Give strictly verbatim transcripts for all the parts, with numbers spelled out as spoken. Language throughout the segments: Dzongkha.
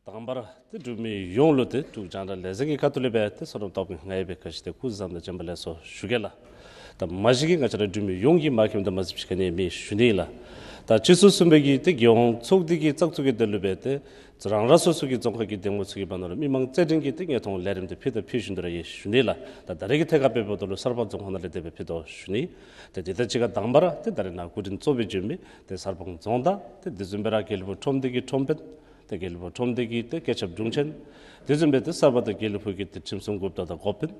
དང་པ་ར་ཏེ་འབྲུག་མི་ཡོངས་ལུ་ཏེ་འབྲུག་རྒྱང་བསྒྲགས་ལས་འཛིན་གྱི་ཁ་ཐུག་ལས་སྦེ་ཏེ་བསོད་ནམས་སྟོབས་ལྔའི་སྦེ་ག་ཅི་ཏེ་སྐུ་གཟུགས་བཟང་དང་བྱོན་པ་ལེགས་སོ་ཞུ་གེ་ལགས། ད་མ་གཞི་གི་ང་བཅས་ར་འབྲུག་མི་ཡོངས་ཀྱིས་མ་མཁྱེནམ་དང་མ་གཟིགསཔ་ཅིག་ག་ནི་མེད་ཞུ་ནི་ལགས། ད་སྤྱི་ཚོགས་གསུམ་པའི་གི་ཏེ་རྒྱལ་ཡོངས་ཚོགས་སྡེ་གི་བཙག་འཐུ་གི་དོན་ལུ་སྦེ་ཏེ་རང་རང་སོ་སོ་གི་རྫོང་ཁག་གི་འདེམས་ངོ་ཚུ་གི་བར་ན་ལུ་མི་མང་རྩོད་འགྲན་གྱི་ཏེ་དངོས་མཐོང་ལས་རིམ་དེ་ཕུལ་དང་ཕུལ་བཞིན་དུ་ར་ཡོད་ཞུ་ནི་ལགས། ད་ད་རེས་ཀྱི་ཐད་ཁར་འབདཝ་ད་ལུ་གསར་སྤང་རྫོང་ཁག་ནང་ལས་དེ་སྦེ་ཕུལ་དོ་ཞུ་ནི། ཏེ་དེ་དང་གཅིག་ཁར་དང་པ་ར་ཏེ་ད་རེས་ནཱ་སྐུ་མགྲོན་གཙོ་སྦེ་བྱོན་མི་ཏེ་གསར་སྤང་རྫོང་བདག་ཏེ་དེ་བཟུམ་སྦེ་ར་དགེ་ལེགས་ཕུག་ཁྲོམ་སྡེ་གི་ཁྲོམ་དཔོན་ཏེ་དགེ་ལེགས་ཕུག་ཁྲོམ་སྡེ་གི་ཏེ་སྐུ་ཚབ་དྲུང་ཆེན། དེ་བཟུམ་སྦེ་ཏེ་གསར་སྤང་དང་དགེ་ལེགས་ཕུག་གི་ཏེ་ཁྲིམས་སྲུང་འགོ་བདག་དང་འགོ་དཔོན།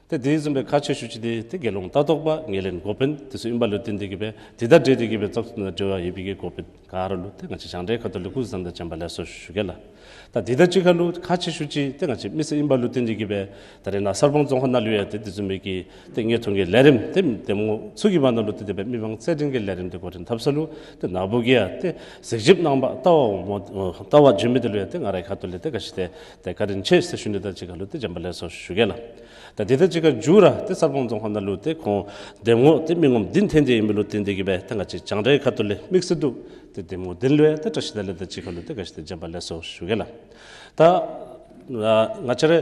ཏེ་དེ་བཟུམ་སྦེ་ཁག་ཆེ་ཤོས་ཅིག་འདི་ཏེ་དགེ་སློང་ལྟ་རྟོག་པ་ངོས་ལེན་འགོ་དཔོན་དེ་ཚུ་ཨིན་པ་ལུ་བརྟེན་ཏེ་གིས་སྦེ་དེ་དང་འབྲེལ་ཏེ་གིས་སྦེ་བཙག་འཐུ་ནང་འབྲེལ་བ་ཡོད་པའི་གི་འགོ་དཔོན་ག་ར་ལུ་ཏེ་ང་བཅས་རྒྱང་བསྒྲགས་ཁ་ཐུག་ལས་སྐུ་གཟུགས་བཟང་དང་བྱོན་པ་ལེགས་སོ་ཞུ་གེ་ལགས། ད་དེ་དང་གཅིག་ཁར་ལུ་ཁག་ཆེ་ཤོས་ཅིག་ཏེ་ང་བཅས་མི་སེར་ཨིན་པ་ལུ་བརྟེན་ཏེ་གིས་སྦེ་ད་རེས་ནཱ་གསར་སྤང་རྫོང་ཁག་ནང་ལུ་ཡང་ཏེ་དེ་བཟུམ་མའི་གི་ཏེ་དངོས་མཐོང་གི་ལས་རིམ་ཏེ་འདེམས་ངོ་ཚུ་གི་བར་ན་ལུ་ཏེ་དེ་སྦེ་མི་མང་རྩོད་འགྲན་གྱི་ལས་རིམ་དེ་འགོ་འདྲེན་འཐབ་ས་ལུ་ཏེ་ནཱ་བུ་གིས་ཡང་ཏེ་གཟིགས་ཞིབ་གནང་བར་ལྟ་བར་འོང་མ་ལྟ་བར་བྱོན་མི་དེ་ལུ་ཡང་ཏེ་ང་རའི་ཁ་ཐུག་ལས་ཏེ་ག་ཅི་ཏེ་ཏེ་བཀའ་དྲིན་ཆེ་ཟེར་ཞུ་ནི་དང་གཅིག་ཁར་ལུ་ཏེ་བྱོན་པ་ལེགས་སོ་ཞུ་གེ་ལགས། ད་དེ་དང་གཅིག་ཁར་མཇུག་ར་ཏེ་གསར་སྤང་རྫོང་ཁག་ནང་ལུ་ཏེ་ཁོང་འདེམས་ངོ་ཏེ་མི་ངོམ་བདུན་ཐོན་ཏེ་ཨིན་པ་ལུ་བརྟེན་ཏེ་གིས་སྦེ་ཏེ་ང་བཅས་རྒྱང་བསྒྲགས་ཁ་ཐུག་ལས་དམིགས་བསལ་དུ་ཏེ་འདེམས་ངོ་བདུན་ལུ་ཡང་ཏེ་བཀྲ་ཤིས་བདེ་ལེགས་དང་གཅིག་ཁར་ལུ་ཏེ་ག་ཅི་ཏེ་བྱོན་པ་ལེགས་སོ་ཞུ་གེ་ལགས། ད་ང་བཅས་རའི་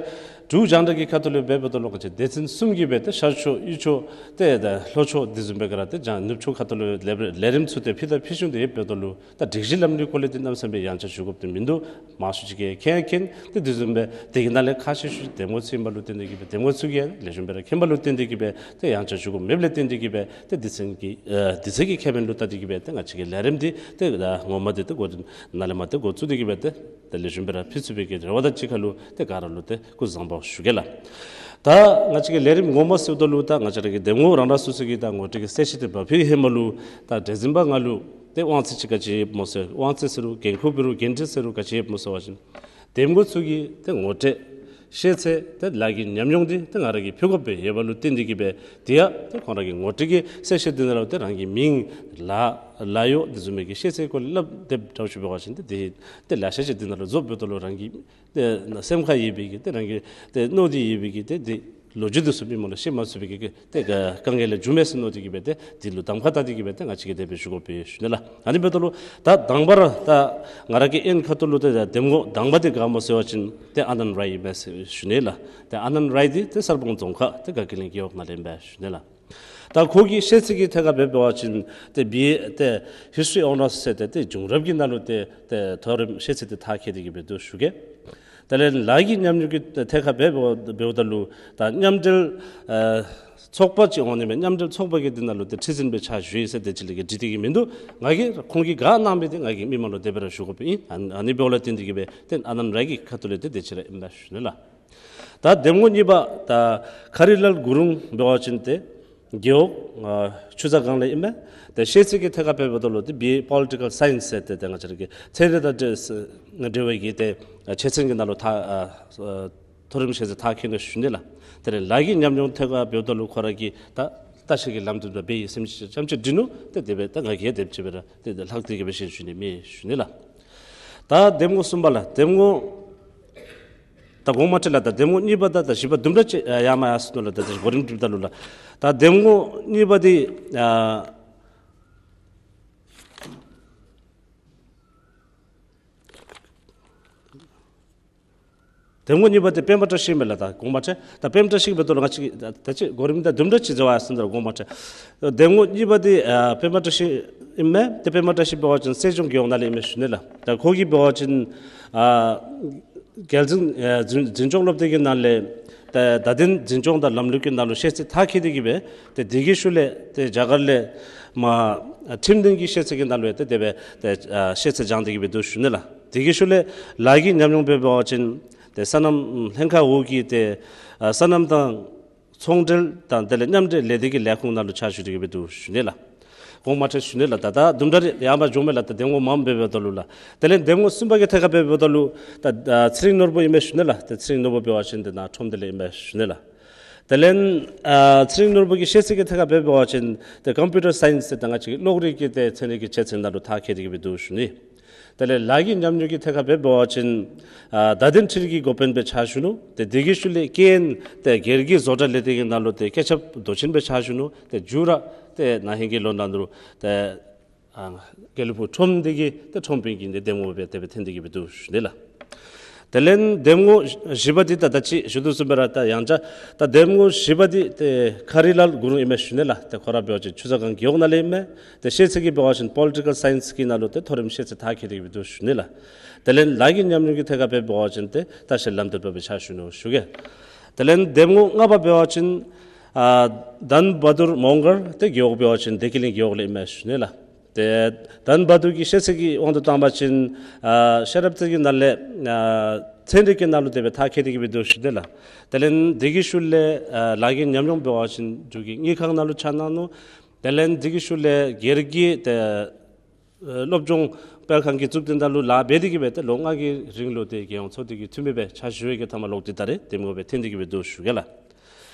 འབྲུག་རྒྱང་བསྒྲགས་ཀྱི་ཁ་ཐུག་ལས་འབདཝ་ད་ལུ་ང་བཅས་སྡེ་ཚན་གསུམ་གྱིས་སྦེ་ཏེ་ཤར་ཕྱོགས་གཡུས་ཕྱོགས་ཏེ་ད་ལྷོ་ཕྱོགས་དེ་བཟུམ་སྦེ་ག་ར་ཏེ་རྒྱང་ནུབ་ཕྱོགས་ཁ་ཐུག་ལུ་ལས་ལས་རིམ་ཚུ་ཏེ་ཕུལ་དང་ཕུལ་བཞིན་དུ་ཡོདཔ་ད་ལུ་ད་སྒྲིག་གཞི་ལམ་ལུགས་སྐོར་ལས་ཏེ་གནམ་མེད་ས་མེད་ཡངས་ཆག་ཞུ་དགོཔ་ཏེ་མིན་འདུག། མང་ཤོས་ཅིག་གིས་མཁྱེན་མཁྱེན། ཏེ་དེ་བཟུམ་སྦེ་དེ་གི་ནང་ལས་ཁག་ཆེ་ཤོས་འདེམས་ངོ་ཚུ་ཨིན་པ་ལུ་བརྟེན་ཏེ་གིས་སྦེ་འདེམས་ངོ་ཚུ་གིས་ལེགས་ཤོམ་སྦེ་ར་མཁྱེན་པ་ལུ་བརྟེན་ཏེ་གིས་སྦེ་ཏེ་ཡངས་ཆག་ཞུ་དགོཔ་མེདཔ་ལས་བརྟེན་ཏེ་གིས་སྦེ་ཏེ་སྡེ་ཚན་གྱི་ཨ་སྡེ་ཚན་གྱི་ཁེ་ཕན་ལུ་བལྟ་སྟེ་གིས་སྦེ་ཏེ་ང་བཅས་ཀྱི་ལས་རིམ་འདི་ཏེ་ད་ངོ་མ་འདི་ཏེ་འགོ་ནཱ་ལས་མར་ཏེ་འགོ་བཙུགས་ཏེ་གིས་སྦེ་ཏེ་ཏེ་ལེགས་ཤོམ་སྦེ་ར་ཕུལ་ཚུགས་པའི་གི་རེ་བ་དང་གཅིག་ཁར་ལུ་ཏེ་ག་ར་ལུ་ཏེ་སྐུ་གཟུགས་བཟང་པོ་ཞུ་གེ་ལགས། ད་ང་བཅས་ཀྱི་ལས་རིམ་ངོ་མ་ཟེརཝ་ད་ལུ་ད་ང་བཅས་ར་གི་འདེམས་ངོ་རང་རང་སོ་སོ་གི་ད་ངོ་སྤྲོད་ཀྱི་གསལ་བཤད་དེ་འབག་ཕུལ་ཧེ་མ་ལུ་ད་གྲོས་འཛིན་པ་ང་ལུ་ཏེ་དབང་ཚད་ཅིག་ག་ཅི་ཡོདཔ་སྨོ་ཟེར། དབང་ཚད་ཟེར་རུང་འགན་ཁུར་འབད་རུང་འགན་འཁྲི་ཟེར་རུང་ག་ཅི་ཡོདཔ་སྨོ་ཟེར་བ་ཅིན་འདེམས་ངོ་ཚུ་གི་ཏེ་ངོ་སྤྲོད་ཤེས་ཚད་ཏེ་ལཱ་གི་ཉམས་མྱོང་འདི་ཏེ་ང་ར་གིས་ཕུལ་དགོཔ་སྦེ་ཡོད་པ་ལུ་བརྟེན་ཏེ་གིས་སྦེ་དེ་ཡང་ཏེ་ཁོང་ར་གི་ངོ་སྤྲོད་ཀྱི་གསལ་བཤད་འདི་ནང་ལུ་ཏེ་རང་གི་མིང་ལཱ་ལཱ་གཡོག་དེ་བཟུམ་མའི་གི་ཤེས་ཚད་སྐོར་ལས་སླབ་དེ་འདྲཝ་ཅིག་འབད་བ་ཅིན་ཏེ་དེ་ཏེ་ལེ་ཤ་ཅིག་འདི་ནང་ལུ་འཛོལ་འབདཝ་ད་ལུ་རང་གི་ཏེ་སེམས་ཁར་ཡོད་པའི་གི་ཏེ་རང་གི་ཏེ་མནོ་སྟེ་ཡོད་པའི་གི་ཏེ་དེ་ལོ་རྒྱུས་འདི་ཚུ་མི་མང་ལུ་བཤད་མ་ཚུགས་པའི་གི་ཏེ་དཀའ་ངལ་ལས་བྱུངམ་མས་ཟེར་མནོ་སྟེ་གིས་སྦེ་ཏེ་དེ་ལུ་གདམ་ཁ་བཏགས་ཏེ་གིས་སྦེ་ཏེ་ང་བཅས་ཀྱིས་དེ་སྦེ་ཞུ་དགོཔ་སྦེ་ཞུ་ནི་ལགས། ཨ་ནི་འབདཝ་ད་ལུ་ད་དང་པ་ར་ད་ང་ར་གི་ཨེན་ཁ་ཐུག་ལུ་ཏེ་ད་འདེམས་ངོ་དང་པ་འདི་ག་སྨོ་ཟེར་བ་ཅིན་ཏེ་ཨ་ནནྡ་རའི་ཨིན་མས་ཟེར་ཞུ་ནི་ལགས། ཏེ་ཨ་ནནྡ་རའི་འདི་ཏེ་གསར་སྤང་རྫོང་ཁག་ཏེ་དགའ་སྐྱིད་གླིང་རྒེད་འོག་ནང་ལས་ཨིན་པས་ཞུ་ནི་ལགས། ད་ཁོ་གི་ཤེས་ཚད་ཀྱི་ཐད་ཁར་འབད་བ་ཅིན་ཏེ་བི་ཨེ་ཏེ་ཧིསི་ཊི་རི་ཨོ་ནརསི་ཟེར་ཏེ་ཏེ་བྱུང་རབས་ཀྱི་ནང་ལུ་ཏེ་ཏེ་མཐོ་རིམ་ཤེས་ཚད་འདི་མཐར་འཁྱོལ་ཏེ་གིས་སྦེ་འདུག་ཞུ་གེ། དེ་ལས་ལཱ་གི་ཉམས་མྱོང་གི་ཐད་ཁར་འབད་འབདཝ་ད་ལུ་ད་མཉམ་འབྲེལ་ཨ་ཚོགས་པ་ཅིག་འོང་ནི་མས། མཉམ་འབྲེལ་ཚོགས་པ་གི་འདི་ནང་ལུ་ཏེ་ཁྲི་འཛིན་སྦེ་ཕྱག་ཞུ་ཡི་ཟེར་དེ་ཅིག་ལས་བརྒལ་འབྲི་སྟེ་གིས་མིན་འདུག། ང་གིས་ཁོང་གིས་ག་གནང་མི་འདི་ང་གིས་མི་མང་ལུ་དེ་སྦེ་ར་ཞུ་དགོཔ་ཨིན། ཨ་ཨ་ནི་འབདཝ་ལས་བརྟེན་ཏེ་གིས་སྦེ་ཏེ་ཨ་ནནྡ་རའི་གི་ཁ་ཐུག་ལས་ཏེ་དེ་ཅིག་ར་ཨིན་པས་ཞུ་ནི་ལགས། ད་འདེམས་ངོ་གཉིས་པ་ད་མཁར་རི་ལལ་གུ་རུང་འབད་བ་ཅིན་ཏེ་རྒེད་འོག་ཨ་ཆུ་ཚ་སྒང་ལས་ཨིན་མས། ཏེ་ཤེས་ཚད་ཀྱི་ཐད་ཁར་འབད་འབདཝ་ད་ལུ་ཏེ་བི་ཨེ་པོ་ལི་ཊི་ཀལ་སའེནསི་ཟེར་ཏེ་ཏེ་ང་བཅས་ར་གི་ཚན་རིག་དང་འབྲེལ་འབྲེལ་བའི་གི་ཏེ་ཨ་ཆོས་ཚན་གྱི་ནང་ལུ་མཐར་ཨ་མཐོ་རིམ་ཤེས་ཚད་མཐར་འཁྱོལ་ནུག་ཞུ་ནི་ལགས། དེ་ལས་ལཱ་གི་ཉམས་མྱོང་ཐད་ཁར་འབདཝ་ད་ལུ་ཁོ་ར་གིས་ད་ལྟ་བཤལ་གྱི་ལམ་སྟོན་འབད་ཡི་ཟེར་མི་ཅིག་ཙམ་ཅིག་བྲིས་ནུག། ཏེ་དེ་སྦེ་ད་ང་གིས་དེམ་ཅིག་སྦེ་ར་ཏེ་ལྷག་སྟེ་གིས་སྦེ་ཞུ་ནི་མེད་ཞུ་ནི་ལགས། ད་འདེམས་ངོ་གསུམ་པ་ལགས། འདེམས་ངོ་ད་གོང་མ་ཁྲི་ལགས། ད་འདེམས་ངོ་གཉིས་པ་ད་ད་བཞི་པ་དུམ་གྲ་ཅིག་ཨ་ཡར་མར་ཡར་སོང་ནུག་ལགས། ད་ད་གོ་རིམ་བསྒྲིགཔ་ད་ལུ་ལགས། ད་འདེམས་ངོ་གཉིས་པ་འདི་ཨ་འདེམས་ངོ་གཉིས་པ་འདི་པདྨ་བཀྲ་ཤིས་མས་ལགས། ད་གོང་མ་ཁྲི་ད་པདྨ་བཀྲ་ཤིས་འབདཝ་ད་ལུ་ང་བཅས་ད་ད་ཅི་གོ་རིམ་ད་དུམ་གྲ་ཅིག་འཛོལ་བ་ཡར་སོང་ནུག་ལགས། གོང་མ་ཁྲི། འདེམས་ངོ་གཉིས་པ་འདི་ཨ་པདྨ་བཀྲ་ཤིས་ཨིན་མས། ཏེ་པདྨ་བཀྲ་ཤིས་འབད་བ་ཅིན་སྲིད་སྐྱོང་རྒེད་འོག་ནང་ལས་ཨིན་མས་ཞུ་ནི་ལགས། ད་ཁོ་གིས་འབད་བ་ཅིན་ཨ་རྒྱལ་འཛིན་ཨ་འཛིན་འཛིན་སྐྱོང་སློབ་སྡེ་གི་ནང་ལས་ཏེ་བརྡ་དོན་འཛིན་སྐྱོང་དང་ལམ་ལུགས་ཀྱི་ནང་ལུ་ཤེས་ཚད་མཐར་འཁྱོལ་ཏེ་གིས་སྦེ་ཏེ་དེ་གི་ཤུལ་ལས་ཏེ་རྒྱ་གར་ལས་མར་ཁྲིམས་དོན་གྱི་ཤེས་ཚད་ཀྱི་ནང་ལུ་ཡང་ཏེ་དེ་སྦེ་ཏེ་ཨ་ཤེས་ཚད་སྦྱངས་ཏེ་གིས་སྦེ་འདུག་ཞུ་ནི་ལགས། དེ་གི་ཤུལ་ལས་ལཱ་གི་ཉམས་མྱོང་འབད་བ་ཅིན་ཏེ་སོ་ནམ་ལྷན་ཁག་འོག་གི་ཏེ་ཨ་སོ་ནམ་དང་ཚོང་འབྲེལ་དང་དེ་ལས་མཉམ་འབྲེལ་ལས་སྡེ་གི་ལས་ཁུངས་ནང་ལུ་ཕྱག་ཞུ་སྟེ་གིས་སྦེ་འདུག་ཞུ་ནི་ལགས། གོང་མ་ཁྲི་ཞུ་ནི་ལགས། ད་ད་དུམ་གྲ་རེ་ཡར་མར་འགྱོཝ་མས་ལགས། ད་འདེམས་ངོ་མངམ་སྦེ་འབདཝ་ད་ལུ་ལགས། དེ་ལས་འདེམས་ངོ་གསུམ་པ་གི་ཐད་ཁར་སྦེ་འབདཝ་ད་ལུ་ད་ཨ་ཚེ་རིང་ནོར་བུ་ཨིན་མས་ཞུ་ནི་ལགས། ད་ཚེ་རིང་ནོར་བུ་འབད་བ་ཅིན་ཏེ་ནཱ་ཁྲོམ་སྡེ་ལས་ཨིན་མས་ཞུ་ནི་ལགས། དེ་ལས་ཨ་ཚེ་རིང་ནོར་བུ་གི་ཤེས་ཚད་ཀྱི་ཐད་ཁར་སྦེ་འབད་བ་ཅིན་ཏེ་ཀམ་པིའུ་ཊར་སའེནསི་ཟེར་ད་ང་བཅས་ཀྱི་གློག་རིག་གི་ཏེ་ཚན་རིག་གི་ཆོས་ཚན་ནང་ལུ་མཐར་འཁྱོལ་ཏེ་གིས་སྦེ་འདུག་ཞུ་ནི། དེ་ལས་ལཱ་གི་ཉམས་མྱོང་གི་ཐད་ཁར་སྦེ་འབད་བ་ཅིན་ཨ་བརྡ་དོན་འཕྲུལ་རིག་གི་འགོ་དཔོན་སྦེ་ཕྱག་ཞུ་ནུག། ཏེ་དེ་གི་ཤུལ་ལས་རྐྱེན་ཏེ་སྒེར་གྱི་བཟོ་གྲྭ་ལས་སྡེ་གི་ནང་ལུ་ཏེ་སྐུ་ཚབ་མདོ་ཆེན་སྦེ་ཕྱག་ཞུ་ནུག། ཏེ་མཇུག་ར་ཏེ་ན་ཧིང་གི་ལོ་ནང་ལུ་ཏེ་ཨ་དགེ་ལེགས་ཕུག་ཁྲོམ་སྡེ་གི་ཏེ་ཁྲོམ་དཔོན་གྱི་ཏེ་འདེམས་ངོ་སྦེ་དེ་སྦེ་ཐོན་ཏེ་གིས་སྦེ་འདུག་ཞུ་ནི་ལགས། དེ་ལས་འདེམས་ངོ་བཞི་པ་འདི་ད་ད་ཅི་ཞུ་དོ་བཟུམ་སྦེ་ར་ད་ཡང་ཅ་ད་འདེམས་ངོ་བཞི་པ་འདི་ཏེ་མཁར་དབྱི་ལགས་གུ་རུང་ཨིན་མས་ཞུ་ནི་ལགས། ཏེ་ཁོ་ར་འབད་བ་ཅིན་ཆུ་བཟང་སྒང་རྒེད་འོག་ནང་ལས་ཨིན་མས། ཏེ་ཤེས་ཚད་ཀྱི་འབད་བ་ཅིན་པོ་ལི་ཊི་ཀལ་སའིནསི་གི་ནང་ལུ་ཏེ་མཐོ་རིམ་ཤེས་ཚད་མཐར་འཁྱོལ་ཏེ་གི་སྦེ་འདུག་ཞུ་ནི་ལགས། དེ་ལས་ལཱ་གི་ཉམས་མྱོང་གི་ཐད་ཁར་འབད་བ་ཅིན་ཏེ་ལྟ་བཤལ་ལམ་སྟོན་པ་སྦེ་ཕྱག་ཞུ་ནི་ཞུ་གེ། དེ་ལས་འདེམས་ངོ་ལྔ་པ་འབད་བ་ཅིན་ཨ་དྷན་བྷ་དུར་མོང་གར། ཏེ་རྒེད་འོག་འབད་བ་ཅིན་བདེ་སྐྱིད་གླིང་རྒེད་འོག་ལས་ཨིན་མས་ཞུ་ནི་ལགས། ཏེ་དྷན་བྷ་དུར་གྱི་ཤེས་ཚད་ཀྱི་དབང་དུ་བཏང་བ་ཅིན་ཨ་ཤེས་རབ་རྩལ་གྱི་ནང་ལས་ཨ་ཚན་རིག་གི་ནང་ལུ་དེ་སྦེ་མཐར་འཁྱོལ་ཏེ་གི་སྦེ་འདུག་ཞུ་ནི་ལགས། དེ་ལས་དེ་གི་ཤུལ་ལས་ཨ་ལཱ་གི་ཉམས་མྱོང་འབད་བ་ཅིན་འབྲུག་གི་དངུལ་ཁང་ནང་ལུ་ཕྱག་གནང་ནུག། དེ་ལས་དེ་གི་ཤུལ་ལས་སྒེར་གྱི་ཏེ་ཨ་སློབ་སྦྱོང་སྤེལ་ཁང་གི་གཙུག་སྡེ་ནང་ལུ་ལཱ་འབད་དེ་གི་སྦེ་ཏེ་ལོ་ལྔ་གི་རིང་ལུ་ཏེ་རྒྱལ་ཡོངས་ཚོགས་སྡེ་གི་འཐུས་མི་སྦེ་ཕྱག་ཞུ་བའི་གི་མཐའ་མ་ལོག་སྟེ་ད་རེས་འདེམས་ངོ་སྦེ་ཐོན་ཏེ་གི་སྦེ་འདུག་ཞུ་གེ་ལགས།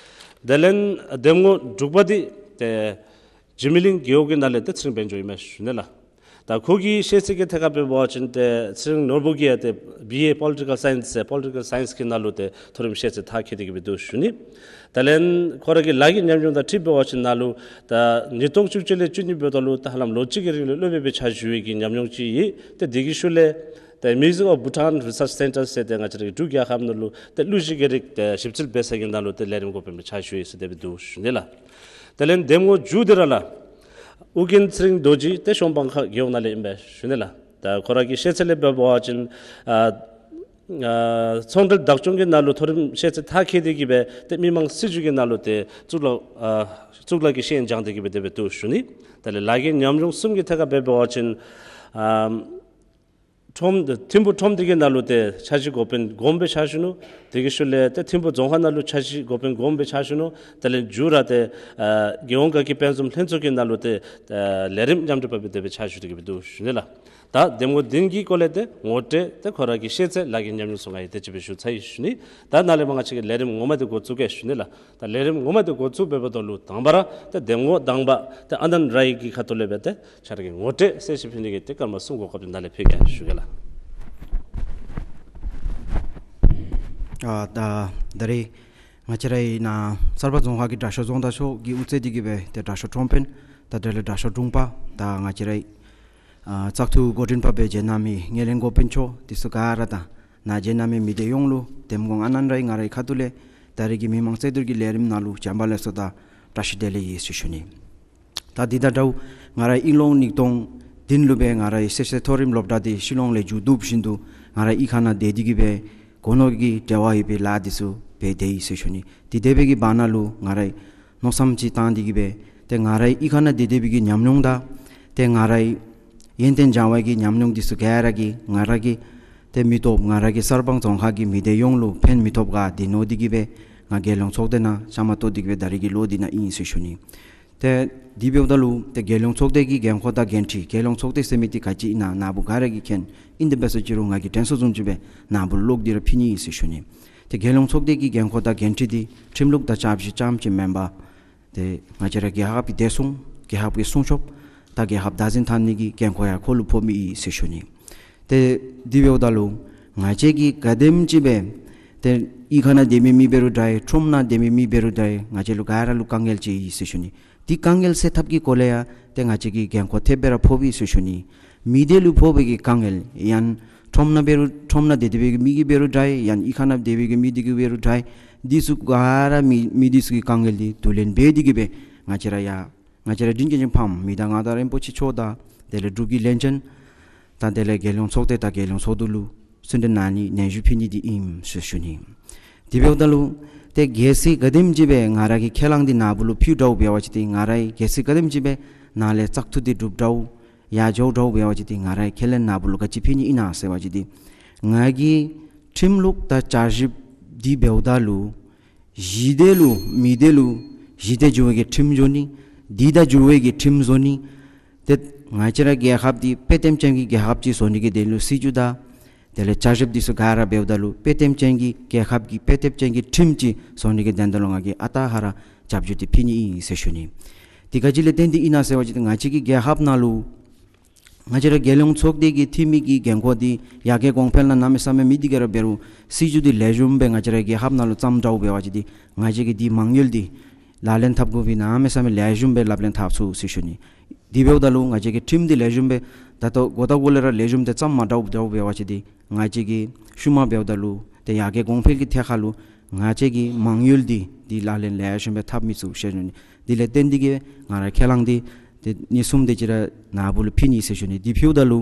དེ་ལས་འདེམས་ངོ་དྲུག་པ་འདི་ཏེ་འཇིགས་མེད་གླིང་རྒེད་འོག་གི་ནང་ལས་ཏེ་ཚེ་རིང་དཔལ་འབྱོར་ཨིན་མས་ཞུ་ནི་ལགས། ད་ཁོ་གི་ཤེས་ཚད་ཀྱི་ཐད་ཁར་འབད་བ་ཅིན་ཏེ་ཚེ་རིང་ནོར་བུ་གིས་ཡང་ཏེ་བི་ཨེ་པོ་ལི་ཊི་ཀལ་སའིནསི་ཟེར་པོ་ལི་ཊི་ཀལ་སའིནསི་གི་ནང་ལུ་ཏེ་མཐོ་རིམ་ཤེས་ཚད་མཐར་འཁྱོལ་ཏེ་གི་སྦེ་འདུག་ཞུ་ནི། དེ་ལས་ཁོ་ར་གི་ལཱ་གི་ཉམས་མྱོང་དང་འཁྲིལ་འབད་བ་ཅིན་ནཱ་ལུ་ད་ཉིས་སྟོང་བཅུ་གཅིག་ལས་བཅུ་གཉིས་འབདཝ་ད་ལུ་ད་ཧ་ལམ་ལོ་གཅིག་གི་རིང་ལུ་སློབ་དཔོན་སྦེ་ཕྱག་ཞུ་བའི་གི་ཉམས་མྱོང་ཅིག་ཡོད། ཏེ་དེ་གི་ཤུལ་ལས་ཏེ་Museum of Bhutan Research Centre ཟེར་ཏེ་ང་བཅས་རའི་འབྲུག་རྒྱལ་ཁབ་ནང་ལུ་ཏེ་གླུ་གཞས་སྐད་རིགས་ཏེ་ཞིབ་འཚོལ་འབད་ས་གི་ནང་ལུ་ཏེ་ལས་རིམ་འགོ་དཔོན་སྦེ་ཕྱག་ཞུ་ཡི་ཟེར་དེ་སྦེ་འདུག་ཞུ་ནི་ལགས། དེ་ལས་འདེམས་ངོ་མཇུག་འདི་ར་ལགས། ཨོ་རྒྱན་ཚེ་རིང་རྡོ་རྗེ་ཏེ་གཞོང་སྤང་ཁ་རྒེད་འོག་ནང་ལས་ཨིན་པས་ཞུ་ནི་ལགས། ད་ཁོ་ར་གི་ཤེས་ཚད་ལས་འབད་བ་ཅིན་ཨ་ཨ་ཚོང་འབྲེལ་བདག་སྐྱོང་གི་ནང་ལུ་མཐོ་རིམ་ཤེས་ཚད་མཐར་འཁྱོལ་ཏེ་གི་སྦེ་ཏེ་མི་མང་སྲིད་བྱུས་ཀྱི་ནང་ལུ་ཏེ་གཙུག་ལག་ཨ་གཙུག་ལག་གི་ཤེས་ཡོན་སྦྱང་སྟེ་གི་སྦེ་དེ་སྦེ་འདུག་ཞུ་ནི། དེ་ལས་ལཱ་གི་ཉམས་མྱོང་གསུམ་གྱི་ཐད་ཁར་འབད་བ་ཅིན་ཨ་ཁྲོམ་ཐིམ་ཕུ་ཁྲོམ་སྡེ་གི་ནང་ལུ་ཏེ་འཆར་གཞི་འགོ་དཔོན་གོངམ་སྦེ་ཕྱག་ཞུ་ནུག། དེ་གི་ཤུལ་ལས་ཏེ་ཐིམ་ཕུ་རྫོང་ཁག་ནང་ལུ་འཆར་གཞི་འགོ་དཔོན་གོངམ་སྦེ་ཕྱག་ཞུ་ནུག། དེ་ལས་མཇུག་ར་ཏེ་ཨ་རྒྱལ་ཡོངས་དགའ་སྐྱིད་དཔལ་འཛོམས་ལྷན་ཚོགས་ཀྱི་ནང་ལུ་ཏེ་ཨ་ལས་རིམ་མཉམ་འབྲེལ་པ་སྦེ་དེ་སྦེ་ཕྱག་ཞུ་སྟེ་གི་སྦེ་འདུག་ཞུ་ནི་ལགས། ད་འདེམས་ངོ་བདུན་གྱི་སྐོར་ལས་ཏེ་ངོ་སྤྲོད་ཏེ་ཁོ་ར་གི་ཤེས་ཚད་ལཱ་གི་ཉམས་མྱོང་ཚུ་ང་གིས་དེ་ཅིག་སྦེ་ཞུ་ཚར་ཡི་ཞུ་ནི། ད་ནཱ་ལས་མར་ང་བཅས་ཀྱིས་ལས་རིམ་ངོ་མ་དེ་འགོ་བཙུགས་གེ་ཞུ་ནི་ལགས། ད་ལས་རིམ་ངོ་མ་དེ་འགོ་བཙུགས་འབདཝ་ད་ལུ་དང་པ་ར་ད་འདེམས་ངོ་དང་པ་ད་ཨ་ནན་རའི་གི་ཁ་ཐུག་ལས་སྦེ་ཏེ་ཁྱོད་ར་གི་ངོ་སྤྲོད་གསལ་བཤད་ཕུལ་ནི་གི་ཏེ་སྐར་མ་གསུམ་གོ་སྐབས་དེ་ནཱ་ལས་ཕུལ་གེ་ཞུ་གེ་ལགས། ཨ་ད་ད་རེས་ང་བཅས་རའི་ནཱ་གསར་པ་རྫོང་ཁག་གི་དྲག་ཤོས་རྫོང་བདག་མཆོག་གིས་དབུ་འཛིན་འདི་གིས་སྦེ་ཏེ་དྲག་ཤོས་ཁྲོམ་དཔོན་ད་དེ་ལས་དྲག་ཤོས་དྲུང་པ་ད་ང་བཅས་རའི་ཨ་བཙག་འཐུ་འགོ་འདྲེན་པ་སྦེ་མཇལ་གནང་མི་ངོས་ལེན་འགོ་དཔོན་མཆོག་འདི་ཚུ་ག་ར་དང་ནཱ་མཇལ་གནང་མི་མི་སྡེ་ཡོངས་ལུ་འདེམས་ངོ་ཨ་ནན་རའི་ང་རའི་ཁ་ཐུག་ལས་ད་རེས་ཀྱི་མི་མང་སེར་སྡེ་གི་ལས་རིམ་ནང་ལུ་བྱོན་པ་ལེགས་སོ་དང་བཀྲ་ཤིས་བདེ་ལེགས་ཡོད་ཟེར་ཞུ་ནི། ད་འདི་དང་འདྲཝ་ང་རའི་དབྱིན་ལོང་ཉིས་སྟོང་བདུན་ལུ་སྦེ་ང་རའི་སེར་སེར་མཐོ་རིམ་སློབ་གྲྭ་འདི་ཤི་ལོང་ལས་མཇུག་བསྡུ་ཞིནམ་དུ་ང་རའི་གཡུས་ཁ་ནང་སྡོད་དེ་གི་སྦེ་སྒོ་ནོར་གྱི་འབྲེལ་བ་ཡོད་པའི་ལཱ་འདི་ཚུ་འབད་དེ་ཡི་ཟེར་ཞུ་ནི། དེ་འབད་བའི་གི་བར་ན་ལུ་ང་རའི་མནོ་བསམ་ཅིག་བཏང་སྟེ་གི་སྦེ་ཏེ་ང་རའི་གཡུས་ཁ་ནང་སྡོད་སྡོད་པའི་གི་ཉམས་མྱོང་དང་ཏེ་ང་རའི་ཡོན་ཏན་སྦྱང་བའི་གི་ཉམས་མྱོང་འདི་ཚུ་ག་ར་གིས་ང་ར་གི་ཏེ་མི་སྟོབས་ང་ར་གི་གསར་སྤང་རྫོང་ཁག་གི་མི་སྡེ་ཡོངས་ལུ་ཕན་མི་ཐོགས་ག་དེ་མནོ་སྟེ་གི་སྦེ་ང་རྒྱལ་ཡོངས་ཚོགས་སྡེ་ནང་བཅའ་མར་གཏོགས་ཏེ་གི་སྦེ་ད་རེས་ཀྱི་ལོ་འདི་ནང་ཨིན་ཟེར་ཞུ་ནི། ཏེ་དེ་འབདཝ་ད་ལུ་ཏེ་རྒྱལ་ཡོངས་ཚོགས་སྡེ་གི་འགན་ཁུར་དང་འགན་འཁྲི་རྒྱལ་ཡོངས་ཚོགས་སྡེ་ཟེར་མི་འདི་ག་ཅི་ཨིན་ན་ནཱ་བུ་ག་ར་གིས་མཁྱེན། ཨིན་ཏེ་འབད་སོང་ཅི་རུང་ང་གིས་དྲན་སོང་བཟུམ་ཅིག་སྦེ་ནཱ་བུ་ལུ་ཀློག་སྟེ་ར་ཕུལ་ནི་ཨིན་ཟེར་ཞུ་ནི། ཏེ་རྒྱལ་ཡོངས་ཚོགས་སྡེ་གི་འགན་ཁུར་དང་འགན་འཁྲི་འདི་ཁྲིམས་ལུགས་དང་བསྐྱར་ཞིབ་ཙམ་ཅིག་མེན་པར་ཏེ་ང་བཅས་ར་རྒྱལ་ཁབ་ཀྱི་བདེ་སྲུང་རྒྱལ་ཁབ་ཀྱི་སྲུང་སྐྱོབ་དང་རྒྱལ་ཁབ་བདག་འཛིན་འཐབ་ནི་གི་འགན་ཁུར་ཡང་ཁོ་ལུ་ཕོག་མི་ཨིན་ཟེར་ཞུ་ནི། ཏེ་དེ་འབདཝ་ད་ལུ་ང་བཅས་ཀྱིས་ག་དེམ་ཅིག་སྦེ་ཏེ་གཡུས་ཁ་ནང་སྡོད་མི་མི་འབད་རུང་འདྲ་ཁྲོམ་ནང་སྡོད་མི་མི་འབད་རུང་འདྲ་ང་བཅས་ལུ་ག་ར་ལུ་དཀའ་ངལ་ཅིག་ཡོད་ཟེར་ཞུ་ནི། དེ་དཀའ་ངལ་སེལ་ཐབས་ཀྱི་སྐོར་ལས་ཡང་ཏེ་ང་བཅས་ཀྱིས་འགན་ཁུར་ཐེབས་སྦེ་ར་ཕོག་པས་ཟེར་ཞུ་ནི། མི་སྡེ་ལུ་ཕོག་པའི་གི་དཀའ་ངལ་ཡང་ཁྲོམ་ནང་འབད་རུང་ཁྲོམ་ནང་སྡོད་སྡོད་པའི་གི་མི་གིས་འབད་རུང་འདྲ་ཡང་གཡུས་ཁ་ནང་སྡོད་པའི་གི་མི་འདི་གིས་འབད་རུང་འདྲ་འདི་ཚུ་ག་ར་མི་མི་འདི་ཚུ་གི་དཀའ་ངལ་འདི་བསྡུ་ལེན་འབད་དེ་གི་སྦེ་ང་བཅས་ར་ཡང་ང་བཅས་ར་དྲིན་ཅན་གྱི་ཕམ་མི་དང་མངའ་བདག་རིན་པོ་ཆེ་མཆོག་དང་དེ་ལས་འབྲུག་གི་བློན་ཆེན་དང་དེ་ལས་རྒྱལ་ཡོངས་ཚོགས་སྡེ་དང་རྒྱལ་ཡོངས་ཚོགས་འདུ་ལུ་གསོལ་འདེབས་གནང་ནི་ནན་ཞུ་ཕུལ་ནི་འདི་ཨིན་ཟེར་ཞུ་ནི། དེ་འབདཝ་ད་ལུ་ཏེ་གལ་སྲིད་ག་དེམ་ཅིག་སྦེ་ང་ར་གི་ཁས་བླངས་འདི་ནཱ་བུ་ལུ་ཕུལ་འདྲཝ་འབད་བ་ཅིན་ཏེ་ང་ར་གི་གལ་སྲིད་ག་དེམ་ཅིག་སྦེ་ནཱ་ལས་བཙག་འཐུ་འདི་གྲུབ་འདྲཝ་ཡར་འགྱོ་འདྲཝ་འབད་བ་ཅིན་ཏེ་ང་ར་གི་ཁས་ལེན་ནཱ་བུ་ལུ་ག་ཅི་ཕུལ་ནི་ཨིན་ན་ཟེར་བ་ཅིན་ཏེ་ང་གིས་ཁྲིམས་ལུགས་དང་བསྐྱར་ཞིབ་འདི་འབདཝ་ད་ལུ་གཞི་སྡེ་ལུ་མི་སྡེ་ལུ་གཞི་སྡེ་འགྱུར་བའི་གི་ཁྲིམས་བཟོ་ནི། སྡེ་དང་འགྱུར་བའི་གི་ཁྲིམས་བཟོ་ནི། ཏེ་ང་བཅས་ར་རྒྱལ་ཁབ་འདི་དཔེ་སྟོབས་ཅན་གྱི་རྒྱལ་ཁབ་ཅིག་བཟོ་ནི་གི་དོན་ལུ་སྲིད་བྱུས་དང་དེ་ལས་བསྐྱར་ཞིབ་འདི་ཚུ་ག་ར་འབདཝ་ད་ལུ་དཔེ་སྟོབས་ཅན་གྱི་རྒྱལ་ཁབ་ཀྱི་དཔེ་སྟོབས་ཅན་གྱི་ཁྲིམས་ཅིག་བཟོ་ནི་གི་དོན་དག་ལུ་ང་གིས་ཨ་རྟག་ཧ་ར་རྒྱབ་སྐྱོར་འདི་ཕུལ་ནི་ཨིན་ཟེར་ཞུ་ནི། དེ་ག་ཅི་ལས་བརྟེན་ཏེ་ཨིན་ན་ཟེར་བ་ཅིན་ཏེ་ང་བཅས་ཀྱི་རྒྱལ་ཁབ་ནང་ལུ་ང་བཅས་ར་རྒྱལ་ཡོངས་ཚོགས་སྡེ་གི་འཐུས་མི་གི་འགན་ཁུར་འདི་ཡར་རྒྱས་གོང་འཕེལ་ནང་གནམ་མེད་ས་མེད་མི་འདི་ག་ར་འབད་རུང་སྲིད་བྱུས་འདི་ལེགས་ཤོམ་སྦེ་ང་བཅས་ར་རྒྱལ་ཁབ་ནང་ལུ་བརྩམ་འདྲཝ་འབད་བ་ཅིན་ཏེ་ང་བཅས་ཀྱི་འདི་མ་དངུལ་འདི་ལག་ལེན་འཐབ་དགོ་པའི་གནམ་མེད་ས་མེད་ལེགས་ཤོམ་སྦེ་ལག་ལེན་འཐབ་ཚུགས་ཟེར་ཞུ་ནི། དེ་འབདཝ་ད་ལུ་ང་བཅས་ཀྱི་ཁྲིམས་འདི་ལེགས་ཤོམ་སྦེ་ ད་ལྟོ་འགོ་དང་འགོ་ལས་ར་ལེགས་ཤོམ་དེ་ཙམ་མ་འདྲཝ་འདྲཝ་འབད་བ་ཅིན་འདི་ང་བཅས་ཀྱིས་ཤུལ་མ་འབདཝ་ད་ལུ་ཏེ་ཡར་རྒྱས་གོང་འཕེལ་གྱི་ཐད་ཁར་ལུ་ང་བཅས་ཀྱི་མ་དངུལ་འདི་འདི་ལག་ལེན་ལེགས་ཤོམ་སྦེ་འཐབ་མི་ཚུགས་ཟེར་ཞུ་ནི། དེ་ལས་བརྟེན་ཏེ་གིས་ང་ར་ཁས་བླངས་འདི་ཏེ་གནས་ཚུལ་དེ་ཅིག་ར་ནཱ་བུ་ལུ་ཕུལ་ནི་ཟེར་ཞུ་ནི། འདི་ཕུལཝ་ད་ལུ་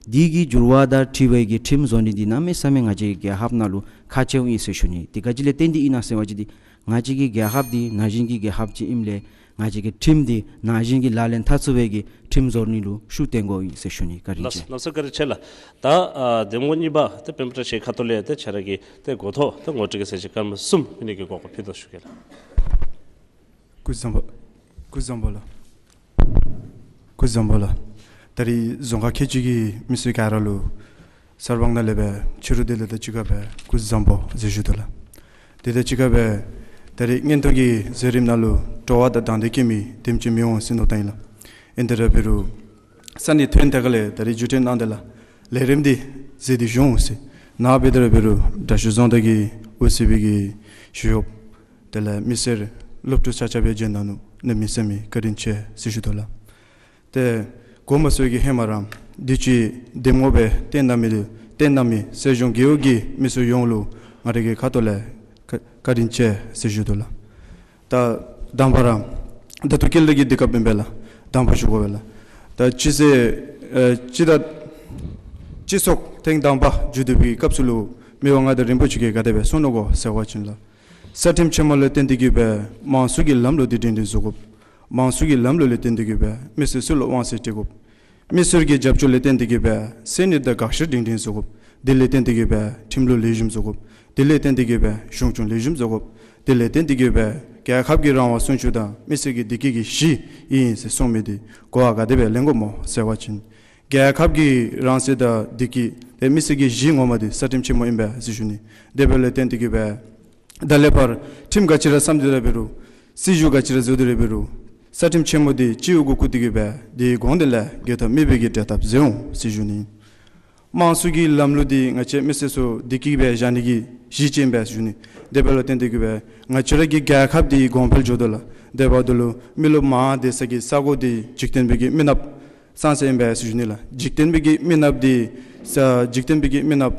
འདི་གི་འགྱུར་བ་དང་འཁྲིལ་བའི་གི་ཁྲིམས་བཟོ་ནི་འདི་གནམ་མེད་ས་མེད་ང་བཅས་རྒྱལ་ཁབ་ནང་ལུ་ཁག་ཆེཝ་ཨིན་ཟེར་ཞུ་ནི། དེ་ག་ཅི་ལས་བརྟེན་ཏེ་ཨིན་ན་ཟེར་བ་ཅིན་འདི་ང་བཅས་ཀྱི་རྒྱལ་ཁབ་འདི་ན་གཞོན་གྱི་རྒྱལ་ཁབ་ཅིག་ཨིནམ་ལས་ང་བཅས་ཀྱི་ཁྲིམས་འདི་ན་གཞོན་གྱིས་ལག་ལེན་འཐབ་ཚུགས་པའི་གི་ཁྲིམས་བཟོ་ནི་ལུ་ཤུགས་བཏོན་དགོཔ་ཨིན་ཟེར་ཞུ་ནི། བཀའ་དྲིན་ཆེ། ལགས་སོ། ལགས་སོ། བཀའ་དྲིན་ཆེ་ལགས། ད་ཨ་གདམ་ངོ་གཉིས་པ་ཏེ་སྤེན་པ་བཀྲ་ཤིས་ཁ་ཐུག་ལས་ཏེ་ཁྱོད་ར་གི་ཏེ་འགོ་ཐོག་ཏེ་ངོ་སྤྲོད་ཀྱི་ཚིག་སྐར་མ་གསུམ་ཕུལ་ནི་གི་གོ་སྐབས་ཕུལ་དོ་ཞུ་གེ་ལགས། སྐུ་གཟུགས་བཟང་པོ། སྐུ་གཟུགས་བཟང་པོ་ལགས། སྐུ་གཟུགས་བཟང་པོ་ལགས། ད་རིས་རྫོང་ཁག་ཁལ་གཅིག་གི་མི་སེར་ག་ར་ལུ་གསར་སྤང་ནང་ལས་སྦེ་ཕྱི་རུ་བདེ་ལེགས་དང་གཅིག་ཁར་སྦེ་སྐུ་གཟུགས་བཟང་པོ་ཟེར་ཞུ་དོ་ལགས། དེ་དང་གཅིག་ཁར་སྦེ་ད་རིས་མངོན་མཐོ་གི་མཛད་རིམ་ནང་ལུ་སྤྲོ་བ་དང་དང་འདོད་བསྐྱེད་མི་དེམ་ཅིག་མི་འོང་ཟེར་མནོ་བསམ་ཨིན་ལགས། ཨིན་ཏེ་ར་འབད་རུང་ས་གནས་ཐོན་ཏེ་ག་ལས་ད་རིས་བརྒྱུད་འཕྲིན་གནང་སྟེ་ལགས་ལས་རིམ་འདི་མཛད་དེ་བཞུགས་ཟེར། ནཱ་འབད་དེ་ར་འབད་རུང་དྲག་ཤོས་རྫོང་བདག་གིས་དབུ་གཙོས་པའི་གི་ཞུ་ཡོདཔ་དེ་ལས་མི་སེར་སློབ་ཕྲུག་ཆ་ཁྱབ་ཡང་མཇལ་གནང་ནུག། གནམ་མེད་ས་མེད་བཀའ་དྲིན་ཆེ་ཟེར་ཞུ་དོ་ལགས། ཏེ་གོ་མ་སོང་གི་ཧེ་མ་ར་འདི་ཅིག་གདམ་ངོ་སྦེ་བཏོན་གནང་མི་བཏོན་གནང་མི་སྲིད་གཞུང་རྒེད་འོག་གི་མི་སེར་ཡོངས་ལུ་ང་རའི་གི་ཁ་ཐུག་ལས་བཀའ་བཀའ་དྲིན་ཆེ་ཟེར་ཞུ་དོ་ལགས། ད་དང་པ་ར་ད་ལྟོ་ཁེལ་ལས་ཀྱི་དུས་སྐབས་ཨིན་པས་ལགས། དང་པ་ཞུ་དགོ་པས་ལགས། ད་སྤྱི་ཟླ་ཨེ་སྤྱི་ཟླ་སྤྱི་ཚོགས་ཐེངས་དང་པ་མཇུག་བསྡུ་བའི་སྐབས་སུ་ལུ་མི་དབང་མངའ་བདག་རིན་པོ་ཆེ་གིས་ག་དེ་སྦེ་གསུངས་ནུག་གོ་ཟེར་བ་ཅིན་ལགས། རྩ་ཁྲིམས་ཆེན་མོ་ལས་བརྟེན་ཏེ་གིས་སྦེ་མང་གཙོ་གི་ལམ་ལུགས་འདི་སྒྲིང་སྒྲིང་བཟོ་དགོ། མང་གཙོ་གི་ལམ་ལུགས་ལས་བརྟེན་ཏེ་གིས་སྦེ་མི་སེར་ཚུ་ལུ་དབང་ཚད་སྤྲོད་དགོ། མི་སེར་གྱི་རྒྱབ་སྐྱོར་ལས་བརྟེན་ཏེ་གིས་སྦེ་སེམས་ནུས་དང་དགག་བཞག་སྒྲིང་སྒྲིང་བཟོ་དགོ། དེ་ལས་བརྟེན་ཏེ་གིས་སྦེ་ཁྲིམས་ལུགས་ལེགས་ཤོམ་བཟོ་དགོ། དེ་ལས་བརྟེན་ཏེ་གིས་སྦེ་གཞུང་སྐྱོང་ལེགས་ཤོམ་བཟོ་དགོ། དེ་ལས་བརྟེན་ཏེ་གིས་སྦེ་རྒྱལ་ཁབ་ཀྱི་རང་དབང་སྲུང་སྐྱོབ་དང་མི་སེར་གྱི་བདེ་སྐྱིད་ཀྱི་གཞི་ཨིན་ཟེར་གསུངས་མི་འདི་གོ་བ་ག་དེ་སྦེ་ལེན་དགོཔ་སྨོ་ཟེར་བ་ཅིན། རྒྱལ་ཁབ་ཀྱི་རང་སྲིད་དང་བདེ་སྐྱིད་དེ་མི་སེར་གྱི་གཞི་ངོ་མ་འདི་རྩ་ཁྲིམས་ཆེན་མོ་ཨིན་པས་ཟེར་ཞུ་ནི། དེ་འབདཝ་ལས་བརྟེན་ཏེ་གིས་སྦེ་ད་ལས་ཕར་ཁྲིམས་ག་ཅི་ར་བསམ་སྟེ་ར་འབད་རུང་སྲིད་བྱུས་ག་ཅི་ར་བཟོ་སྟེ་ར་འབད་རུང་རྩ་ཁྲིམས་ཆེན་མོ་འདི་སྤྱི་འོག་གུ་བཀུར་ཏེ་གིས་སྦེ་དེའི་གོང་དེ་ལས་འགལ་ཐབས་མེད་པའི་གི་འབྲེལ་ཐབས་མཛད་འོང་ཟེར་ཞུ་ནི། དམངས་གཙོ་གི་ལམ་ལུགས་འདི་ང་བཅས་མི་སེར་ཚུ་བདེ་སྐྱིད་སྦེ་བཞག་ནི་གི་གཞི་ཅིག་ཨིན་པས་ཟེར་ཞུ་ནི། དེ་འབདཝ་ལས་བརྟེན་ཏེ་གིས་སྦེ་ང་བཅས་ར་གི་རྒྱལ་ཁབ་འདི་གོང་འཕེལ་འགྱོ་དོ་ལགས། དེ་འབདཝ་ད་ལུ་མི་རློབས་མང་སྡོད་ས་གི་ས་གོ་འདི་འཇིག་རྟེན་པའི་གི་མི་ནགཔ་ཚང་ས་ཨིན་པས་ཟེར་ཞུ་ནི་ལགས། འཇིག་རྟེན་པའི་གི་མི་ནགཔ་འདི་ས་འཇིག་རྟེན་པའི་གི་མི་ནགཔ་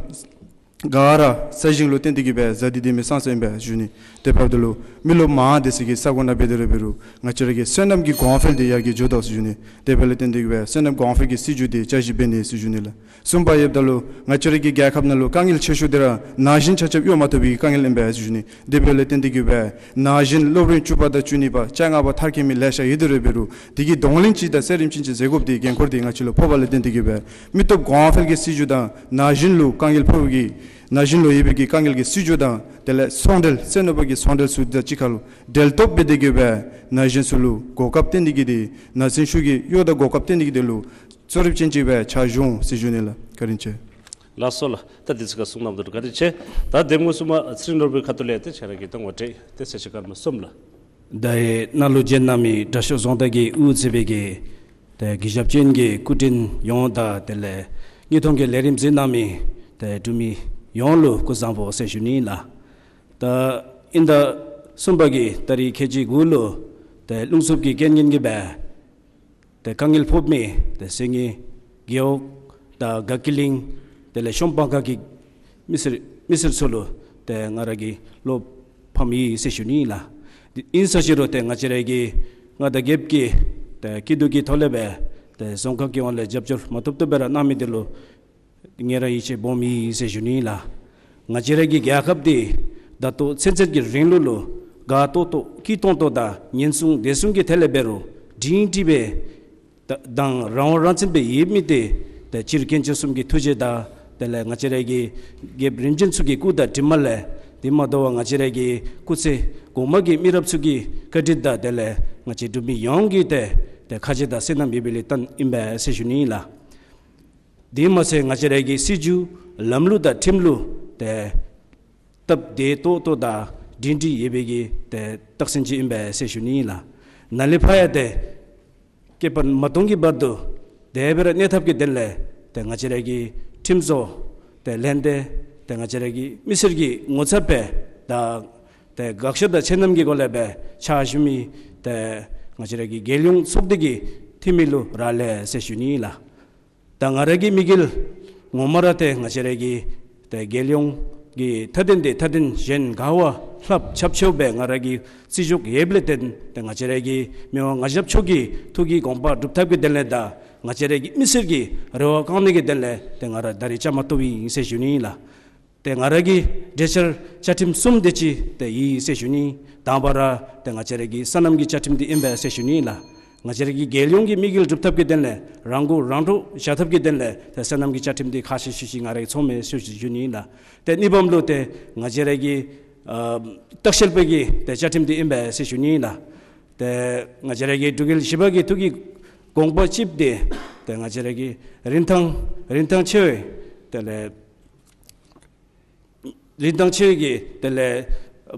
ག་ར་ས་ཞིང་ལུ་བརྟེན་ཏེ་གིས་སྦེ་ཟ་དེ་དེ་མི་ཚང་ས་ཨིན་པས་ཟེར་ཞུ་ནི། དེ་འབདཝ་ད་ལུ་མི་རློབས་མང་སྡོད་ས་གི་ས་གོ་ནང་འབད་དེ་ར་འབད་རུང་ང་བཅས་ར་གི་སོ་ནམ་གྱི་གོང་འཕེལ་འདི་ཡར་རྒྱས་འགྱོ་དོ་ཟེར་ཞུ་ནི། དེ་འབདཝ་ལས་བརྟེན་ཏེ་གིས་སྦེ་སོ་ནམ་གོང་འཕེལ་གྱི་སྲིད་བྱུས་འདི་བསྐྱར་ཞིབ་འབད་ནི་ཟེར་ཞུ་ནི་ལགས། གསུམ་པ་ཡོདཔ་ད་ལུ་ང་བཅས་ར་གི་རྒྱལ་ཁབ་ནང་ལུ་དཀའ་ངལ་ཆེ་ཤོས་འདི་ར་ན་གཞོན་ཆ་ཁྱབ་གཡོག་མ་ཐོབ་པའི་དཀའ་ངལ་ཨིན་པས་ཟེར་ཞུ་ནི། དེ་འབདཝ་ལས་བརྟེན་ཏེ་གིས་སྦེ་ན་གཞོན་སློབ་རིམ་བཅུ་པ་དང་བཅུ་གཉིས་པ་བཅོ་ལྔ་པ་མཐར་འཁྱོལ་མི་ལེ་ཤ་ཡོད་དེ་ར་འབད་རུང་དེ་གི་གདོང་ལེན་ཅིག་དང་གསན་རིམ་ཅིག་ཅིག་མཛད་དགོཔ་འདི་འགན་ཁུར་འདི་ང་བཅས་ལུ་ཕོགཔ་ལས་བརྟེན་ཏེ་གིས་སྦེ་མི་སྟོབས་གོང་འཕེལ་གྱི་སྲིད་བྱུས་དང་ན་གཞོན་ལུ་དཀའ་ངལ་ཕོག་པའི་གི་ན་གཞོན་ལུ་ཡོད་པའི་གི་དཀའ་ངལ་གྱི་སྲིད་བྱུས་དང་དེ་ལས་ཚོང་འབྲེལ་བཙན་གནོན་པ་གི་ཚོང་འབྲེལ་ཚུ་དང་གཅིག་ཁར་ལུ་འབྲེལ་གཏོགས་འབད་དེ་གིས་སྦེ་ན་གཞོན་ཚུ་ལུ་གོ་སྐབས་བསྟུན་ཏེ་གིས་འདི་ན་གཞོན་ཤུགས་ཀྱིས་གཡོག་དང་གོ་སྐབས་བསྟུན་ཏེ་གིས་འདི་ལུ་གཙོ་རིམ་ཅན་ཅིག་སྦེ་ཕྱག་ཞུ་འོང་ཟེར་ཞུ་ནི་ལགས། བཀའ་དྲིན་ཆེ། ལགས་སོ་ལགས། ད་དུས་ཚོད་ཁར་གསུང་གནང་དོ་བཀའ་དྲིན་ཆེ། ད་གདམ་ངོ་གསུམ་པ་ཚེ་རིང་ནོར་བུའི་ཁ་ཐུག་ལས་ཏེ་ཁྱོད་ར་གི་ད་ངོ་སྤྲོད་ཏེ་ཚར་གཅིག་སྐར་མ་གསུམ་ལགས། ད་ནཱ་ལུ་མཇལ་གནང་མི་དྲག་ཤོས་རྫོང་བདག་གིས་དབུ་གཙོས་པའི་གི་ཏེ་གུས་ཞབས་ཅན་གྱི་སྐུ་མགྲོན་ཡོངས་དང་དེ་ལས་དངོས་མཐོང་གི་ལས་རིམ་གཟིགས་གནང་མི་ཏེ་འབྲུག་མི་ཡོངས་ལུ་སྐུ་གཟུགས་བཟང་པོ་ཟེར་ཞུ་ནི་ལགས། ད་དབྱིན་ཟླ་གསུམ་པ་གི་ཏ་རིག་ཁལ་གཅིག་དགུ་ལུ་ཏེ་རླུང་འཚུབ་ཀྱི་རྐྱེན་ངན་གྱིས་སྦེ་ཏེ་དཀའ་ངལ་ཕོག་མི་ཏེ་སེང་གེ་རྒེད་འོག་དང་དགའ་སྐྱིད་གླིང་དེ་ལས་གཤོང་སྤང་ཁ་གི་མི་སེར་མི་སེར་ཚུ་ལུ་ཏེ་ང་ར་གིས་བློ་ཕམ་ཡི་ཟེར་ཞུ་ནི་ལགས། ཨིན་ས་ཅི་རུང་ཏེ་ང་བཅས་ར་གི་མངའ་བདག་རྒྱལཔོ་གི་ཏེ་སྐྱིད་སྡུག་གི་ཐོག་ལས་སྦེ་ཏེ་རྫོང་ཁག་གི་ངོས་ལས་རྒྱབ་སྐྱོར་མ་ཐོབ་ཐོབ་སྦེ་ར་གནང་མི་འདི་ལུ་ངེ་ར་ཡིད་ཆེས་སྦོམ་ཡི་ཟེར་ཞུ་ནི་ལགས། ང་བཅས་ར་གི་རྒྱལ་ཁབ་འདི་ད་ལྟོ་ཚུན་ཚོད་ཀྱི་རིང་ལུགས་ལུ་དགའ་ཏོག་ཏོ་སྐྱིད་ཏོང་ཏོ་དང་ཉེན་སྲུང་བདེ་སྲུང་གི་ཐད་ལས་འབད་རུང་སྒྲིང་སྒྲི་སྦེ་ད་དང་རང་དབང་རང་བཙན་སྦེ་ཡོད་མི་འདི་ད་སྤྱིར་མཁྱེན་བརྩེ་གསུམ་གྱི་ཐུགས་རྗེ་དང་དེ་ལས་ང་བཅས་ར་གི་རྒྱལཔོ་རིམ་བྱོན་ཚུ་གི་སྐུ་དང་གྲིབ་མ་ལས་དེ་མ་དོ་བར་ང་བཅས་ར་གི་སྐུ་ཚེ་གོང་མ་གི་མི་རབས་ཚུ་གི་བཀའ་དྲིན་དང་དེ་ལས་ང་བཅས་འབྲུག་མི་ཡོངས་ཀྱི་ཏེ་ཏེ་ཁ་རྗེ་དང་བསོད་ནམས་ཡོད་པའི་ལས་བརྟེན་ཨིན་པས་ཟེར་ཞུ་ནི་ལགས། དེ་མ་ཚད་ང་བཅས་ར་གི་སྲིད་བྱུས་ལམ་ལུགས་དང་ཁྲིམས་ལུགས་ཏེ་སྟབས་བདེ་ཏོག་ཏོ་དང་སྒྲིང་སྒྲི་ཡོད་པའི་གི་ཏེ་རྟགས་མཚན་ཅིག་ཨིན་པས་ཟེར་ཞུ་ནི་ལགས། ནཱ་ལས་ཕར་ཡང་ཏེ་བསྐལ་པ་མ་སྟོང་གི་བར་དུ་དེ་སྦེ་ར་གནས་ཐབས་ཀྱི་དོན་ལས་ཏེ་ང་བཅས་ར་གི་ཁྲིམས་བཟོ་ཏེ་ལྷན་སྡེ་ཏེ་ང་བཅས་ར་གི་མི་སེར་གྱི་ངོ་ཚབ་སྦེ་དང་ཏེ་དགག་བཞག་དང་ཆེ་མཐོང་གི་སྒོ་ལས་སྦེ་ཕྱག་ཞུ་མི་ཏེ་ང་བཅས་ར་གི་རྒྱལ་ཡོངས་ཚོགས་སྡེ་གི་འཐུས་མི་ལུ་རག་ལས་ཟེར་ཞུ་ནི་ལགས། ད་ང་ར་གི་དམིགས་ཡུལ་ངོ་མ་ར་ཏེ་ང་བཅས་ར་གི་ཏེ་རྒྱལ་ཡོངས་ཀྱི་མཐའ་དོན་འདི་མཐའ་དོན་གཞན་ག་བ་ལྷགཔ་ཁྱབ་ཆེཝ་སྦེ་ང་ར་གི་བརྩི་འཇོག་ཡོདཔ་ལས་བརྟེན་ཏེ་ང་བཅས་ར་གི་མི་དབང་མངའ་ཞབས་མཆོག་གི་ཐུགས་ཀྱི་དགོངས་པ་སྒྲུབ་ཐབས་ཀྱི་དོན་ལས་དང་ང་བཅས་ར་གི་མི་སེར་གྱི་རེ་བ་བསྐང་ནི་གི་དོན་ལས་ཏེ་ང་ར་ད་རིས་བཅའ་མར་གཏོགསཔ་ཨིན་ཟེར་ཞུ་ནི་ཨིན་ལགས། ཏེ་ང་ར་གི་གྲོས་འཆར་བཅའ་ཁྲིམས་གསུམ་དེ་ཅིག་ཏེ་ཡོད་ཟེར་ཞུ་ནི། དང་པ་ར་ཏེ་ང་བཅས་ར་གི་སོ་ནམ་གྱི་བཅའ་ཁྲིམས་འདི་ཨིན་པས་ཟེར་ཞུ་ནི་ལགས། ང་བཅས་ར་གི་རྒྱལ་ཡོངས་ཀྱི་དམིགས་ཡུལ་སྒྲུབ་ཐབས་ཀྱི་དོན་ལས་རང་མགོ་རང་འདྲོངས་བཞག་ཐབས་ཀྱི་དོན་ལས་ཏེ་སོ་ནམ་གྱི་བཅའ་ཁྲིམས་འདི་ཁག་ཆེ་ཤོས་ཅིག་ང་ར་གིས་མཐོངམ་མས་ཟེར་ཞུ་ནི་ལགས། ཏེ་གཉིས་པམ་ལུ་ཏེ་ང་བཅས་ར་གི་ཨ་ལྟ་བཤལ་པའི་གི་ཏེ་བཅའ་ཁྲིམས་འདི་ཨིན་པས་ཟེར་ཞུ་ནི་ལགས། ཏེ་ང་བཅས་ར་གི་འབྲུག་རྒྱལ་བཞི་པ་གི་ཐུགས་ཀྱི་དགོངས་པ་གཅིགཔོ་འདི་ཏེ་ང་བཅས་ར་གི་རིན་ཐང་རིན་ཐང་ཆེ་བའི་དེ་ལས་རིན་ཐང་ཆེ་བའི་གི་དེ་ལས་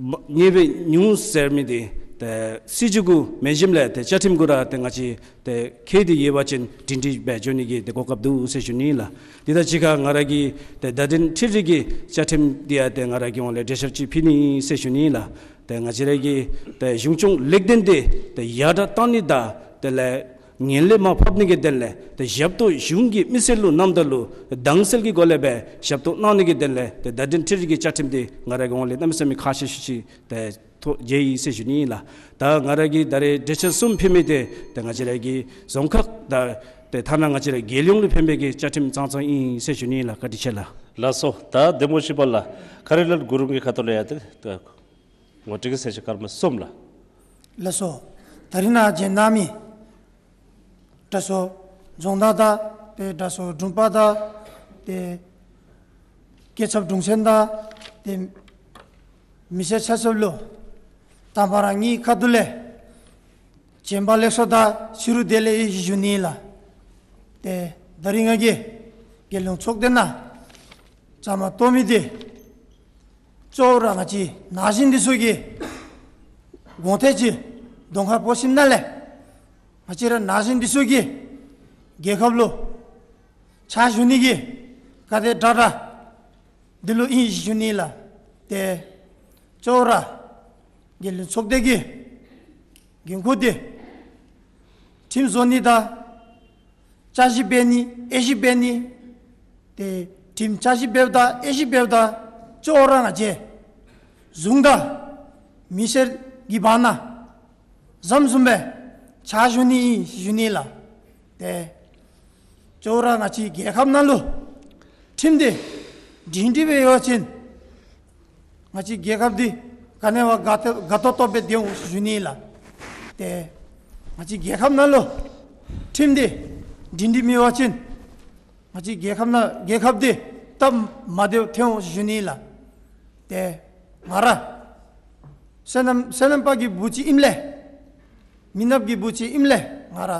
མ་ཉེ་བའི་ཉུང་ཟེར་མི་འདི་ཏེ་སྲིད་བྱུས་གུ་མེན་ཞིནམ་ལས་ཏེ་བཅའ་ཁྲིམས་གུ་ར་ཏེ་ང་བཅས་ཏེ་ཁེ་འདི་ཡོད་པ་ཅིན་སྒྲིང་སྒྲི་སྦེ་འགྱོ་ནི་གི་ཏེ་གོ་སྐབས་འདུག་ཟེར་ཞུ་ནི་ལགས། དེ་དང་གཅིག་ཁར་ང་ར་གི་ཏེ་བརྡ་དོན་འཕྲུལ་རིག་གི་བཅའ་ཁྲིམས་འདི་ཡང་ཏེ་ང་ར་གི་ཧོངས་ལས་གྲོས་འཆར་ཅིག་ཕུལ་ནི་ཟེར་ཞུ་ནི་ལགས། ཏེ་ང་བཅས་ར་གི་ཏེ་གཞུང་སྐྱོང་ལས་དོན་འདི་ཏེ་ཡར་དྲག་བཏང་ནི་དང་དེ་ལས་ངན་ལྷད་མར་ཕབ་ནི་གི་དོན་ལས་ཏེ་ཞབས་ཏོག་གཞུང་གི་མི་སེར་ལུ་གནངམ་ད་ལུ་དྭངས་གསལ་གྱི་སྒོ་ལས་སྦེ་ཞབས་ཏོག་གནང་ནི་གི་དོན་ལས་ཏེ་བརྡ་དོན་འཕྲུལ་རིག་གི་བཅའ་ཁྲིམས་འདི་ང་ར་གི་ཧོངས་ལས་གནམ་མེད་ས་མེད་ཁག་ཆེ་ཤོས་ཅིག་ཏེ་ཐོག་མཇལ་ཡི་ཟེར་ཞུ་ནི་ལགས། ད་ང་ར་གིས་ད་རིས་གྲོས་འཆར་གསུམ་ཕུལ་མི་འདི་ཏེ་ང་བཅས་ར་གི་རྫོང་ཁག་དང་ཏེ་ཐ་ན་ང་བཅས་ར་རྒྱལ་ཡོངས་ལུ་ཕན་པའི་གི་བཅའ་ཁྲིམས་ཙང་ཙང་ཨིན་ཟེར་ཞུ་ནི་ལགས། བཀའ་དྲིན་ཆེ་ལགས། ལགས་སོ། ད་གདམ་ངོ་བཞི་པ་ལགས་མཁར་དབྱིན་ལགས་གུ་རུམ་གྱི་ཁ་ཐུག་ལས་ཡང་ཏེ་ངོ་སྤྲོད་ཀྱི་གསལ་བཤད་སྐར་མ་གསུམ་ལགས། ལགས་སོ། ད་རིས་ནཱ་མཇལ་གནང་མི་དྲག་ཤོས་རྫོང་བདག་དང་ཏེ་དྲག་ཤོས་དྲུང་པ་དང་ཏེ་སྐྱེས་ཚབ་དྲུང་ཆེན་དང་ཏེ་མི་སེར་ཆ་ཁྱབ་ལུ་དང་པ་ར་ངེའི་ཁ་ཐུག་ལས་བྱོན་པ་ལེགས་སོ་དང་ཕྱི་རུ་བདེ་ལེགས་ཡོད་ཟེར་ཞུ་ནི་ལགས། ཏེ་ད་རིས་ང་གིས་རྒྱལ་ཡོངས་ཚོགས་སྡེ་ནང་བཅའ་མར་གཏོགས་མི་འདི་གཙོ་བོ་ར་ང་བཅས་ན་གཞོན་འདི་ཚུ་གི་དགོངས་ཐད་ཅིག་གདོང་ཁར་སྤོ་ཞིནམ་ལས་ང་བཅས་ར་ན་གཞོན་འདི་ཚུ་གིས་རྒྱལ་ཁབ་ལུ་ཕྱག་ཞུ་ནི་གི་ག་དེ་དྲག་དྲག་འདི་ལུ་ཨིན་ཟེར་ཞུ་ནི་ལགས། ཏེ་གཙོ་བོ་ར་རྒྱལ་ཡོངས་ཚོགས་སྡེ་གི་འགན་ཁུར་འདི་ཁྲིམས་བཟོ་ནི་དང་བསྐྱར་ཞིབ་འབད་ནི་དབྱེ་ཞིབ་འབད་ནི་ཏེ་ཁྲིམས་བསྐྱར་ཞིབ་འབདཝ་ད་དབྱེ་ཞིབ་འབདཝ་ད་གཙོ་བོ་ར་ང་བཅས་གཞུང་དང་མི་སེར་གྱི་བར་ན་ཟམ་ཟུམ་སྦེ་ཕྱག་ཞུ་ནི་ཨིན་ཟེར་ཞུ་ནི་ལགས། ཏེ་གཙོ་བོ་ར་ང་བཅས་རྒྱལ་ཁབ་ནང་ལུ་ཁྲིམས་འདི་སྒྲིང་སྒྲི་སྦེ་ཡོད་པ་ཅིན་ང་བཅས་རྒྱལ་ཁབ་འདི་ག་ནི་བ་དགའ་ཏོག་དགའ་ཏོག་ཏོ་སྦེ་སྡོད་འོང་ཟེར་ཞུ་ནི་ལགས། ཏེ་ང་བཅས་རྒྱལ་ཁབ་ནང་ལུ་ཁྲིམས་འདི་སྒྲིང་སྒྲི་མེད་པ་ཅིན་ང་བཅས་རྒྱལ་ཁབ་ནང་རྒྱལ་ཁབ་འདི་སྟབས་མ་བདེཝ་ཐོན་འོང་ཟེར་ཞུ་ནི་ལགས། ཏེ་ང་ར་སོ་ནམ་སོ་ནམ་པ་གི་བུ་ཅིག་ཨིནམ་ལས་མི་ནགཔ་གི་བུ་ཅིག་ཨིནམ་ལས་ང་ར་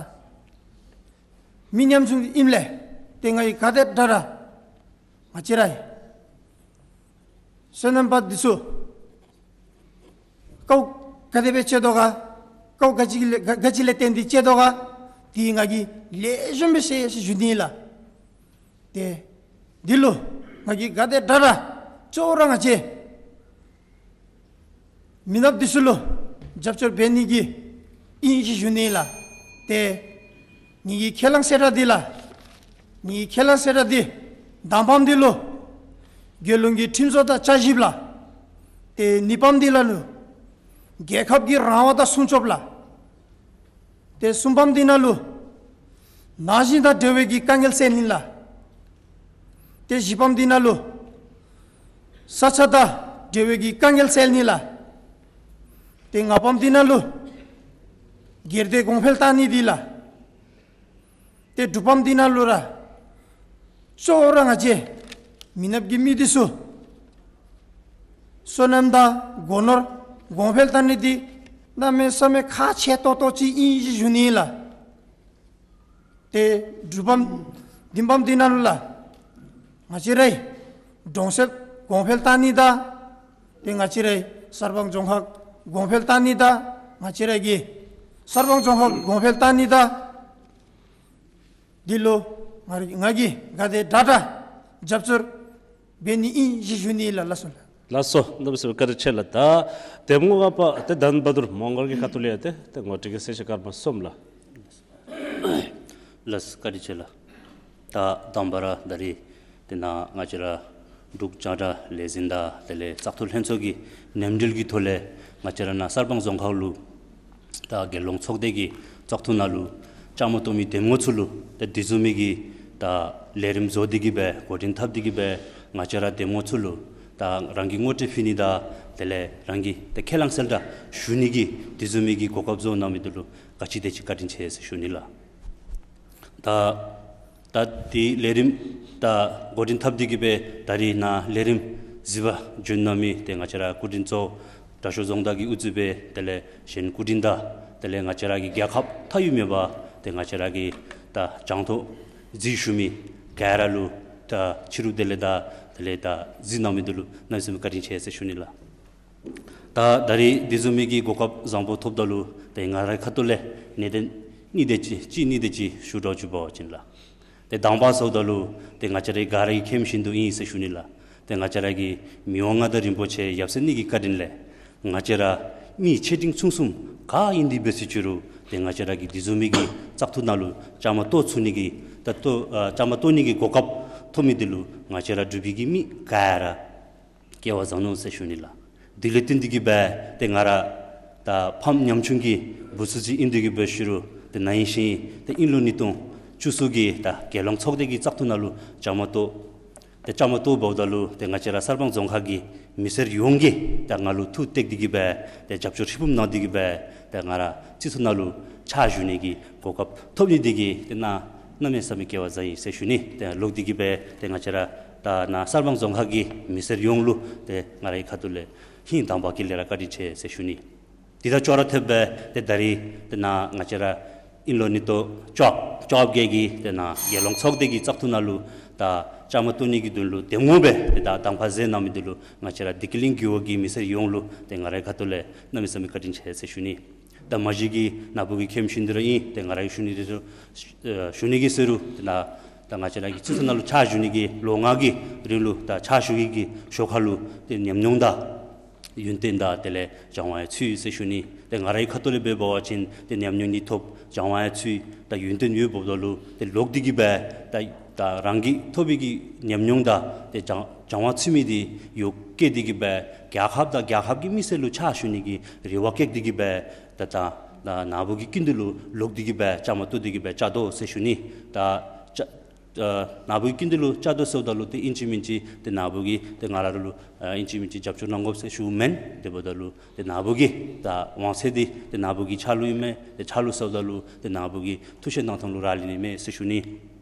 མི་ཉམ་ཆུང་ཨིནམ་ལས་ཏེ་ང་གིས་ག་དེ་དྲག་དྲག་ང་བཅས་རའི་སོ་ནམ་པ་འདི་ཚུ་དཀའཝ་ག་དེ་སྦེ་སྤྱད་དོ་ག། དཀའཝ་ག་ཅི་ལས་ག་ག་ཅི་ལས་བརྟེན་ཏེ་སྤྱད་དོ་ག། དེ་ང་གིས་ལེགས་ཤོམ་སྦེ་ཤེས་ཟེར་ཞུ་ནི་ལགས། ཏེ་འདི་ལུ་ང་གིས་ག་དེ་དྲག་དྲག་གཙོ་བོ་ར་ང་བཅས་མི་ནགཔ་འདི་ཚུ་ལུ་རྒྱབ་སྐྱོར་འབད་ནི་གི་ཨིན་ཟེར་ཞུ་ནི་ལགས། ཏེ་ངེ་གི་ཁས་བླངས་གསལ་བསྒྲགས་འདི་ལགས། ངེ་གི་ཁས་བླངས་གསལ་བསྒྲགས་འདི་དང་པམ་འདི་ལུ་རྒྱལ་ཡོངས་ཀྱི་ཁྲིམས་བཟོ་དང་བསྐྱར་ཞིབ་ལགས། ཏེ་གཉིས་པམ་འདི་ནང་ལུ་རྒྱལ་ཁབ་ཀྱི་རང་དབང་དང་སྲུང་སྐྱོབ་ལགས། ཏེ་གསུམ་པམ་འདི་ནང་ལུ་ན་གཞོན་དང་འབྲེལ་བའི་གི་དཀའ་ངལ་སེལ་ནི་ལགས། ཏེ་བཞི་པམ་འདི་ནང་ལུ་ས་ཆ་དང་འབྲེལ་བའི་གི་དཀའ་ངལ་སེལ་ནི་ལགས། ཏེ་ལྔ་པམ་འདི་ནང་ལུ་སྒེར་སྡེ་གོང་འཕེལ་བཏང་ནི་འདི་ལགས། ཏེ་དྲུག་པམ་འདི་ནང་ལུ་ར་གཙོ་བོ་ར་ང་བཅས་མི་ནགཔ་གི་མི་འདི་ཚུ་སོ་ནམ་དང་སྒོ་ནོར་གོང་འཕེལ་བཏང་ནི་འདི་གནམ་མེད་ས་མེད་ཁག་ཆེ་ཏོག་ཏོ་ཅིག་ཨིན་ཟེར་ཞུ་ནི་ལགས། ཏེ་དྲུག་པམ་བདུན་པམ་འདི་ནང་ལུ་ལགས། ང་བཅས་རའི་གྲོང་གསེབ་གོང་འཕེལ་བཏང་ནི་དང་ཏེ་ང་བཅས་རའི་གསར་སྤང་རྫོང་ཁག་གོང་འཕེལ་བཏང་ནི་དང་ང་བཅས་ར་གི་གསར་སྤང་རྫོང་ཁག་གོང་འཕེལ་བཏང་ནི་དང་འདི་ལུ་ང་ར་ང་གིས་ག་དེ་དྲག་དྲག་རྒྱབ་སྐྱོར་འབད་ནི་ཨིན་ཟེར་ཞུ་ནི་ལགས། ལགས་སོ་ལགས། ལགས་སོ། གནམ་མེད་ས་མེད་བཀའ་དྲིན་ཆེ་ལགས། ད་གདམ་ངོ་ལྔ་པ་ཏེ་དྷན་བྷ་དུར་མོང་སྒར་གྱི་ཁ་ཐུག་ལས་ཡང་ཏེ་ཏེ་ངོ་སྤྲོད་ཀྱི་གསལ་བཤད་སྐར་མ་གསུམ་ལགས། ལགས་སོ། བཀའ་དྲིན་ཆེ་ལགས། ད་དང་པ་ར་ད་རིས་དེ་ནང་ང་བཅས་ར་འབྲུག་རྒྱང་བསྒྲགས་ལས་འཛིན་དང་དེ་ལས་བཙག་འཐུ་ལྷན་ཚོགས་ཀྱི་མཉམ་འབྲེལ་གྱི་ཐོག་ལས་ང་བཅས་ར་ནཱ་གསར་སྤང་རྫོང་ཁག་ལུ་ད་རྒྱལ་ཡོངས་ཚོགས་སྡེ་གི་བཙག་འཐུ་ནང་ལུ་བཅའ་མར་གཏོགས་མི་འདེམས་ངོ་ཚུ་ལུ་ད་དེ་བཟུམ་མའི་གི་ད་ལས་རིམ་བཟོ་སྟེ་གི་སྦེ་འགོ་འདྲེན་འཐབ་སྟེ་གི་སྦེ་ང་བཅས་ར་འདེམས་ངོ་ཚུ་ལུ་ད་རང་གི་ངོ་སྤྲོད་ཕུལ་ནི་དང་དེ་ལས་རང་གི་ད་ཁས་བླངས་གསལ་བསྒྲགས་ཞུ་ནི་གི་དེ་བཟུམ་མའི་གི་གོ་སྐབས་བཟོ་གནང་མི་འདི་ལུ་ག་ཅི་དེ་ཅིག་བཀའ་དྲིན་ཆེ་ཟེར་ཞུ་ནི་ལགས། ད་ད་དེ་ལས་རིམ་ད་འགོ་འདྲེན་འཐབ་སྟེ་གི་སྦེ་ད་རིས་ནཱ་ལས་རིམ་གཟིགས་པར་བྱོན་གནང་མི་ཏེ་ང་བཅས་ར་སྐུ་མགྲོན་གཙོ་བོ་དྲག་ཤོས་རྫོང་བདག་གི་དབུ་གཙོས་སྦེ་དེ་ལས་གཞན་སྐུ་མགྲོན་དང་དེ་ལས་ང་བཅས་ར་གི་རྒྱལ་ཁབ་མཐའ་དབུས་མེད་པར་ཏེ་ང་བཅས་ར་གི་ད་རྒྱང་མཐོང་གཟིགས་བཞུགས་མི་ག་ར་ལུ་ད་ཕྱི་རུ་དེ་ལས་ད་དེ་ལས་ད་གཟིགས་གནང་མི་འདི་ལུ་གནམ་མེད་ས་མེད་བཀའ་དྲིན་ཆེ་ཟེར་ཞུ་ནི་ལགས། ད་ད་རིས་དེ་བཟུམ་མའི་གི་གོ་སྐབས་བཟང་པོ་ཐོབ་ད་ལུ་ཏེ་ང་རའི་ཁ་ཐུག་ལས་གནད་དོན་གཉིས་དེ་ཅིག་གཅིག་གཉིས་དེ་ཅིག་ཞུ་དགོཔ་ཅིག་འབད་བ་ཅིན་ལགས། ཏེ་དང་པ་ཟེརཝ་ད་ལུ་ཏེ་ང་བཅས་ར་ག་ར་གིས་མཁྱེན་མི་བཞིན་དུ་ཨིན་ཟེར་ཞུ་ནི་ལགས། ཏེ་ང་བཅས་ར་གི་མི་དབང་མངའ་བདག་རིན་པོ་ཆེ་ཡབ་སྲས་གཉིས་ཀྱི་བཀའ་དྲིན་ལས་ང་བཅས་ར་མི་ཆེ་འབྲིང་ཆུང་གསུམ་ག་ཨིན་ཏེ་འབད་སོང་ཅི་རུང་ཏེ་ང་བཅས་ར་གིས་དེ་བཟུམ་མའི་གི་བཙག་འཐུ་ནང་ལུ་བཅའ་མར་གཏོགས་ཚུགས་ནི་གི་ད་གཏོགས་ཨ་བཅའ་མར་གཏོགས་ནི་གི་གོ་སྐབས་ཐོབ་མི་འདི་ལུ་ང་བཅས་ར་འབྲུག་པའི་གི་མི་ག་ར་སྐལ་བ་བཟང་ནུག་ཟེར་ཞུ་ནི་ལགས། དེ་ལས་བརྟེན་ཏེ་གི་སྦེ་ཏེ་ང་ར་ད་ཕམ་ཉམ་ཆུང་གི་བུ་ཚ་ཅིག་ཨིན་ཏེ་གི་སྦེ་ཞུ་རུང་ཏེ་ན་ཧིང་ཞིན་ཏེ་དབྱིན་ལོ་ཉིས་སྟོང་བཅུ་གསུམ་གྱི་ད་རྒྱལ་ཡོངས་ཚོགས་སྡེ་གི་བཙག་འཐུ་ནང་ལུ་བཅའ་མར་གཏོགས། ཏེ་བཅའ་མར་གཏོགས་འབདཝ་ད་ལུ་ཏེ་ང་བཅས་ར་གསར་སྤང་རྫོང་ཁག་གི་མི་སེར་ཡོངས་ཀྱིས་ད་ང་ལུ་ཐུགས་གཏད་དེ་གི་སྦེ་ཏེ་རྒྱབ་སྐྱོར་ཧྲིལ་བུམ་གནང་སྟེ་གི་སྦེ་ཏེ་ང་ར་སྤྱི་ཚོགས་ནང་ལུ་ཕྱག་ཞུ་ནི་གི་གོ་སྐབས་ཐོབ་ནི་དེ་གིས་ཏེ་ནཱ་གནམ་མེད་ས་མེད་སྐལ་བ་བཟང་ཡི་ཟེར་ཞུ་ནི། ཏེ་ལོག་སྟེ་གི་སྦེ་ཏེ་ང་བཅས་ར་ད་ནཱ་གསར་སྤང་རྫོང་ཁག་གི་མི་སེར་ཡོངས་ལུ་ཏེ་ང་རའི་ཁ་ཐུག་ལས་ཧིང་དང་པ་གི་ལས་ར་བཀའ་དྲིན་ཆེ་ཟེར་ཞུ་ནི། དེ་དང་ཅོག་ར་འཐདཔ་སྦེ་ཏེ་ད་རིས་ཏེ་ནཱ་ང་བཅས་ར་དབྱིན་ལོ་ཉིས་སྟོང་བཅོ་བཅོ་བརྒྱད་ཀྱི་ཏེ་ནཱ་རྒྱལ་ཡོངས་ཚོགས་སྡེ་གི་བཙག་འཐུ་ནང་ལུ་ད་བཅའ་མར་གཏོགས་ནི་གི་དོན་ལུ་འདེམས་ངོ་སྦེ་ཏེ་ད་དང་པ་མཛད་གནང་མི་འདི་ལུ་ང་བཅས་ར་བདེ་སྐྱིད་གླིང་རྒེད་འོག་གི་མི་སེར་ཡོངས་ལུ་ཏེ་ང་རའི་ཁ་ཐུག་ལས་གནམ་མེད་ས་མེད་བཀའ་དྲིན་ཆེ་ཟེར་ཞུ་ནི། ད་མ་གཞི་གི་ནཱ་བུ་གིས་མཁྱེན་མི་བཞིན་དུ་ར་ཨིན། ཏེ་ང་ར་གིས་ཞུ་ནི་དེ་ཚུ་ཨེ་ཞུ་ནི་གི་ཟེར་རུང་ཏེ་ནཱ་ད་ང་བཅས་ར་གི་སྤྱི་ཚོགས་ནང་ལུ་ཕྱག་ཞུ་ནི་གི་ལོ་ལྔ་གི་རིང་ལུ་ད་ཕྱག་ཞུ་ནི་གི་ཞོར་ཁ་ལུ་ཏེ་ཉམས་མྱོང་དང་ཡོན་ཏན་དང་དེ་ལས་སྦྱང་བ་ཡང་ཚུད་ཡི་ཟེར་ཞུ་ནི། ཏེ་ང་རའི་ཁ་ཐུག་ལས་འབད་བ་ཅིན་ཏེ་ཉམས་མྱོང་ནི་ཐོབ་སྦྱང་བ་ཡང་ཚུད་ད་ཡོན་ཏན་ཡོདཔ་འབདཝ་ད་ལུ་ཏེ་ལོག་སྟེ་གི་སྦེ་ད་ད་རང་གིས་ཐོབ་པའི་གི་ཉམས་མྱོང་དང་ཏེ་སྦྱང་སྦྱང་བ་ཚུད་མི་འདི་ཡོ་བསྐྱེད་དེ་གི་སྦེ་རྒྱལ་ཁབ་དང་རྒྱལ་ཁབ་ཀྱི་མི་སེར་ལུ་ཕྱག་ཞུ་ནི་གི་རེ་བ་བསྐྱེད་དེ་གི་སྦེ་ད་ད་ད་ནཱ་བུ་གི་སྐུ་མདུན་ལུ་ལོག་སྟེ་གི་སྦེ་བཅའ་མར་གཏོགས་ཏེ་གི་སྦེ་བཅའ་དོ་ཟེར་ཞུ་ནི། ད་བཅའ་ཨ་ནཱ་བུ་གི་སྐུ་མདུན་ལུ་བཅའ་དོ་ཟེརཝ་ད་ལུ་ཏེ་ཨིན་ཅི་མིན་ཅི་ཏེ་ནཱ་བུ་གིས་ཏེ་ང་ར་ལུ་ཨ་ཨིན་ཅི་མིན་ཅི་རྒྱབ་སྐྱོར་གནང་དགོ་ཟེར་ཞུཝ་མེན། དེ་འབདཝ་ད་ལུ་ཏེ་ནཱ་བུ་གི་ད་དབང་ཚད་འདི་ཏེ་ནཱ་བུ་གི་ཕྱག་ལུ་ཨིན་མས། ཏེ་ཕྱག་ལུ་ཟེརཝ་ད་ལུ་ཏེ་ནཱ་བུ་གི་ཐུགས་བཞེད་གནང་ཐངས་ལུ་རག་ལས་ནི་མས་ཟེར་ཞུ་ནི།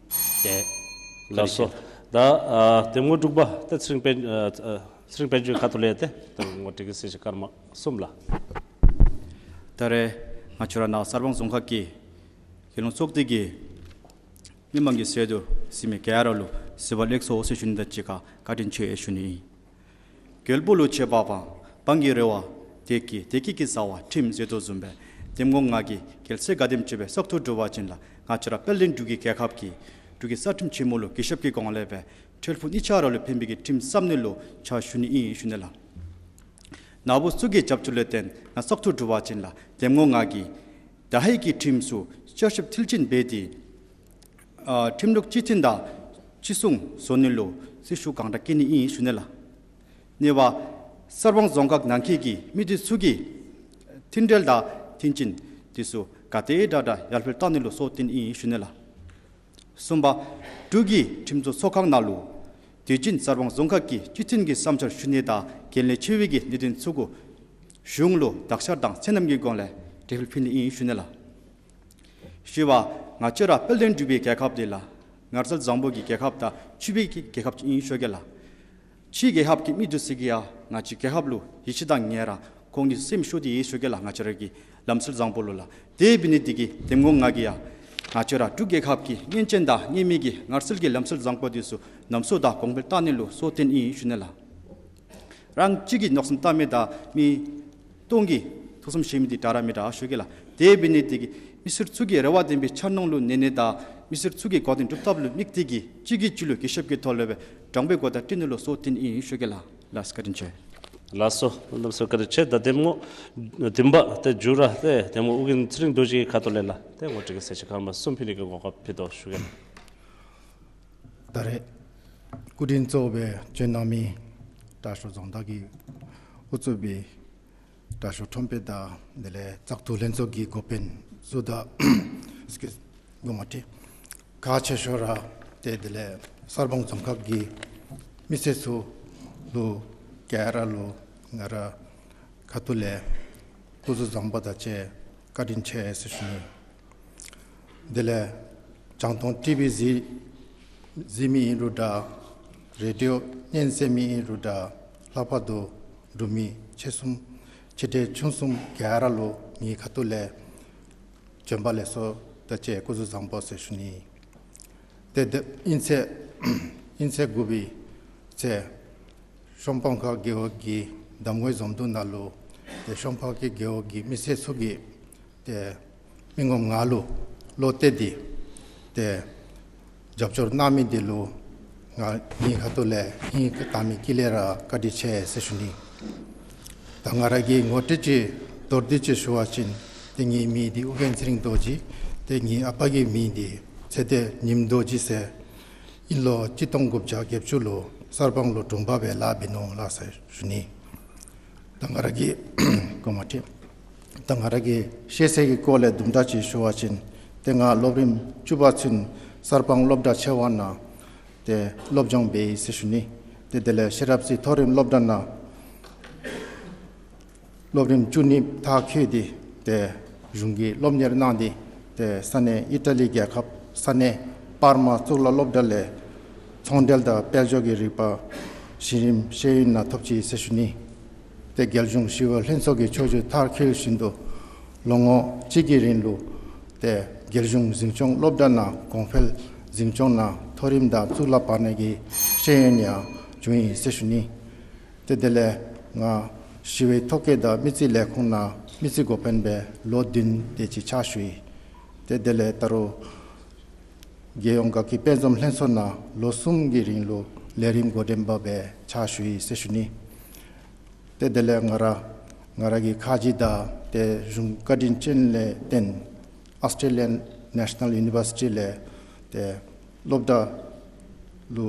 ཏེ་ལགས་སོ། ད་ཨ་འདེམས་ངོ་དྲུག་པ་ཏེ་ཚེ་རིང་དཔལ་ཨ་ཨ་ཚེ་རིང་དཔལ་འབྱོར་ཁ་ཐུག་ལས་ཏེ་ཏེ་ངོ་སྤྲོད་ཀྱི་གསལ་བཤད་སྐར་མ་གསུམ་ལགས། ད་རེས་ང་བཅས་ར་ནཱ་གསར་སྤང་རྫོང་ཁག་གི་རྒྱལ་ཡོངས་ཚོགས་སྡེ་གི་མི་མང་གི་ཟེར་དུ་གཟིགས་མི་ག་ར་ལུ་གཟིགས་པ་ལེགས་སོ་ཟེར་ཞུ་ནི་དང་གཅིག་ཁར་བཀའ་དྲིན་ཆེ་ཞུ་ནི་ཨིན། རྒྱལ་པོ་ལུ་བྱེད་པ་དང་འབངས་ཀྱི་རེ་བ་བདེ་སྐྱིད་བདེ་སྐྱིད་ཀྱི་བཟའ་བ་ཁྲིམས་ཟེར་དོ་བཟུམ་སྦེ་འདེམས་ངོ་ལྔ་གིས་རྒྱལ་སྲས་ག་དེམ་ཅིག་སྦེ་བཙག་འཐུ་གྲུབ་པ་ཅིན་ལགས་ང་བཅས་ར་དཔལ་ལྡན་འབྲུག་གི་རྒྱལ་ཁབ་ཀྱི་འབྲུག་གི་རྩ་ཁྲིམས་ཆེན་མོ་ལུ་གུས་ཞབས་ཀྱི་སྒོ་ལས་སྦེ་འབྲེལ་ཕུགས་གཉིས་ཆ་ར་ལུ་ཕན་པའི་གི་ཁྲིམས་བསམ་ནི་ལུ་ཕྱག་ཞུ་ནི་ཨིན་ཞུ་ནི་ལགས། ནཱ་བུ་ཚུ་གི་རྒྱབ་སྐྱོར་ལུ་བརྟེན་ནཱ་བཙག་འཐུ་གྲུབ་པ་ཅིན་ལགས་འདེམས་ངོ་ལྔ་གིས་ད་ཧེ་གི་ཁྲིམས་སུ་བསྐྱར་ཞིབ་མཐིལ་ཕྱིན་འབད་དེ་ཨ་ཁྲིམས་ལུགས་གཅིག་མཐུན་དང་གཅིག་མཚུངས་བཟོ་ནི་ལུ་སྲི་ཞུ་གང་དྲག་བསྐྱེད་ནི་ཨིན་ཞུ་ནི་ལགས། གཉིས་པ་གསར་སྤང་རྫོང་ཁག་ནང་འཁོད་ཀྱི་མི་སྡེ་ཚུ་གི་མཐུན་འབྲེལ་དང་མཐུན་རྐྱེན་དེ་ཚུ་ག་དེ་དྲག་དྲག་ཡར་འཕེལ་བཏང་ནི་ལུ་སྲོག་བཏོན་ཨིན་ཞུ་ནི་ལགས། གསུམ་པ་འབྲུག་གི་ཁྲིམས་བཟོ་ཚོགས་ཁང་ནང་ལུ་དུས་རྒྱུན་གསར་སྤང་རྫོང་ཁག་གི་སྤྱི་མཐུན་གྱི་བསམ་འཆར་ཞུ་ནི་དང་འགན་ལེན་ཆེ་བའི་གི་གནད་དོན་ཚུ་གུ་གཞུང་ལུ་དག་ཆ་དང་ཚད་རྣམ་གྱི་སྒོ་ལས་འགྲེལ་བཤད་ཕུལ་ནི་ཨིན་ཞུ་ནི་ལགས། བཞི་པ་ང་བཅས་ར་དཔལ་ལྡན་འབྲུག་པའི་རྒྱལ་ཁབ་འདི་ལགས་ངར་གསལ་བཟང་པོ་གི་རྒྱལ་ཁབ་དང་ཕྱུག་པའི་གི་རྒྱལ་ཁབ་ཅིག་ཨིན་ཞུ་གེ་ལགས། ཕྱི་རྒྱལ་ཁབ་ཀྱི་མི་འདི་ཚུ་གིས་ཡང་ང་བཅས་རྒྱལ་ཁབ་ལུ་ཡིད་ཆེས་དང་ངལ་རངས་ཁོང་གི་སེམས་ཤོར་ཏེ་ཡོད་ཞུ་གེ་ལགས། ང་བཅས་ར་གི་ལམ་སྲོལ་བཟང་པོ་ལུ་ལགས། དེ་འབད་ནི་འདི་གིས་འདེམས་ངོ་ལྔ་གིས་ཡང་ང་བཅས་ར་འབྲུག་རྒྱལ་ཁབ་ཀྱི་སྔོན་ཆད་དང་སྔོན་མའི་གི་ངར་གསལ་གྱི་ལམ་སྲོལ་བཟང་པོ་འདི་ཚུ་ནམ་སྲོ་དང་གོང་འཕེལ་བཏང་ནི་ལུ་སྲོག་བཏོན་ཨིན་ཞུ་ནི་ལགས། རང་གཅིག་གིས་མནོ་བསམ་བཏང་མི་དང་མི་སྟོང་གིས་ཐུགས་བསམ་བཞེས་མི་འདི་འདྲ་ར་མི་འདྲ་ཞུ་གེ་ལགས། དེ་འབད་ནི་འདི་གིས་མི་སེར་ཚུ་གི་རེ་བ་ལྡན་པའི་འཆར་སྣང་ལུ་གནས་ནི་དང་མི་སེར་ཚུ་གི་དགོས་དོན་སྒྲུབ་ཐབས་ལུ་དམིགས་ཏེ་གིས་གཅིག་གིས་གཅིག་ལུ་གུས་ཞབས་ཀྱི་ཐོག་ལས་སྦེ་དྲང་པོའི་གོ་བརྡ་སྤྲོད་ནི་ལུ་སྲོག་བཏོན་ཨིན་ཞུ་གེ་ལགས། ལགས་སོ་བཀའ་དྲིན་ཆེ། ལགས་སོ་གནམ་མེད་ས་མེད་བཀའ་དྲིན་ཆེ། ད་འདེམས་ངོ་བདུན་པ་ཏེ་མཇུག་ར་ཏེ་འདེམས་ངོ་ཨོ་རྒྱན་ཚེ་རིང་རྡོ་རྗེ་གི་ཁ་ཐུག་ལས་ལགས་ཏེ་ངོ་སྤྲོད་ཀྱི་གསལ་བཤད་སྐར་མ་གསུམ་ཕུལ་ནི་གི་གོ་སྐབས་ཕུལ་དོ་ཞུ་གེ་ལགས། ད་རེས་སྐུ་མགྲོན་གཙོ་བོ་སྦེ་བྱོན་གནང་མི་དྲག་ཤོས་རྫོང་བདག་གིས་དབུ་གཙོས་པའི་དྲག་ཤོས་ཁྲོམ་དཔོན་དང་དེ་ལས་བཙག་འཐུ་ལྷན་ཚོགས་ཀྱི་འགོ་དཔོན་ཚུ་དང་སྐུ་མགྲོན་ཁག་ཆེ་ཤོས་ར་ཏེ་དེ་ལས་གསར་སྤང་རྫོང་ཁག་གི་མི་སེར་ཚུ་ལུ་ག་ར་ལུ་ང་ར་ཁ་ཐུག་ལས་སྐུ་གཟུགས་བཟང་པོ་དང་བཅས་བཀའ་དྲིན་ཆེ་ཟེར་ཞུ་ནི། དེ་ལས་རྒྱང་མཐོང་ཊི་བི་གཟིགས་གཟིགས་མི་ཨིན་རུང་འདྲ། རེ་ཌིའོ་ཉན་གསན་མི་ཨིན་རུང་འདྲ། ལྷག་པར་དུ་འབྲུག་མི་ཆེ་གསུམ་ཆེ་འབྲིང་ཆུང་གསུམ་ག་ར་ལུ་ངེའི་ཁ་ཐུག་ལས་བྱོན་པ་ལེགས་སོ་དང་བཅས་སྐུ་གཟུགས་བཟང་པོ་ཟེར་ཞུ་ནི། ཏེ་དེ་ཨིན་ཚེ་ཨིན་ཚེས་དགུ་པའི་ཚེ་གཞོང་སྤང་ཁ་རྒེད་འོག་གི་གདམ་ངོའི་འཛོམས་འདུ་ནང་ལུ་ཏེ་གཞོང་སྤང་ཁ་རྒེད་འོག་གི་མི་སེར་ཚུ་གིས་ཏེ་མི་ངོམ་ང་ལུ་བློ་གཏད་དེ་ཏེ་རྒྱབ་སྐྱོར་གནང་མི་འདི་ལུ་ང་ངེའི་ཁ་ཐུག་ལས་ཧིང་དྭངས་མའི་དཀྱིལ་ལས་ར་བཀའ་དྲིན་ཆེ་ཟེར་ཞུ་ནི། ད་ང་ར་གི་ངོ་སྤྲོད་ཅིག་མདོར་བསྡུས་ཅིག་ཞུ་བ་ཅིན་ཏེ་ངེའི་མིང་འདི་ཨོ་རྒྱན་ཚེ་རིང་རྡོ་རྗེ། ཏེ་ངེའི་ཨ་པ་གི་མིང་འདི་ཚེ་བརྟན་ཉིམ་རྡོ་རྗེ་ཟེར། དབྱིན་ལོ་གཅིག་སྟོང་དགུ་བརྒྱ་བརྒྱད་ཅུ་ལུ་གསར་སྤང་ལུ་དྲུང་པ་སྦེ་ལཱ་འབད་ནུག་ལགས་ཟེར་ཞུ་ནི། ད་ང་ར་གི་གོ་མ་ཁྲིད། ད་ང་ར་གི་ཤེས་ཚད་ཀྱི་སྐོར་ལས་དུམ་གྲ་ཅིག་ཞུ་བ་ཅིན་ཏེ་ང་སློབ་རིམ་བཅུ་པ་ཚུན་གསར་སྤང་སློབ་གྲྭ་ཆེ་བ་ནང་ཏེ་སློབ་སྦྱོང་འབད་ཡི་ཟེར་ཞུ་ནི། ཏེ་དེ་ལས་ཤེས་རབ་རྩེ་མཐོ་རིམ་སློབ་གྲྭ་ནང་སློབ་རིམ་བཅུ་གཉིས་མཐར་འཁྱོལ་ཏེ་ཏེ་གཞུང་གི་སློབ་གཉེར་གནང་སྟེ་ཏེ་ས་གནས་ཨི་ཊ་ལི་རྒྱལ་ཁབ་ས་གནས་པར་མ་གཙུག་ལག་སློབ་གྲྭ་ལས་ཚོང་འབྲེལ་དང་དཔལ་འབྱོར་གྱི་རིག་པ་གཞི་རིམ་ཤེས་ཡོན་ནང་ཐོབ་ཅི་ཟེར་ཞུ་ནི། ཏེ་རྒྱལ་གཞུང་ཞི་གཡོག་ལྷན་ཚོགས་ཀྱི་ཆོས་རྒྱུགས་མཐར་འཁྱོལ་བཞིན་དུ་ལོ་ངོ་གཅིག་གི་རིང་ལུ་ཏེ་རྒྱལ་གཞུང་འཛིན་སྐྱོང་སློབ་གྲྭ་ནང་གོང་འཕེལ་འཛིན་སྐྱོང་ནང་མཐོ་རིམ་དང་གཙུག་ལག་བར་ན་གི་ཤེས་ཡོན་ཡང་བྱུང་ཡི་ཟེར་ཞུ་ནི། ཏེ་དེ་ལས་ང་ཞི་གཡོག་ཐོ་བཀོད་དང་མི་རྩིས་ལས་ཁུངས་ནང་མི་རྩིས་འགོ་དཔོན་སྦེ་ལོ་བདུན་དེ་ཅིག་ཕྱག་ཞུ་ཡི། ཏེ་དེ་ལས་ད་རུང་རྒྱལ་ཡོངས་དགའ་སྐྱིད་དཔལ་འཛོམས་ལྷན་ཚོགས་ནང་ལོ་གསུམ་གྱི་རིང་ལུ་ལས་རིམ་འགོ་འདྲེན་པ་སྦེ་ཕྱག་ཞུ་ཡི་ཟེར་ཞུ་ནི། ཏེ་དེ་ལས་ང་ར་ང་ར་གི་ཁ་རྗེ་དང་ཏེ་གཞུང་བཀའ་དྲིན་ཅན་ལས་བརྟེན་ཨཱོས་ཊྲེ་ལི་ཡཱན་ནེ་ཤ་ནཱལ་ཡུ་ནི་བར་སི་ཊི་ལས་ཏེ་སློབ་གྲྭ་ལུ་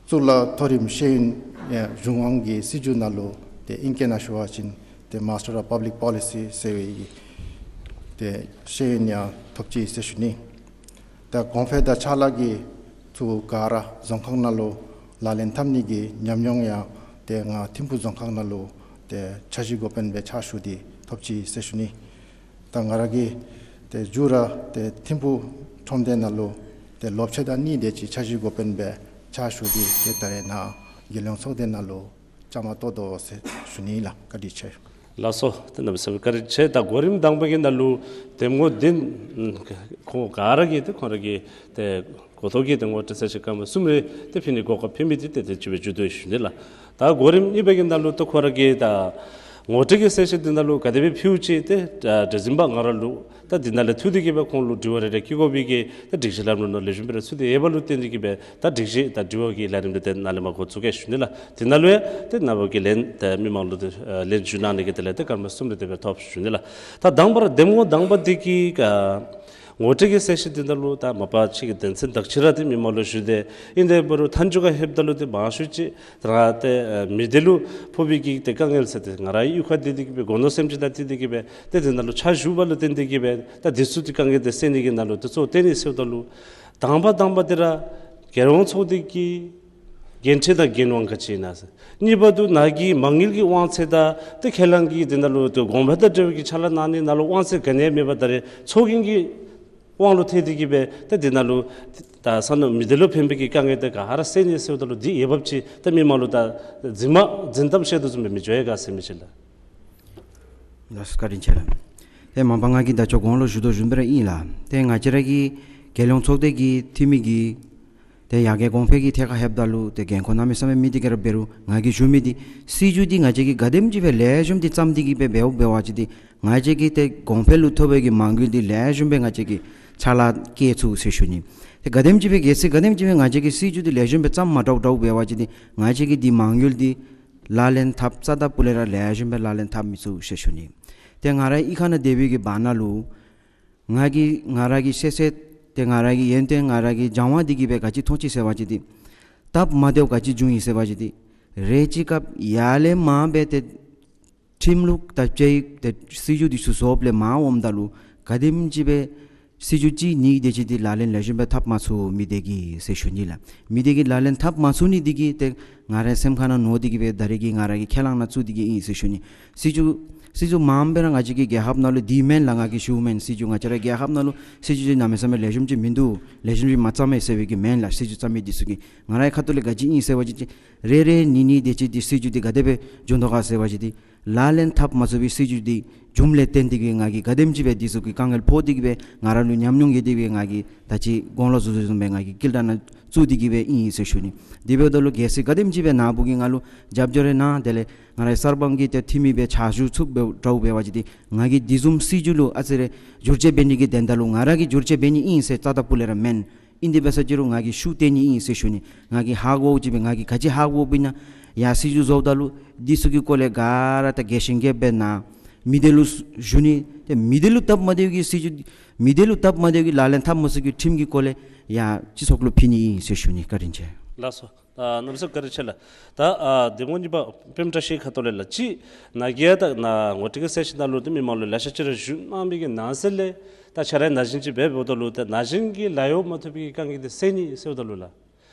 གཙུག་ལག་མཐོ་རིམ་ཤེས་ཡོན་ཡང་གཞུང་དབང་གི་སྲིད་བྱུས་ནང་ལུ་ཏེ་ཨིང་སྐད་ནང་ཞུ་བ་ཅིན་ཏེ་Master of Public Policy ཟེར་བའི་ཏེ་ཤེས་ཡོན་ཡང་ཐོབ་ཅི་ཟེར་ཞུ་ནི། ད་གོང་འཕེལ་དང་ཕྱག་ལཱ་གི་ཚུ་ག་ར་རྫོང་ཁག་ནང་ལུ་ལག་ལེན་འཐབ་ནི་གི་ཉམས་མྱོང་ཡང་ཏེ་ང་ཐིམ་ཕུ་རྫོང་ཁག་ནང་ལུ་ཏེ་འཆར་གཞི་འགོ་དཔོན་སྦེ་ཕྱག་ཞུ་སྟེ་ཐོབ་ཅི་ཟེར་ཞུ་ནི། ད་ང་ར་གིས་ཏེ་མཇུག་ར་ཏེ་ཐིམ་ཕུ་ཁྲོམ་སྡེ་ནང་ལུ་ཏེ་ལོ་ཕྱེད་དང་གཉིས་དེ་ཅིག་འཆར་གཞི་འགོ་དཔོན་སྦེ་ཕྱག་ཞུ་སྟེ་ཏེ་ད་རེས་ནཱ་རྒྱལ་ཡོངས་ཚོགས་སྡེ་ནང་ལུ་བཅའ་མར་གཏོགས་དོ་ཟེར་ཞུ་ནི་ལགས། བཀའ་དྲིན་ཆེ། ལགས་སོ། ཏེ་གནམ་མེད་ས་མེད་བཀའ་དྲིན་ཆེ། ད་གོ་རིམ་དང་པ་གི་ནང་ལུ་འདེམས་ངོ་འདི་ཁོང་ག་ར་གིས་ཏེ་ཁོང་ར་གི་ཏེ་གོ་ཐོག་གི་ཏེ་ངོ་སྤྲོད་ཚར་ཅིག་སྐར་མ་གསུམ་རེ་ཏེ་ཕུལ་ནི་གོ་སྐབས་ཕུལ་མི་འདི་ཏེ་དེ་ཅིག་སྦེ་མཇུག་བསྡུ་ཞུ་ནི་ལགས། ད་གོ་རིམ་གཉིས་པ་གི་ནང་ལུ་ཏེ་ཁོང་ར་གི་ད་ངོ་སྤྲོད་ཀྱི་གསལ་བཤད་འདི་ནང་ལུ་ག་དེ་སྦེ་ཕུལ་ཅི་ཏེ་ད་འདི་གཟིགས་པ་ང་ར་ལུ་ད་འདི་ནང་ལས་ཐུག་སྟེ་གི་སྦེ་ཁོང་ལུ་དྲི་བ་རེ་རེ་བཀོད་དགོ་པའི་གི་ད་སྒྲིག་གཞི་ལམ་ལུགས་ནང་ལེགས་ཤོམ་སྦེ་ར་ཚུད་དེ་ཡོད་པ་ལུ་བརྟེན་ཏེ་གི་སྦེ་ད་སྒྲིག་གཞི་ད་དྲི་བ་གི་ལས་རིམ་འདི་ཏེ་ནཱ་ལས་མར་འགོ་བཙུགས་གེ་ཞུ་ནི་ལགས། དེ་ནང་ལུ་ཡང་ཏེ་ནཱ་བུ་གིས་ལན་ཏེ་མི་མང་ལུ་ཏེ་ལན་ཞུ་གནང་ནི་གི་དེ་ལས་ཏེ་སྐར་མ་གསུམ་རེ་དེ་སྦེ་ཐོབ་ཞུ་ནི་ལགས། ད་དང་པ་ར་འདེམས་ངོ་དང་པ་འདི་གི་ཨ་ངོ་སྤྲོད་ཀྱི་གསལ་བཤད་འདི་ནང་ལུ་ད་མ་པ་ཅིག་གི་དོན་ཚན་དག་ཅིག་ར་ཏེ་མི་མང་ལུ་ཞུ་སྟེ་ཨིན། དེ་འབད་རུང་མཐའ་མཇུག་ཁར་ལྷོདཔ་ད་ལུ་ཏེ་མང་ཤོས་ཅིག་ད་ར་ཏེ་ཨ་མི་སྡེ་ལུ་ཕོག་པའི་གི་ཏེ་དཀའ་ངལ་ཟེར་ཏེ་ང་ར་གཡུས་ཁར་སྡོད་དེ་གི་སྦེ་སྒོ་ནོར་སེམས་ཅན་དང་འཁྲིལ་ཏེ་གི་སྦེ་ཏེ་དེ་ནང་ལུ་ཕྱག་ཞུ་བ་ལུ་བརྟེན་ཏེ་གི་སྦེ་ད་འདི་ཚུ་ཏེ་དཀའ་ངལ་འདི་སེལ་ནི་གི་ནང་ལུ་ཏེ་གཙོ་བོ་བཏོན་ནི་ཟེརཝ་ད་ལུ་དང་པ་དང་པ་འདི་ར་རྒྱལ་ཡོངས་ཚོགས་སྡེ་གི་འགན་འཁྲི་དང་འགན་དབང་ག་ཅི་ཨིན་ན་ཟེར། གཉིས་པ་འདི་ནཱ་གི་མ་དངུལ་གྱི་དབང་ཚད་དང་ཏེ་ཁས་བླངས་ཀྱི་འདི་ནང་ལུ་ཏེ་གོང་འཕེལ་དང་འབྲེལ་བའི་གི་ཕྱག་ལཱ་གནང་ནི་ནང་ལུ་དབང་ཚད་ག་ནི་ཡང་མེད་པར་ད་རེས་ཚོགས་རྒྱན་གྱི་དབང་ལུ་ཐལ་ཏེ་གི་སྦེ་ཏེ་འདི་ནང་ལུ་ད་ས་གནས་མི་སྡེ་ལུ་ཕན་པའི་གི་དཀའ་ངལ་དེ་ག་ར་སེལ་ནི་ཟེརཝ་ད་ལུ་འདི་འོས་འབབ་ཅིག་ད་མི་མང་ལུ་ད་འཛིན་མ་འཛིན་ཐབས་ཤེས་དོ་བཟུམ་སྦེ་མི་འགྱོ་ཡི་ག་ཟེར་མི་ཅིག་ལགས། ལགས་སོ། བཀའ་དྲིན་ཆེ་ལགས། ཏེ་མ་པ་ང་གིས་ད་ཅི་གོང་ལུ་ཞུ་དོ་བཟུམ་སྦེ་ར་ཨིན་ལགས། ཏེ་ང་བཅས་ར་གི་རྒྱལ་ཡོངས་ཚོགས་སྡེ་གི་འཐུས་མི་གི་ཏེ་ཡར་རྒྱས་གོང་འཕེལ་གྱི་ཐད་ཁར་ལྷོདཔ་ད་ལུ་ཏེ་འགན་ཁུར་གནང་མི་ཟེར་མི་འདི་ག་ར་འབད་རུང་ང་གིས་ཞུ་མི་འདི་སྲིད་བྱུས་འདི་ང་བཅས་ཀྱིས་ག་དེམ་ཅིག་སྦེ་ལེགས་ཤོམ་འདི་བརྩམས་ཏེ་གི་སྦེ་འབདཝ་འབད་བ་ཅིན་འདི་ང་བཅས་ཀྱི་ཏེ་གོང་འཕེལ་ལུ་ཐོབ་པའི་གི་མ་དངུལ་འདི་ལེགས་ཤོམ་སྦེ་ང་བཅས་ཀྱིས་ཕྱག་ལཱ་བཀལ་ཚུགས་ཟེར་ཞུ་ནི། ཏེ་ག་དེམ་ཅིག་སྦེ་གལ་སྲིད་ག་དེམ་ཅིག་སྦེ་ང་བཅས་ཀྱིས་སྲིད་བྱུས་འདི་ལེགས་ཤོམ་སྦེ་བརྩམ་མ་དྲགས་དྲགས་འབད་བ་ཅིན་འདི་ང་བཅས་ཀྱི་འདི་མ་དངུལ་འདི་ལག་ལེན་འཐབ་རྩ་དང་སྤུ་ལས་ར་ལེགས་ཤོམ་སྦེ་ལག་ལེན་འཐབ་མི་ཚུགས་ཟེར་ཞུ་ནི། ཏེ་ང་ར་གཡུས་ཁ་ནང་སྡོད་པའི་གི་བར་ན་ལུ་ང་གིས་ང་ར་གི་ཤེས་ཚད་ ཏེ་ང་ར་གི་ཡོན་ཏན་ང་ར་གི་སྦྱང་བ་འདི་གིས་སྦེ་ག་ཅི་མཐོང་ཅི་ཟེར་བ་ཅིན་ཏེ་སྟབས་མ་བདེཝ་ག་ཅི་བྱུང་ཡི་ཟེར་བ་ཅིན་ཏེ་རེ་ཅིག་སྐབས་ཡར་ལས་མར་སྦེ་ཏེ་ཁྲིམས་ལུགས་དང་བཅས་ཏེ་སྲིད་བྱུས་འདི་ཚུ་བཟོཝ་ལས་མར་འོངམ་ད་ལུ་ག་དེམ་ཅིག་སྦེ་སྲིད་བྱུས་ཅིག་ནི་དེ་ཅིག་འདི་ལག་ལེན་ལེགས་ཤོམ་སྦེ་འཐབ་མ་ཚུགས་མི་སྡེ་གིས་ཟེར་ཞུ་ནི་ལགས། མི་སྡེ་གིས་ལག་ལེན་འཐབ་མ་ཚུགས་ནི་འདི་གིས་ཏེ་ང་རའི་སེམས་ཁ་ནང་མནོ་སྟེ་གིས་སྦེ་ད་རེས་ཀྱི་ང་ར་གི་ཁས་བླངས་ནང་བཙུགས་ཏེ་གིས་ཨིན་ཟེར་ཞུ་ནི། སྲིད་བྱུས་སྲིད་བྱུས་མངམ་སྦེ་ར་ང་བཅས་ཀྱི་རྒྱལ་ཁབ་ནང་ལུ་འདི་མེན་ལགས། ང་གིས་ཞུཝ་མེན། སྲིད་བྱུས་ང་བཅས་ར་རྒྱལ་ཁབ་ནང་ལུ་སྲིད་བྱུས་ཅིག་གནམ་མེད་ས་མེད་ལེགས་ཤོམ་ཅིག་མིན་འདུག། ལེགས་ཤོམ་ཅིག་མ་བརྩམས་མས་ཟེར་བའི་གི་མེན་ལགས། སྲིད་བྱུས་བརྩམ་མི་འདི་ཚུ་གིས་ང་རའི་ཁ་ཐུག་ལས་ག་ཅི་ཨིན་ཟེར་བ་ཅིན་ཏེ་རེ་རེ་ནི་ནི་དེ་ཅིག་འདི་སྲིད་བྱུས་འདི་ག་དེ་སྦེ་འགྱོ་དོ་ག་ཟེར་བ་ཅིན་ཏེ་ལག་ལེན་འཐབ་མ་ཚུགས་པའི་སྲིད་བྱུས་འདི་བྱུངམ་ལས་བརྟེན་ཏེ་གིས་ང་གིས་ག་དེམ་ཅིག་སྦེ་འདི་ཚུ་གི་དཀའ་ངལ་ཕོག་སྟེ་གིས་སྦེ་ང་ར་ལུ་ཉམས་མྱོང་ཡོད་དེ་སྦེ་ང་གིས་ད་ཅི་དགུང་ལོ་བཟུང་བཟུང་བཟུང་སྦེ་ང་གིས་དཀྱིལ་དྲ་ནང་བཙུགས་ཏེ་གིས་སྦེ་ཨིན་ཟེར་ཞུ་ནི། དེ་འབདཝ་ད་ལུ་གལ་སྲིད་ག་དེམ་ཅིག་སྦེ་ནཱ་བུ་གིས་ང་ལུ་རྒྱབ་སྐྱོར་རེ་གནང་དེ་ལས་ང་རའི་གསར་སྤང་གི་ཏེ་འཐུས་མི་སྦེ་ཕྱག་ཞུ་ཚུགསཔ་འདྲཝ་འབད་བ་ཅིན་ཏེ་ང་གིས་འདི་བཟུམ་སྲིད་བྱུས་ལུ་ཨ་ཙི་རེ་བསྒྱུར་བཅོས་འབད་ནི་གི་དོན་དག་ལུ་ང་ར་གིས་བསྒྱུར་བཅོས་འབད་ནི་ཨིན་ཟེར་རྩ་དང་སྤུ་ལས་ར་མེན། ཨིན་དེ་འབད་ས་ཅིག་རུང་ང་གིས་ཤུགས་བཏོན་ནི་ཨིན་ཟེར་ཞུ་ནི། ང་གིས་ཧ་གོཝ་ཅིག་སྦེ་ང་གིས་ག་ཅི་ཧ་གོཝ་སྦེ་ན་ཡར་སྲིད་བྱུས་བཟོཝ་ད་ལུ་འདི་ཚུ་གི་སྐོར་ལས་ག་ར་ད་རྒྱས་ཤིང་རྒྱསཔ་སྦེ་ནཱ་མི་སྡེ་ལུ་ཞུ་ནི། ཏེ་མི་སྡེ་ལུ་སྟབས་མ་བདེཝ་གི་སྲིད་བྱུས་མི་སྡེ་ལུ་སྟབས་མ་བདེཝ་གི་ལག་ལེན་འཐབ་མ་ཚུགས་ཀྱི་ཁྲིམས་ཀྱི་སྐོར་ལས་ཡར་སྤྱི་ཚོགས་ལུ་ཕུལ་ནི་ཨིན་ཟེར་ཞུ་ནི། བཀའ་དྲིན་ཆེ། ལགས་སོ། ཨ་གནམ་མེད་ས་མེད་བཀའ་དྲིན་ཆེ་ལགས། ད་ཨ་འདི་ངོ་གཉིས་པ་པདྨ་བཀྲ་ཤིས་ཁ་ཐུག་ལས་ལགས། ཅིག་ནཱ་གིས་ད་ནཱ་ངོ་སྤྲོད་ཀྱི་གསལ་བཤད་ནང་ལུ་ཏེ་མི་མང་ལུ་ལེ་ཤ་ཅིག་ར་ཞུ་གནང་མི་གི་ནང་གསེས་ལས་ད་ཁྱོད་ར་ནང་བཞིན་ཅིག་འབད་འབདཝ་ད་ལུ་ད་ནང་བཞིན་གྱི་ལཱ་གཡོག་མ་ཐོབ་པའི་གི་དཀའ་ངལ་འདི་སེལ་ནི་ཟེརཝ་ད་ལུ་ལགས།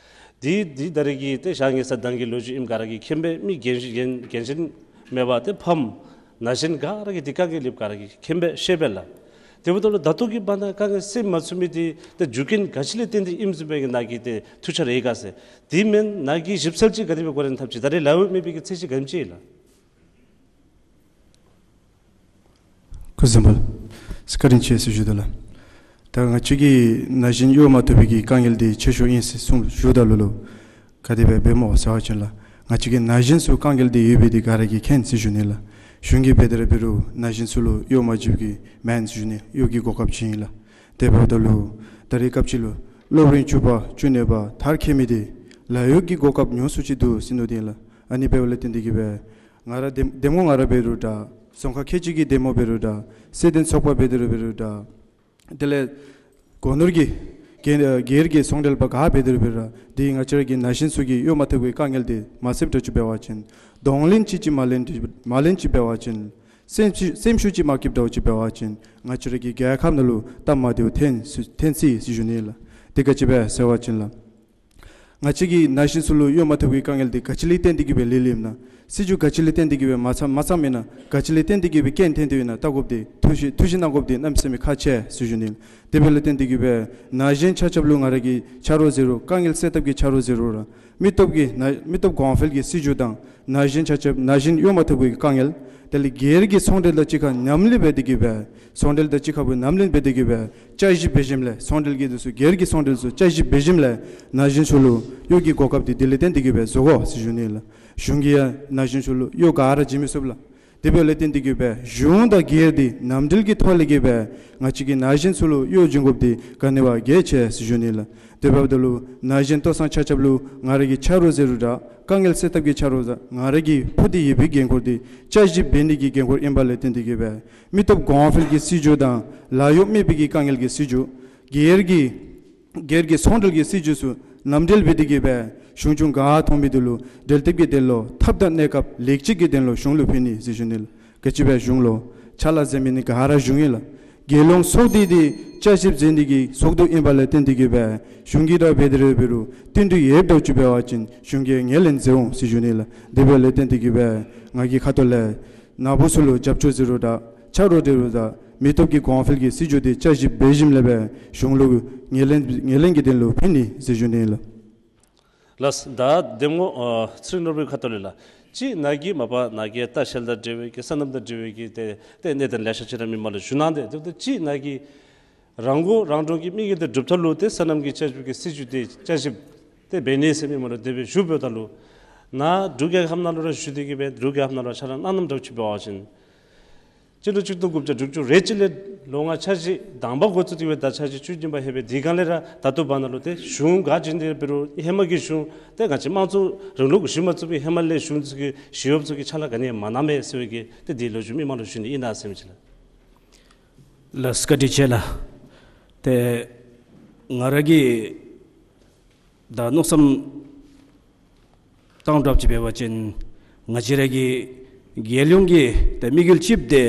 འདི་འདི་ད་རེས་ཀྱི་ཏེ་ཞག་ཉེ་ས་དང་གི་ལོ་རྒྱུས་ཨིནམ་ག་ར་གིས་མཁྱེན་པས། མི་རྒན་རྒན་རྒན་གཞོན་མེད་པར་ཏེ་ཕམ་ནང་བཞིན་ག་ར་གིས་འདི་དཀའ་ངལ་ཡོདཔ་ག་ར་གིས་མཁྱེན་པས་ཤེས་པས་ལགས། དེ་འབདཝ་ད་ལུ་ད་ལྟོ་གི་བར་ན་དཀའ་ངལ་སེལ་མ་ཚུགས་མི་འདི་ཏེ་རྒྱུ་རྐྱེན་ག་ཅི་ལས་བརྟེན་ཏེ་ཨིནམ་བཟུམ་སྦེ་གི་ནཱ་གིས་ཏེ་ཐུགས་འཆར་ཡོད་ག་ཟེར། དེ་མེན་ནཱ་གིས་ཞིབ་འཚོལ་ཅིག་ག་དེ་སྦེ་འགོ་འདྲེན་འཐབ་ཅི། ད་རེས་ལཱ་གཡོག་མེད་པའི་གི་ཚད་གཞི་ག་དེམ་ཅིག་ཨིན་ལགས། སྐུ་གཟུགས་བཟང་པོ་ལགས། བཀའ་དྲིན་ཆེ་ཟེར་ཞུ་དོ་ལགས། ད་ང་བཅས་ཀྱིས་ན་གཞོན་གཡོག་མ་ཐོབ་པའི་གི་དཀའ་ངལ་འདི་ཆེ་ཤོས་ཨིན་ཟེར་གསུངས་ཞུཝ་ད་ལུ་ལུ་ག་དེ་སྦེ་འབདཝ་སྨོ་ཟེར་བ་ཅིན་ལགས། ང་བཅས་ཀྱིས་ན་གཞོན་ཚུ་དཀའ་ངལ་འདི་ཡོད་པའི་འདི་ག་ར་གིས་མཁྱེན་ཟེར་ཞུ་ནི་ལགས། གཞུང་གིས་འབད་དེ་ར་འབད་རུང་ན་གཞོན་ཚུ་ལུ་གཡོག་མ་བྱིན་གྱི་མེན་ཟེར་ཞུ་ནི། གཡོག་གི་གོ་སྐབས་ཅིག་ཨིན་ལགས། དེ་འབདཝ་ད་ལུ་ད་རེས་སྐབས་ཅིག་ལུ་སློབ་རིམ་བཅུ་པ་བཅུ་གཉིས་པ་མཐར་འཁྱོལ་མི་འདི་ལཱ་གཡོག་གི་གོ་སྐབས་ཉུང་སུ་ཅིག་འདུག་ཟེར་མནོ་དེ་ལགས། ཨ་ནི་འབདཝ་ལས་བརྟེན་ཏེ་གིས་སྦེ་ང་ར་འདེམས་འདེམས་ངོ་ང་ར་འབད་རུང་འདྲ། རྫོང་ཁག་ཁལ་གཅིག་གི་འདེམས་ངོ་འབད་རུང་འདྲ། སྲིད་དོན་ཚོགས་པ་འབད་དེ་ར་འབད་རུང་འདྲ། དེ་ལས་སྒོ་ནོར་གྱི་སྒེར་སྒེར་གྱི་ཚོང་འབྲེལ་པ་ག་འབད་དེ་ར་འབད་རུང་འདྲ། འདི་ང་བཅས་ར་གི་ན་གཞོན་ཚུ་གི་གཡོག་མ་ཐོབ་པའི་དཀའ་ངལ་འདི་མ་སེལཝ་འདྲཝ་ཅིག་འབད་བ་ཅིན་གདོང་ལེན་ཅིག་ཅིག་མ་ལེན་ཅིག་མ་ལེན་ཅིག་འབད་བ་ཅིན་སེམས་ཤུགས་སེམས་ཤུགས་ཅིག་མ་སྐྱིདཔ་འདྲཝ་ཅིག་འབད་བ་ཅིན་ང་བཅས་ར་གི་རྒྱལ་ཁབ་ནང་ལུ་སྟབས་མ་བདེཝ་ཐོན་ཐོན་སྲིད་ཟེར་ཞུ་ནི་ལགས། དེ་ག་ཅི་སྦེ་ཟེར་བ་ཅིན་ལགས། ང་བཅས་ཀྱིས་ན་གཞོན་ཚུ་ལུ་གཡོག་མ་ཐོབ་པའི་དཀའ་ངལ་འདི་ག་ཅི་ལས་བརྟེན་ཏེ་གིས་སྦེ་ལས་ལེནམ་ཨིན་ན། སྲིད་བྱུས་ག་ཅི་ལས་བརྟེན་ཏེ་གིས་སྦེ་མ་བརྩམ་མ་བརྩམ་ཨིན་ན། ག་ཅི་ལས་བརྟེན་ཏེ་གིས་སྦེ་རྐྱེན་ཐོན་ཏེ་ཨིན་ན། བལྟ་དགོཔ་འདི་ཐུགས་ཞིབ་ཐུགས་ཞིབ་གནང་དགོཔ་འདི་གནམ་མེད་ས་མེད་ཁག་ཆེ་ཟེར་ཞུ་ནི། དེ་འབདཝ་ལས་བརྟེན་ཏེ་གིས་སྦེ་ན་གཞོན་ཆ་ཁྱབ་ལུ་ང་ར་གིས་ཆ་རོགས་ཟེར་རུང་དཀའ་ངལ་སེལ་ཐབས་ཀྱི་ཆ་རོགས་ཟེར་རུང་ར་མི་སྟོབས་ཀྱི་ན་མི་སྟོབས་གོང་འཕེལ་གྱི་སྲིད་བྱུས་དང་ན་གཞོན་ཆ་ཁྱབ་ན་གཞོན་གཡོག་མ་ཐོབ་པའི་དཀའ་ངལ། དེ་ལས་སྒེར་གྱི་ཚོང་འབྲེལ་དང་གཅིག་ཁར་མཉམ་ལས་འབད་དེ་གིས་སྦེ་ཚོང་འབྲེལ་དང་གཅིག་ཁར་སྦེ་མཉམ་ལས་འབད་དེ་གིས་སྦེ་བསྐྱར་ཞིབ་འབད་ཞིནམ་ལས་ཚོང་འབྲེལ་གྱི་འདི་ཚུ་སྒེར་གྱི་ཚོང་འབྲེལ་ཚུ་བསྐྱར་ཞིབ་འབད་ཞིནམ་ལས་ན་གཞོན་ཚུ་ལུ་གཡོག་གི་གོ་སྐབས་འདི་དེ་ལས་བརྟེན་ཏེ་གིས་སྦེ་བཟོ་དགོ་ཟེར་ཞུ་ནི་ལགས། གཞུང་གིས་ཡང་ན་གཞོན་ཚུ་ལུ་གཡོག་ག་ར་བྱིན་མི་ཚུགས་ལགས། དེ་འབདཝ་ལས་བརྟེན་ཏེ་གིས་སྦེ་གཞུང་དང་སྒེར་འདི་མཉམ་འབྲེལ་གྱི་ཐོག་ལས་གིས་སྦེ་ང་བཅས་ཀྱིས་ན་གཞོན་ཚུ་ལུ་གཡོག་བྱིན་དགོཔ་འདི་ག་ནི་བ་གལ་ཆེ་ཟེར་ཞུ་ནི་ལགས། དེ་འབདཝ་ད་ལུ་ན་གཞོན་ལྟོ་ཚང་ཆ་ཁྱབ་ལུ་ང་ར་གི་ཆ་རོགས་ཟེར་རུང་འདྲ། དཀའ་ངལ་སེལ་ཐབས་ཀྱི་ཆ་རོགས་ཟེར་ང་ར་གིས་ཕུལ་ཏེ་ཡོད་པའི་འགན་ཁུར་འདི་བསྐྱར་ཞིབ་འབད་ནི་གི་འགན་ཁུར་ཨིན་པ་ལས་བརྟེན་ཏེ་གིས་སྦེ་མི་སྟོབས་གོང་འཕེལ་གྱི་སྲིད་བྱུས་དང་ལཱ་གཡོག་མེད་པའི་གི་དཀའ་ངལ་གྱི་སྲིད་བྱུས། སྒེར་གྱི་སྒེར་གྱི་ཚོང་འབྲེལ་གྱི་སྲིད་བྱུས་ཚུ་མཉམ་འབྲེལ་འབད་དེ་གིས་སྦེ་གཞུང་སྐྱོང་ག་ཐོབ་མི་འདི་ལུ་འབྲེལ་མཐུད་ཀྱི་དོན་ལུ་ཐབས་དང་གནས་སྐབས་ལེགས་བཅོས་ཀྱི་དོན་ལུ་གཞུང་ལུ་ཕུལ་ནི་ཟེར་ཞུ་ནི་ལགས། ག་ཅི་སྦེ་གཞུང་ལུ་ཕྱག་ལཱ་མཛད་མི་ནི་ག་ར་གཞུང་ཨིན་ལགས། རྒྱལ་ཡོངས་ཚོགས་སྡེ་འདི་བསྐྱར་ཞིབ་མཛད་ནི་གི་ཚོགས་འདུ་ཨིན་པ་ལས་བརྟེན་ཏེ་གིས་སྦེ་གཞུང་གིས་ར་འབད་དེ་ར་འབད་རུང་བསྟུན་གྲོས་ཡོདཔ་འདྲཝ་ཅིག་འབད་བ་ཅིན་གཞུང་གིས་ངོས་ལེན་མཛད་འོང་ཟེར་ཞུ་ནི་ལགས། དེ་འབདཝ་ལས་བརྟེན་ཏེ་གིས་སྦེ་ང་གི་ཁ་ཐུག་ལས་ནཱ་བུ་ཚུ་ལུ་རྒྱབ་སྐྱོར་ཟེར་རུང་འདྲ། ཆ་རོགས་ཟེར་རུང་འདྲ། མི་སྟོབས་ཀྱི་གོང་འཕེལ་གྱི་སྲིད་བྱུས་འདི་བསྐྱར་ཞིབ་འབད་ཞིནམ་ལས་སྦེ་གཞུང་ལུ་ངོས་ལེན་ངོས་ལེན་གྱི་དོན་ལུ་ཕུལ་ནི་ཟེར་ཞུ་ནི་ལགས། ལགས། ད་འདེམས་ངོ་ཨ་ཚེ་རིང་ནོར་བུའི་ཁ་ཐུག་ལས་ལགས། གཅིག་ནཱ་གིས་མ་པ་ནཱ་གིས་ལྟ་བཤལ་དང་འབྲེལ་བའི་གི་སོ་ནམ་དང་འབྲེལ་བའི་གི་ཏེ་ཏེ་གནད་དོན་ལེ་ཤ་ཅིག་ར་མི་མང་ལུ་ཞུ་གནང་སྟེ་དེ་ལྟར་གཅིག་ནཱ་གིས་རང་མགོ་རང་འདྲོངས་ཀྱི་དམིགས་ཡུལ་དེ་སྒྲུབ་ཐབས་ལུ་ཏེ་སོ་ནམ་གྱི་བསྐྱར་ཞིབ་ཀྱི་སྲིད་བྱུས་དེ་བསྐྱར་ཞིབ་དེ་འབད་ནི་ཟེར་མི་མང་ལུ་དེ་སྦེ་ཞུ་འབདཝ་ད་ལུ་ནཱ་འབྲུག་རྒྱལ་ཁབ་ནང་ལུ་ར་བཞུགས་ཏེ་གིས་སྦེ་འབྲུག་རྒྱལ་ཁབ་ནང་ལུ་ཕྱག་ལཱ་གནང་གནངམ་འདྲཝ་ཅིག་འབད་བ་ཅིན་སྤྱི་ལོ་གཅིག་སྟོང་དགུ་བརྒྱ་དྲུག་ཅུ་རེ་གཅིག་ལས་ལོ་ལྔ་འཆར་གཞི་དང་པ་འགོ་བཙུགས་ཏེ་གིས་སྦེ་ད་འཆར་གཞི་བཅུ་གཉིས་པ་ལྷོད་པའི་དེ་སྒང་ལས་ར་ད་ལྟོ་བར་ན་ལུ་ཏེ་གཞུང་ག་བྱིན་ཏེ་འབད་རུང་ཧེ་མ་གི་གཞུང་ཏེ་ང་བཅས་དམངས་གཙོ་རིང་ལུགས་གཞི་མ་བཙུགས་པའི་ཧེ་མ་ལས་གཞུང་ཚུ་གི་ཞི་གཡོགཔ་ཚུ་གིས་ཕྱག་ལཱ་ག་ནི་ཡང་མ་གནང་པས་ཟེར་བའི་གི་ཏེ་དེ་ལོ་རྒྱུས་མི་མང་ལུ་ཞུ་ནི་ཨིན་ན་ཟེར་མི་ཅིག་ལགས། ལགས་བཀའ་དྲིན་ཆེ་ལགས། ཏེ་ ང་ར་གིས་ད་མནོ་བསམ་བཏང་དྲགས་ཅིག་འབད་བ་ཅིན་ང་བཅས་ར་གི་རྒྱལ་ཡོངས་ཀྱི་ཏེ་དམིགས་ཡུལ་གཅིག་དེ་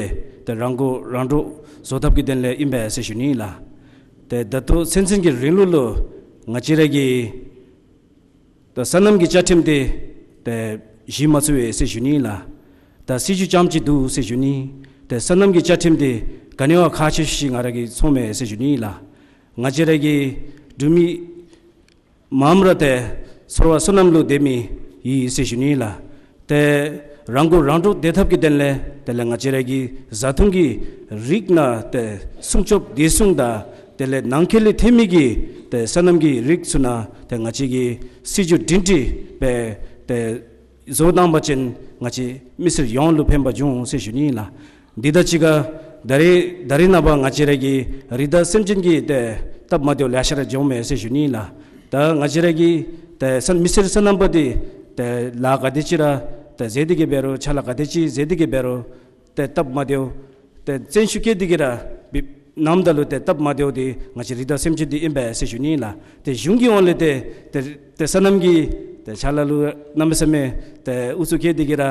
ཏེ་རང་མགོ་རང་འདྲོངས་བཟོ་ཐབས་ཀྱི་དོན་ལས་ཨིན་པས་ཟེར་ཞུ་ནི་ལགས། ཏེ་ད་ལྟོ་སེམས་ཅན་གྱི་རིང་ལུགས་ལུ་ང་བཅས་ར་གི་ད་སོ་ནམ་གྱི་བཅའ་ཁྲིམས་དེ་ཏེ་གཞི་མ་ཚུགས་པས་ཟེར་ཞུ་ནི་ལགས། ད་སྲིད་བྱུས་རྐྱངམ་ཅིག་འདུག་ཟེར་ཞུ་ནི། ཏེ་སོ་ནམ་གྱི་བཅའ་ཁྲིམས་དེ་ག་ནི་བ་ཁག་ཆེ་ཤོས་ང་ར་གིས་མཐོངམ་མས་ཟེར་ཞུ་ནི་ལགས། ང་བཅས་ར་གི་འབྲུག་མི་མངམ་ར་ཏེ་ཚོར་བ་སོ་ནམ་ལུ་སྡོད་མི་ཨིན་ཟེར་ཞུ་ནི་ལགས། ཏེ་རང་མགོ་རང་འདྲོངས་སྡོད་ཐབས་ཀྱི་དོན་ལས་དེ་ལས་ང་བཅས་ར་གི་བཟའ་འཐུང་གི་རིགས་ནང་ཏེ་སྲུང་སྐྱོབ་བདེ་སྲུང་དང་དེ་ལས་ནང་འཁོད་ལས་ཐོན་མི་གི་ཏེ་སོ་ནམ་གྱི་རིགས་ཚུ་ནང་ཏེ་ང་བཅས་ཀྱིས་སྲིད་བྱུས་སྒྲིང་སྒྲི་སྦེ་ཏེ་བཟོ་བཏང་པ་ཅིན་ང་བཅས་མི་སེར་ཡོངས་ལུ་ཕན་པ་འབྱུང་ཟེར་ཞུ་ནི་ལགས། འདི་དང་གཅིག་ཁར་ད་རེས་ད་རེས་ནངས་པ་ང་བཅས་ར་གི་རི་དྭགས་སེམས་ཅན་གྱི་ཏེ་སྟབས་མ་བདེཝ་ལེ་ཤ་ར་འབྱུངམ་མས་ཟེར་ཞུ་ནི་ལགས། ད་ང་བཅས་ར་གི་ཏེ་སོ་མི་སེར་སོ་ནམ་པ་འདི་ཏེ་ལཱ་ག་དེ་ཅིག་ར་ཏེ་མཛད་དེ་གི་འབད་རུང་ཕྱག་ལཱ་ག་དེ་ཅིག་མཛད་དེ་གི་འབད་རུང་ཏེ་སྟབས་མ་བདེཝ་ཏེ་བཙན་ཤུགས་བསྐྱེད་དེ་གི་ར་འབད་ནམ་ད་ལུ་ཏེ་སྟབས་མ་བདེཝ་འདི་ང་བཅས་རི་དྭགས་སེམས་ཅན་འདི་ཨིན་པས་ཟེར་ཞུ་ནི་ལགས། ཏེ་གཞུང་གི་ཧོངས་ལས་ཏེ་ཏེ་ཏེ་སོ་ནམ་གྱི་ཏེ་ཕྱག་ལཱ་ལུ་གནམ་མེད་ས་མེད་ཏེ་ཨུ་ཚུགས་བསྐྱེད་དེ་གི་ར་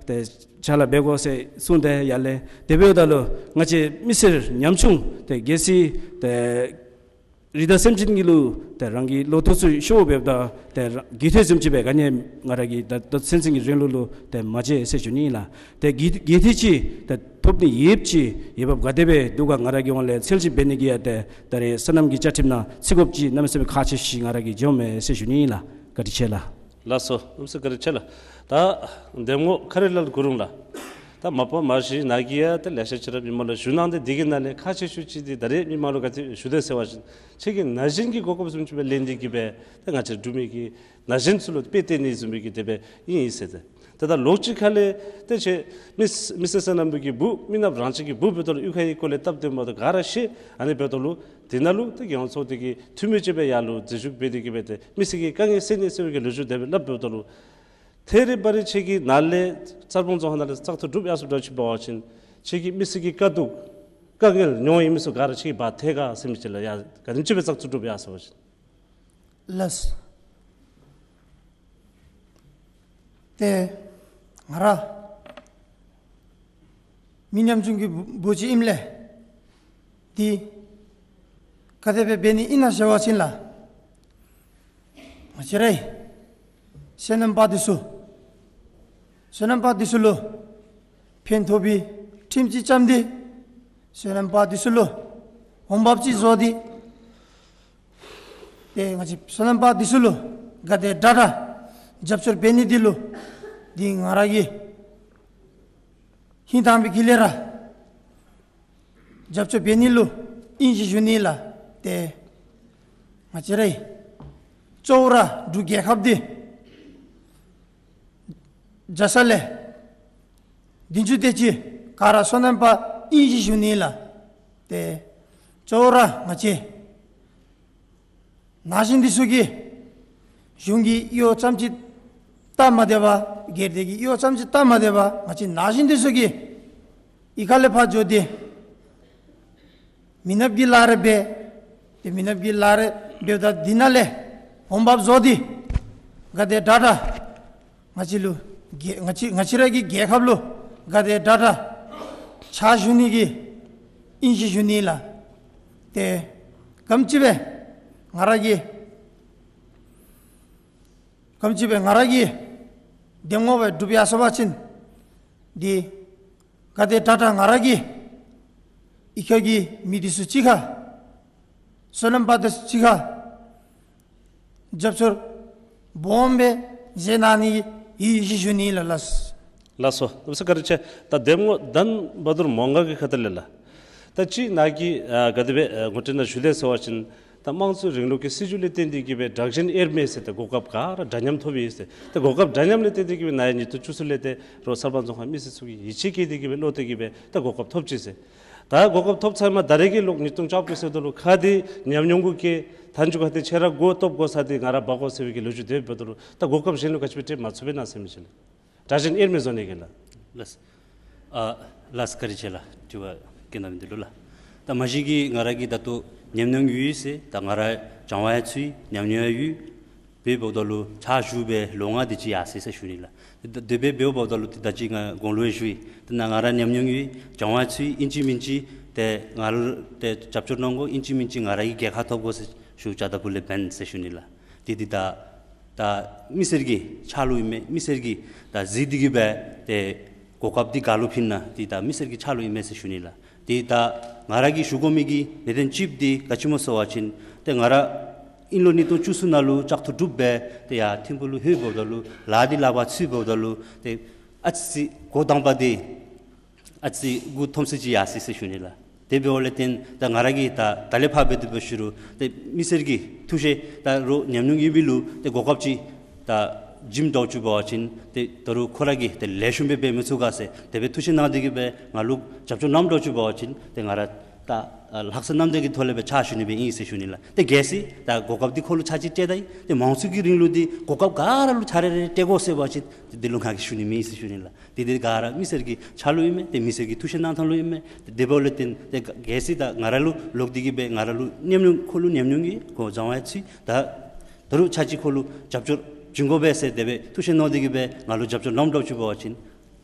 ཏེ་ཕྱག་ལཱ་འབད་དགོ་ཟེར་གསུངས་ཏེ་ཡར་ལས་དེ་འབདཝ་ད་ལུ་ང་བཅས་མི་སེར་ཉམ་ཆུང་ཏེ་གལ་སྲིད་ཏེ་རི་དྭགས་སེམས་ཅན་གྱི་ལུ་ཏེ་རང་གི་ལོ་ཐོག་ཚུ་ཤོར་འབདཝ་ད་ཏེ་རང་གི་ཐོག་བཟུམ་ཅིག་སྦེ་ག་ནི་ཡང་ང་ར་གིས་ད་ད་སེམས་ཅན་གྱི་རིང་ལུགས་ལུ་ཏེ་མ་མཛད་ཟེར་ཞུ་ནི་ལགས། ཏེ་གི་གི་ཐོག་ཅིག་ཏེ་ཐོབ་ནི་ཡོདཔ་ཅིག་ཡོདཔ་ག་དེ་སྦེ་འདུག་ག་ང་ར་གི་ཧོངས་ལས་གསལ་བཤད་འབད་ནི་གི་ཡང་ཏེ་ད་རེས་སོ་ནམ་གྱི་བཅའ་ཁྲིམས་ནང་ཚུད་དགོཔ་ཅིག་གནམ་མེད་ས་མེད་ཁག་ཆེ་ཤོས་ང་ར་གིས་འབྱུངམ་མས་ཟེར་ཞུ་ནི་ལགས། བཀའ་དྲིན་ཆེ་ལགས། ལགས་སོ། ཨམ་སྲུ་བཀའ་དྲིན་ཆེ་ལགས། ད་གདམ་ངོ་མཁར་རི་ལ་གུ་རུང་ལགས། ད་མ་པ་མ་གཞི་ནཱ་གིས་ཡང་ཏེ་ལེ་ཤ་ཅིག་ར་མི་མང་ལུ་ཞུ་གནང་སྟེ་འདི་གི་ནང་ལས་ཁག་ཆེ་ཤོས་ཅིག་འདི་ད་རེས་མི་མང་ལུ་ག་ཅི་ཞུ་དོ་ཟེར་བ་ཅིན་ཁྱེད་ཀྱིས་ན་གཞོན་གྱི་གོ་སྐབས་བཟུམ་ཅིག་སྦེ་ལེན་ཏེ་གི་སྦེ་ཏེ་ང་བཅས་འབྲུག་མི་གི་ན་གཞོན་ཚུ་ལུ་དཔེ་སྟོན་ནི་བཟུམ་སྦེ་གི་དེ་སྦེ་ཨིན་ཨིན་ཟེར་ཏེ། ཏེ་ད་ལོགས་ཅིག་ཁ་ལས་ཏེ་ཁྱེད་མི་མི་སེར་སོ་ནམ་པའི་གི་བུ་མི་ནགཔ་རང་བཞིན་གྱི་བུ་འབདཝ་ད་ལུ་གཡུས་ཁ་གི་སྐོར་ལས་སྟབས་བདེ་མ་བདེཝ་ག་ར་ཤེས། ཨ་ནི་འབདཝ་ད་ལུ་དེ་ནང་ལུ་ཏེ་རྒྱལ་ཡོངས་ཚོགས་སྡེ་གི་འཐུས་མི་ཅིག་སྦེ་ཡར་ལུ་འཛུལ་ཞུགས་འབད་དེ་གི་སྦེ་ཏེ་མི་སེར་གྱི་དཀའ་ངལ་སེལ་ནི་ཟེར་བའི་གི་ལོ་རྒྱུས་དེ་སྦེ་སླབ་འབདཝ་ད་ལུ་ཐད་རི་བ་རི་ཁྱེད་ཀྱི་ནཱ་ལས་གཙང་པ་རྫོང་ཁག་ནང་ལས་བཙག་འཐུ་གྲུབ་ཡར་སོངམ་འདྲཝ་ཅིག་འབད་བ་ཅིན་ཁྱེད་ཀྱི་མི་སེར་གྱི་དཀའ་སྡུག་དཀའ་ངལ་མྱོང་ཡོད་མི་ཚུ་ག་ར་ཁྱེད་ཀྱིས་འབག་ཐེག་ག་ཟེར་མི་ཅིག་ལགས། ཡ་ག་དེམ་ཅིག་སྦེ་བཙག་འཐུ་གྲུབ་ཡར་སོང་བ་ཅིན། ལགས། ཏེ་ང་ར་མི་ཉམ་ཆུང་གི་བུ་ཅིག་ཨིནམ་ལས་འདི་ག་དེ་སྦེ་འབད་ནི་ཨིན་ན་ཟེར་བ་ཅིན་ལགས། ང་བཅས་རའི་སོ་ནམ་པ་འདི་ཚུ་སོ་ནམ་པ་འདི་ཚུ་ལུ་ཕན་ཐོགས་པའི་ཁྲིམས་ཅིག་བརྩམས་ཏེ་སོ་ནམ་པ་འདི་ཚུ་ལུ་འོང་འབབ་ཅིག་བཟོ་སྟེ་ཏེ་ང་བཅས་སོ་ནམ་པ་འདི་ཚུ་ལུ་ག་དེ་དྲག་དྲག་རྒྱབ་སྐྱོར་འབད་ནི་འདི་ལུ་འདི་ང་ར་གིས་ཧིང་དྭངས་པའི་དཀྱིལ་ལས་ར་རྒྱབ་སྐྱོར་འབད་ནི་ལུ་ཨིན་ཟེར་ཞུ་ནི་ལགས། ཏེ་ང་བཅས་རའི་གཙོ་བོ་ར་འབྲུག་རྒྱལ་ཁབ་འདི་རྒྱ་ས་ལས་བདུན་ཅུ་དེ་ཅིག་ག་ར་སོ་ནམ་པ་ཨིན་ཟེར་ཞུ་ནི་ལགས། ཏེ་གཙོ་བོ་ར་ང་བཅས་ན་གཞོན་འདི་ཚུ་གིས་གཞུང་གི་གཡོག་རྐྱངམ་ཅིག་སྟབས་མ་བདེ་བར་སྒེར་སྡེ་གི་གཡོག་རྐྱངམ་ཅིག་སྟབས་མ་བདེ་བར་ང་བཅས་ན་གཞོན་འདི་ཚུ་གིས་གཡུས་ཁ་ལས་ཕར་འགྱོ་སྟེ་མི་ནགཔ་གི་ལཱ་རེ་འབད། ཏེ་མི་ནགཔ་གི་ལཱ་རེ་འབདཝ་ད་འདི་ནང་ལས་འོང་འབབ་བཟོ་སྟེ་ག་དེ་དྲག་དྲག་ང་བཅས་ལུ་རྒྱལ་ང་བཅས་ང་བཅས་ར་གི་རྒྱལ་ཁབ་ལུ་ག་དེ་དྲག་དྲག་ཕྱག་ཞུ་ནི་གི་ཨིན་ཟེར་ཞུ་ནི་ལགས། ཏེ་ག་དེམ་ཅིག་སྦེ་ང་ར་གིས་ག་དེམ་ཅིག་སྦེ་ང་ར་གིས་གདམ་ངོ་སྦེ་སྒྲུབ་ཡར་སོང་བ་ཅིན་འདི་ག་དེ་དྲག་དྲག་ང་ར་གིས་གཡུས་ཁ་གི་མི་འདི་ཚུ་གཅིག་ཁར་སོ་ནམ་པ་འདི་ཚུ་གཅིག་ཁར་རྒྱབ་སྐྱོར་སྦོམ་སྦེ་མཛད་གནང་ནི་ཨིན་ཟེར་ཞུ་ནི་ལགས། ལགས། ལགས་སོ། ཨམ་སྲུ་བཀའ་དྲིན་ཆེ། ད་གདམ་ངོ་དཱན་བ་དུར་མོང་སྒར་གྱི་ཁ་ཐུག་ལས་ལགས། ད་ཅི་ནཱ་གིས་ཨ་ག་དེ་སྦེ་ཨ་ངོ་སྤྲོད་ནང་ཞུ་དེས་ཟེར་བ་ཅིན་ད་དམངས་གཙོའི་རིང་ལུགས་ཀྱི་སྲིད་བྱུས་ལས་བརྟེན་ཏེ་གི་སྦེ་དྲག་ཞན་དབྱེར་མེད་ཟེར་ཏེ་གོ་སྐབས་ག་ར་འདྲ་མཉམ་ཐོབ་ཡི་ཟེར། ད་གོ་སྐབས་འདྲ་མཉམ་ལས་བརྟེན་ཏེ་གི་སྦེ་ནཱ་ཡང་ཉིས་སྟོང་བཅུ་གསུམ་ལས་ཏེ་རོགས་གསར་སྤང་རྫོང་ཁག་མི་སེར་ཚུ་གིས་ཡིད་ཆེས་བསྐྱེད་དེ་གི་སྦེ་བློ་གཏད་དེ་གི་སྦེ་ད་གོ་སྐབས་ཐོབ་ཅི་ཟེར། ད་གོ་སྐབས་ཐོབ་ཚར་མ་ད་རེས་ཀྱི་ལོ་ཉིས་སྟོང་བཅོ་བརྒྱད་ཟེརཝ་ད་ལུ་ཁ་འདི་ཉམས་མྱོང་གུ་བསྐྱེད། མཐའ་མཇུག་ཁ་འདི་ཁྱེད་ར་མགུ་སྟོབས་དགོ་ས་འདི་ང་ར་འབག་དགོ་ཟེར་བའི་གི་ལོ་རྒྱུས་དེ་འབདཝ་ད་ལུ་ད་གོ་སྐབས་གཞན་ལུ་ག་ཅི་སྦེ་སྤྲོད་མ་ཚུགས་པས་ན་ཟེར་མི་ཅིག་ལགས། དྲག་ཞན་དབྱེར་མེད་བཟོ་ནི་གི་ལགས། ལགས། ཨ་ལགས་བཀའ་དྲིན་ཆེ་ལགས། དྲི་བ་བཀོད་གནང་མི་འདི་ལུ་ལགས། ད་མ་གཞི་གི་ང་ར་གིས་ད་ལྟོ་ ཉམས་མྱོང་ཡོད་ཟེར། ད་ང་ར་སྦྱང་བ་ཡང་ཚུད་ཉམས་མྱོང་ཡང་ཡོད། དཔེ་འབདཝ་ད་ལུ་ཕྱག་ཞུ་བའི་ལོ་ལྔ་དེ་ཅིག་ཡར་སོ་ཡི་ཟེར་ཞུ་ནི་ལགས། དེ་དེ་སྦེ་འབདཝ་ད་ལུ་ཏེ་ད་ཅི་ང་གོང་ལུ་ཡང་ཞུ་ཡི། ཏེ་ནཱ་ང་ར་ཉམས་མྱོང་ཡོད། སྦྱང་བ་ཚུད་ཨིན་ཅི་མིན་ཅི་ཏེ་ང་ལུ་ཏེ་རྒྱབ་སྐྱོར་གནང་དགོ། ཨིན་ཅི་མིན་ཅི་ང་ར་གིས་རྒྱལ་ཁ་ཐོབ་དགོ་ཟེར་ཞུ་བྱ་ད་བུ་ལས་འབད་ཟེར་ཞུ་ནི་ལགས། དེ་དེ་ད་ད་མི་སེར་གྱི་ཕྱག་ལུ་ཨིན་མས། མི་སེར་གྱིས་ད་གཟིགས་ཏེ་གིས་སྦེ་ཏེ་གོ་སྐབས་འདི་ག་ལུ་ཕུལ་ན་འདི་ད་མི་སེར་གྱི་ཕྱག་ལུ་ཨིན་མས་ཟེར་ཞུ་ནི་ལགས། ཏེ་ད་ང་ར་གིས་ཞུ་དགོ་མི་གི་ལས་དོན་གཅིག་འདི་ག་ཅི་སྨོ་ཟེར་བ་ཅིན་ཏེ་ང་ར་དབྱིན་ལོ་ཉིས་སྟོང་བཅུ་གསུམ་ནང་ལུ་བཅའ་ཐུག་གྲུབ་སྦེ་ཏེ་ཡར་ཐིམ་ཕུག་ལུ་ལྷོད་འབདཝ་ད་ལུ་ལཱ་འདི་ལག་པར་ཚུད་འབདཝ་ད་ལུ་ཏེ་ཨ་ཙི་འགོ་དང་པ་འདི་ཨ་ཙི་མགུ་འཐོམ་སུ་ཅིག་ཡར་སོ་ཡི་ཟེར་ཞུ་ནི་ལགས། དེ་འབདཝ་ལས་བརྟེན་ད་ང་ར་གིས་ད་ད་ལས་ཕར་འབད་དེ་འབད་ཞུ་རུང་ཏེ་མི་སེར་གྱི་ཐུགས་བཞེད་ད་རོགས་ཉམས་མྱོང་ཡོད་མི་ལུ་ཏེ་གོ་སྐབས་ཅིག་ད་བྱིནམ་འདྲཝ་ཅིག་འབད་བ་ཅིན་ཏེ་ད་རུང་ཁོ་ར་གིས་ཏེ་ལེགས་ཤོམ་སྦེ་འབད་མི་ཚུགས་ག་ཟེར་དེ་སྦེ་ཐུགས་བཞེད་གནང་སྟེ་གིས་སྦེ་ང་ལུ་རྒྱབ་སྐྱོར་གནངམ་འདྲཝ་ཅིག་འབད་བ་ཅིན་ཏེ་ང་ར་ད་ལྷག་བསམ་རྣམ་དག་གི་ཐོག་ལས་སྦེ་ཕྱག་ཞུ་ནི་སྦེ་ཨིན་ཟེར་ཞུ་ནི་ལགས། ཏེ་གལ་སྲིད་ད་གོ་སྐབས་འདི་ཁོ་ལུ་ཚར་གཅིག་སྤྲོད་ད་ཡི། ཏེ་མང་སུ་གི་རིང་ལུ་འདི་གོ་སྐབས་ག་ར་ལུ་ཚར་རེ་རེ་སྤྲོད་དགོ་ཟེར་བ་ཅིན་ཏེ་འདི་ལུ་ང་གིས་ཞུ་ནི་མེད་ཟེར་ཞུ་ནི་ལགས། ཏེ་འདི་ག་ར་མི་སེར་གྱི་ཕྱག་ལུ་ཨིན་མས། ཏེ་མི་སེར་གྱི་ཐུགས་བཞེད་གནང་ཐངས་ལུ་ཨིན་མས། ཏེ་དེ་འབདཝ་ལས་བརྟེན་ཏེ་ག་གལ་སྲིད་ད་ང་ར་ལུ་ལོག་སྟེ་གིས་སྦེ་ང་ར་ལུ་ཉམས་མྱོང་ཁོ་ལུ་ཉམས་མྱོང་ཡོད། ཁོ་སྦྱང་བ་ཚུད། ད་ད་རུང་ཚར་གཅིག་ཁོ་ལུ་རྒྱབ་སྐྱོར་བྱིན་དགོ་པས་ཟེར་དེ་སྦེ་ཐུགས་བཞེད་གནང་སྟེ་གིས་སྦེ་ང་ལུ་རྒྱབ་སྐྱོར་གནངམ་འདྲཝ་ཅིག་འབད་བ་ཅིན་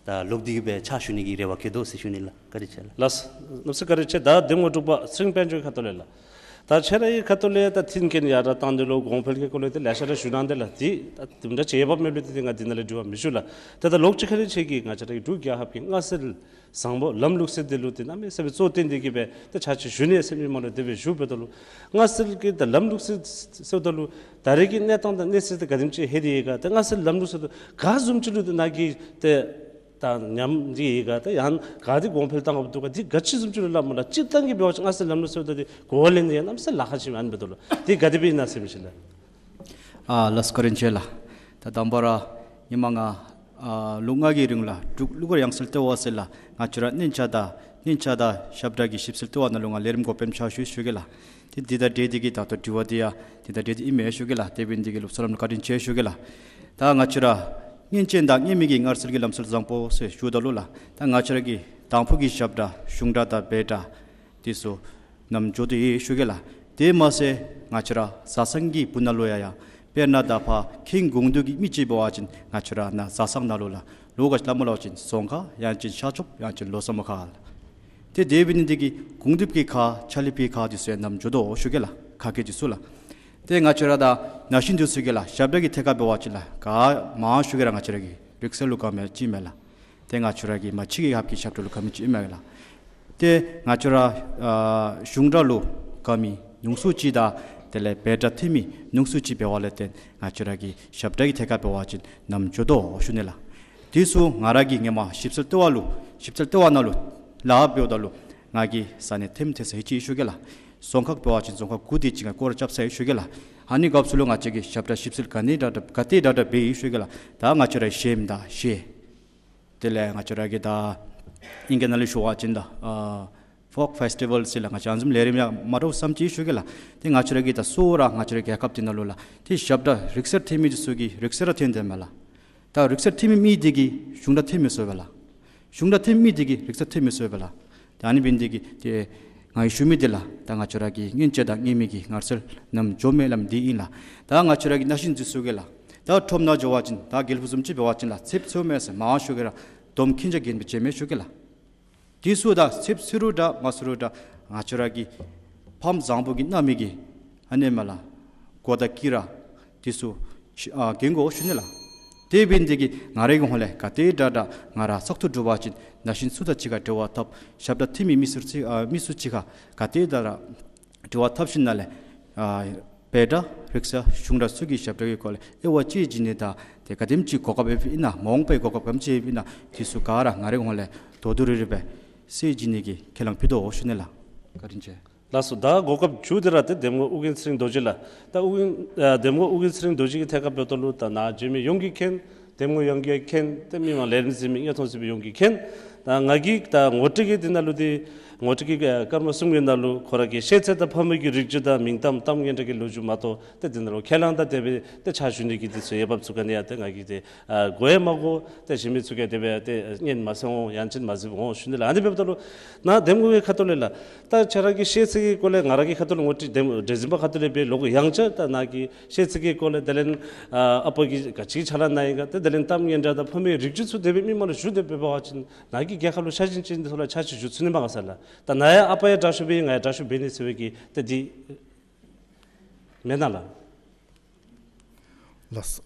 ད་ལོག་སྟེ་གིས་སྦེ་ཕྱག་ཞུ་ནི་གི་རེ་བ་བསྐྱེད་དོ་ཟེར་ཞུ་ནི་ལགས། བཀའ་དྲིན་ཆེ་ལགས། ལགས་སོ། གནམ་མེད་ས་མེད་བཀའ་དྲིན་ཆེ། ད་འདེམས་ངོ་དྲུག་པ་ཚེ་རིང་དཔལ་འབྱོར་ཁ་ཐུག་ལས་ལགས། ད་ཁྱོད་རའི་ཁ་ཐུག་ལས་ད་མཐུན་རྐྱེན་ཡར་དྲག་བཏང་ནི་ལུ་གོང་འཕེལ་གྱི་སྐོར་ལས་ཏེ་ལེ་ཤ་ར་ཞུ་གནང་དེས་ལགས། ཏེ་ད་དེ་འདྲ་བྱེད་འོས་འབབ་མེད་ལུ་ཏེ་ང་འདི་ནང་ལས་དྲི་བ་མི་ཞུ་ལགས། ད་ད་ལོག་ཅིག་ཁ་ལས་ཁྱོད་ཀྱིས་ང་བཅས་རའི་འབྲུག་རྒྱལ་ཁབ་ཀྱི་མངའ་སྲོལ་བཟང་པོ་ལམ་ལུགས་སྲོལ་འདི་ལུ་ཏེ་གནམ་མེད་ས་མེད་གཙོ་བོར་བཏོན་ཏེ་གིས་སྦེ་ཏེ་ཕྱག་ཕྱིད་ཞུ་ནི་ཟེར་མི་མང་ལུ་དེ་སྦེ་ཞུ་འབདཝ་ད་ལུ་མངའ་སྲོལ་གྱི་ད་ལམ་ལུགས་སྲོལ་ཟེརཝ་ད་ལུ་ད་རེས་ཀྱི་གནས་སྟངས་དང་གནས་ཚུལ་དེ་ག་དེམ་ཅིག་ལྷོད་དེ་ཡོད་ག། ད་མངའ་སྲོལ་ལམ་ལུགས་སྲོལ་དེ་ག་བཟུམ་ཅིག་ལུ་ཏེ་ནཱ་གིས་ཏེ་ད་ཉམས་ཏེ་ཡོད་ག། ད་ཡང་ག་དེ་གོང་འཕེལ་བཏང་དགོཔ་འདུག་ག། དེ་ག་ཅི་བཟུམ་ཅིག་ལུ་སླབ་སྨོ་ལགས། སྤྱིར་བཏང་གི་འབད་བ་ཅིན་མངའ་སྲོལ་ལམ་ལུགས་ཟེརཝ་ད་དེ་གོ་བ་ལེན་ནི་ཡང་གནམ་མེད་ས་མེད་ལཱ་ཁག་ཅིག་ཨིན་མས། འབདཝ་ད་ལུ་དེ་ག་དེ་སྦེ་ཨིན་ན་ཟེར་མི་ཅིག་ལགས། ཨ་ལགས་སོ། བཀའ་དྲིན་ཆེ་ལགས། ད་དང་པ་ར་ཧེ་མ་ང་ཨ་ལོ་ལྔ་གི་རིང་ལུ་འབྲུག་གླུ་གར་ཡང་སྲིད་ལྟེ་བ་ཟེར་ལགས། ང་བཅས་ར་སྙན་ཆ་དང་སྙན་ཆ་དང་ཞབས་གྲངས་ཀྱི་ཞིབ་འཚོལ་ལྟེ་བ་ནང་ལུ་ང་ལས་རིམ་འགོ་དཔོན་ཕྱག་ཞུ་ཞུ་གེ་ལགས། ཏེ་འདི་དང་འབྲེལ་ཏེ་གིས་ད་ལྟོ་དྲི་བ་འདི་ཡང་འདི་དང་འབྲེལ་ཏེ་ཨིན་མས་ཞུ་གེ་ལགས། དེ་འབད་ནི་འདི་གིས་ལོག་སྨོན་ལམ་བཀའ་དྲིན་ཆེ་ཞུ་གེ་ལགས། ད་ང་བཅས་ར་སྔོན་ཆད་དང་སྔོན་མའི་གི་མངའ་སྲོལ་གྱི་ལམ་སྲོལ་བཟང་པོ་ཟེར་ཞུཝ་ད་ལུ་ལགས། ད་ང་བཅས་ར་གི་དང་ཕུ་གི་ཞབས་གྲངས་གཞུང་གྲངས་དང་བོད་གྲངས་དེ་ཚུ་ནམ་འགྱོ་དོ་ཡོད་ཞུ་གེ་ལགས། དེ་མ་ཚད་ང་བཅས་ར་བཟའ་ཚང་གི་སྦུག་ནང་ལུ་ཡང་ཡང་དཔེར་ན་ད་ཕར་ཁེངས་གུང་སྟོད་ཀྱི་མི་ཅིག་འབད་བ་ཅིན་ང་བཅས་ར་ནཱ་བཟའ་ཚང་ནང་ལུ་ལགས་ལོགས་ཀ་ཅིག་སླབ་སྨོ་ལབ་པ་ཅིན་རྫོང་ཁ་ཡང་ཅིན་ཤར་ཕྱོགས་ཡང་ཅིན་ལོ་གསར་མོ་ཁ་ལགས། ཏེ་དེ་འབད་ནི་འདི་གིས་གུང་སྟོདཔ་གི་ཁར་ཕྱག་ལཱ་ཕུལ་ཁར་དེ་ཚུ་ཡང་ནམ་འགྱོ་དོ་ཞུ་གེ་ལགས། ཁ་སྐད་དེ་ཚུ་ལགས། ཏེ་ང་བཅས་ར་ད་ན་གཞོན་དེ་ཚུ་གིས་ལགས་ཞབས་གྲངས་ཀྱི་ཐད་ཁར་འབད་བ་ཅིན་ལགས་ག་མང་ཤོས་ཀྱིས་ར་ང་བཅས་ར་གི་རིག་རྩལ་ལུ་དགའ་མི་ཅིག་ཨིན་མས་ལགས། ཏེ་ང་བཅས་ར་གི་མ་ཕྱི་རྒྱལ་ཁབ་ཀྱི་ཞབས་གྲངས་ལུ་དགའ་མི་ཅིག་ཨིན་མས་ལགས། ཏེ་ང་བཅས་ར་ཨ་གཞུང་གྲངས་ལུ་དགའ་མི་ཉུང་སུ་ཅིག་དང་དེ་ལས་བོད་གྲངས་ཐོན་མི་ཉུང་སུ་ཅིག་འབད་བ་ལས་བརྟེན་ང་བཅས་ར་གི་ཞབས་གྲངས་ཀྱི་ཐད་ཁར་འབད་བ་ཅིན་ནམ་འགྱོ་དོ་ཞུ་ནི་ལགས། དེ་ཚུ་ང་ར་གིས་ཧེ་མ་ཞིབ་འཚོལ་ལྟེ་བ་ལུ་ཞིབ་འཚོལ་ལྟེ་བ་ནང་ལུ་ལཱ་འབདཝ་ད་ལུ་ང་གིས་ས་གནས་ཐེམ་ཐེ་ས་ཧེ་ཅིག་ཞུ་གེ་ལགས། རྫོང་ཁག་འབད་བ་ཅིན་རྫོང་ཁག་དགུ་དེ་ཅིག་ང་སྐོར་ར་རྐྱབ་ས་ཧེ་ཞུ་གེ་ལགས། ཨ་ནི་སྐབས་སུ་ལུ་ང་བཅས་ཀྱི་ཞབས་གྲངས་ཞིབ་འཚོལ་ག་ནི་དྲག་དྲག་ག་དེ་དྲག་དྲག་འབད་ཡི་ཞུ་གེ་ལགས། ད་ང་བཅས་ར་གཞས་དང་གཞས་དེ་ལས་ང་བཅས་ར་གི་ད་ཨིང་སྐད་ནང་ལུ་ཞུ་བ་ཅིན་ད་ཨ་ཕོག་ཕེསི་ཊི་བཱལ་ཟེར་ལགས། ང་བཅས་ཨ་ནི་བཟུམ་ལས་རིམ་ཡང་མང་དྲགས་བསམ་ཅི་ཞུ་གེ་ལགས། ཏེ་ང་བཅས་ར་གི་ད་གཙོ་བོ་ར་ང་བཅས་ར་རྒྱལ་ཁབ་འདི་ནང་ལུ་ལགས་ཏེ་ཞབས་གྲངས་རིག་རྩལ་ཐོན་མི་དེ་ཚུ་གི་རིག་རྩལ་ར་ཐོན་དེས་མས་ལགས། ད་རིག་རྩལ་ཐོན་མི་མི་དེ་གིས་གཞུང་གྲངས་ཐོན་མི་ཚུགས་པས་ལགས། གཞུང་གྲངས་ཐོན་མི་དེ་གིས་རིག་རྩལ་ཐོན་མི་ཚུགས་པས་ལགས། ད་ཨ་ནི་འབད་ནི་འདི་གིས་ཏེ་ང་གིས་ཞུ་མི་འདི་ལགས་ད་ང་བཅས་ར་གི་སྔོན་ཆད་དང་སྔོན་མའི་གི་མངའ་སྲོལ་ནམ་འགྱོ་མས་སླབ་མི་འདི་ཨིན་ལགས། ད་ང་བཅས་ར་གི་ན་གཞོན་དེ་ཚུ་གིས་ལགས་ད་ཁྲོམ་ནང་འགྱོ་བ་ཅིན་ད་རྒྱལ་པོ་བཟུམ་ཅིག་འབད་བ་ཅིན་ལགས་ཚདཔ་ཚུད་མས་ཟེར་མང་ཤོས་ཀྱིས་ར་དོམ་ཁྱིམ་ཆ་གྱོན་སྦེ་འགྱོཝ་མས་ཞུ་གེ་ལགས། དེ་ཚུ་ད་ཚདཔ་ཚུད་རུང་འདྲ་མ་ཚུད་རུང་འདྲ་ང་བཅས་ར་གི་ཕམ་བཟང་པོ་གི་རྣམ་སྨིན་གྱི་ཨ་ནི་མས་ལགས་གོ་དང་དཀྱི་ར་དེ་ཚུ་ཨ་གྱོན་དགོ་ཞུ་ནི་ལགས། དེ་འབད་ནི་འདི་གིས་ང་རའི་གི་ཧོངས་ལས་ག་དེ་དྲག་དྲག་ང་ར་བཙག་འཐུ་གྲུབ་པ་ཅིན་ན་གཞོན་ཚུ་དང་གཅིག་ཁར་འབྲེལ་བ་འཐབ། ཞབས་གྲངས་ཐོན་མི་མི་སེར་ཚུ་ཨ་མི་ཚུ་གཅིག་ཁར་ག་དེ་དྲག་དྲག་འབྲེལ་བ་འཐབ་ཞིནམ་ལས་ཨ་བོད་གྲངས་རིག་རྩལ་གཞུང་གྲངས་ཚུ་གི་ཞབས་གྲངས་ཀྱི་སྐོར་ལས་དབྱེ་བ་དཔྱད་བྱིན་ནི་དང་ཏེ་ག་དེམ་ཅིག་གོ་སྐབས་ཡོདཔ་ཨིན་ན་མ་འོངས་པའི་གོ་སྐབས་ག་དེམ་ཅིག་ཡོདཔ་ཨིན་ན་དེ་ཚུ་ག་ར་ང་རའི་ཧོངས་ལས་དོ་དོ་རི་རི་སྦེ་གསལ་བྱིན་ནི་གི་ཁས་བླངས་ཕུལ་དོ་ཞུ་ནི་ལགས། བཀའ་དྲིན་ཆེ། ལགས་སོ། ད་གོ་སྐབས་མཇུག་དེ་ར་ཏེ་འདེམས་ངོ་ཨོ་རྒྱན་ཚེ་རིང་རྡོ་རྗེ་ལགས། ད་ཨོ་རྒྱན་ཨ་འདེམས་ངོ་ཨོ་རྒྱན་ཚེ་རིང་རྡོ་རྗེ་གི་ཐད་ཁར་འབདཝ་ད་ལུ་ད་ནཱ་མཇལ་མི་ཡོངས་ཀྱིས་མཁྱེན། འདེམས་ངོ་ཡོངས་ཀྱིས་མཁྱེན། ཏེ་མི་མང་ལས་རིམ་གཟིགས་མི་མངོན་མཐོང་གཟིགས་མི་ཡོངས་ཀྱིས་མཁྱེན། ད་ང་གིས་ད་ངོ་སྤྲོད་ཀྱི་འདི་ནང་ལུ་འདི་ངོ་སྤྲོད་ཀྱི་ཨ་སྐར་མ་གསུམ་གྱི་ནང་ལུ་ཁོ་ར་གི་ཤེས་ཚད་དང་ཕ་མེས་ཀྱི་རིགས་རྒྱུད་དང་མིང་གཏམ་གཏམ་སྙན་གྲགས་ཀྱི་ལོ་རྒྱུས་མ་གཏོགས་ཏེ་འདི་ནང་ལུ་ཁས་བླངས་དང་དེ་སྦེ་ཏེ་ཕྱག་ཞུ་ནི་གི་འདི་ཚུ་འོས་འབབ་ཚུ་ག་ནི་ཡང་ཏེ་ང་གིས་ཏེ་ཨ་གོ་ཡང་མ་གོ། ཏེ་གཞན་མི་ཚུ་གིས་དེ་སྦེ་ཏེ་སྙན་མ་གསན་འོང་། ཡང་ཅིན་མ་གཟིགས་འོང་ཞུ་ནི་ལགས། ཨ་ནི་འབདཝ་ད་ལུ་ནཱ་འདེམས་ངོ་གི་ཁ་ཐུག་ལས་ལགས། ད་ཁྱོད་ར་གི་ཤེས་ཚད་ཀྱི་སྐོར་ལས་ང་ར་གི་ཁ་ཐུག་ལས་ངོ་སྤྲོད་འདེམས་འབྲས་འཛིན་པ་ཁ་ཐུག་ལས་འབད་ལོག་ཡང་བསྐྱར་ད་ནཱ་གི་ཤེས་ཚད་ཀྱི་སྐོར་ལས་དེ་ལས་ཨ་ཨ་པ་གིས་ག་ཅི་ཕྱག་ལཱ་གནང་ཡི་ག། ཏེ་དེ་ལས་གཏམ་སྙན་གྲགས་དང་ཕ་མེས་རིགས་རྒྱུད་ཚུ་དེ་སྦེ་མི་མང་ལུ་ཞུ་སྟེ་འབད་བ་ཅིན་ནཱ་གི་རྒྱལ་ཁབ་ལུ་ཤ་ཞེན་ཅན་འདི་ཚུ་ལུ་ཕྱག་ཕྱིད་ཞུ་ཚུགས་ནི་མས་ག་ཟེར་ལགས། ད་ནཱ་ཡང་ཨ་པ་ཡང་དྲག་ཤོས་འབད་ནི་ང་ཡང་དྲག་ཤོས་འབད་ནི་ཟེར་བའི་གི་ཏེ་འདི་མེན་ན་ལགས། ལགས་སོ།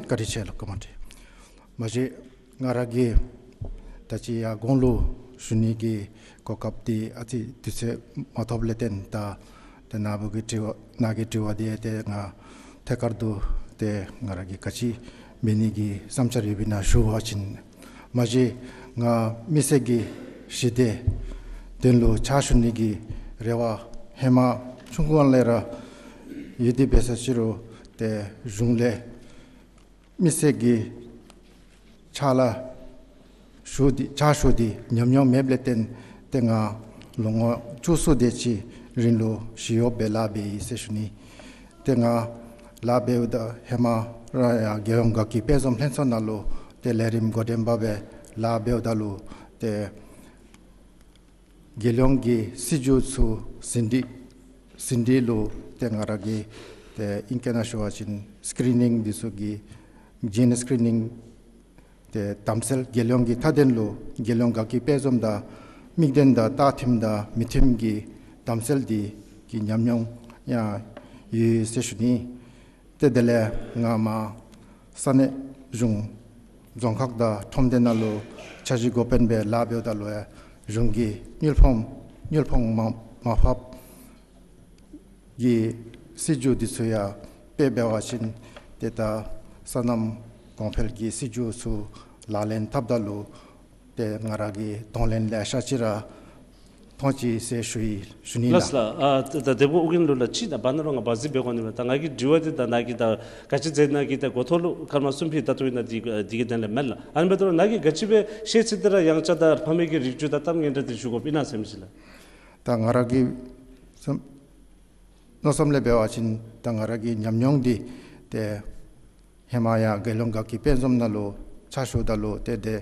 བཀའ་དྲིན་ཆེ་ལགས། བཀའ་དྲིན་ཆེ། མ་གཞི་ང་ར་གིས་ད་ཅི་ཡར་གོང་ལུ་ཞུ་ནི་གི་གོ་སྐབས་འདི་ཨ་ཙི་དུས་ཚོད་མ་ཐོབ་ལས་བརྟེན་ད་ཏེ་ནཱ་བུ་གི་དྲི་བ་ནཱ་གི་དྲི་བ་འདི་ཏེ་ང་ཐད་ཀར་དུ་ཏེ་ང་ར་གིས་ག་ཅི་འབད་ནི་གི་བསམ་འཆར་ཡོདཔ་ཨིན་ན་ཞུ་བ་ཅིན། མ་གཞི་ང་མི་སེར་གྱི་ཞི་བདེ་དོན་ལུ་ཕྱག་ཞུ་ནི་གི་རེ་བ་ཧེ་མ་ཆུང་ཀུ་ལས་ར་ཡོད་དེ་འབད་ས་ཅི་རུང་ཏེ་གཞུང་ལས་མི་སེར་གྱི་ཕྱག་ལཱ་ཞུ་སྟེ་ཕྱག་ཞུ་སྟེ་ཉམས་མྱོང་མེདཔ་ལས་བརྟེན་ཏེ་ང་ལོ་ངོ་བཅུ་གསུམ་དེ་ཅིག་རིང་ལུ་ཞི་གཡོགཔ་སྦེ་ལཱ་འབད་ཡི་ཟེར་ཞུ་ནི། ཏེ་ང་ལཱ་འབདཝ་ད་ཧེ་མ་ར་ཡང་རྒྱལ་ཡོངས་དགའ་སྐྱིད་དཔལ་འཛོམས་ལྷན་ཚོགས་ནང་ལུ་ཏེ་ལས་རིམ་འགོ་འདྲེན་པ་སྦེ་ལཱ་འབདཝ་ད་ལུ་ཏེ་རྒྱལ་ཡོངས་ཀྱི་སྲིད་བྱུས་ཚུ་ཟིན་བྲིས་ཟིན་བྲིས་ལུ་ཏེ་ང་ར་གིས་ཏེ་ཨིང་སྐད་ནང་ཞུ་བ་ཅིན་སི་ཀི་རི་ནིང་འདི་ཚུ་གི་ཇི་ཨེན་ཨེ་སི་ཀི་རི་ནིང་ཏེ་དམ་ཚིག་རྒྱལ་ཡོངས་ཀྱི་མཐའ་དོན་ལུ་རྒྱལ་ཡོངས་དགའ་སྐྱིད་དཔལ་འཛོམས་དང་དམིགས་དོན་དང་ལྟ་ཐིམ་དང་མི་ཐིམ་གྱི་དམ་ཚིག་འདི་གི་ཉམས་མྱོང་ཡང་ཡོད་ཟེར་ཞུ་ནི། ཏེ་དེ་ལས་ང་མར་ས་གནས་གཞུང་རྫོང་ཁག་དང་ཁྲོམ་སྡེ་ནང་ལུ་འཆར་གཞི་འགོ་དཔོན་སྦེ་ལཱ་འབདཝ་ད་ལུ་ཡང་གཞུང་གི་དངུལ་ཕོངས་དངུལ་ཕོངས་མ་མར་ཕབ་གི་སྲིད་བྱུས་འདི་ཚུ་ཡང་དཔེ་འབད་བ་ཅིན་ཏེ་ད་སོ་ནམ་གོང་འཕེལ་གྱི་སྲིད་བྱུས་ཚུ་ལག་ལེན་འཐབ་ད་ལུ་ཏེ་ང་ར་གིས་གདོང་ལེན་ལེ་ཤ་ཅིག་ར་མཐོང་ཅི་ཟེར་ཞུ་ཡི་ཞུ་ནི་ལགས། ལགས་ལགས། ཨ་ད་ད་དེ་གོ་ཨོ་རྒྱན་ལུ་ལགས་ཅིག་ད་བར་ན་རོགས་ང་བ་ཟི་འབད་དགོ་ནི་མས། ད་ང་གི་དྲི་བ་འདི་ད་ནཱ་གིས་ད་ག་ཅི་ཟེར་ནཱ་གིས་ད་འགོ་ཐོག་ལུ་སྐར་མ་གསུམ་ཕུལ་ད་ལྟོ་ཨིན་ན་འདི་འདི་གི་དོན་ལས་མེན་ལགས། ཨ་ནི་འབདཝ་ད་ནཱ་གིས་ག་ཅི་སྦེ་ཤེས་ཚད་འདི་ར་ཡང་བསྐྱར་ད་ཕ་མེས་ཀྱི་རིགས་རྒྱུད་དང་གཏམ་སྙན་གྲགས་འདི་ཞུ་དགོཔ་ཨིན་ན་ཟེར་མི་ཅིག་ལགས། ད་ང་ར་གི་བསམ་མནོ་བསམ་ལས་འབད་བ་ཅིན་ད་ང་ར་གི་ཉམས་མྱོང་འདི་ཏེ་ཧེ་མ་ཡང་རྒྱལ་ཡོངས་དགའ་སྐྱིད་དཔལ་འཛོམས་ནང་ལུ་ཕྱག་ཞུཝ་ད་ལུ་ཏེ་ཏེ་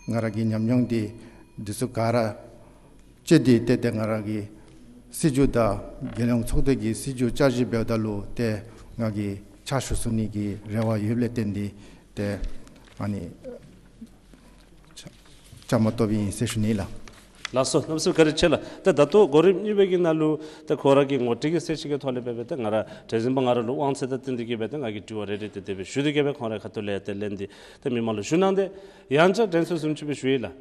ང་ར་གི་ཉམས་མྱོང་འདི་འདི་ཚུ་ག་ར་སྤྱོད་དེ་ཏེ་ཏེ་ང་ར་གི་སྲིད་བྱུས་དང་རྒྱལ་ཡོངས་ཚོགས་སྡེ་གི་སྲིད་བྱུས་བསྐྱར་ཞིབ་འབདཝ་ད་ལུ་ཏེ་ང་གིས་ཕྱག་ཞུ་ཚུགས་ནི་གི་རེ་བ་ཡོདཔ་ལས་བརྟེན་ཏེ་ཏེ་ཨ་ནི་བཅའ་བཅའ་མར་གཏོགསཔ་ཨིན་ཟེར་ཞུ་ནི་ལགས། ལགས་སོ། གནམ་མེད་ས་མེད་བཀའ་དྲིན་ཆེ་ལགས། ཏེ་ད་ལྟོ་གོ་རིམ་གཉིས་པའི་གི་ནང་ལུ་ཏེ་ཁོ་ར་གི་ངོ་སྤྲོད་ཀྱི་ཚར་ཅིག་གི་ཐོག་ལས་འབད་སྦེ་ཏེ་ང་ར་འདྲེན་བྱིན་པ་ང་ར་ལུ་དབང་ཚད་དང་བསྟུན་ཏེ་གིས་སྦེ་ཏེ་ང་གིས་དྲི་བ་རེ་རེ་ཏེ་དེ་སྦེ་ཞུ་སྟེ་གིས་སྦེ་ཁོང་རའི་ཁ་ཐུག་ལས་ཏེ་ལན་འདི་ཏེ་མི་མང་ལུ་ཞུ་གནང་སྟེ་ཡང་བསྐྱར་དྲན་གསོ་བཟུམ་ཅིག་སྦེ་ཞུ་ཡི་ལགས།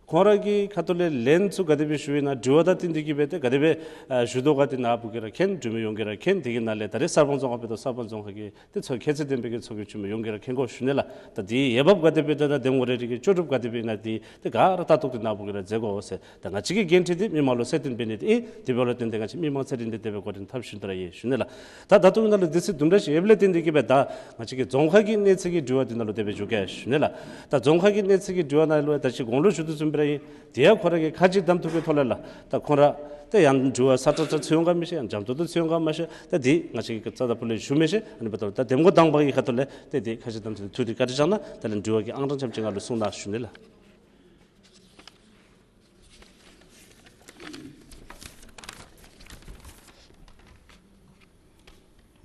ཁོང་ར་གི་ཁ་ཐུག་ལས་ལན་ཚུ་ག་དེ་སྦེ་ཞུ་ཡི་ན་དྲི་བ་དང་བསྟུན་ཏེ་གིས་སྦེ་ཏེ་ག་དེ་སྦེ་ཨ་ཞུ་དོ་ག་འདི་ནཱ་བུ་གིས་ར་མཁྱེན། འབྲུག་མི་ཡོངས་ཀྱིས་ར་མཁྱེན། དེ་གི་ནང་ལས་ད་རེས་གསར་སྤང་རྫོང་ཁག་འབད་དོ་གསར་སྤང་རྫོང་ཁག་གི་ཏེ་ཚོགས་ཁྱད་ཚད་ལྡན་པའི་གི་ཚོགས་ཀྱི་འཐུས་མི་ཡོངས་ཀྱིས་ར་མཁྱེན་དགོ་ཞུ་ནི་ལགས། ད་འདི་འོས་འབབ་ག་དེ་སྦེ་ད་ད་འདེམས་ངོ་རེ་རེ་གི་ལྕོགས་གྲུབ་ག་དེ་སྦེ་ཨིན་ན་འདི་ཏེ་ག་ར་ལྟ་རྟོག་འདི་ནཱ་བུ་གིས་ར་མཛད་དགོ་ཟེར། ད་ང་བཅས་ཀྱི་འགན་འཁྲི་འདི་མི་མང་ལུ་གསལ་སྟོན་འབད་ནི་འདི་ཨིན། དེ་འབདཝ་ལས་བརྟེན་ཏེ་ང་བཅས་མི་མང་ཚེ་རིང་འདི་དེ་སྦེ་འགོ་འདྲེན་འཐབ་བཞིན་དུ་ར་ཡོད་ཞུ་ནི་ལགས། ད་ད་ལྟོ་གི་ནང་ལུ་དུས་ཚོད་དུམ་གྲ་ཅིག་ཡོདཔ་ལས་བརྟེན་ཏེ་གིས་སྦེ་ད་ང་བཅས་ཀྱི་རྫོང་ཁག་གི་གནས་ཚད་ཀྱི་དྲི་བ་འདི་ནང་ལུ་དེ་སྦེ་འཇུག་གེ་ཞུ་ནི་ལགས། ད་རྫོང་ཁག་གི་གནས་ཚད་ཀྱི་དྲི་བ་ནང་ལུ་ད་ཅི་གོང་ལུ་ཞུ་དོ་བཟུམ་སྦེ་ར་ཨིན། དེ་ཡང་ཁོ་ར་གིས་ཁ་འབྱེད་གདམ་འཐུ་གི་ཐོག་ལས་ལགས། ད་ཁོང་ར་ཏེ་ཡང་དྲི་བ་སྲ་ཀྲག་ཀྲག་ཚུད་འོང་ག་མི་ཤེས། ཡང་འཇམ་ཏོག་ཏོ་ཚུད་འོང་ག་མ་ཤེས། ད་འདི་ང་བཅས་ཀྱིས་རྩ་དང་པོ་ལས་ཞུ་མི་ཤེས། ཨ་ནི་འབདཝ་ད་ད་འདེམས་ངོ་དང་པ་གི་ཁ་ཐུག་ལས་ཏེ་འདི་ཁ་འབྱེད་གདམ་འཐུ་འདི་ཐུགས་ཏེ་བཀའ་དྲིན་བསྐྱང་གནང་། དེ་ལས་དྲི་བ་གི་ཨང་གྲངས་ཙམ་ཅིག་ང་ལུ་གསུང་གནང་ཞུ་ནི་ལགས།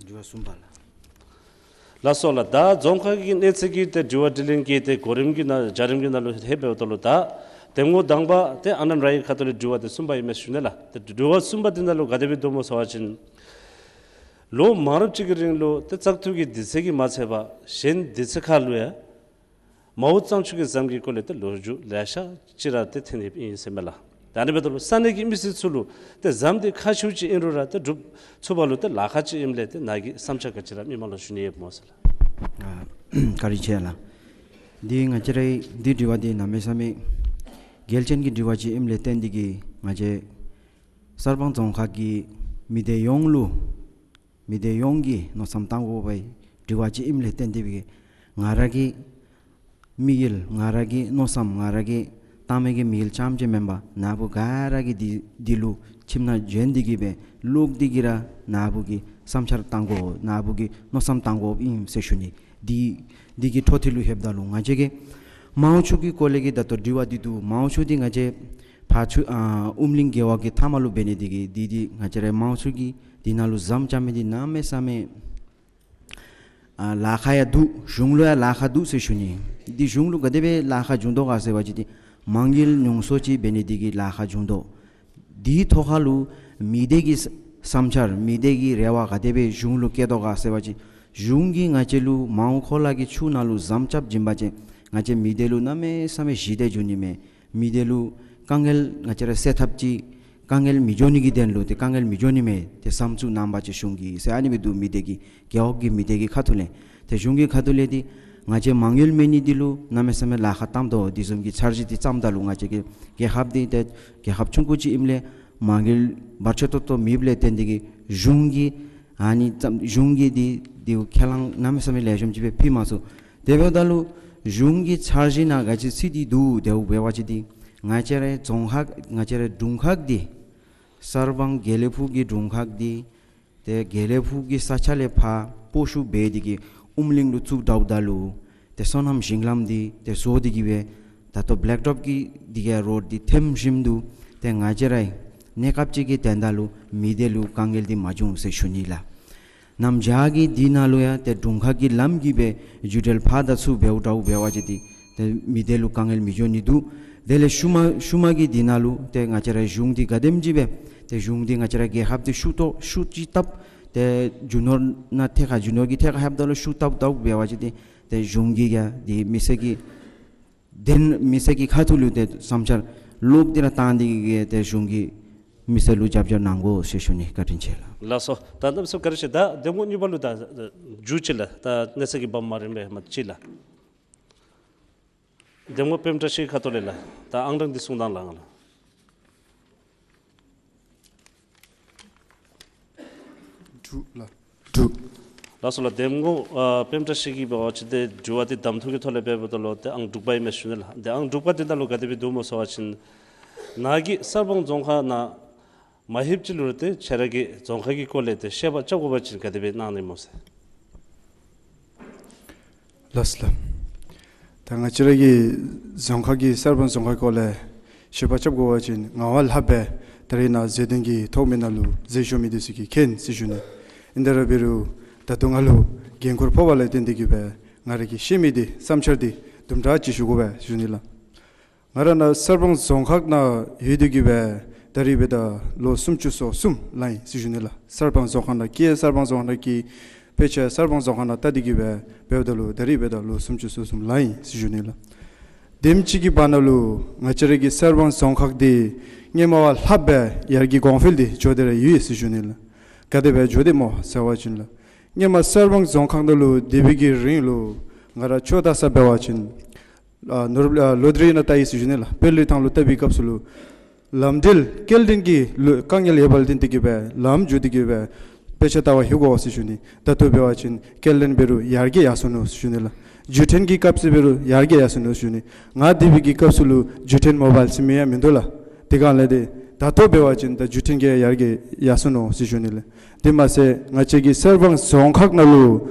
དྲི་བ་གསུམ་པ་ལགས། ལགས་སོ་ལགས། ད་རྫོང་ཁག་གི་གནས་ཚད་ཀྱི་ཏེ་དྲི་བ་དྲིས་ལན་གྱི་ཏེ་གོ་རིམ་གྱི་ནང་བརྒྱུད་རིམ་གྱི་ནང་ལུ་ཧེ་འབདཝ་ད་ལུ་ད་འདེམས་ངོ་དང་པ་ཏེ་ཨ་ནེམ་ར་གི་ཁ་ཐུག་ལས་དྲི་བ་ཏེ་གསུམ་པ་ཨིན་མས་ཞུ་ནི་ལགས། ཏེ་དྲི་བ་གསུམ་པ་འདི་ནང་ལུ་ག་དེ་སྦེ་འདུག་སྨོ་ཟེར་བ་ཅིན་ལོ་མང་རབས་ཅིག་གི་རིང་ལུ་ཏེ་བཙག་འཐུ་གི་དུས་ཚོད་ཀྱིས་མ་ཚད་པར་གཞན་དུས་ཚོད་ཁར་ལུ་ཡང་མའོ་གཙང་ཆུ་གི་ཟམ་གྱི་སྐོར་ལས་ཏེ་ལོ་རྒྱུས་ལེ་ཤ་ཅིག་ར་ཏེ་ཐོན་ཡོདཔ་ཨིན་ཟེར་མས་ལགས། ད་ཨ་ནི་འབདཝ་ད་ལུ་ས་གནས་ཀྱི་མི་སེར་ཚུ་ལུ་ཏེ་ཟམ་འདི་ཁག་ཆེཝ་ཅིག་ཨིན་རུང་ར་ཏེ་སྒྲུབ་ཚུགས་པ་ལུ་ཏེ་ལཱ་ཁག་ཅིག་ཨིནམ་ལས་ཏེ་ནཱ་གི་བསམ་འཆར་ག་ཅི་ར་མི་མང་ལུ་ཞུ་ནི་ཡོདཔ་སྨོ་ཟེར་ལགས། ཨ་བཀའ་དྲིན་ཆེ་ལགས། འདི་ང་བཅས་རའི་འདི་དྲི་བ་འདི་གནམ་མེད་ས་མེད་གལ་ཆེན་གྱི་དྲི་བ་ཅིག་ཨིནམ་ལས་བརྟེན་ཏེ་གིས་ང་བཅས་གསར་སྤང་རྫོང་ཁག་གི་མི་སྡེ་ཡོངས་ལུ་མི་སྡེ་ཡོངས་ཀྱིས་མནོ་བསམ་བཏང་དགོ་པའི་དྲི་བ་ཅིག་ཨིནམ་ལས་བརྟེན་ཏེ་གིས་ ང་ར་གི་དམིགས་ཡུལ་ང་ར་གི་མནོ་བསམ་ང་ར་གི་བཏང་མི་གི་དམིགས་ཡུལ་རྐྱངམ་ཅིག་མེན་པར་ནཱ་བུ་ག་ར་གིས་འདི་འདི་ལུ་ཁྱིམ་ནང་བྱོན་ཏེ་གི་སྦེ་ལོག་སྟེ་གི་ར་ནཱ་བུ་གིས་བསམ་འཆར་བཏང་དགོ་ནཱ་བུ་གིས་མནོ་བསམ་བཏང་དགོཔ་ཨིན་ཟེར་ཞུ་ནི། འདི་འདི་གི་འཕྲོ་མཐུད་ལུ་ལྷོདཔ་ད་ལུ་ང་བཅས་ཀྱི་མའོ་ཆུ་གི་སྐོར་ལས་ཀྱི་ད་ལྟོ་དྲི་བ་འདི་འདུག། མའོ་ཆུ་འདི་ང་བཅས་ཕར་ཆུ་ཨ་ཨུམ་གླིང་རྒེད་འོག་གི་མཐའ་མ་ལུ་འབད་ནི་འདི་གིས་འདི་འདི་ང་བཅས་རའི་མའོ་ཆུ་གི་འདི་ནང་ལུ་ཟམ་རྐྱབ་མི་འདི་གནམ་མེད་ས་མེད་ཨ་ལཱ་ཁག་ཡང་འདུག། གཞུང་ལུ་ཡང་ལཱ་ཁག་འདུག་ཟེར་ཞུ་ནི། འདི་གཞུང་ལུ་ག་དེ་སྦེ་ལཱ་ཁག་འབྱུང་དོ་ག་ཟེར་བ་ཅིན་འདི་མ་དངུལ་ཉུང་སུ་ཅིག་འབད་ནི་འདི་གིས་ལཱ་ཁག་འབྱུང་དོ། འདིའི་ཐོག་ཁ་ལུ་མི་སྡེ་གི་ས་བསམ་འཆར་མི་སྡེ་གི་རེ་བ་ག་དེ་སྦེ་གཞུང་ལུ་བསྐྱེད་དོ་ག་ཟེར་བ་ཅིན་གཞུང་གིས་ང་བཅས་ལུ་མའོ་ཁོ་ལ་གི་ཆུ་ནང་ལུ་ཟམ་རྐྱབ་བྱིན་པ་ཅིན་ང་བཅས་མི་སྡེ་ལུ་གནམ་མེད་ས་མེད་ཞི་བདེ་འབྱུང་ནི་མས། མི་སྡེ་ལུ་དཀའ་ངལ་ང་བཅས་ར་སེལ་ཐབས་ཅིག་དཀའ་ངལ་མི་འབྱུང་ནི་གི་དོན་ལུ་ཏེ་དཀའ་ངལ་མི་འབྱུང་ནི་མས། ཏེ་བསམ་ཚུལ་གནང་པ་ཅིན་གཞུང་གིས་ཟེར་ཨ་ནི་སྦེ་འདུག། མི་སྡེ་གི་རྒེད་འོག་གི་མི་སྡེ་གི་ཁ་ཐུག་ལས་ཏེ་གཞུང་གི་ཁ་ཐུག་ལས་ཏེ་ང་བཅས་མ་དངུལ་མེད་ནི་འདི་ལུ་གནམ་མེད་ས་མེད་ལཱ་ཁག་བཏངམ་ད་འདི་བཟུམ་གྱི་འཆར་གཞི་འདི་བརྩམ་ད་ལུ་ང་བཅས་ཀྱི་རྒྱལ་ཁབ་འདི་ཏེ་རྒྱལ་ཁབ་ཆུང་ཀུ་ཅིག་ཨིནམ་ལས་མ་དངུལ་བར་ཆད་ཏོག་ཏོ་མེདཔ་ལས་བརྟེན་ཏེ་གི་གཞུང་གིས་ཨ་ནི་བརྩམ་གཞུང་གིས་འདི་འདི་ཁས་བླངས་གནམ་མེད་ས་མེད་ལེགས་ཤོམ་ཅིག་སྦེ་ཕུལ་མ་ཚུགས། དེ་འབདཝ་ད་ལུ་གཞུང་གི་འཆར་གཞི་ནང་ག་ཅི་ཚུད་དེ་འདུག། དེ་འབད་བ་ཅིན་འདི་ང་བཅས་རའི་རྫོང་ཁག་ང་བཅས་རའི་དྲུང་ཁག་འདི་གསར་སྤང་དགེ་ལེགས་ཕུག་གི་དྲུང་ཁག་འདི་ཏེ་དགེ་ལེགས་ཕུག་གི་ས་ཆ་ལས་ཕར་སྤོ་བཤུད་འབད་དེ་གི་ཨུམ་གླིང་ལུ་བཙུགས་དཝ་ད་ལུ་ཏེ་སོ་ནམ་ཞིང་ལམ་འདི་ཏེ་བཟོ་སྟེ་གི་སྦེ་ད་ལྟོ་བེ་ལེག་ཊོཔ་གི་འདི་གི་རོཌ་འདི་འཐེནམ་ཞིནམ་དུ་ཏེ་ང་བཅས་རའི་གནས་སྐབས་ཅིག་གི་དོན་དག་ལུ་མི་སྡེ་ལུ་དཀའ་ངལ་འདི་མ་འབྱུང་ཟེར་ཞུ་ནི་ལགས། གནམ་བྱཱར་གྱི་འདི་ནང་ལུ་ཡང་ཏེ་དྲུང་ཁག་གི་ལམ་གྱི་སྦེ་རྒྱུ་འབྲས་ཕར་དང་ཚུར་འབདཝ་འདྲཝ་འབད་བ་ཅིན་འདི་ཏེ་མི་སྡེ་ལུ་དཀའ་ངལ་མི་འབྱུང་ནི་འདུག། དེ་ལས་ཤུལ་མ་ཤུལ་མ་གི་འདི་ནང་ལུ་ཏེ་ང་བཅས་རའི་གཞུང་འདི་ག་དེམ་ཅིག་སྦེ་ཏེ་གཞུང་འདི་ང་བཅས་རའི་རྒྱལ་ཁབ་འདི་ཤུགས་ཏོག་ཤུགས་ཅིག་བཏབ་ཏེ་རྒྱུ་ནོར་ནང་ཐད་ཁར་རྒྱུ་ནོར་གྱི་ཐད་ཁར་ལྷོདཔ་ད་ལུ་ཤུགས་བཏབ་བཏབ་འབད་བ་ཅིན་འདི་ཏེ་གཞུང་གིས་ཡང་འདི་མི་སེར་གྱི་དེ་མི་སེར་གྱི་ཁ་ཐུག་ལུ་ཏེ་བསམ་འཆར་ལོག་སྟེ་ར་བཏང་སྟེ་གི་ཏེ་གཞུང་གིས་མི་སེར་ལུ་རྒྱབ་སྐྱོར་གནང་དགོ་ཟེར་ཞུ་ནི། བཀའ་དྲིན་ཆེ་ལགས། ལགས་སོ། ད་གནམ་མེད་ས་མེད་བཀའ་དྲིན་ཆེ། ད་འདེམས་ངོ་གཉིས་པ་ལུ་ད་མཇུག་ཅིག་ལགས། ད་གནས་ཚུལ་གྱི་བབ་མ་རན་པས་མ་ཅིག་ལགས། འདེམས་ངོ་པདྨ་བཀྲ་ཤིས་ཁ་ཐུག་ལས་ལགས། ད་ཨང་གྲངས་འདི་གསུང་དང་ལགས་ང་ལུ། དྲུག་ལགས། དྲུག། ལགས་སོ་ལགས། འདེམས་ངོ་ཨ་པདྨ་བཀྲ་ཤིས་ཀྱིས་འབད་བ་ཅིན་ཏེ་དྲི་བ་འདི་གདམ་འཐུ་གི་ཐོག་ལས་འབདཝ་ད་ལུ་ཏེ་ཨང་དྲུག་པ་ཨིན་མས་ཞུ་ནི་ལགས། ཏེ་ཨང་དྲུག་པ་འདི་ནང་ལུ་ག་དེ་སྦེ་འདུག་སྨོ་ཟེར་བ་ཅིན་ནཱ་གི་གསར་སྤང་རྫོང་ཁག་ནང་མ་ལྷོདཔ་ཅིག་ལུ་ར་ཏེ་ཁྱེད་ར་གི་རྫོང་ཁག་གི་སྐོར་ལས་ཏེ་བཤད་པ་རྐྱབ་དགོ་པ་ཅིན་ག་དེ་སྦེ་གནང་ནི་སྨོ་ཟེར། ལགས་སོ་ལགས། ད་ང་བཅས་ར་གི་རྫོང་ཁག་གི་གསར་སྤང་རྫོང་ཁག་སྐོར་ལས་བཤད་པ་རྐྱབ་དགོ་པ་ཅིན་ང་བ་ལྷགཔ་སྦེ་ད་རིས་ནཱ་མཛད་དོན་གྱི་ཐོག་མའི་ནང་ལུ་མཛད་ཞུ་མི་འདི་ཚུ་གིས་མཁྱེན་ཟེར་ཞུ་ནི། ཨིན་ཏེ་ར་འབད་རུང་ད་ལྟོ་ང་ལུ་འགན་ཁུར་ཕོག་པ་ལས་བརྟེན་ཏེ་གི་སྦེ་ང་ར་གིས་ཤེས་མི་འདི་བསམ་འཆར་འདི་དུམ་གྲ་ཅིག་ཞུ་དགོ་པས་ཞུ་ནི་ལགས། ང་ར་ནཱ་གསར་སྤང་རྫོང་ཁག་ནང་ཡོད་དེ་གི་སྦེ་ད་རིས་འབདཝ་ད་ལོ་སུམ་ཅུ་སོ་གསུམ་ལང་ཡི་ཟེར་ཞུ་ནི་ལགས། གསར་སྤང་རྫོང་ཁག་ནང་སྐྱེས་གསར་སྤང་རྫོང་ཁག་ནང་སྐྱེས། དཔེ་ཆ་གསར་སྤང་རྫོང་ཁག་ནང་ལྟ་སྟེ་གི་སྦེ་འབདཝ་ད་ལུ་ད་རིས་འབདཝ་ད་ལོ་སུམ་ཅུ་སོ་གསུམ་ལང་ཡི་ཟེར་ཞུ་ནི་ལགས། དེམ་ཅིག་གི་བར་ན་ལུ་ང་བཅས་ར་གི་གསར་སྤང་རྫོང་ཁག་འདི་སྔོན་མ་བ་ལྷགཔ་སྦེ་ཡར་རྒྱས་གོང་འཕེལ་འདི་འགྱོ་སྟེ་ར་ཡོད་ཟེར་ཞུ་ནི་ལགས། ག་དེ་སྦེ་འགྱོ་དེས་སྨོ་ཟེར་བ་ཅིན་ལགས། སྔོན་མ་གསར་སྤང་རྫོང་ཁག་ནང་ལུ་སྡོད་པའི་གི་རིང་ལུ་ང་ར་ཆོས་ལྟ་ས་འབད་བ་ཅིན་ཨ་ནོར་ཨ་ལོ་ཏི་རི་ནང་ལྟ་ཡི་ཟེར་ཞུ་ནི་ལགས། དཔལ་ལུས་ཐང་ལུ་ལྟ་བའི་སྐབས་སུ་ལུ་ལམ་འགྲུལ་སྐྱེལ་འདྲེན་གྱི་ལུ་དཀའ་ངལ་ཡོདཔ་ལས་བརྟེན་ཏེ་གི་སྦེ་ལམ་འགྱོ་སྟེ་གི་སྦེ་དཔེ་ཆ་ལྟ་བར་ལྷོད་དགོ་ཟེར་ཞུ་ནི། ད་ལྟོ་འབད་བ་ཅིན་སྐྱེལ་འདྲེན་འབད་རུང་ཡར་རྒྱས་ཡར་སོ་ནུག་ཟེར་ཞུ་ནི་ལགས། བརྒྱུད་འཕྲིན་གྱི་སྐབས་སུ་འབད་རུང་ཡར་རྒྱས་ཡར་སོ་ནུག་ཟེར་ཞུ་ནི། ང་སྡོད་པའི་གི་སྐབས་སུ་ལུ་བརྒྱུད་འཕྲིན་མོ་བཱའིལ་སིམ་ཡང་མིན་འདུག་ལགས། དེ་སྒང་ལས་ཏེ་ད་ལྟོ་འབད་བ་ཅིན་ད་བརྒྱུད་འཕྲིན་གྱི་ཡར་རྒྱས་ཡར་སོ་ནུག་ཟེར་ཞུ་ནི་ལགས། དེ་མ་ཚད་ང་བཅས་ཀྱི་གསར་སྤང་རྫོང་ཁག་ནང་ལུ་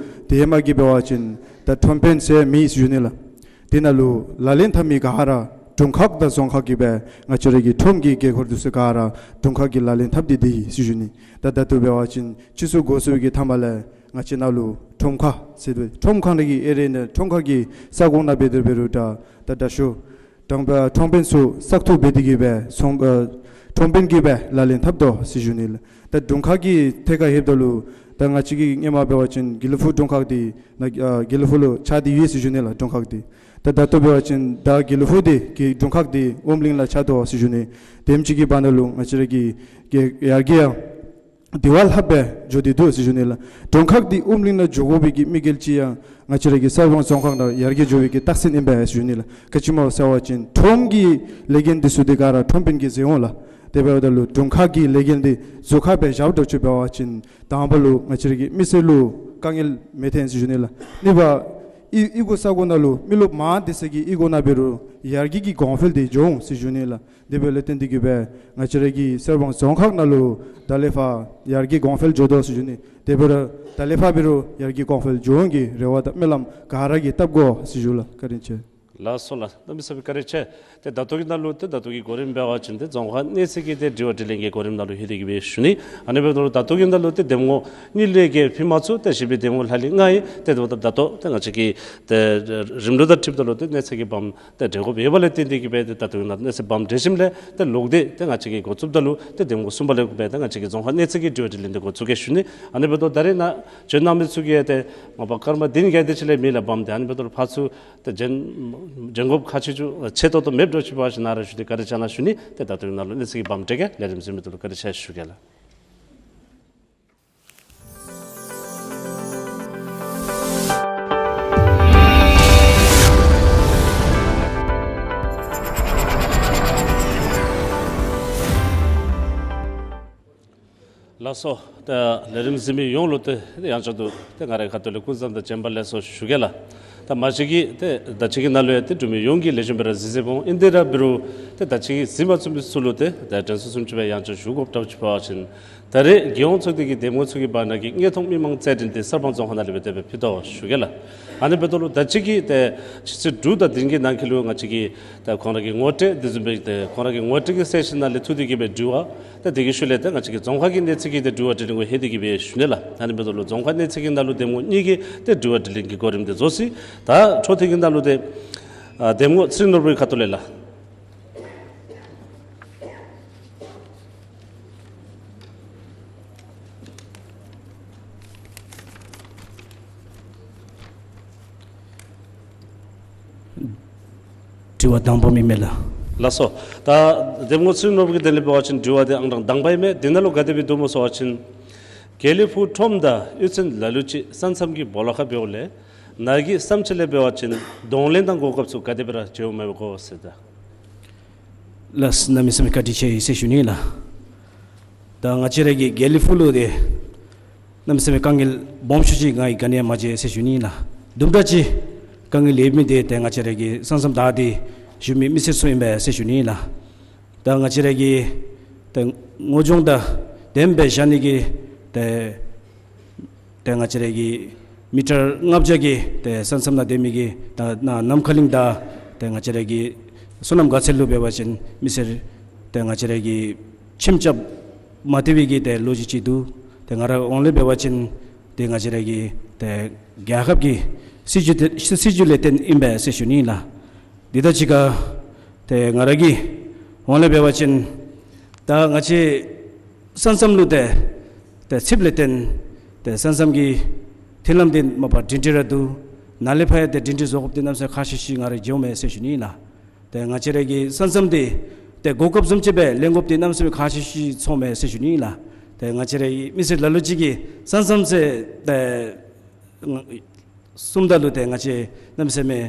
ཏེ་ཧེ་མ་གི་འབད་བ་ཅིན་ད་ཁྲོམ་དཔོན་ཟེར་མེད་ཟེར་ཞུ་ནི་ལགས། དེ་ནང་ལུ་ལག་ལེན་འཐབ་མི་ག་ར་དྲུང་ཁག་དང་རྫོང་ཁག་གིས་སྦེ་ང་བཅས་ར་གི་ཁྲོམ་གྱི་འགན་ཁུར་འདི་ཚུ་ག་ར་དྲུང་ཁག་གིས་ལག་ལེན་འཐབ་སྟེ་སྡོད་ཡི་ཟེར་ཞུ་ནི། ད་ད་ལྟོ་འབད་བ་ཅིན་སྤྱི་ཚོགས་འགོ་བཙུགས་ཀྱི་མཐའ་མ་ལས་ང་བཅས་ནང་ལུ་ཁྲོམ་ཁ་ཟེར་ཏེ་ཁྲོམ་ཁ་ནང་གི་ཨེ་རི་ཡ་ནང་ཁྲོམ་ཁ་གི་ས་ཁོངས་ནང་འབད་དེ་འབད་རུང་ད་ད་དྲག་ཤོས་དྲུང་ཨ་ཁྲོམ་དཔོན་ཚུ་བཙག་འཐུ་འབད་དེ་གི་སྦེ་ཚོང་ཨ་ཁྲོམ་དཔོན་གྱིས་སྦེ་ལག་ལེན་འཐབ་དོ་ཟེར་ཞུ་ནི་ལགས། ད་དྲུང་ཁག་གི་ཐད་ཁར་ལྷོདཔ་ད་ལུ་ད་ང་བཅས་ཀྱི་སྔོན་མ་འབད་བ་ཅིན་དགེ་ལེགས་ཕུག་དྲུང་ཁག་འདི་ནཱ་ཨ་དགེ་ལེགས་ཕུག་ལུ་ཆགས་ཏེ་ཡོད་ཟེར་ཞུ་ནི་ལགས་དྲུང་ཁག་འདི། ད་ད་ལྟོ་འབད་བ་ཅིན་ད་དགེ་ལེགས་ཕུག་འདི་གི་དྲུང་ཁག་འདི་ཨུམ་གླིང་ལུ་ཆགས་དོ་ཟེར་ཞུ་ནི། དེམ་ཅིག་གི་བར་ན་ལུ་ང་བཅས་ར་གི་གི་ཡར་རྒྱས་ཡང་དེ་བ་ལྷགཔ་སྦེ་འགྱོ་སྟེ་འདུག་ཟེར་ཞུ་ནི་ལགས། དྲུང་ཁག་འདི་ཨུམ་གླིང་ནང་འགྱོ་དགོ་པའི་གི་དམིགས་ཡུལ་ཅིག་ཡང་ང་བཅས་ར་གི་གསར་སྤང་རྫོང་ཁག་ནང་ཡར་རྒྱས་འགྱོ་བའི་གི་རྟགས་མཚན་ཨིན་པས་ཟེར་ཞུ་ནི་ལགས། ག་ཅི་སྨོ་ཟེར་བ་ཅིན་ཁྲོམ་གྱི་ལས་འགན་འདི་ཚུ་འདི་ག་ར་ཁྲོམ་དཔོན་གྱིས་མཛད་འོང་ལགས། དེ་འབདཝ་ད་ལུ་དྲུང་ཁག་གི་ལས་འགན་འདི་རྫོང་ཁག་སྦེ་བཞག་འགྱོ་ཅི་འབད་བ་ཅིན་དང་པ་ལུ་ང་བཅས་ར་གི་མི་སེར་ལུ་དཀའ་ངལ་མི་འཐོན་ཟེར་ཞུ་ནི་ལགས། གཉིས་པ་ ཨི་ཨི་གོ་ས་གོ་ནང་ལུ་མི་རློབས་མང་དེ་ཚུ་གི་ཨི་གོ་ནང་འབད་རུང་ཡར་རྒྱས་ཀྱི་གོང་འཕེལ་དེ་འགྱོ་འོང་ཟེར་ཞུ་ནི་ལགས། དེ་འབདཝ་ལས་བརྟེན་ཏེ་གིས་སྦེ་ང་བཅས་ར་གི་གསར་སྤང་རྫོང་ཁག་ནང་ལུ་ད་ལས་ཕར་ཡར་རྒྱས་གོང་འཕེལ་འགྱོ་དོ་ཟེར་ཞུ་ནི། དེ་འབད་རུང་ད་ལས་ཕར་འབད་རུང་ཡར་རྒྱས་གོང་འཕེལ་འགྱོ་འོང་གི་རེ་བ་དང་སྨོན་ལམ་ག་ར་གིས་བཏབ་དགོ་ཟེར་ཞུ་ལགས། བཀའ་དྲིན་ཆེ། ལགས་སོ་ལགས། གནམ་མེད་ས་མེད་བཀའ་དྲིན་ཆེ། ཏེ་ད་ལྟོ་གི་ནང་ལུ་ཏེ་ད་ལྟོ་གི་གོ་རིམ་འབད་བ་ཅིན་ཏེ་རྫོང་ཁག་གནས་ཚད་ཀྱི་ཏེ་དྲི་བ་དྲིས་ལན་གྱི་གོ་རིམ་ནང་ལུ་ལྷོད་དེ་གིས་སྦེ་ཞུ་ནི། ཨ་ནི་འབདཝ་ད་ལུ་ད་ལྟོ་གི་ནང་ལུ་ཏེ་འདེམས་ངོ་གཉིས་ལས་བརྒལ་ཕུལ་མ་ཚུགས། ཏེ་གཞན་པའི་འདེམས་ངོ་ལྷག་ལུས་ལྔ་ཨིན། ཏེ་ད་ལྟོ་ད་ལྟོ་ཏེ་ང་བཅས་ཀྱིས་ཏེ་རིམ་གྲོ་དང་འཁྲིལཝ་ད་ལུ་ཏེ་གནས་ཚད་ཀྱི་བམ་ཏེ་འབྲི་དགོཔ་ཡོདཔ་ལས་བརྟེན་ཏེ་གིས་སྦེ་ཏེ་ད་ལྟོ་གི་ནང་གནས་ཚད་བམ་འབྲི་ཞིནམ་ལས་ཏེ་ལོག་སྟེ་ཏེ་ང་བཅས་ཀྱིས་འགོ་བཙུགསཔ་ད་ལུ་ཏེ་འདེམས་ངོ་གསུམ་པ་ལས་འགོ་སྦེ་ཏེ་ང་བཅས་ཀྱི་རྫོང་ཁག་གནས་ཚད་ཀྱི་དྲི་བ་དྲིས་ལན་འདི་འགོ་བཙུགས་གེ་ཞུ་ནི། ཨ་ནི་འབདཝ་ད་ད་རེས་ནཱ་བྱོན་གནང་མི་ཚུ་གིས་ཏེ་མ་པ་སྐར་མ་བདུན་བརྒྱད་དེ་ཅིག་ལས་མེད་ལགས་བམ་འདི། ཨ་ནི་འབདཝ་ད་ཕར་ཚུར་ཏེ་འབྱོན་འབྱོན་དགོཔ་ཁག་ཆེ་ཆུང་ཆེ་ཏོག་ཏོ་མེདཔ་འདྲཝ་ཅིག་འབད་བ་ཅིན་ནཱ་ར་བཞུགས་ཏེ་བཀའ་དྲིན་བསྐྱང་གནང་ཞུ་ནི། ཏེ་ད་ལྟོ་གི་ནང་ལུ་གནས་ཚད་ཀྱི་བམ་འབྲི་གེ། ལས་རིམ་གཟིགས་མི་ཚུ་ལུ་བཀའ་དྲིན་ཆེ་ཞུ་གེ་ལགས། ལགས་སོ། ད་ལས་རིམ་གཟིགས་མི་ཡོངས་ལུ་ཏེ་ཡང་བསྐྱར་དུ་ཏེ་ང་རའི་ཁ་ཐུག་ལས་སྐུ་གཟུགས་བཟང་དང་བྱོན་པ་ལེགས་སོ་ཞུ་གེ་ལགས། ད་མ་གཞི་གིས་ཏེ་ད་ཅི་གི་ནང་ལུ་ཡང་ཏེ་འབྲུག་མི་ཡོངས་ཀྱིས་ལེགས་ཤོམ་སྦེ་ར་གཟིགས་གཟིགསཔ་འོང་། ཨིན་ཏེ་ར་འབད་རུང་ཏེ་ད་ཅི་གི་གཟིགས་མ་ཚུགས་མི་ཚུ་ལུ་ཏེ་ད་དྲན་གསོ་བཟུམ་ཅིག་སྦེ་ཡང་བསྐྱར་ཞུ་དགོཔ་འདྲཝ་ཅིག་འབད་བ་ཅིན་ད་རེས་རྒྱལ་ཡོངས་ཚོགས་སྡེ་གི་འདེམས་ངོ་ཚུ་གི་བར་ན་གི་དངོས་མཐོང་མི་མང་རྩོད་འགྲན་འདི་གསར་སྤང་རྫོང་ཁག་ནང་ལས་སྦེ་དེ་སྦེ་ཕུལ་དོ་ཞུ་གེ་ལགས། ཨ་ནི་འབདཝ་ད་ལུ་ད་ཅི་གི་ཏེ་ཆུ་ཚོད་དྲུག་དང་བདུན་གྱི་ནང་འཁོད་ལུ་ང་བཅས་ཀྱིས་ད་ཁོང་ར་གི་ངོ་སྤྲོད་འདི་བཟུམ་སྦེ་ཏེ་ཁོང་ར་གི་ངོ་སྤྲོད་ཀྱི་སེ་ཤན་ནང་ལས་ཐུག་སྟེ་གིས་སྦེ་དྲི་བ་ད་དེ་གི་ཤུལ་ལས་ད་ང་བཅས་ཀྱི་རྫོང་ཁག་གི་གནས་ཚད་ཀྱི་ཏེ་དྲི་བ་དྲིས་ལན་གུ་ལྷོད་དེ་གིས་སྦེ་ཞུ་ནི་ལགས། ཨ་ནི་འབདཝ་ད་ལུ་རྫོང་ཁག་གནས་ཚད་ཀྱི་ནང་ལུ་འདེམས་ངོ་གཉིས་ཀྱི་ཏེ་དྲི་བ་དྲིས་ལན་གྱི་གོ་རིམ་འདི་རྫོགས་ཅི། ད་འཕྲོ་མཐུད་ཀྱི་ནང་ལུ་ཏེ་ཨ་འདེམས་ངོ་ཚེ་རིང་ནོར་བུའི་ཁ་ཐུག་ལས་ལགས། དྲི་བ་དང་པ་མི་མེད་ལགས། ལགས་སོ། ད་འདེམས་ངོ་ཚེ་རིང་ནོར་བུ་གི་དོན་ལས་འབད་བ་ཅིན་དྲི་བ་འདི་ཨང་གྲངས་དང་པ་ཨིན་མས། དེ་ནང་ལུ་ག་དེ་སྦེ་འདུག་སྨོ་ཟེར་བ་ཅིན། དགེ་ལེགས་ཕུག་ཁྲོམ་དང་གཡུས་ཚན་ལ་ལུ་ཅིག་ས་མཚམས་ཀྱི་སྦོ་ལོགས་ཁར་འབདཝ་ལས་ནཱ་གི་བསམ་འཆར་ལས་འབད་བ་ཅིན་གདོང་ལེན་དང་གོ་སྐབས་ཚུ་ག་དེ་སྦེ་ར་བྱུངམ་མས་གོ་ཟེར་ད། ལགས་གནམ་མེད་ས་མེད་བཀའ་དྲིན་ཆེ་ཟེར་ཞུ་ནི་ལགས། ད་ང་བཅས་ར་གི་དགེ་ལེགས་ཕུག་ལུ་ཏེ་གནམ་མེད་ས་མེད་དཀའ་ངལ་སྦོམ་ཤོས་ཅིག་ང་གིས་ག་ནི་ཡང་མ་མཇལ་ཟེར་ཞུ་ནི་ལགས། དུམ་གྲ་ཅིག་དཀའ་ངལ་ཡོད་མི་འདི་ཏེ་ང་བཅས་ར་གི་ས་མཚམས་བདའ་སྟེ་བཞུགས་མི་མི་སེར་ཚུ་ཨིན་པས་ཟེར་ཞུ་ནི་ལགས། ད་ང་བཅས་ར་གི་ཏེ་སྔོ་ལྗང་དང་ལྡནམ་སྦེ་བཞག་ནི་གི་ཏེ་ཏེ་ང་བཅས་ར་གི་མི་ཊར་ལྔ་བརྒྱ་གི་ཏེ་ས་མཚམས་ནང་སྡོད་མི་གི་ད་ནཱ་ནམ་མཁའ་གླིང་དང་ཏེ་ང་བཅས་ར་གི་སོ་ནམ་དགའ་ཚལ་ལུ་འབད་བ་ཅིན་མི་སེར་ཏེ་ང་བཅས་ར་གི་ཁྱིམ་རྐྱབ་མ་སྟེར་བའི་གི་ཏེ་ལོ་རྒྱུས་ཅིག་འདུག། ཏེ་ང་རའི་ངོས་ལས་འབད་བ་ཅིན་ཏེ་ང་བཅས་ར་གི་ཏེ་རྒྱལ་ཁབ་ཀྱི་སྲིད་བྱུས་ཏེ་སྲིད་བྱུས་ལས་བརྟེན་ཨིན་པས་ཟེར་ཞུ་ནི་ལགས། དེ་དང་གཅིག་ཁར་ཏེ་ང་ར་གི་ངོས་ལས་འབད་བ་ཅིན་ད་ང་བཅས་ས་མཚམས་ལུ་ཏེ་ཏེ་ཆིབས་ལས་བརྟེན་ཏེ་ས་མཚམས་ཀྱི་མཐུན་ལམ་འདི་མ་པ་སྒྲིང་སྒྲི་ར་འདུག། ནཱ་ལས་ཕར་ཡང་ཏེ་སྒྲིང་སྒྲི་བཟོ་དགོཔ་འདི་གནམ་མེད་ས་མེད་ཁག་ཆེ་ཤོས་ང་ར་འགྱོཝ་མས་ཟེར་ཞུ་ནི་ལགས། ཏེ་ང་བཅས་ར་གི་ས་མཚམས་འདི་ཏེ་གོ་སྐབས་བཟུམ་ཅིག་སྦེ་ལེན་དགོཔ་འདི་གནམ་མེད་ས་མེད་ཁག་ཆེ་ཤོས་ཚོརཝ་མས་ཟེར་ཞུ་ནི་ལགས། ཏེ་ང་བཅས་ར་གི་མི་སེར་ལ་ལུ་ཅིག་གིས་ས་མཚམས་ཟེར་ཏེ་གསུངམ་ད་ལུ་ཏེ་ང་བཅས་གནམ་མེད་ས་མེད་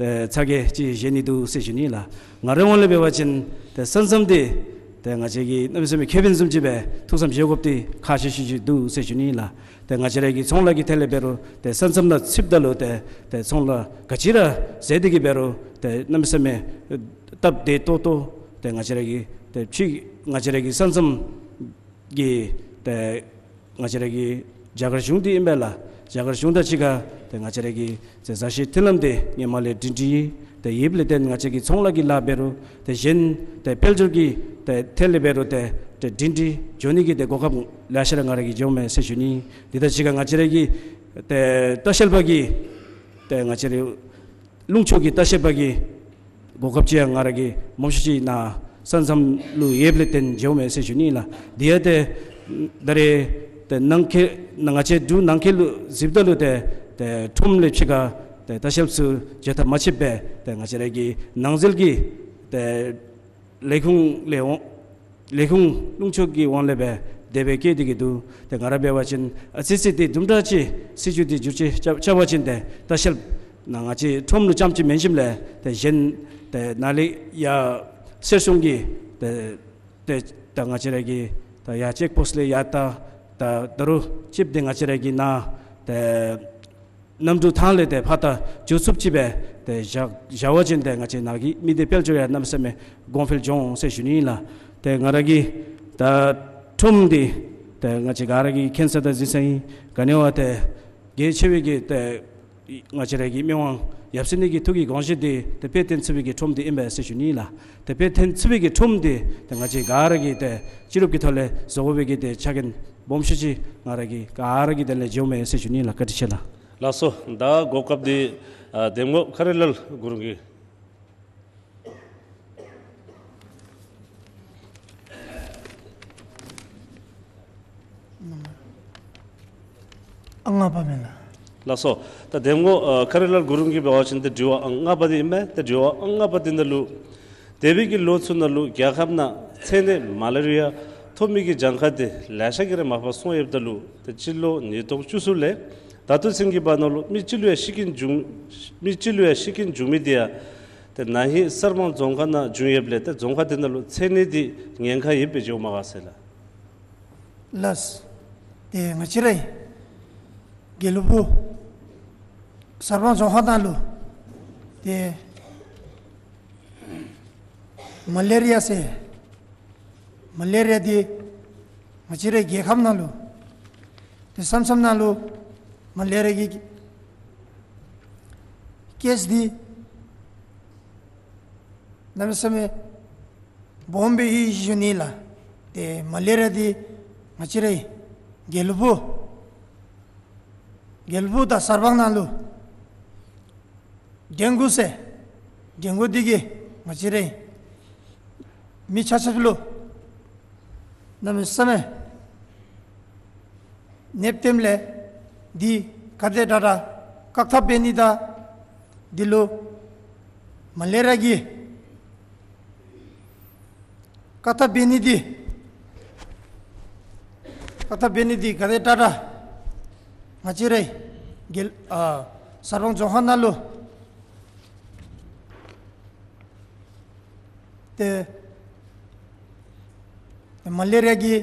ཏེ་ཚ་གྱང་ཅིག་བཞེས་ནི་འདུག་ཟེར་ཞུ་ནི་ལགས། ང་རའི་ངོས་ལས་འབད་བ་ཅིན་ཏེ་ས་མཚམས་འདི་ཏེ་ང་བཅས་ཀྱི་གནམ་མེད་ས་མེད་ཁེ་ཕན་བཟུམ་ཅིག་སྦེ་ཐུགས་བསམ་བཞེས་དགོཔ་འདི་ཁག་ཆེ་ཤོས་ཅིག་འདུག་ཟེར་ཞུ་ནི་ལགས། ཏེ་ང་བཅས་ར་གི་ཚོང་ལཱ་གི་ཐད་ལས་འབད་རུང་ཏེ་ས་མཚམས་ནང་ཆིབས་ད་ལུ་ཏེ་ཏེ་ཚོང་ལཱ་ག་ཅི་ར་མཛད་དེ་གིས་འབད་རུང་ཏེ་གནམ་མེད་ས་མེད་སྟབས་བདེ་ཏོག་ཏོ་ཏེ་ང་བཅས་ར་གི་ཏེ་ཕྱི་ང་བཅས་ར་གི་ས་མཚམས་ཀྱི་ཏེ་ང་བཅས་ར་གི་རྒྱ་གར་གཞུང་འདི་ཨིན་པས་ལགས། རྒྱ་གར་གཞུང་དང་གཅིག་ཁར་ཏེ་ང་བཅས་ར་གི་ཏེ་མཛའ་བཤེས་མཐུན་ལམ་འདི་སྔོན་མ་ལས་སྒྲིང་སྒྲི་ཏེ་ཡོདཔ་ལས་བརྟེན་ང་བཅས་ཀྱི་ཚོང་ལཱ་གི་ལཱ་འབད་རུང་ཏེ་གཞན་ཏེ་དཔལ་འབྱོར་གྱི་ཏེ་ཐད་ལས་འབད་རུང་ཏེ་ཏེ་སྒྲིང་སྒྲི་འགྱོ་ནི་གི་ཏེ་གོ་སྐབས་ལེ་ཤ་ར་ང་ར་གིས་འགྱོཝ་མས་ཟེར་ཞུ་ནི། འདི་དང་གཅིག་ཁར་ང་བཅས་ར་གི་ཏེ་ལྟ་བཤལ་པ་གི་ཏེ་ང་བཅས་ར་ལུང་ཕྱོགས་ཀྱི་ལྟ་བཤལ་པ་གི་གོ་སྐབས་ཅིག་ཡང་ང་ར་གིས་མང་ཤོས་ཅིག་ནཱ་ས་མཚམས་ལུ་ཡོདཔ་ལས་བརྟེན་འགྱོཝ་མས་ཟེར་ཞུ་ནི་ལགས། དེ་ཡང་ཏེ་ད་རེས་ཏེ་ནང་འཁོད་ང་བཅས་འབྲུག་ནང་འཁོད་ལུ་གཟིགསཔ་ད་ལུ་ཏེ་ཏེ་ཁྲོམ་ལས་ཕྱི་ཁར་ཏེ་ལྟ་བཤལཔ་ཚུ་འགྱོ་ཐབས་མ་ཆད་པར་ཏེ་ང་བཅས་ར་གི་ནང་འཛུལ་གྱི་ཏེ་ལས་ཁུངས་ལས་འོང་ལས་ཁུངས་ལུང་ཕྱོགས་ཀྱི་དབང་ལས་སྦེ་དེ་སྦེ་བཀོད་དེ་གིས་འདུག། ཏེ་ང་ར་འབད་བ་ཅིན་ཨ་ཙི་ཙི་ཏེ་དུམ་གྲ་ཅིག་སྲིད་བྱུས་འདི་བསྒྱུར་བཅོས་རྐྱབ་རྐྱབ་པ་ཅིན་ཏེ་ལྟ་བཤལ་ནཱ་ང་བཅས་ཁྲོམ་ལུ་རྐྱངམ་ཅིག་མེན་ཞིནམ་ལས་ཏེ་གཞན་ཏེ་ནཱ་ལས་ཡར་གསེར་སྲུང་གི་ཏེ་ཏེ་ད་ང་བཅས་ར་གི་ད་ཡར་ཅེཀ་པོསཊ་ལས་ཡར་ད་ད་ད་རུང་ཆིབས་འདི་ང་བཅས་ར་གི་ནཱ་ཏེ་ གནམ་གྲུ་ཐང་ལས་ཏེ་ཕར་ད་འགྱོ་ཚུགསཔ་ཅིག་སྦེ་ཏེ་བཞག་བཞག་པ་ཅིན་ཏེ་ང་བཅས་ནཱ་གི་མི་སྡེ་དཔལ་འབྱོར་ཡང་གནམ་མེད་ས་མེད་གོང་འཕེལ་འགྱོ་འོང་ཟེར་ཞུ་ནི་ཨིན་ལགས། ཏེ་ང་ར་གི་ད་ཁྲོམ་འདི་ཏེ་ང་བཅས་ག་ར་གིས་མཁྱེན་ས་དང་གཟིགས་ས་ཨིན། ག་ནི་བ་ཏེ་གལ་ཆེ་བའི་གི་ཏེ་ང་བཅས་ར་གི་མི་དབང་ཡབ་སྲས་གཉིས་ཀྱི་ཐུགས་ཀྱི་དགོངས་བཞེད་འདི་ཏེ་དཔེ་སྟོན་ཚུགས་པའི་གི་ཁྲོམ་འདི་ཨིན་པས་ཟེར་ཞུ་ནི་ལགས། ཏེ་དཔེ་སྟོན་ཚུགས་པའི་གི་ཁྲོམ་འདི་ཏེ་ང་བཅས་ག་ར་གིས་ཏེ་སྤྱི་རུབ་ཀྱི་ཐོག་ལས་བཟོ་དགོ་པའི་གི་ཏེ་ཆ་རྐྱེན་སྦོམ་ཤོས་ཅིག་ང་ར་གི་ག་ར་གི་དོན་ལས་འབྱུངམ་མས་ཟེར་ཞུ་ནི་ལགས། བཀའ་དྲིན་ཆེ་ལགས། ལགས་སོ། ད་གོ་སྐབས་འདི་ཨ་འདེམས་ངོ་མཁར་ལ་གུ་རུ་གིས། ཨང་ལྔ་པ་མེན་ལགས། ལགས་སོ། ད་འདེམས་ངོ་ཨ་མཁར་ལ་གུ་རུ་གིས་འབད་བ་ཅིན་ཏེ་དྲི་བ་ཨང་ལྔ་པ་འདི་ཨིན་མས། ཏེ་དྲི་བ་ཨང་ལྔ་པ་འདི་ནང་ལུ་འདས་པའི་གི་ལོ་ཚུ་ནང་ལུ་རྒྱལ་ཁབ་ནང་མཚན་ནད་མ་ལེ་རི་ཡ་ཐོབ་མི་གི་གྱངས་ཁ་འདི་ལེ་ཤ་གིས་ར་མར་ཕབ་སོང་ཡོདཔ་ད་ལུ་ཏེ་སྤྱི་ལོ་ཉིས་སྟོང་བཅུ་གསུམ་ལས་ད་ལྟོ་ཚུན་གྱི་བར་ན་ལུ་མི་གཅིག་ལུ་ཡང་ཤི་རྐྱེན་བྱུང་མི་གཅིག་ལུ་ཡང་ཤི་རྐྱེན་བྱུང་མི་འདི་ཡང་ཏེ་ན་ཧིང་གསར་སྤང་རྫོང་ཁག་ནང་བྱུང་ཡོདཔ་ལས་ཏེ་རྫོང་ཁག་འདི་ནང་ལུ་མཚན་ནད་འདི་ཉེན་ཁ་ཡོདཔ་སྦེ་འགྱོཝ་མས་ག་ཟེར་ལགས། ལགས། ཏེ་ང་བཅས་རའི་དགེ་ལུ་ཕུག་གསར་སྤང་རྫོང་ཁག་ནང་ལུ་ཏེ་མ་ལེ་རི་ཡ་ཟེར་མ་ལེ་རི་ཡ་འདི་ང་བཅས་རའི་རྒྱལ་ཁབ་ནང་ལུ་ཏེ་མཚམས་མཚམས་ནང་ལུ་མ་ལེ་རི་ཡ་གི་ཀེསི་འདི་གནམ་མེད་ས་མེད་སྦོམ་སྦེ་ཡོད་ཟེར་ཞུ་ནི་ལགས། ཏེ་མ་ལེ་རི་ཡ་འདི་ང་བཅས་རའི་དགེ་ལུ་ཕུག་དགེ་ལུ་ཕུག་དང་གསར་སྤང་ནང་ལུ་ཌེང་གུ་ཟེར་ཌེང་གུ་འདི་གིས་ང་བཅས་རའི་མི་ཆ་ཁྱབ་ལུ་གནམ་མེད་ས་མེད་ནདཔ་བཏངམ་ལས་འདི་ག་དེ་དྲག་དྲག་བཀག་ཐབས་འབད་ནི་དང་འདི་ལུ་མ་ལེ་རི་ཡ་གི་བཀག་ཐབས་འབད་ནི་འདི་བཀག་ཐབས་འབད་ནི་འདི་ག་དེ་དྲག་དྲག་ང་བཅས་རའི་དགེ་ཨ་གསར་སྤང་རྫོང་ཁག་ནང་ལུ་ཏེ་མ་ལེ་རི་ཡ་གིས་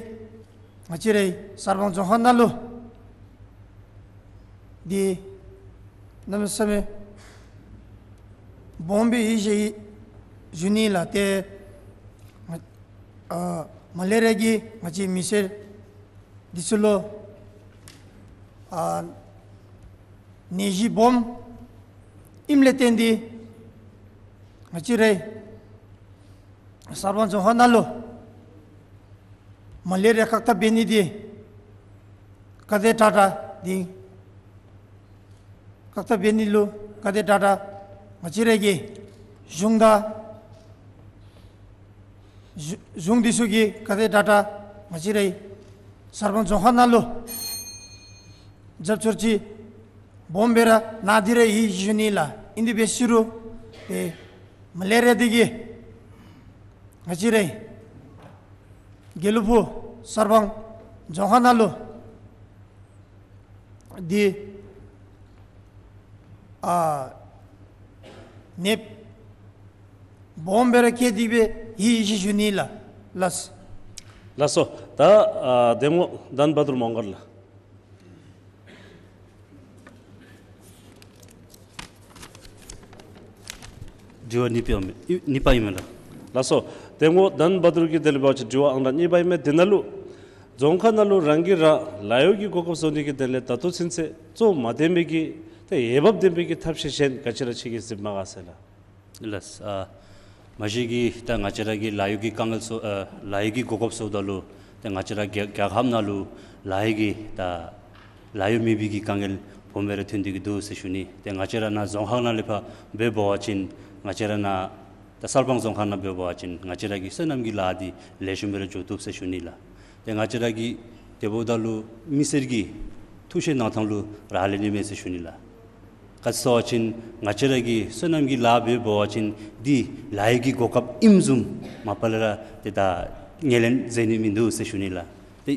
ང་བཅས་རའི་གསར་སྤང་རྫོང་ཁག་ནང་ལུ་འདི་གནམ་མེད་ས་མེད་སྦོམ་སྦེ་ཡོད་ཟེར་ཞུ་ནི་ལགས། ཏེ་ཨ་མ་ལེ་རི་ཡ་གིས་ང་བཅས་མི་སེར་འདི་ཚུ་ལུ་ཨ་ནད་གཞི་སྦོམ་ཨིནམ་ལས་བརྟེན་ཏེ་ང་བཅས་རའི་གསར་སྤང་རྫོང་ཁག་ནང་ལུ་མ་ལེ་རི་ཡ་བཀག་ཐབས་འབད་ནི་འདི་ག་དེ་དྲག་དྲག་འདི་བཀག་ཐབས་འབད་ནི་ལུ་ག་དེ་དྲག་དྲག་ང་བཅས་རའི་གི་གཞུང་དང་གཞུང་གཞུང་འདི་ཚུ་གིས་ག་དེ་དྲག་དྲག་ང་བཅས་རའི་གསར་སྤང་རྫོང་ཁག་ནང་ལུ་རྒྱབ་སྐྱོར་ཅིག་སྦོམ་སྦེ་ར་གནང་སྟེ་ར་ཡོད་ཟེར་ཞུ་ནི་ལགས། ཨིན་དེ་འབད་ཟེར་རུང་ཏེ་མ་ལེ་རི་ཡ་འདི་གིས་ང་བཅས་རའི་དགེ་ལུ་ཕུག་གསར་སྤང་རྫོང་ཁག་ནང་ལུ་འདི་ཨ་ནདཔ་སྦོམ་སྦེ་ར་བཀལ་ཏེ་སྦེ་ཡོད་ཟེར་ཞུ་ནི་ལགས། ལགས། ལགས་སོ། ད་ཨ་འདེམས་ངོ་དྷན་བྷ་དུར་མོང་སྒར་ལགས། དྲི་བ་གཉིས་པ་ཨིན་མས། གཉིས་པ་ཨིན་མས་ལགས། ལགས་སོ། འདེམས་ངོ་དྷན་བྷ་དུར་གྱི་དོན་ལས་འབད་བ་ཅིན་དྲི་བ་ཨང་གྲངས་གཉིས་པ་ཨིན་མས། དེ་ནང་ལུ་རྫོང་ཁག་ནང་ལུ་རང་གིས་ར་ལཱ་གཡོག་གི་གོ་སྐབས་བཟོ་ནི་གི་དོན་ལས་ད་ལྟོ་ཚུན་ཚོད་གཙོ་མ་བཏོན་མི་གི་ཏེ་འོས་འབབ་ལྡན་པའི་གི་ཐབས་ཤེས་གཞན་ག་ཅི་ར་ཅིག་གི་གཟིགསཔ་མས་ག་ཟེར་ལགས། ལགས། ཨ་མ་གཞི་གིས་ད་ང་བཅས་ར་གི་ལཱ་གཡོག་གི་དཀའ་ངལ་ཚུ་ཨ་ལཱ་གཡོག་གི་གོ་སྐབས་བཟོཝ་ད་ལུ་ཏེ་ང་བཅས་ར་རྒྱལ་རྒྱལ་ཁབ་ནང་ལུ་ལཱ་གཡོག་གི་ད་ལཱ་གཡོག་མེད་པའི་གི་དཀའ་ངལ་སྦོམ་སྦེ་ར་ཐོན་ཏེ་གི་འདུག་ཟེར་ཞུ་ནི། ཏེ་ང་བཅས་ར་ནཱ་རྫོང་ཁག་ནང་ལས་ཕར་འབད་བ་ཅིན་ང་བཅས་ར་ནཱ་ད་གསར་སྤང་རྫོང་ཁག་ནང་འབད་བ་ཅིན་ང་བཅས་ར་གི་སོ་ནམ་གྱི་ལཱ་འདི་ལེགས་ཤོམ་སྦེ་ར་འགྱོ་བཏུབ་ཟེར་ཞུ་ནི་ལགས། ཏེ་ང་བཅས་ར་གིས་དེ་འབདཝ་ད་ལུ་མི་སེར་གྱི་ཐུགས་བཞེད་གནང་ཐངས་ལུ་རག་ལས་ནི་མས་ཟེར་ཞུ་ནི་ལགས། ག་ཅི་ཟེར་བ་ཅིན་ང་བཅས་ར་གི་སོ་ནམ་གྱི་ལཱ་འབད་བ་ཅིན་འདི་ལཱ་གཡོག་གི་གོ་སྐབས་ཨིནམ་བཟུམ་མ་པ་ལས་ར་ཏེ་ད་ངོས་ལེན་མཛད་ནི་མིན་འདུག་ཟེར་ཞུ་ནི་ལགས། ཏེ་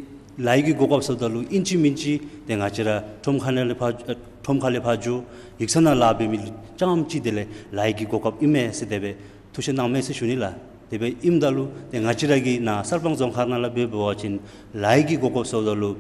ལཱ་གཡོག་གི་གོ་སྐབས་ཟེརཝ་ད་ལུ་ཨིན་ཅི་མིན་ཅི་ཏེ་ང་བཅས་ར་ཁྲོམ་ཁ་ནང་ལས་ཕར་ཨ་ཁྲོམ་ཁ་ལས་ཕར་འགྱོ་ཡིག་ཚང་ནང་ལཱ་འབད་མི་ལུ་རྐྱངམ་ཅིག་དེ་ལས་ལཱ་གཡོག་གི་གོ་སྐབས་ཨིན་མས་ཟེར་དེ་སྦེ་ཐུགས་བཞེད་གནངམ་མས་ཟེར་ཞུ་ནི་ལགས། དེ་སྦེ་ཨིནམ་ད་ལུ་ཏེ་ང་བཅས་ར་གི་ནཱ་གསར་སྤང་རྫོང་ཁག་ནང་ལུ་འབད་བ་ཅིན་ལཱ་གཡོག་གི་གོ་སྐབས་ཟེརཝ་ད་ལུ་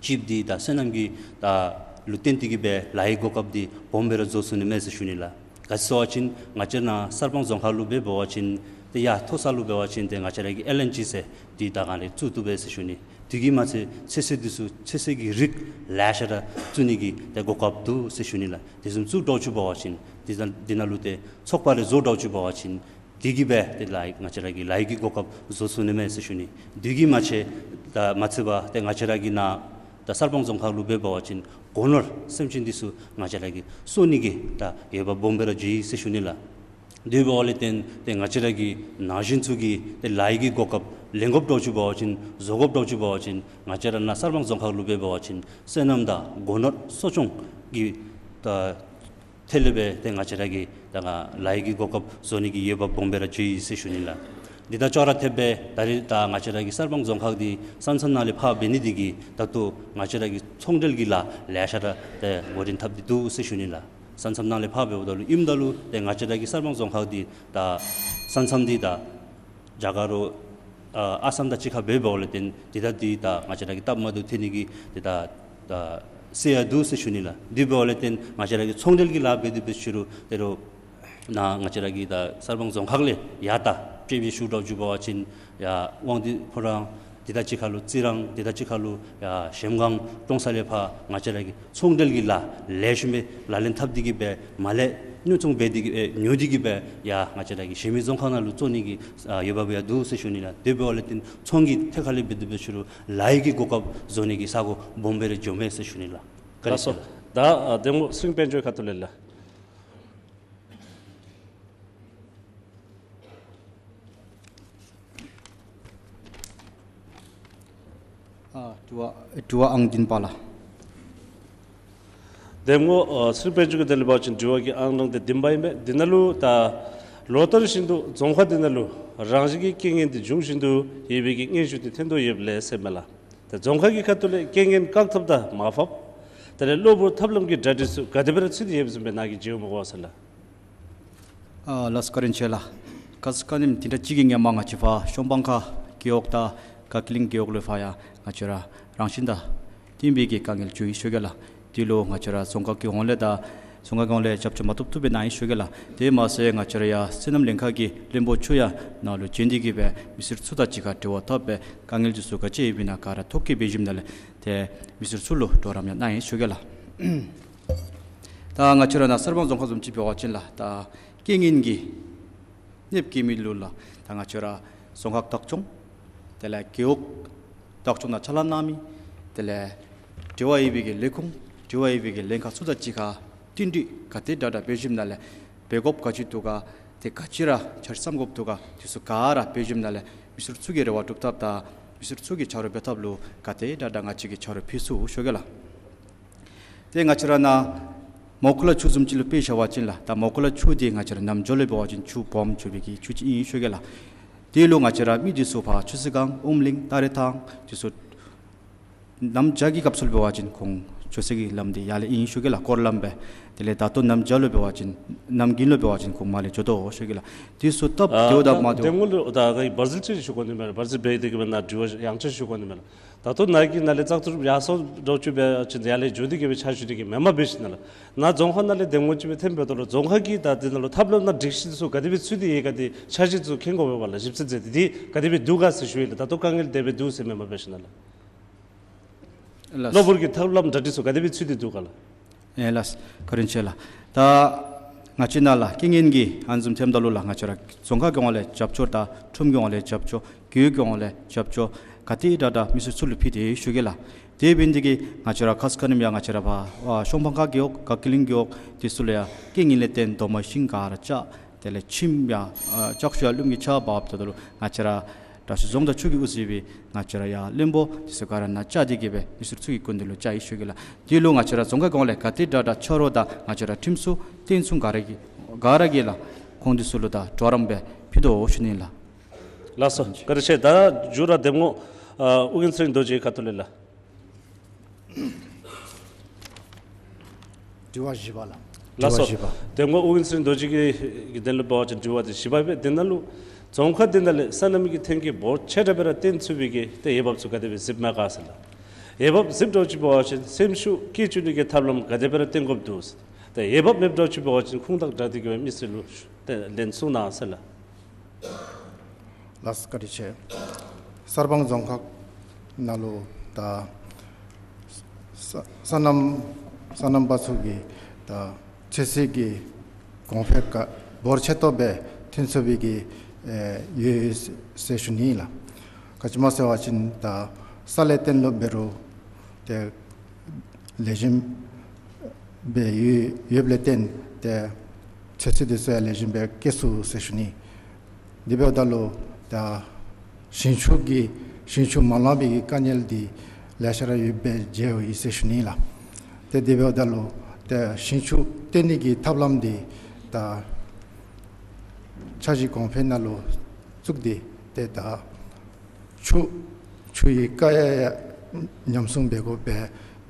གཅིག་འདི་ད་སོ་ནམ་གྱི་ད་ ལུ་བརྟེན་ཏེ་གིས་སྦེ་ལཱ་གི་གོ་སྐབས་འདི་སྦོམ་སྦེ་ར་བཟོ་ཚུགས་ནི་མས་ཟེར་ཞུ་ནི་ལགས། ག་ཅི་ཟེར་བ་ཅིན་ང་བཅས་ནཱ་གསར་སྤང་རྫོང་ཁག་ལུ་འབད་བ་ཅིན་ཏེ་ཡར་མཐོ་ས་ལུ་འབད་བ་ཅིན་ཏེ་ང་བཅས་ར་གི་ཨེལ་ཨེན་ཇི་ཟེར་འདི་ད་ག་ནི་བཙུགས་བཏུབ་པས་ཟེར་ཞུ་ནི། དེ་གིས་མ་ཚད་ཚོད་བསྲེ་འདི་ཚུ་ཚོད་བསྲེ་གི་རིགས་ལེ་ཤ་ར་བཙུགས་ནི་གི་ཏེ་གོ་སྐབས་འདུག་ཟེར་ཞུ་ནི་ལགས། དེ་བཟུམ་བཙུགས་འགྱོ་ཚུགས་པ་ཅིན་འདི་ད་འདི་ནང་ལུ་ཏེ་ཚོགས་པ་རེ་བཟོ་འགྱོ་ཚུགས་པ་ཅིན་དེ་གིས་སྦེ་ཏེ་ལཱ་ང་བཅས་ར་གི་ལཱ་གི་གོ་སྐབས་བཟོ་ཚུགས་ནི་མས་ཟེར་ཞུ་ནི། དེ་གིས་མ་ཚད་ད་མ་ཚད་པར་ཏེ་ང་བཅས་ར་གི་ནཱ་ད་གསར་སྤང་རྫོང་ཁག་ལུ་འབད་བ་ཅིན་སྒོ་ནོར་སེམས་ཅན་འདི་ཚུ་ང་བཅས་ར་གིས་གསོ་ནི་གི་ད་འོས་འབབ་སྦོམ་སྦེ་ར་ཡོད་ཟེར་ཞུ་ནི་ལགས། དེ་འབདཝ་ལས་བརྟེན་ཏེ་ང་བཅས་ར་གི་ན་གཞོན་ཚུ་གིས་ཏེ་ལཱ་གི་གོ་སྐབས་ལེན་དགོཔ་འགྱོ་ཚུགས་པ་ཅིན་བཟོ་དགོཔ་འགྱོ་ཚུགས་པ་ཅིན་ང་བཅས་ར་ནཱ་གསར་སྤང་རྫོང་ཁག་ལུ་འབད་བ་ཅིན་སོ་ནམ་དང་སྒོ་ནོར་གསོ་སྐྱོང་གི་ད་ཐད་ལས་སྦེ་ཏེ་ང་བཅས་ར་གིས་ད་ལཱ་གི་གོ་སྐབས་བཟོ་ནི་གི་འོས་འབབ་སྦོམ་སྦེ་ར་ཡོད་ཟེར་ཞུ་ནི་ལགས། འདི་དང་ཅོག་ར་འཐདཔ་སྦེ་ད་རེས་ད་ང་བཅས་ར་གི་གསར་སྤང་རྫོང་ཁག་འདི་ས་མཚམས་ནང་ལས་ཕར་འབད་ནི་དེ་གིས་ད་ལྟོ་ང་བཅས་ར་གི་ཚོང་འབྲེལ་གྱི་ལཱ་ལེ་ཤ་ར་ཏེ་འགོ་འདྲེན་འཐབ་སྟེ་འདུག་ཟེར་ཞུ་ནི་ལགས། ས་མཚམས་ནང་ལས་ཕར་འབདཝ་ད་ལུ་ཨིནམ་ད་ལུ་ཏེ་ང་བཅས་ར་གི་གསར་སྤང་རྫོང་ཁག་འདི་ད་ས་མཚམས་འདི་ད་རྒྱ་གར་ཨ་ཨ་སམ་དང་གཅིག་ཁར་འབདཝ་ལས་བརྟེན་འདི་ད་འདི་ད་ང་བཅས་ར་གི་སྟབས་མ་བདེཝ་ཐོན་ནི་གི་འདི་ད་ད་སྲིད་ཡང་འདུག་ཟེར་ཞུ་ནི་ལགས། དེ་འབདཝ་ལས་བརྟེན་ང་བཅས་ར་གི་ཚོང་འབྲེལ་གྱི་ལཱ་འབད་དེ་འབད་ཞུ་རུང་ཏེ་རུང་ནཱ་ང་བཅས་ར་གི་ད་གསར་སྤང་རྫོང་ཁག་ལས་ཡར་ད་དཔྱེ་སྦེ་ཞུ་འགྱོ་ཚུགས་པ་ཅིན་ཡར་དབང་འདུས་ཕོ་བྲང་འདི་དང་གཅིག་ཁར་ལུ་རྩི་རང་འདི་དང་གཅིག་ཁར་ལུ་ཡར་གཞལམ་སྒང་ཀྲོང་གསར་ལས་ཕར་ང་བཅས་ར་གི་ཚོང་འབྲེལ་གྱི་ལཱ་ལེགས་ཤོམ་སྦེ་ལག་ལེན་འཐབ་སྟེ་གིས་སྦེ་མར་ལས་ཉོ་ཚོང་འབད་དེ་གིས་སྦེ་ཉོ་སྟེ་གིས་སྦེ་ཡར་ང་བཅས་ར་གི་གཞན་མི་རྫོང་ཁག་ནང་ལུ་བཙོང་ནི་གི་ཨ་འོས་འབབ་ཡང་འདུག་ཟེར་ཞུ་ནི་ལགས། དེ་འབདཝ་ལས་བརྟེན་ཚོང་གི་ཐད་ཁར་ལས་འབད་དེ་འབད་ཞུ་རུང་ལཱ་གི་གོ་སྐབས་བཟོ་ནི་གི་ས་གོ་སྦོམ་སྦེ་ར་འགྱོཝ་མས་ཟེར་ཞུ་ནི་ལགས། བཀའ་དྲིན་ལགས་སོ། ཆེ་ལགས། ད་ཨ་གདམ་ངོ་ཚེ་རིང་དཔལ་འབྱོར་ཁ་ཐུག་ལས་ལགས། ཨ་དྲི་བ་དྲི་བ་ཨང་བདུན་པ་ལགས། གདམ་ངོ་ཨ་ཚེ་རིང་དཔལ་འབྱོར་གྱི་དོན་ལས་འབད་བ་ཅིན་དྲི་བ་གི་ཨང་རང་འདི་བདུན་པ་ཨིན་པས། འདི་ནང་ལུ་ད་ལོ་ལྟར་བཞིན་དུ་རྫོང་ཁག་འདི་ནང་ལུ་རང་བཞིན་གྱི་རྐྱེན་ངན་འདི་འབྱུང་བཞིན་དུ་ཡོད་པའི་གི་སྙན་ཞུ་འདི་ཐོན་དོ་ཡོདཔ་ལས་ཟེར་མས་ལགས། ད་རྫོང་ཁག་གི་ཁ་ཐུག་ལས་རྐྱེན་ངན་བཀག་ཐབས་དང་མར་ཕབ་དེ་ལས་གློ་བུར་ཐབས་ལམ་གྱི་གྲ་སྒྲིག་ཚུ་ག་དེ་སྦེ་ར་ཚུད་དེ་ཡོདཔ་བཟུམ་སྦེ་ནཱ་གིས་མཇལཝ་མས་གོ་ཟེར་ལགས། ཨ་ལགས་སོ། བཀའ་དྲིན་ཆེ་ལགས། ཁ་ཙ་ཁ་ཉིནམ་དེ་འདྲ་ཅིག་གི་ཧེ་མ་ང་བཅས་ཕར་གཞལམ་སྒང་རྒེད་འོག་དང་བཀའ་བརྒྱུད་གླིང་རྒེད་འོག་ལུ་ཕར་ཡང་ང་བཅས་ར་རང་བཞིན་དང་བསྟུན་པའི་གི་དཀའ་ངལ་བྱུང་ཡི་ཞུ་གེ་ལགས། དེ་ལུ་ང་བཅས་ར་རྫོང་ཁག་གི་ཧོངས་ལས་དང་རྫོང་ཁག་གི་ཧོངས་ལས་རྒྱབ་སྐྱོར་མ་ཐོབ་ཐོབ་སྦེ་གནང་ཡི་ཞུ་གེ་ལགས། དེ་མ་ཚད་ང་བཅས་ར་ཡར་སོ་ནམ་ལྷན་ཁག་གི་བློན་པོ་ཚུ་ཡང་ནཱ་ལུ་བྱོན་ཏེ་གིས་སྦེ་མི་སེར་ཚུ་དང་གཅིག་ཁར་འབྲེལ་བ་འཐབ་སྦེ་དཀའ་ངལ་འདི་ཚུ་ག་ཅི་ཡོདཔ་ཨིན་ན་ག་ར་ཐོ་བཀོད་འབད་ཞིནམ་ལས་ཏེ་མི་སེར་ཚུ་ལུ་གྲོགས་རམ་ཡང་གནང་ཡི་ཞུ་གེ་ལགས། ད་ང་བཅས་ར་ནཱ་གསར་སྤང་རྫོང་ཁག་བཟུམ་ཅིག་འབད་བ་ཅིན་ལགས་ད་རྐྱེན་ངན་གྱིས་གནོདཔ་བཀལ་མི་ལུ་ལགས་ད་ང་བཅས་ར་རྫོང་ཁག་བདག་སྐྱོང་དེ་ལས་རྒེད་འོག་བདག་སྐྱོང་དང་ཕྱག་ལཱ་གནང་མི་དེ་ལས་འབྲེལ་བ་ཡོད་པའི་གི་ལས་ཁུངས་འབྲེལ་བ་ཡོད་པའི་གི་ལྷན་ཁག་ཚུ་དང་གཅིག་ཁར་བསྟུན་གྲོས་ག་དེ་དྲག་དྲག་འབད་ཞིནམ་ལས་འབད་དགོཔ་ག་ཅི་འདུག་ག་དེ་ག་ཅི་ར་འཆར་གཞི་བརྩམ་དགོཔ་འདུག་ག་དེ་ཚུ་ག་ར་འབད་ཞིནམ་ལས་མི་སེར་ཚུ་གི་རེ་བ་སྒྲུབ་ཐབས་དང་མི་སེར་ཚུ་གི་ཕྱག་རོགས་འབད་ཐབས་ལུ་ག་དེ་དྲག་དྲག་ང་བཅས་ཀྱིས་ཕྱག་རོགས་ཕུལ་ཚུགས་ཞུ་གེ་ལགས། ཏེ་ང་བཅས་ར་ནཱ་མོ་ཀུ་ལ་ཆུ་བཟུམ་ཅིག་ལུ་དཔེ་བཞག་པ་ཅིན་ལགས་ད་མོ་ཀུ་ལ་ཆུ་འདི་ང་བཅས་ར་ནམ་རྒྱུན་ལུ་འབད་བ་ཅིན་ཆུ་སྦོམ་ཆགས་པའི་གི་ཆུ་ཅིག་ཨིན་ཞུ་གེ་ལགས། དེ་ལུ་ང་བཅས་ར་མི་འདི་ཚུ་ཕར་ཆོས་སྲིད་སྒང་ཨུམ་གླིང་སྟ་རེ་ཐང་འདི་ཚུ་གནམ་བྱཱར་གྱི་སྐབས་སུ་ལུ་འབད་བ་ཅིན་ཁོང་ཆོས་སྲིད་ཀྱི་ལམ་འདི་ཡར་ལས་ཨིན་ཞུ་གེ་ལགས། སྐོར་ལམ་སྦེ། དེ་ལས་ད་ལྟོ་གནམ་བྱཱར་ལུ་འབད་བ་ཅིན་གནམ་དགུན་ལུ་འབད་བ་ཅིན་ཁོང་མར་ལས་འགྱོ་དོ་ཞུ་གེ་ལགས། དེ་ཚུ་སྟབས་ཨ་བདེཝ་དང་ད་མ་བདེཝ། གདམ་ངོ་ལུ་ད་ག་ཡི་བར་ཟིལ་ཅིག་ཞུ་དགོ་ནི་མས། བར་ཟིལ་འབད་དེ་གིས་སྦེ་ནཱ་དྲི་བ་ཡང་ཅིན་ཞུ་དགོ་ནི་མས་ལགས། ད་ལྟོ་ནཱ་གི་ནཱ་ལས་བཙག་འཐུ་ཡར་སོང་འགྱོ་ཚུགས་པ་ཅིན་ཡར་ལས་འགྱོ་སྟེ་གིས་སྦེ་ཕྱག་ཞུ་སྟེ་གིས་མེནམ་འབད་ཞིནམ་ལས་ནཱ་རྫོང་ཁག་ནང་ལས་གདམ་ངོ་ཅིག་སྦེ་འཐོན་འབདཝ་ད་ལུ་རྫོང་ཁག་གི་ད་འདི་ནང་ལུ་ཐབས་ལམ་དང་སྒྲིག་གཞི་ཚུ་ག་དེ་སྦེ་ཚུད་དེ་ཡོད་ག་དེ་འཆར་གཞི་ཚུ་མཁྱེན་དགོ་པས་ལགས། ཞིབ་འཚོལ་མཛད་དེ་དེ་ག་དེ་སྦེ་འདུག་ག་ཟེར་ཞུ་ཡི་ལགས། ད་ལྟོ་དཀའ་ངལ་དེ་སྦེ་འདུག་ཟེར་མེནམ་འབད་ཞིནམ་ལས། ལགས། གློ་བུར་གྱི་ཐབས་ལམ་གྲ་སྒྲིག་ཚུ་ག་དེ་སྦེ་ཚུད་དེ་འདུག་ག་ལགས། ཨེ་ལགས། བཀའ་དྲིན་ཆེ་ལགས། ད་ང་བཅས་ནཱ་ལགས་རྐྱེན་ངན་གྱི་ཨ་ནི་བཟུམ་ཐོནམ་ད་ལུ་ལགས་ང་བཅས་ར་རྫོང་ཁག་གི་ཧོངས་ལས་རྒྱབ་སྐྱོར་དང་ཁྲོམ་གྱི་ཧོངས་ལས་རྒྱབ་སྐྱོར་རྒེད་འོག་གི་ཧོངས་ལས་རྒྱབ་སྐྱོར་ག་དེ་དྲག་དྲག་མི་སེར་ཚུ་ལུ་ཕུལ་ཏེ་ཞུ་གེ་ལགས། དེ་འབད་ནི་དེ་གིས་ང་བཅས་ར་ཁ་ཙ་ཁ་ཉིནམ་ཡང་ང་བཅས་ར་ཕར་ཨ་གཞལམ་སྒང་རྒེད་འོག་བཀའ་བརྒྱུད་གླིང་རྒེད་འོག་དེ་ཚུ་ལུ་ཡང་རྐྱེན་ངན་ལས་བརྟེན་རྡོག་མ་ཤིང་ག་ར་བཅག་དེ་ལས་ཁྱིམ་ཡང་ཨ་ལྕགས་ཤོག་ཡང་རླུང་གིས་ཕྱགས་འབགཔ་ད་ལུ་ང་བཅས་ར་དྲག་ཤོས་རྫོང་བདག་ཚུ་གིས་དབུ་གཙོས་པའི་ང་བཅས་ར་ཡར་བློན་པོ་དེ་ཚུ་ག་ར་ནཱ་བཅར་ཏེ་གིས་སྦེ་མི་སེར་ཚུ་གི་སྐུ་མདུན་ལུ་བཅར་ཡི་ཞུ་གེ་ལགས། དེ་ལུ་ང་བཅས་ར་རྫོང་ཁག་གི་ཧོངས་ལས་ག་དེ་དྲག་དྲག་ཕྱག་རོགས་དང་ང་བཅས་ར་ཁྲིམས་སྲུང་བསྟེན་སྲུང་ག་ར་གིས་ག་ར་གིས་ལགས་ཁོང་དེ་ཚུ་ལུ་ད་གྲོགས་རམ་སྦེ་ཕུལ་དོ་ཞུ་ནི་ལགས། ལགས་སོ། བཀའ་དྲིན་ཆེ། ད་མཇུག་ར་གདམ་ངོ་ཨ་ཨོ་རྒྱན་ཚེ་རིང་རྡོ་རྗེ་ཁ་ཐུག་ལས་ལགས། དྲི་བ་བཞི་པ་ལགས། ལགས་སོ། དྲི་བ་བཞི་པ། གདམ་ངོ་ཨོ་རྒྱན་ཚེ་རིང་རྡོ་རྗེ་གི་གི་དོན་ལུ་འབད་བ་ཅིན་དྲི་བ་དེ་བཞི་པ་སྦེ། དེ་ནང་ལུ་རྫོང་ཁག་དེ་ནང་ལས་སོ་ནམ་གྱི་ཐོན་སྐྱེད་འབོར་ཆེ་དྲགས་སྦེ་ར་བཏོན་ཚུགས་པའི་གི་ཏེ་འོས་འབབ་ཚུ་ག་དེ་སྦེ་གཟིགསཔ་མས་ག་ཟེར་ལགས། འོས་འབབ་ཟེརཝ་ཅིག་འབད་བ་ཅིན་སེམས་ཤུགས་བསྐྱེད་བཅུག་ནི་གི་ཐབས་ལམ་ག་དེ་སྦེ་ར་བསྟེན་དགོཔ་འདུག། ཏེ་འོས་འབབ་མེདཔ་ཅིག་འབད་བ་ཅིན་ཁུངས་དང་འདྲ་སྟེ་གི་སྦེ་མི་སེར་ལུ་ཏེ་ལན་གསུང་གནང་ཟེར་ལགས། ལགས་སོ། བཀའ་དྲིན་ཆེ། གསར་སྤང་རྫོང་ཁག་ནང་ལུ་ད་ས་སོ་ནམ་སོ་ནམ་པ་ཚུ་གི་ད་ཚོད་བསྲེ་གི་གོང་འཕེལ་ཁ་འབོར་ཆེ་ཏོག་སྦེ་ཐོན་ཚུགས་པའི་གི་ཨེ་ཡོད་ཟེར་ཞུ་ནི་ལགས། ག་ཅི་སྨོ་ཟེར་བ་ཅིན་ད་ས་ལས་བརྟེན་ལུ་འབད་རུང་ཏེ་ལེགས་ཤོམ་སྦེ་ཡོད་ཡོདཔ་ལས་བརྟེན་ཏེ་ཚོད་བསྲེ་འདི་ཚུ་ཡང་ལེགས་ཤོམ་སྦེ་སྐྱེ་ཚུགས་ཟེར་ཞུ་ནི། དེ་འབདཝ་ད་ལུ་ད་ཞིང་ཆུ་གི་ཞིང་ཆུ་མ་ལང་པའི་གི་དཀའ་ངལ་འདི་ལེ་ཤ་ར་ཡོདཔ་སྦེ་མཇལཝ་ཨིན་ཟེར་ཞུ་ནི་ལགས། ཏེ་དེ་འབདཝ་ད་ལུ་ཏེ་ཞིང་ཆུ་བརྟེན་ནི་གི་ཐབས་ལམ་འདི་ད་འཆར་གཞི་གོང་འཕེལ་ནང་ལུ་བཙུགས་ཏེ་ཏེ་ད་ཆུ་ཆུའི་དཀའ་ཡ་ཡང་ཉམས་སྲུང་འབད་དགོ་པའི་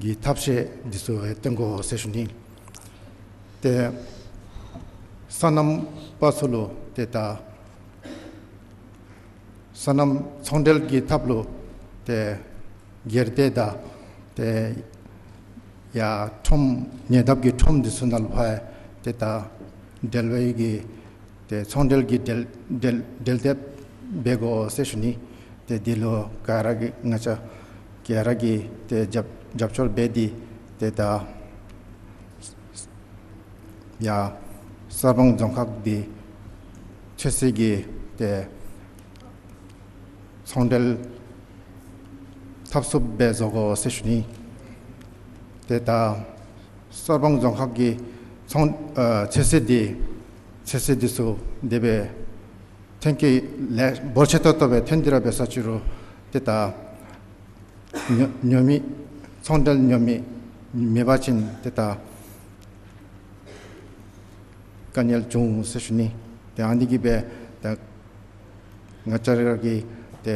གི་ཐབས་ཤེས་འདི་ཚུ་ཡང་བཏོན་དགོ་ཟེར་ཞུ་ནི། ཏེ་སོ་ནམ་པ་ཚུ་ལུ་ཏེ་ད་སོ་ནམ་ཚོང་འབྲེལ་གྱི་ཐབས་ལུ་ཏེ་སྒེར་སྡེ་དང་ཏེ་ཡང་ཁྲོམ་ཉེ་འདབས་ཀྱི་ཁྲོམ་འདི་ཚུ་ནང་ལུ་ཕར་ཏེ་ད་འབྲེལ་བའི་གི་ཏེ་ཚོང་འབྲེལ་གྱི་འབྲེལ་འབྲེལ་འབྲེལ་འདེབས་འབད་དགོ་ཟེར་ཞུ་ནི། ཏེ་འདི་ལུ་ག་ར་གིས་ང་བཅས་ག་ར་གིས་ཏེ་རྒྱབ་རྒྱབ་སྐྱོར་འབད་དེ་ཏེ་ད་ཡ་གསར་སྤང་རྫོང་ཁག་འདི་ཚོད་བསྲེ་གི་ཏེ་ཚོང་འབྲེལ་འཐབ་ཚུགསཔ་སྦེ་བཟོ་དགོ་ཟེར་ཞུ་ནི། ཏེ་ད་གསར་སྤང་རྫོང་ཁག་གི་ཚོང་ཨ་ཚོད་བསྲེ་འདི་ཚོད་བསྲེ་འདི་ཚུ་དེ་སྦེ་ཐོན་སྐྱེད་ལེ་འབོར་ཆེ་ཏོག་ཏོ་སྦེ་ཐོན་ཏེ་ར་འབད་ས་ཅིག་རུང་ཏེ་ད་ཉོ་ཉོ་མི་ཚོང་འབྲེལ་ཉོ་མི་མེད་པ་ཅིན་ཏེ་ད་དཀའ་ངལ་འབྱུང་ཟེར་ཞུ་ནི། ཏེ་ཨ་ནི་གིས་སྦེ་ད་ང་བཅས་ར་གི་ཏེ་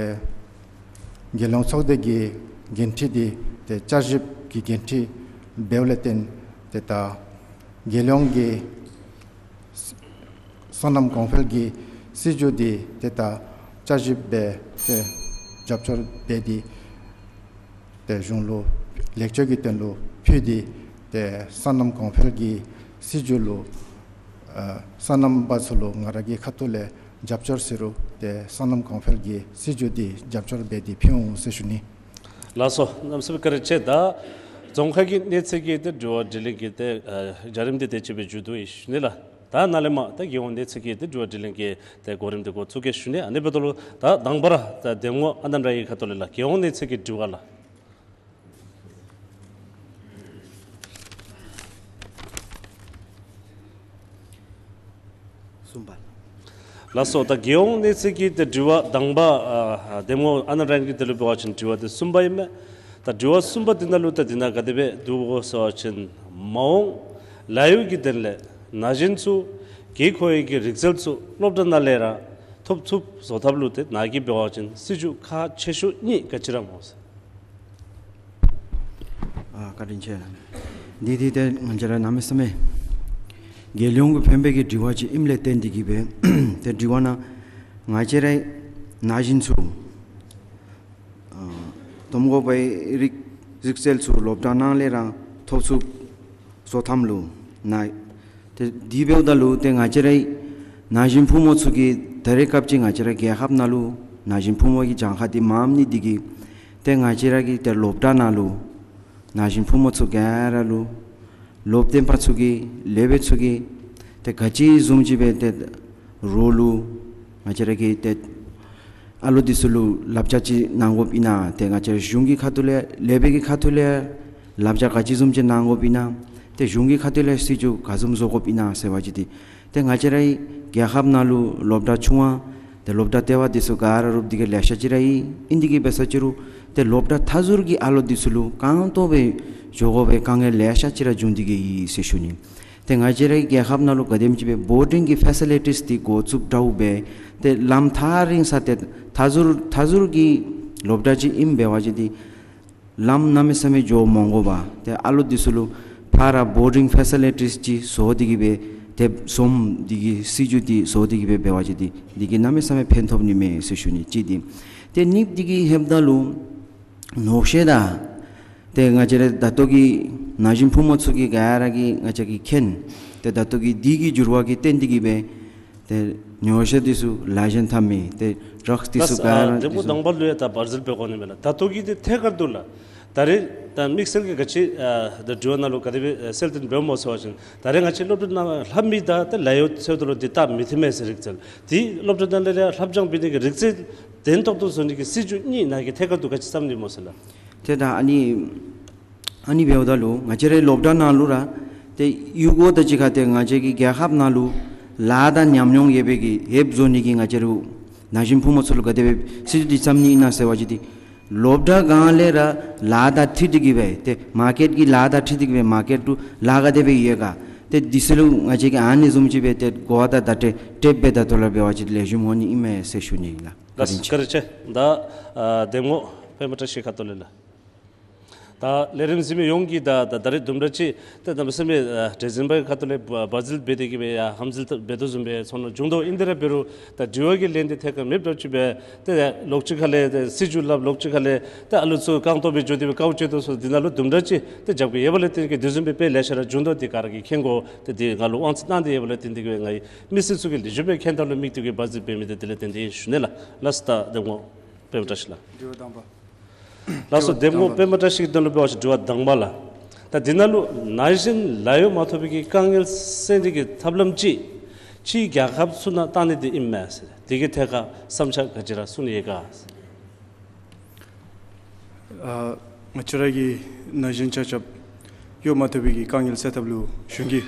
རྒྱལ་ཡོངས་ཚོགས་སྡེ་གི་འགན་འཁྲི་འདི་ཏེ་བསྐྱར་ཞིབ་ཀྱི་འགན་འཁྲི་འབདཝ་ལས་བརྟེན་ཏེ་ད་རྒྱལ་ཡོངས་ཀྱི་སོ་ནམ་གོང་འཕེལ་གྱི་སྲིད་བྱུས་འདི་ཏེ་ད་བསྐྱར་ཞིབ་འབད་དེ་རྒྱབ་སྐྱོར་འབད་དེ་ཏེ་གཞུང་ལུ་ལེགས་བཅོས་ཀྱི་དོན་ལུ་ཕུལ་ཏེ་ཏེ་སོ་ནམ་གོང་འཕེལ་གྱི་སྲིད་བྱུས་ལུ་ཨ་སོ་ནམ་པ་ཚུ་ལུ་ང་ར་གི་ཁ་ཐུག་ལས་རྒྱབ་སྐྱོར་ཟེར་རུང་ཏེ་སོ་ནམ་གོང་འཕེལ་གྱི་སྲིད་བྱུས་འདི་རྒྱབ་སྐྱོར་འབད་དེ་ཕུལ་འོང་ཟེར་ཞུ་ནི། ལགས་སོ། གནམ་མེད་ས་མེད་བཀའ་དྲིན་ཆེ། ད་རྫོང་ཁག་གི་གནས་ཚད་ཀྱི་ཏེ་དྲི་བ་དྲིས་ལན་གྱི་ཏེ་ཨ་བརྒྱུད་རིམ་འདི་དེ་ཅིག་སྦེ་མཇུག་བསྡུ་ཡི་ཞུ་ནི་ལགས། ད་ནཱ་ལས་མར་ད་རྒྱལ་ཡོངས་གནས་ཚད་ཀྱི་ཏེ་དྲི་བ་དྲིས་ལན་གྱི་ཏེ་གོ་རིམ་འདི་འགོ་བཙུགས་གེ་ཞུ་ནི། ཨ་ནི་འབདཝ་ད་ལུ་ད་དང་པ་ར་ད་གདམ་ངོ་ཨ་ནེམ་ར་གི་ཁ་ཐུག་ལས་ལགས། རྒྱལ་ཡོངས་གནས་ཚད་ཀྱི་དྲི་བ་ལགས། གསུམ་པ། ལགས་སོ། ད་རྒྱལ་ཡོངས་གནས་ཚད་ཀྱི་ཏེ་དྲི་བ་དང་པ་ཨ་གདམ་ངོ་ཨ་ནེམ་ར་གི་དོན་ལུ་འབད་བ་ཅིན་དྲི་བ་འདི་གསུམ་པ་ཨིན་མས། ད་དྲི་བ་གསུམ་པ་འདི་ནང་ལུ་ད་འདི་ནང་ག་དེ་སྦེ་འདུག་གོ་ཟེར་བ་ཅིན་མ་འོངས་ལཱ་གཡོག་གི་དོན་ལས་ན་གཞོན་ཚུ་དགེ་མཁོ་བའི་གི་རིག་རྩལ་ཚུ་སློབ་གྲྭ་ནང་ལས་ར་ཐོབ་ཚུགསཔ་བཟོ་ཐབས་ལུ་ཏེ་ནཱ་གིས་འབད་བ་ཅིན་སྲིད་བྱུས་ཁག་ཆེ་ཤོས་གཉིས་ག་ཅི་ར་སྨོ་ཟེར། ཨ་བཀའ་དྲིན་ཆེ་ལགས། འདི་འདི་ཏེ་ང་བཅས་ར་གནམ་མེད་ས་མེད་རྒྱལ་ཡོངས་ཀྱི་ཕན་པའི་གི་དྲི་བ་ཅིག་ཨིནམ་ལས་བརྟེན་ཏེ་གིས་སྦེ་ཏེ་དྲི་བ་ནང་ང་བཅས་རའི་ན་གཞོན་ཚུ་ཨ་ཐོབ་དགོ་པའི་རིག་རིག་རྩལ་ཚུ་སློབ་གྲྭ་ནང་ལས་ར་ཐོབ་ཚུགསཔ་བཟོ་ཐངས་ལུ་ནཱ་ཏེ་དེ་འབདཝ་ད་ལུ་ཏེ་ང་བཅས་རའི་ན་གཞོན་ཕོ་མོ་ཚུ་གིས་ད་རེས་སྐབས་ཅིག་ང་བཅས་ར་རྒྱལ་ཁབ་ནང་ལུ་ན་གཞོན་ཕོ་མོ་གི་གྱངས་ཁ་འདི་མངམ་ནི་འདི་གིས་ཏེ་ང་བཅས་ར་གི་ཏེ་སློབ་གྲྭ་ནང་ལུ་ན་གཞོན་ཕོ་མོ་ཚུ་ག་ར་ལུ་སློབ་སྟོན་པ་ཚུ་གིས་སློབ་དཔོན་ཚུ་གིས་ཏེ་ག་ཅི་བཟུམ་ཅིག་སྦེ་ཏེ་རོགས་ལུ་ང་བཅས་ར་གི་ཏེ་ཨ་ལོ་འདི་ཚུ་ལུ་བསླབ་བྱ་ཅིག་གནང་དགོཔ་ཨིན་ན། ཏེ་ང་བཅས་གཞུང་གི་ཁ་ཐུག་ལས་སློབ་དཔོན་གྱི་ཁ་ཐུག་ལས་བསླབ་བྱ་ག་ཅི་བཟུམ་ཅིག་གནང་དགོཔ་ཨིན་ན། ཏེ་གཞུང་གི་ཁ་ཐུག་ལས་སྲིད་བྱུས་ག་བཟུམ་བཟོ་དགོཔ་ཨིན་ན་ཟེར་བ་ཅིན་ཏེ་ཏེ་ང་བཅས་རའི་རྒྱལ་ཁབ་ནང་ལུ་སློབ་གྲྭ་ཆུང་བ་ཏེ་སློབ་གྲྭ་ལྟེ་བ་འདི་ཚུ་ག་ར་རུབ་སྟེ་གིས་ལེ་ཤ་ཅིག་ར་ཨིན། ཨིན་ཏེ་གིས་འབད་ས་ཅིག་རུང་ཏེ་སློབ་གྲྭ་མཐའ་ཟུར་གྱི་ཨ་ལོ་འདི་ཚུ་ལུ་རྐང་སྟོང་སྦེ་འགྱོ་དགོ་པའི་དཀའ་ངལ་ལེ་ཤ་ཅིག་ར་འབྱུང་སྟེ་གིས་ཡོད་ཟེར་ཞུ་ནི། ཏེ་ང་བཅས་རའི་རྒྱལ་ཁབ་ནང་ལུ་ག་དེམ་ཅིག་སྦེ་བོར་ཌིང་གི་ཕེ་སི་ལི་ཊིས་འདི་འགོ་བཙུགས་འདྲཝ་སྦེ་ཏེ་ལམ་ཐག་རིང་ས་ཏེ་མཐའ་ཟུར་མཐའ་ཟུར་གྱི་སློབ་གྲྭ་ཅིག་ཨིནམ་འབད་བ་ཅིན་ཏེ་ལམ་གནམ་མེད་ས་མེད་འགྱོ་མ་དགོ་པར་ཏེ་ཨ་ལོ་འདི་ཚུ་ལུ་ཕར་བོར་ཌིང་ཕེ་སི་ལི་ཊིས་ཅིག་བཟོ་སྟེ་གིས་སྦེ་ཏེ་བཟོམ་འདི་གི་སྲིད་བྱུས་འདི་བཟོ་སྟེ་གིས་སྦེ་འབད་བ་ཅིན་ཏེ་འདི་གིས་གནམ་མེད་ས་མེད་ཕན་ཐོགས་ནི་མས་ཟེར་ཞུ་ནི་གཅིག་འདི། ཏེ་གཉིས་འདི་གི་ལྷོདཔ་ད་ལུ་ནོར་ཤོས་དང་ ཏེ་ང་བཅས་ར་ད་ལྟོ་གི་ན་གཞོན་ཕོ་མོ་ཚུ་གིས་ག་ར་གིས་ང་བཅས་ཀྱིས་མཁྱེན། ཏེ་ད་ལྟོ་གི་འདི་གི་འགྱུར་བ་གི་བརྟེན་ཏེ་གིས་སྦེ་ཏེ་ཉོ་ཆ་འདི་ཚུ་ལེགས་ཤོམ་ཐོབ་མི་ཏེ་ཌྲགསི་འདི་ཚུ་ལགས། ག་ར་ཨ་འདི་འདི་ཚུ་དང་པ་ལུ་ཡང་ད་བར་ཟིལ་འབད་དགོ་ནི་མས་ལགས། ད་ལྟོ་གི་འདི་ཐད་ཀར་དུ་ལགས། ད་རེས་ད་དམིགས་བསལ་གྱི་ག་ཅི་ཨ་ད་དྲི་བ་ནང་ལུ་ག་དེ་སྦེ་གསལ་སྟོན་འབདཝ་སྨོ་ཟེར་བ་ཅིན་ད་རེས་ང་བཅས་སློབ་གྲྭ་ནང་ལྷབ་མི་དང་ཏེ་ལཱ་གཡོག་ཟེརཝ་ད་ལུ་འདི་སྟབས་མི་བདེ་མས་ཟེར་རིག་རྩལ། འདི་སློབ་གྲྭ་ནང་ལས་ལྷབ་སྦྱང་འབད་ནི་གི་རིག་རྩལ་བརྟན་ཏོག་ཏོ་བཟོ་ནི་གི་སྲིད་བྱུས་གཉིས་ནང་གི་ཐད་ཀར་དུ་ག་ཅི་བསམ་ནི་སྨོ་ཟེར་ལགས། ཏེ་ད་ཨ་ནི་ཨ་ནི་འབདཝ་ད་ལུ་ང་བཅས་རའི་སློབ་གྲྭ་ནང་ལུ་ར་ཏེ་ཡུལ་གོ་དང་གཅིག་ཁར་ཏེ་ང་བཅས་ཀྱི་རྒྱལ་ཁབ་ནང་ལུ་ལཱ་དང་ཉམས་མྱོང་ཡོད་པའི་གི་ཧེབ་བཟོ་ནི་གི་ང་བཅས་ར་ན་གཞོན་ཕོ་མོ་ཚུ་ལུ་ག་དེ་སྦེ་སྲིད་བྱུས་འདི་བསམ་ནི་ཨིན་ན་ཟེར་བ་ཅིན་ཏེ་སློབ་གྲྭ་སྒང་ལས་ར་ལཱ་དང་འཁྲིལ་ཏེ་གིས་སྦེ་ཏེ་མར་ཀེཊ་ཀྱི་ལཱ་དང་འཁྲིལ་ཏེ་གིས་སྦེ་མར་ཀེཊ་ལུ་ལཱ་ག་དེ་སྦེ་ཡོད་ག། ཏེ་འདི་ཚུ་ལུ་ང་བཅས་ཀྱིས་ཨ་ནི་བཟུམ་ཅིག་སྦེ་ཏེ་གོ་བ་དང་བརྡ་སྤྲོད་སྤྲོདཔ་སྦེ་ད་ལྟོ་ལས་འབད་བ་ཅིན་ལེགས་ཤོམ་འོང་ནི་ཨིན་མས་ཟེར་ཞུ་ནི་ཨིན་ལགས། བཀའ་དྲིན་ཆེ། བཀའ་དྲིན་ཆེ། ད་ཨ་གདམ་ངོ་པདྨ་བཀྲ་ཤིས་ཁ་ཐུག་ལས་ལགས། ད་ལས་རིམ་གཟིགས་མི་ཡོངས་ཀྱིས་ད་ད་ད་རེས་དུམ་གྲ་ཅིག་ཏེ་གནམ་མེད་ས་མེད་ཨ་འདྲེ་འཛིན་པའི་ཁ་ཐུག་ལས་བ་བར་ཟིལ་འབད་དེ་གིས་སྦེ་ཡ་ཧམ་ཟིལ་འབད་དོ་བཟུམ་སྦེ་ཚོར་སྣང་བྱུང་དོ། ཨིན་དེ་ར་འབད་རུང་ད་དྲི་བ་གི་ལན་འདི་ཐད་ཀར་མེདཔ་འདྲཝ་ཅིག་སྦེ་ཏེ་ལོགས་གཅིག་ཁ་ལས་ཏེ་སྲིད་བྱུས་སླབ། ལོགས་གཅིག་ཁ་ལས་ཏེ་ཨ་ལུ་ཚུ་རྐང་སྟོང་སྦེ་འགྱོ་སྟེ་སྦེ་དཀའཝ་སྤྱད་དོ་ཟེར་འདི་ནང་ལུ་དུམ་གྲ་ཅིག་ཏེ་རྒྱབ་ཀྱི་ཡོདཔ་ལས་བརྟེན་གིས་དེ་བཟུམ་སྦེ་དཔེ་ལེ་ཤ་ར་བྱུང་དོ། དེ་ག་ར་གིས་མཁྱེན་དགོ། ཏེ་དེ་ང་ལུ་དབང་ཚད་བཏང་སྟེ་ཡོདཔ་ལས་བརྟེན་ཏེ་གིས་ང་གིས་མི་སེར་ཚུ་གི་ལེགས་ཤོམ་སྦེ་མཁྱེན་ཐབས་ལུ་དམིགས་ཏེ་གིས་བར་ཟིལ་འབད་མི་འདི་དེ་ལས་བརྟེན་ཏེ་ཨིན་ཞུ་ནི་ལགས། ལགས་སོ། ད་གདམ་ངོ་པདྨ་བཀྲ་ཤིས་ལགས། འདྲི་བ་དང་པ། ལགས་སོ། འདྲི་བ་གདམ་ངོ་དང་པ། པདྨ་བཀྲ་ཤིས་དོན་ལུ་འབད་བ་ཅིན་དྲི་བ་དང་པ་ལགས། ད་འདི་ནང་ལུ་ན་གཞོན་ལཱ་གཡོག་མ་ཐོབ་པའི་གི་དཀའ་ངལ་སེལ་ནི་གི་ཐབས་ལམ་ཅིག་ཕྱིའི་རྒྱལ་ཁབ་ཚུ་ནང་བཏང་ནི་འདི་ཨིན་མས་ཟེར། དེ་གི་ཐད་ཁར་བསམ་འཆར་ག་ཅི་ར་གསུང་ནི་ཡོད་ག་ཟེར། ཨ་ང་བཅས་ར་གི་ན་གཞོན་ཆ་ཁྱབ་གཡོག་མ་ཐོབ་པའི་གི་དཀའ་ངལ་སེལ་ཐབས་ལུ་གཞུང་གིས་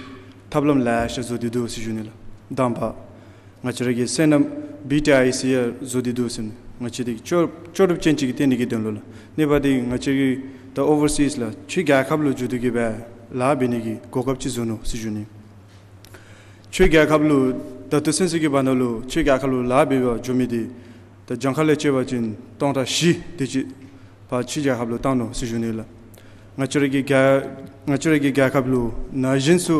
ཐབས་ལམ་ལེ་ཤ་བཟོ་སྟེ་འདུག་ཟེར་ཞུ་ནི་ལགས། དང་པ་ང་བཅས་ར་གི་སོ་ནམ་བི་ཊི་ཨའི་སི་ཡང་བཟོ་སྟེ་འདུག་ཟེར་ནི། ང་བཅས་འདི་ལྕོགས་ལྕོགས་གྲུབ་ཅན་ཅིག་གི་བརྟེན་ནི་གི་དོན་ལུ་ལགས། གཉིས་པ་འདི་ང་བཅས་ཀྱི་ད་ཨོ་ཝར་སིསི་ལགས་ཕྱི་རྒྱལ་ཁབ་ལུ་འགྱོ་སྟེ་གིས་སྦེ་ལཱ་འབད་ནི་གི་གོ་སྐབས་ཅིག་བཟོ་ནུག་ཟེར་ཞུ་ནི། ཕྱི་རྒྱལ་ཁབ་ལུ་ད་ལྟོ་ཚུན་ཚོད་ཀྱི་བར་ན་ལུ་ཕྱི་རྒྱལ་ཁབ་ལུ་ལཱ་འབད་བར་འགྱོ་མི་འདི་ད་གྱངས་ཁ་ལས་བཅད་པ་ཅིན་སྟོང་ཕྲག་བཞི་དེ་ཅིག་ཕར་ཕྱི་རྒྱལ་ཁབ་ལུ་བཏང་ནུག་ཟེར་ཞུ་ནི་ལགས། ང་བཅས་ར་གི་རྒྱལ་ང་བཅས་ར་གི་རྒྱལ་ཁབ་ལུ་ན་གཞོན་ཚུ་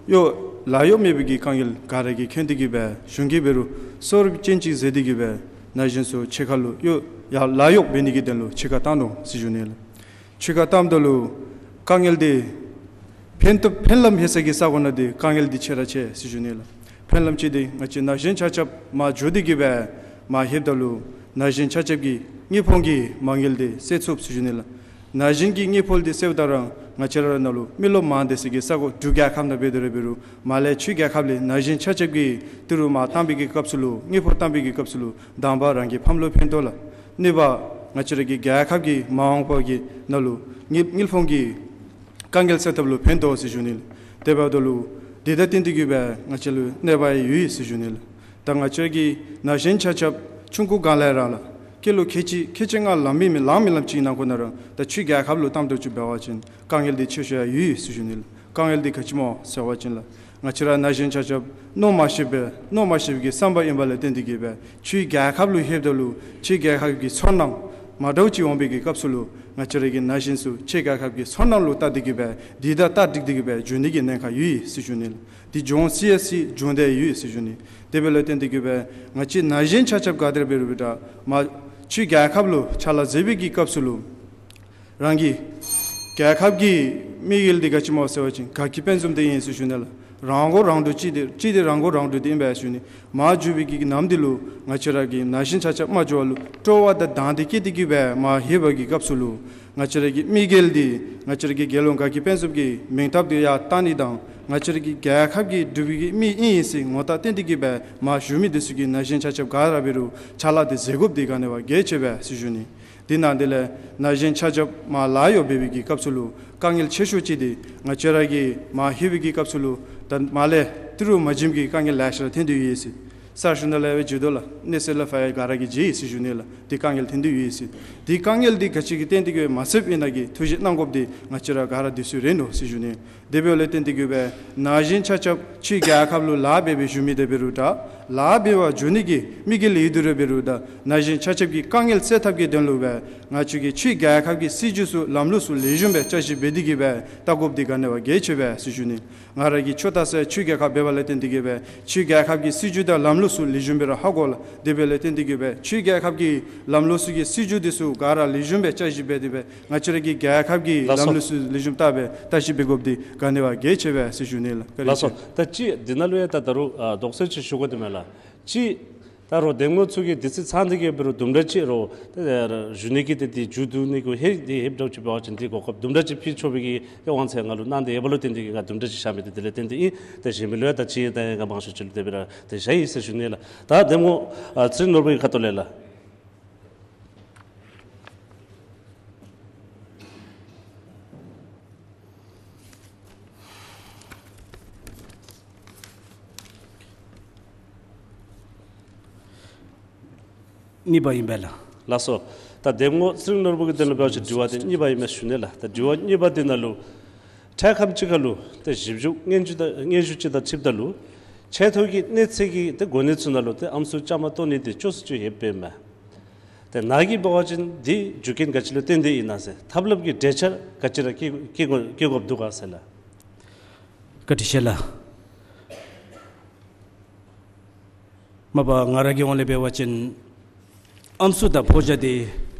གཡོག་ལཱ་གཡོག་མེད་པའི་གི་དཀའ་ངལ་ག་ར་གིས་མཁྱེན་ཏེ་གིས་སྦེ་གཞུང་གིས་འབད་རུང་གཙོ་བོར་ཅན་ཅིག་བཟོ་སྟེ་གིས་སྦེ་ན་གཞོན་ཚུ་ཕྱི་ཁ་ལུ་གཡོག་ཡ་ལཱ་གཡོག་འབད་ནི་གི་དོན་ལུ་ཕྱི་ཁར་བཏང་ནུག་ཟེར་ཞུ་ནི་ལགས། ཕྱི་ཁར་བཏངམ་ད་ལུ་དཀའ་ངལ་འདི་ཕན་ཐོགས་ཕན་ལམ་ལྷོད་ས་གི་ས་གོ་ནང་འདི་དཀའ་ངལ་འདི་ཆེ་ར་ཆེ་ཟེར་ཞུ་ནི་ལགས། ཕན་ལམ་ཅིག་འདི་ང་བཅས་ན་གཞོན་ཆ་ཁྱབ་མར་འགྱོ་སྟེ་གིས་སྦེ་མར་ལྷོདཔ་ད་ལུ་ན་གཞོན་ཆ་ཁྱབ་ཀྱི་དངུལ་ཕོགས་ཀྱི་མ་དངུལ་འདི་སེལ་ཚུགས་ཟེར་ཞུ་ནི་ལགས། ན་གཞོན་གྱི་དངུལ་ཕོགས་འདི་སེལཝ་ད་ར་ང་བཅས་ར་ནང་ལུ་མི་རློབས་མང་སྡོད་ས་གི་ས་གོ་འབྲུག་རྒྱལ་ཁབ་ནང་འབད་དེ་ར་འབད་རུང་མར་ལས་ཕྱི་རྒྱལ་ཁབ་ལས་ན་གཞོན་ཆ་ཁྱབ་ཀྱིས་ཏི་རུ་མར་བཏང་པའི་གི་སྐབས་སུ་ལུ་དངུལ་ཕོགས་བཏང་པའི་གི་སྐབས་སུ་ལུ་དང་པ་རང་གི་ཕམ་ལུ་ཕན་ཐོགས་ལགས། གཉིས་པ་ང་བཅས་ར་གི་རྒྱལ་ཁབ་ཀྱི་མ་འོངས་པ་གི་ནང་ལུ་དངུལ་དངུལ་ཕོགས་ཀྱི་དཀའ་ངལ་སེལ་ཐབས་ལུ་ཕན་ཐོགས་ཟེར་ཞུ་ནི་ལགས། དེ་འབདཝ་ད་ལུ་འདི་དང་བསྟུན་ཏེ་གིས་སྦེ་ང་བཅས་ལུ་གནོད་པ་ཡོད་ཟེར་ཞུ་ནི་ལགས། ད་ང་བཅས་ཀྱི་ན་གཞོན་ཆ་ཁྱབ་ཆུང་ཀུ་སྒང་ལས་ར་ལགས་སྐྱེས་ལོ་ཁལ་གཅིག་ཁལ་གཅིག་ལྔ་ལང་མི་མི་ལང་མི་ལངམ་ཅིག་ནང་འཁོད་ནང་ར་ད་ཕྱི་རྒྱལ་ཁབ་ལུ་བཏངམ་འདྲཝ་ཅིག་འབད་བ་ཅིན་དཀའ་ངལ་འདི་ཆེ་ཤོས་ཡང་ཡོད་ཟེར་ཞུ་ནི་ལགས། དཀའ་ངལ་འདི་ག་ཅི་སྨོ་ཟེར་བ་ཅིན་ལགས། ང་བཅས་ར་ན་གཞོན་ཆ་ཁྱབ་མནོ་མ་ཤེས་པའི་མནོ་མ་ཤེས་པའི་གི་བསམ་པ་ཨིནམ་ལས་བརྟེན་ཏེ་གིས་སྦེ་ཕྱི་རྒྱལ་ཁབ་ལུ་ལྷོདཔ་ད་ལུ་ཕྱི་རྒྱལ་ཁབ་ཀྱི་ཚོར་སྣང་མ་འདྲཝ་ཅིག་འོང་པའི་གི་སྐབས་སུ་ལུ་ང་བཅས་ར་གི་ན་གཞོན་ཚུ་ཕྱི་རྒྱལ་ཁབ་ཀྱི་ཚོར་སྣང་ལུ་བལྟ་སྟེ་གིས་སྦེ་འདི་དང་ལྟ་འགྲིག་སྟེ་གིས་སྦེ་འགྱོ་ནི་གི་ཉེན་ཁ་ཡོད་ཟེར་ཞུ་ནི་ལགས། འདི་འབྱུང་སྲིད་ཡ་སྲིད་འབྱུང་སྟེ་ཡོད་ཟེར་ཞུ་ནི། དེ་འབདཝ་ལས་བརྟེན་ཏེ་གིས་སྦེ་ང་བཅས་ན་གཞོན་ཆ་ཁྱབ་ག་དེ་ར་འབད་རུང་འབད་ར་མར་ཕྱི་རྒྱལ་ཁབ་ལུ་ཕྱག་ལཱ་མཛད་པའི་གི་སྐབས་སུ་ལུ་རང་གི་རྒྱལ་ཁབ་ཀྱི་དམིགས་ཡུལ་འདི་ག་ཅི་སྨོ་ཟེར་བ་ཅིན་དགའ་སྐྱིད་དཔལ་འཛོམས་འདི་ཨིན་ཟེར་ཞུ་ནི་ལགས། རང་མགོ་རང་འདྲོངས་ཅིག་འདི་ཅིག་འདི་རང་མགོ་རང་འདྲོངས་འདི་ཨིན་པས་ཟེར་ཞུ་ནི། མར་འགྱོ་བའི་གི་ནམ་འདི་ལུ་ང་བཅས་ར་གི་ན་གཞོན་ཆ་ཁྱབ་མར་འགྱོ་བ་ལུ་སྤྲོ་བ་དང་དང་འདོད་བསྐྱེད་དེ་གིས་སྦེ་མར་ལྷོད་པའི་གི་སྐབས་སུ་ལུ་ང་བཅས་ར་གི་དམིགས་ཡུལ་འདི་ང་བཅས་ར་གི་རྒྱལ་ཡོངས་དགའ་སྐྱིད་དཔལ་འཛོམས་ཀྱི་མིང་གཏམ་འདི་ཡར་བཏང་ནི་དང་ང་བཅས་ར་གི་རྒྱལ་ཁབ་ཀྱི་འགྲུབ་པའི་གི་མི་ཨིན་ཟེར་ངོ་རྟགས་བསྟན་ཏེ་གིས་སྦེ་མར་བཞུགས་མི་འདི་ཚུ་གིས་ན་གཞོན་ཆ་ཁྱབ་ག་ར་འབད་རུང་ཕྱག་ལཱ་འདི་མཛད་དགོཔ་འདི་ག་ནི་བ་གལ་ཆེ་བས་ཟེར་ཞུ་ནི། དེ་ནང་དེ་ལས་ན་གཞོན་ཆ་ཁྱབ་མར་ལཱ་གཡོག་འབད་བའི་གི་སྐབས་སུ་ལུ་དཀའ་ངལ་ཆེ་ཤོས་ཅིག་འདི་ང་བཅས་ར་གིས་མར་ལྷོད་པའི་གི་སྐབས་སུ་ལུ་ད་མར་ལས་ཏི་རུ་མ་བྱིནམ་གི་དཀའ་ངལ་ལེ་ཤ་ར་ཐོན་ཏེ་ཡོད་ཟེར། གསར་ཤུལ་ནང་ལས་སྦེ་བརྗོད་དོ་ལགས། གནས་ཚུལ་ལ་ཕར་ཡ་ག་ར་གིས་མཇལ་ཡི་ཟེར་ཞུ་ནི་ལགས། འདི་དཀའ་ངལ་ཐོན་ཏེ་ཡོད་ཟེར། འདི་དཀའ་ངལ་འདི་ག་ཅི་གི་བརྟེན་ཏེ་གིས་མ་ཚད་ཨིན་ན་གི་ཐུགས་རྗེ་གནང་དགོཔ་འདི་ང་བཅས་ར་ག་ར་འདི་ཚུ་རེ་ནུག་ཟེར་ཞུ་ནི། དེ་འབདཝ་ལས་བརྟེན་ཏེ་གིས་སྦེ་ན་གཞོན་ཆ་ཁྱབ་ཕྱི་རྒྱལ་ཁབ་ལུ་ལཱ་འབད་སྦེ་བཞུགས་མི་དེ་འབད་རུང་འདྲ། ལཱ་འབད་བར་འགྱོ་ནི་གི་དམིགས་ཡུལ་ཡོད་དེ་ར་འབད་རུང་ད་ན་གཞོན་ཆ་ཁྱབ་ཀྱི་དཀའ་ངལ་སེལ་ཐབས་ཀྱི་དོན་ལུ་སྦེ་ང་བཅས་ཀྱིས་ཆོས་རྒྱལ་ཁབ་ཀྱི་སྲིད་བྱུས་ཚུ་ལམ་ལུགས་ཚུ་ལེགས་ཤོམ་སྦེ་བསྐྱར་ཞིབ་འབད་དེ་གིས་སྦེ་བལྟ་དགོཔ་འདི་ག་ནི་བ་གལ་ཆེ་བས་ཟེར་ཞུ་ནི། ང་ར་གིས་ཆོས་ལྟ་ས་ཆོས་རྒྱལ་ཁབ་འབད་བ་ལས་བརྟེན་ཏེ་གིས་སྦེ་ཆོས་རྒྱལ་ཁབ་ཀྱི་སྲིད་བྱུས་དང་ལམ་ལུགས་ཚུ་ལེགས་ཤོམ་སྦེ་ར་ཧ་གོ་ལགས། དེ་འབདཝ་ལས་བརྟེན་ཏེ་གིས་སྦེ་ཆོས་རྒྱལ་ཁབ་ཀྱི་ལམ་ལུགས་ཚུ་གི་སྲིད་བྱུས་འདི་ཚུ་ག་ར་ལེགས་ཤོམ་སྦེ་བསྐྱར་ཞིབ་འབད་དེ་སྦེ་ང་བཅས་ར་གི་རྒྱལ་ཁབ་ཀྱི་ལགས་སོ། ལམ་ལུགས་ཚུ་ལེགས་ཤོམ་བལྟ་སྦེ་བརྟག་ཞིབ་འབད་དགོཔ་འདི་ག་ནི་བ་གལ་ཆེ་བས་ཟེར་ཞུ་ནི་ལགས། བཀའ་དྲིན་ཆེ། ལགས་སོ། ད་ཅི་འདི་ནང་ལུ་ཡང་ད་ད་རུང་ཨ་དོགས་སེལ་ཅིག་ཞུ་དགོ་དེ་མས་ལགས། ཅི་ད་རུང་འདེམས་ངོ་ཚུ་གིས་དུས་ཚོད་ཚང་སྟེ་གིས་འབད་རུང་དུམ་གྲ་ཅིག་རུང་ད་ཞུ་ནི་གི་ཏེ་འདི་མཇུག་བསྡུ་ནི་གུ་ཧེ་འདི་ཧེབ་འདྲཝ་ཅིག་འབད་བ་ཅིན་འདི་གོ་སྐབས་དུམ་གྲ་ཅིག་ཕུལ་ཆོག་པའི་གི་ཏེ་དབང་ཚད་ང་ལུ་གནང་སྟེ་ཡོདཔ་ལུ་བརྟེན་ཏེ་གིས་ང་དུམ་གྲ་ཅིག་བཞག་མི་འདི་དེ་ལས་བརྟེན་ཏེ་ཨིན། ཏེ་གཞན་མི་ལུ་ཡང་ད་ཅི་ད་ཡང་ང་མང་ཤོས་ཅིག་ལུ་དེ་སྦེ་ར་ཏེ་བཞག་ཡི་ཟེར་ཞུ་ནི་ལགས། ད་འདེམས་ངོ་ཨ་ཚེ་རིང་ནོར་བུ་གི་ཁ་ཐུག་ལས་ལགས། གཉིས་པ་ཨིན་པས་ལགས། ལགས་སོ། ད་འདེམས་ངོ་ཚེ་རིང་ནོར་བུ་གི་དོན་ལུ་འབད་བ་ཅིན་དྲི་བ་འདི་གཉིས་པ་ཨིན་མས་ཞུ་ནི་ལགས། ད་དྲི་བ་གཉིས་པ་འདི་ནང་ལུ་འཕྲལ་ཁམས་ཅིག་ཁར་ལུ་ཏེ་ཞིབ་འཇུག་སྙན་ཞུ་དང་སྙན་ཞུ་ཅིག་དང་འཁྲིལཝ་ད་ལུ་ཆེ་མཐོ་གི་གནས་ཚད་ཀྱི་ཏེ་གོ་གནས་ཚུ་ནང་ལུ་ཏེ་ཨམ་སྲུ་བཅའ་མར་གཏོགས་ནི་འདི་ཅོག་ཙེ་ཅིག་ཡོདཔ་ཨིན་མས། ཏེ་ནཱ་གིས་འབད་བ་ཅིན་འདི་རྒྱུ་རྐྱེན་ག་ཅི་ལུ་བརྟེན་ཏེ་ཨིན་ན་ཟེར་ཐབས་ལམ་གྱི་གྲོས་འཆར་ག་ཅི་ར་བཀོད་བཀོད་དགོ་བཀོད་དགོཔ་འདུག་ག་ཟེར་ལགས། བཀའ་དྲིན་ཆེ་ལགས། མ་པ་ང་ར་གི་ཧོངས་ལས་འབད་བ་ཅིན་ཨམ་སྲུ་དང་ཕོ་རྒྱས་འདི་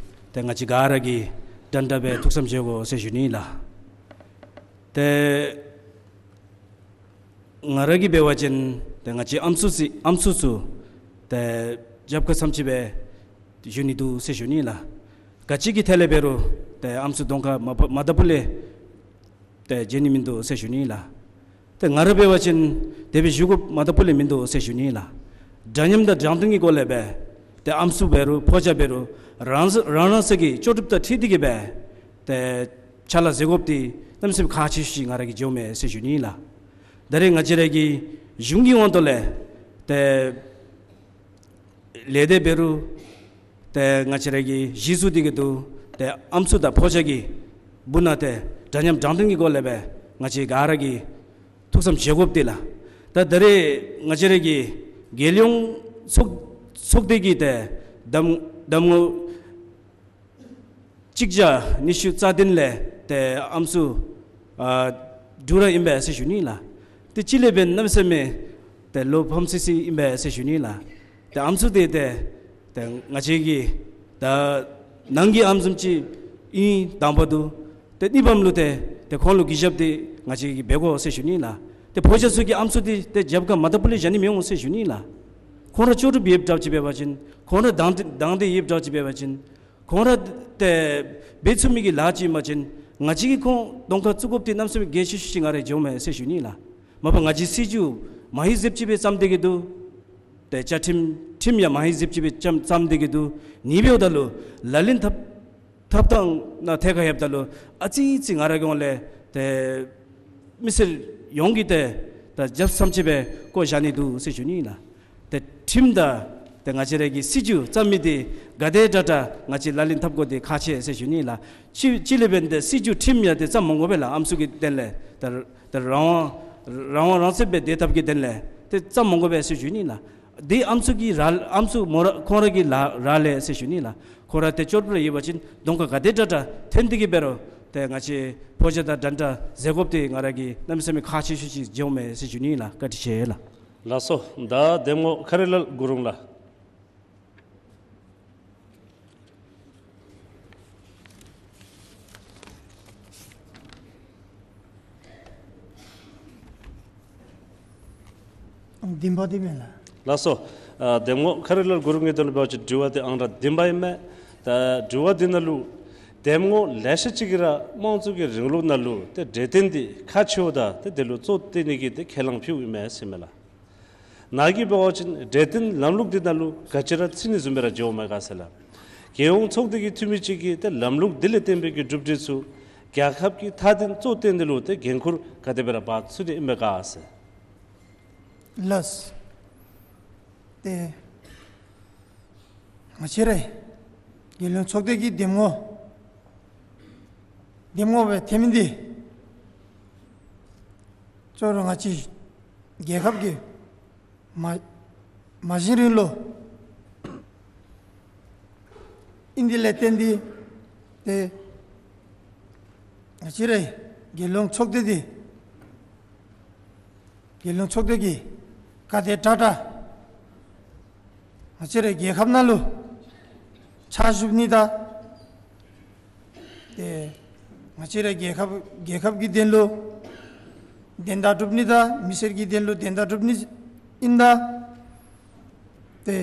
ཏེ་ང་བཅས་ག་ར་གིས་འདྲན་འདྲ་སྦེ་ཐུགས་བསམ་བཞེས་དགོ་ཟེར་ཞུ་ནི་ལགས། ཏེ་ང་ར་གིས་འབད་བ་ཅིན་ཏེ་ང་བཅས་ཨམ་སྲུ་ཚུ་ཨམ་སྲུ་ཚུ་ཏེ་རྒྱབ་ཁར་ཙམ་ཅིག་སྦེ་བཞུགས་ནི་འདུག་ཟེར་ཞུ་ནི་ལགས། ག་ཅི་གི་ཐད་ལས་འབད་རུང་ཏེ་ཨམ་སྲུ་གདོང་ཁར་མ་པ་མ་བལྟ་བུ་ལས་ཏེ་མཇལ་ནི་མིན་འདུག་ཟེར་ཞུ་ནི་ལགས། ཏེ་ང་ར་འབད་བ་ཅིན་དེ་སྦེ་བཞུགས་དགོཔ་མ་བལྟ་བུ་ལས་མིན་འདུག་ཟེར་ཞུ་ནི་ལགས། འདྲ་མཉམ་དང་དྲང་བདེན་གྱི་སྒོ་ལས་སྦེ་ཏེ་ཨམ་སྲུ་འབད་རུང་ཕོ་རྒྱས་འབད་རུང་རང་ས་རང་རང་སོའི་གི་ལྕོགས་གྲུབ་དང་འཁྲིལ་ཏེ་གིས་སྦེ་ཏེ་ཕྱག་ལཱ་མཛད་དགོཔ་འདི་གནམ་མེད་ས་མེད་ཁག་ཆེ་ཤོས་ཅིག་ང་ར་གིས་འགྱོཝ་མས་ཟེར་ཞུ་ནི་ལགས། ད་རེས་ང་བཅས་ར་གི་གཞུང་གི་དབང་དུ་ལས་ཏེ་ལས་སྡེ་འབད་རུང་ཏེ་ང་བཅས་ར་གི་གཞི་བཙུགས་ཏེ་གིས་འདུག། ཏེ་ཨམ་སྲུ་དང་ཕོ་རྒྱས་ཀྱི་སྦུག་ན་ཏེ་འདྲ་མཉམ་དྲང་བདེན་གྱི་སྒོ་ལས་སྦེ་ང་བཅས་ག་ར་གིས་ཐུགས་བསམ་བཞེས་དགོཔ་འདི་ལགས། ད་ད་རེས་ང་བཅས་ར་གི་རྒྱལ་ཡོངས་ཚོགས་ཚོགས་སྡེ་གི་ཏེ་གདམ་གདམ་ངོ་གཅིག་བརྒྱ་ཉི་ཤུ་རྩ་བདུན་ལས་ཏེ་ཨམ་སྲུ་ཨ་དྲུག་ར་ཨིན་པས་ཟེར་ཞུ་ནི་ལགས། ཏེ་གཅིག་ལས་འབདན་གནམ་མེད་ས་མེད་ཏེ་བློ་ཕམ་སི་སི་ཨིན་པས་ཟེར་ཞུ་ནི་ལགས། ཏེ་ཨམ་སྲུ་འདི་ཏེ་ཏེ་ང་བཅས་ཀྱི་ད་ནང་གི་ཨམ་བཟུམ་ཅིག་ཨིན་དང་པ་འདུག། ཏེ་གཉིས་པམ་ལུ་ཏེ་ཏེ་ཁོང་ལུ་གུས་ཞབས་འདི་ང་བཅས་ཀྱིས་འབད་དགོ་ཟེར་ཞུ་ནི་ལགས། ཏེ་ཕོ་རྒྱས་ཚུ་གིས་ཨམ་སྲུ་འདི་ཏེ་རྒྱབ་ཁར་མ་བལྟ་བུ་ལས་བཞག་ནི་མི་འོང་ཟེར་ཞུ་ནི་ལགས། ཁོང་ར་ལྕོགས་གྲུབ་ཡོདཔ་འདྲཝ་ཅིག་འབད་བ་ཅིན་ཁོང་ར་དང་འདོད་དང་འདོད་ཡོདཔ་འདྲཝ་ཅིག་འབད་བ་ཅིན་ཁོང་ར་ཏེ་འབད་ཚུགས་མི་གི་ལཱ་ཅིག་ཨིན་པ་ཅིན་ང་བཅས་ཀྱིས་ཁོང་གདོང་ཁར་བཙུགས་དགོཔ་འདི་གནམ་མེད་ས་མེད་གལ་ཆེ་ཤོས་ཅིག་ང་ར་འགྱོཝ་མས་ཟེར་ཞུ་ནི་ལགས། མ་པ་ང་བཅས་སྲིད་བྱུས་མ་ཧེ་ཟེརཝ་ཅིག་སྦེ་བརྩམས་ཏེ་གིས་འདུག། ཏེ་བཅའ་ཁྲིམས་ཁྲིམས་ཡང་མ་ཧེ་ཟེརཝ་ཅིག་སྦེ་བརྩམས་བརྩམས་ཏེ་གིས་འདུག། ཨ་ནི་འབདཝ་ད་ལུ་ལག་ལེན་འཐབ་འཐབ་ཐངས་ནང་ཐད་ཁར་ལྷོདཔ་ད་ལུ་ཨ་ཙི་ཅིག་ང་ར་གི་ཧོངས་ལས་ཏེ་མི་སེར་ཡོངས་ཀྱིས་ཏེ་ད་རྒྱབ་ཙམ་ཅིག་སྦེ་བཀོ་བཞག་ནི་འདུག་ཟེར་ཞུ་ནི་ལགས། ཏེ་ཁྲིམས་དང་ཏེ་ང་བཅས་ར་གི་སྲིད་བྱུས་བརྩམ་མི་འདི་ག་དེ་དྲག་དྲག་ང་བཅས་ལག་ལེན་འཐབ་དགོཔ་འདི་ཁག་ཆེ་ཟེར་ཞུ་ནི་ལགས། གཅིག་གཅིག་ལས་འབདན་ཏེ་སྲིད་བྱུས་ཁྲིམས་ཡང་ཏེ་བརྩམ་མ་དགོ་པས་ལགས། ཨམ་སྲུ་གི་དོན་ལས་ཏེ་ཏེ་རང་དབང་རང་དབང་རང་བཙན་སྦེ་སྡོད་ཐབས་ཀྱི་དོན་ལས་ཏེ་བརྩམ་མ་དགོ་པས་ཟེར་ཞུ་ནི་ལགས། འདི་ཨམ་སྲུ་གི་ར་ཨམ་སྲུ་མོ་ར་ཁོང་ར་གི་ལཱ་ར་ལས་ཟེར་ཞུ་ནི་ལགས། ཁོང་ར་ཏེ་ལྕོགས་གྲུབ་ར་ཡོད་པ་ཅིན་གདོང་ཁར་ག་དེ་དྲག་དྲག་འཐོན་ཏེ་གིས་འབད་རུང་ཏེ་ང་བཅས་ཕོ་རྒྱས་དང་འདྲན་འདྲ་མཛད་དགོཔ་འདི་ང་ར་གིས་གནམ་མེད་ས་མེད་ཁག་ཆེ་ཤོས་ཅིག་འགྱོཝ་མས་ཟེར་ཞུ་ནི་ལགས། བཀའ་དྲིན་ཆེ་ལགས། ལགས་སོ། ད་འདེམས་ངོ་མཁའ་རི་ལ་གུ་རུང་ལགས། ཨང་བདུན་པ་འདི་མས་ལགས། ལགས་སོ། ཨ་འདེམས་ངོ་མཁའ་རི་ལ་གུ་རུང་གི་དོན་ལུ་འབད་བ་ཅིན་དྲི་བ་འདི་ཨང་ར་བདུན་པ་ཨིན་མས། ད་དྲི་བ་འདི་ནང་ལུ་འདེམས་ངོ་ལེ་ཤ་ཅིག་གིས་ར་དམངས་གཙོ་གི་རིང་ལུགས་ནང་ལུ་ཏེ་གྲོས་བསྟུན་འདི་ཁག་ཆེཝ་དང་ཏེ་དེ་ལུ་གཙོ་བོ་བཏོན་ནི་གི་ཏེ་ཁས་བླངས་ཕུལཝ་ཨིན་མས་ཟེར་མས་ལགས། ནཱ་གིས་འབད་བ་ཅིན་གྲོས་བསྟུན་ལམ་ལུགས་འདི་ནང་ལུ་ག་ཅི་ར་ཚུད་ནི་བཟུམ་སྦེ་ར་འགྱོཝ་མས་ག་ཟེར་ལགས། རྒྱལ་ཡོངས་ཚོགས་སྡེ་གི་འཐུས་མི་ཅིག་གིས་ཏེ་ལམ་ལུགས་འདི་ལས་བརྟེན་པའི་གི་གྲུབ་འབྲས་ཚུ་རྒྱལ་ཁབ་ཀྱི་མཐའ་དོན་གཙོ་བོ་བཏོན་ནི་ལུ་ཏེ་འགན་ཁུར་ག་དེ་སྦེ་ར་འབག་ཚུགས་ནི་ཨིན་མས་ག་ཟེར། ལགས། ཏེ་ང་བཅས་རའི་རྒྱལ་ཡོངས་ཚོགས་སྡེ་གི་འདེམས་ངོ་འདེམས་ངོ་སྦེ་འཐོན་མི་འདི་གཙོ་བོ་ར་ང་བཅས་རྒྱལ་ཁབ་ཀྱི་མ་ མ་བཞེངས་རིང་ལུ་ཨིན། དེ་ལས་བརྟེན་ཏེ་ཏེ་ང་བཅས་རའི་རྒྱལ་ཡོངས་ཚོགས་སྡེ་འདི་རྒྱལ་ཡོངས་ཚོགས་སྡེ་གིས་ག་དེ་དྲག་དྲག་ང་བཅས་རའི་རྒྱལ་ཁབ་ནང་ལུ་ཕྱག་ཞུ་ནི་དང་ཏེ་ང་བཅས་རའི་རྒྱལ་ཁབ་རྒྱལ་ཁབ་ཀྱི་དོན་ལུ་དོན་དག་སྒྲུབ་ནི་དང་མི་སེར་གྱི་དོན་ལུ་དོན་དག་སྒྲུབ་ནི་ཨིན་ད། ཏེ་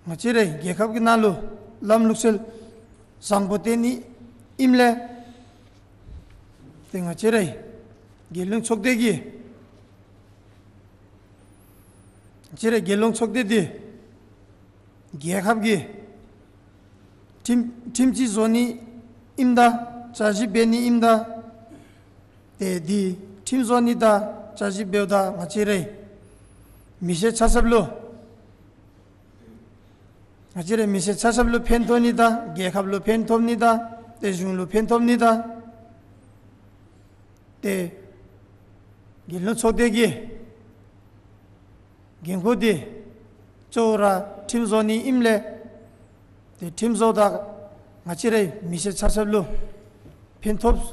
ང་བཅས་རའི་རྒྱལ་ཁབ་ཀྱི་ནང་ལུ་ལམ་ལུགས་སྲོལ་བཟང་པོ་སྟོན་ནི་ཨིནམ་ལས་ཏེ་ང་བཅས་རའི་རྒྱལ་ཡོངས་ཚོགས་སྡེ་གིས་ང་བཅས་རའི་རྒྱལ་ཡོངས་ཚོགས་སྡེ་འདི་རྒྱལ་ཁབ་ཀྱི་ཁྲིམས་ཁྲིམས་ཅིག་བཟོ་ནི་ཨིནམ་ད་བསྐྱར་ཞིབ་འབད་ནི་ཨིནམ་ད། ཏེ་འདི་ཁྲིམས་བཟོ་ནི་དང་བསྐྱར་ཞིབ་འབདཝ་ད་ང་བཅས་རའི་མི་སེར་ཆ་ཁྱབ་ལུ་ང་བཅས་རའི་མི་སེར་ཆ་ཁྱབ་ལུ་ཕན་ཐོགས་ནི་དང་རྒྱལ་ཁབ་ལུ་ཕན་ཐོགས་ནི་དང་ཏེ་གཞུང་ལུ་ཕན་ཐོགས་ནི་དང་ཏེ་རྒྱལ་ཡོངས་ཚོགས་སྡེ་གི་འགན་ཁུར་འདི་གཙོ་བོ་ར་ཁྲིམས་བཟོ་ནི་ཨིནམ་ལས་ཏེ་ཁྲིམས་བཟོཝ་ད་ང་བཅས་རའི་མི་སེར་ཆ་ཁྱབ་ལུ་ཕན་ཐོགས་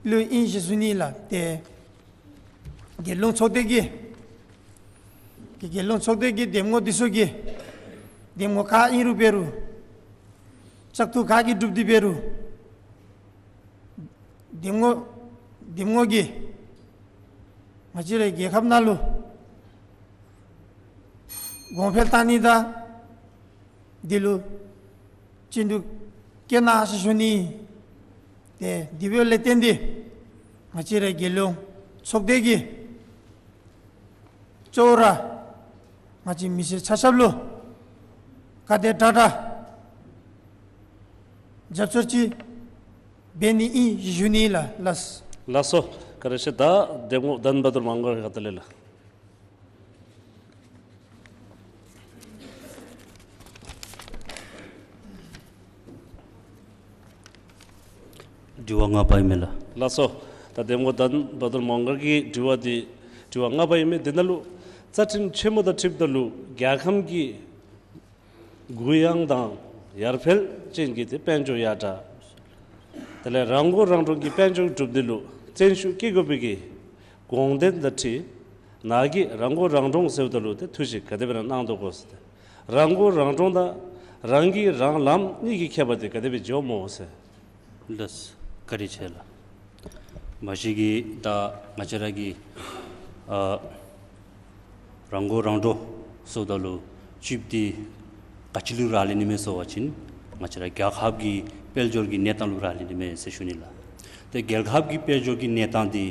ལུ་ཨིན་ཟེར་ཞུ་ནི་ལགས། ཏེ་རྒྱལ་ཡོངས་ཚོགས་སྡེ་གི་རྒྱལ་ཡོངས་ཚོགས་སྡེ་གི་འདེམས་ངོ་འདི་ཚུ་གིས་འདེམས་ངོ་ག་ཨིན་རུང་འབད་རུང་བཙག་འཐུ་ག་གིས་གྲུབ་སྟེ་འབད་རུང་འདེམས་ངོ་འདེམས་ངོ་གིས་ང་བཅས་རའི་རྒྱལ་ཁབ་ནང་ལུ་གོང་འཕེལ་བཏང་ནི་དང་འདི་ལུ་སྤྱི་འཐུས་བཀལ་གནང་ཟེར་ཞུ་ནི། ཏེ་དེ་འབདཝ་ལས་བརྟེན་ཏེ་ང་བཅས་རའི་རྒྱལ་ཡོངས་ཚོགས་སྡེ་གིས་གཙོ་བོ་ར་ང་བཅས་མི་སེར་ཆ་ཁྱབ་ལུ་ག་དེ་དྲག་དྲག་རྒྱབ་སྐྱོར་ཅིག་འབད་ནི་ཨིན་ཟེར་ཞུ་ནི་ལགས། ལགས། ལགས་སོ། བཀའ་དྲིན་ཆེ། ད་འདེམས་ངོ་དྷན་བྷ་དུར་མང་གར་གྱི་ཁ་ཐུག་ལས་ལགས། དྲི་བ་ལྔ་པ་ཨིན་མས་ལགས། ལགས་སོ། ད་འདེམས་ངོ་དྷན་བྷ་དུར་མང་གར་གྱི་དྲི་བ་འདི་དྲི་བ་ལྔ་པ་ཨིན་མས། འདི་ནང་ལུ་རྩ་ཁྲིམས་ཆེན་མོ་དང་འཁྲིལཝ་ད་ལུ་རྒྱལ་ཁམས་ཀྱི་གུ་ཡངས་དང་ཡར་འཕེལ་ཅན་གྱི་ཏེ་དཔལ་འབྱོར་ཡར་དྲག། དེ་ལས་རང་མགོ་རང་འདྲོངས་ཀྱི་དཔལ་འབྱོར་སྒྲུབ་ནི་ལུ་བརྩོན་ཤུགས་བསྐྱེད་དགོ་པའི་གི་དགོངས་དོན་དང་འཁྲིལ་ནཱ་གིས་རང་མགོ་རང་འདྲོངས་ཟེརཝ་ད་ལུ་ཏེ་ཐུགས་བཞེད་ག་དེ་སྦེ་ར་གནང་དོ་གོ་ཟེར་ཏེ། རང་མགོ་རང་འདྲོངས་དང་རང་གིས་རང་ལངམ་གཉིས་ཀྱི་ཁྱད་པར་འདི་ག་དེ་སྦེ་འགྱོཝ་སྨོ་ཟེར། ལགས། བཀའ་དྲིན་ཆེ་ལགས། མ་གཞི་གི་ད་ང་བཅས་ར་གི་ཨ་རང་མགོ་རང་འདྲོངས་ཟེརཝ་ད་ལུ་གཅིགཔོ་འདི་ག་ཅི་ལུ་རག་ལས་ནི་མས་ཟེར་བ་ཅིན་ང་བཅས་ར་རྒྱལ་ཁབ་ཀྱི་དཔལ་འབྱོར་གྱི་གནས་སྟངས་ལུ་རག་ལས་ནི་མས་ཟེར་ཞུ་ནི་ལགས། ཏེ་རྒྱལ་ཁབ་ཀྱི་དཔལ་འབྱོར་གྱི་གནས་སྟངས་འདི་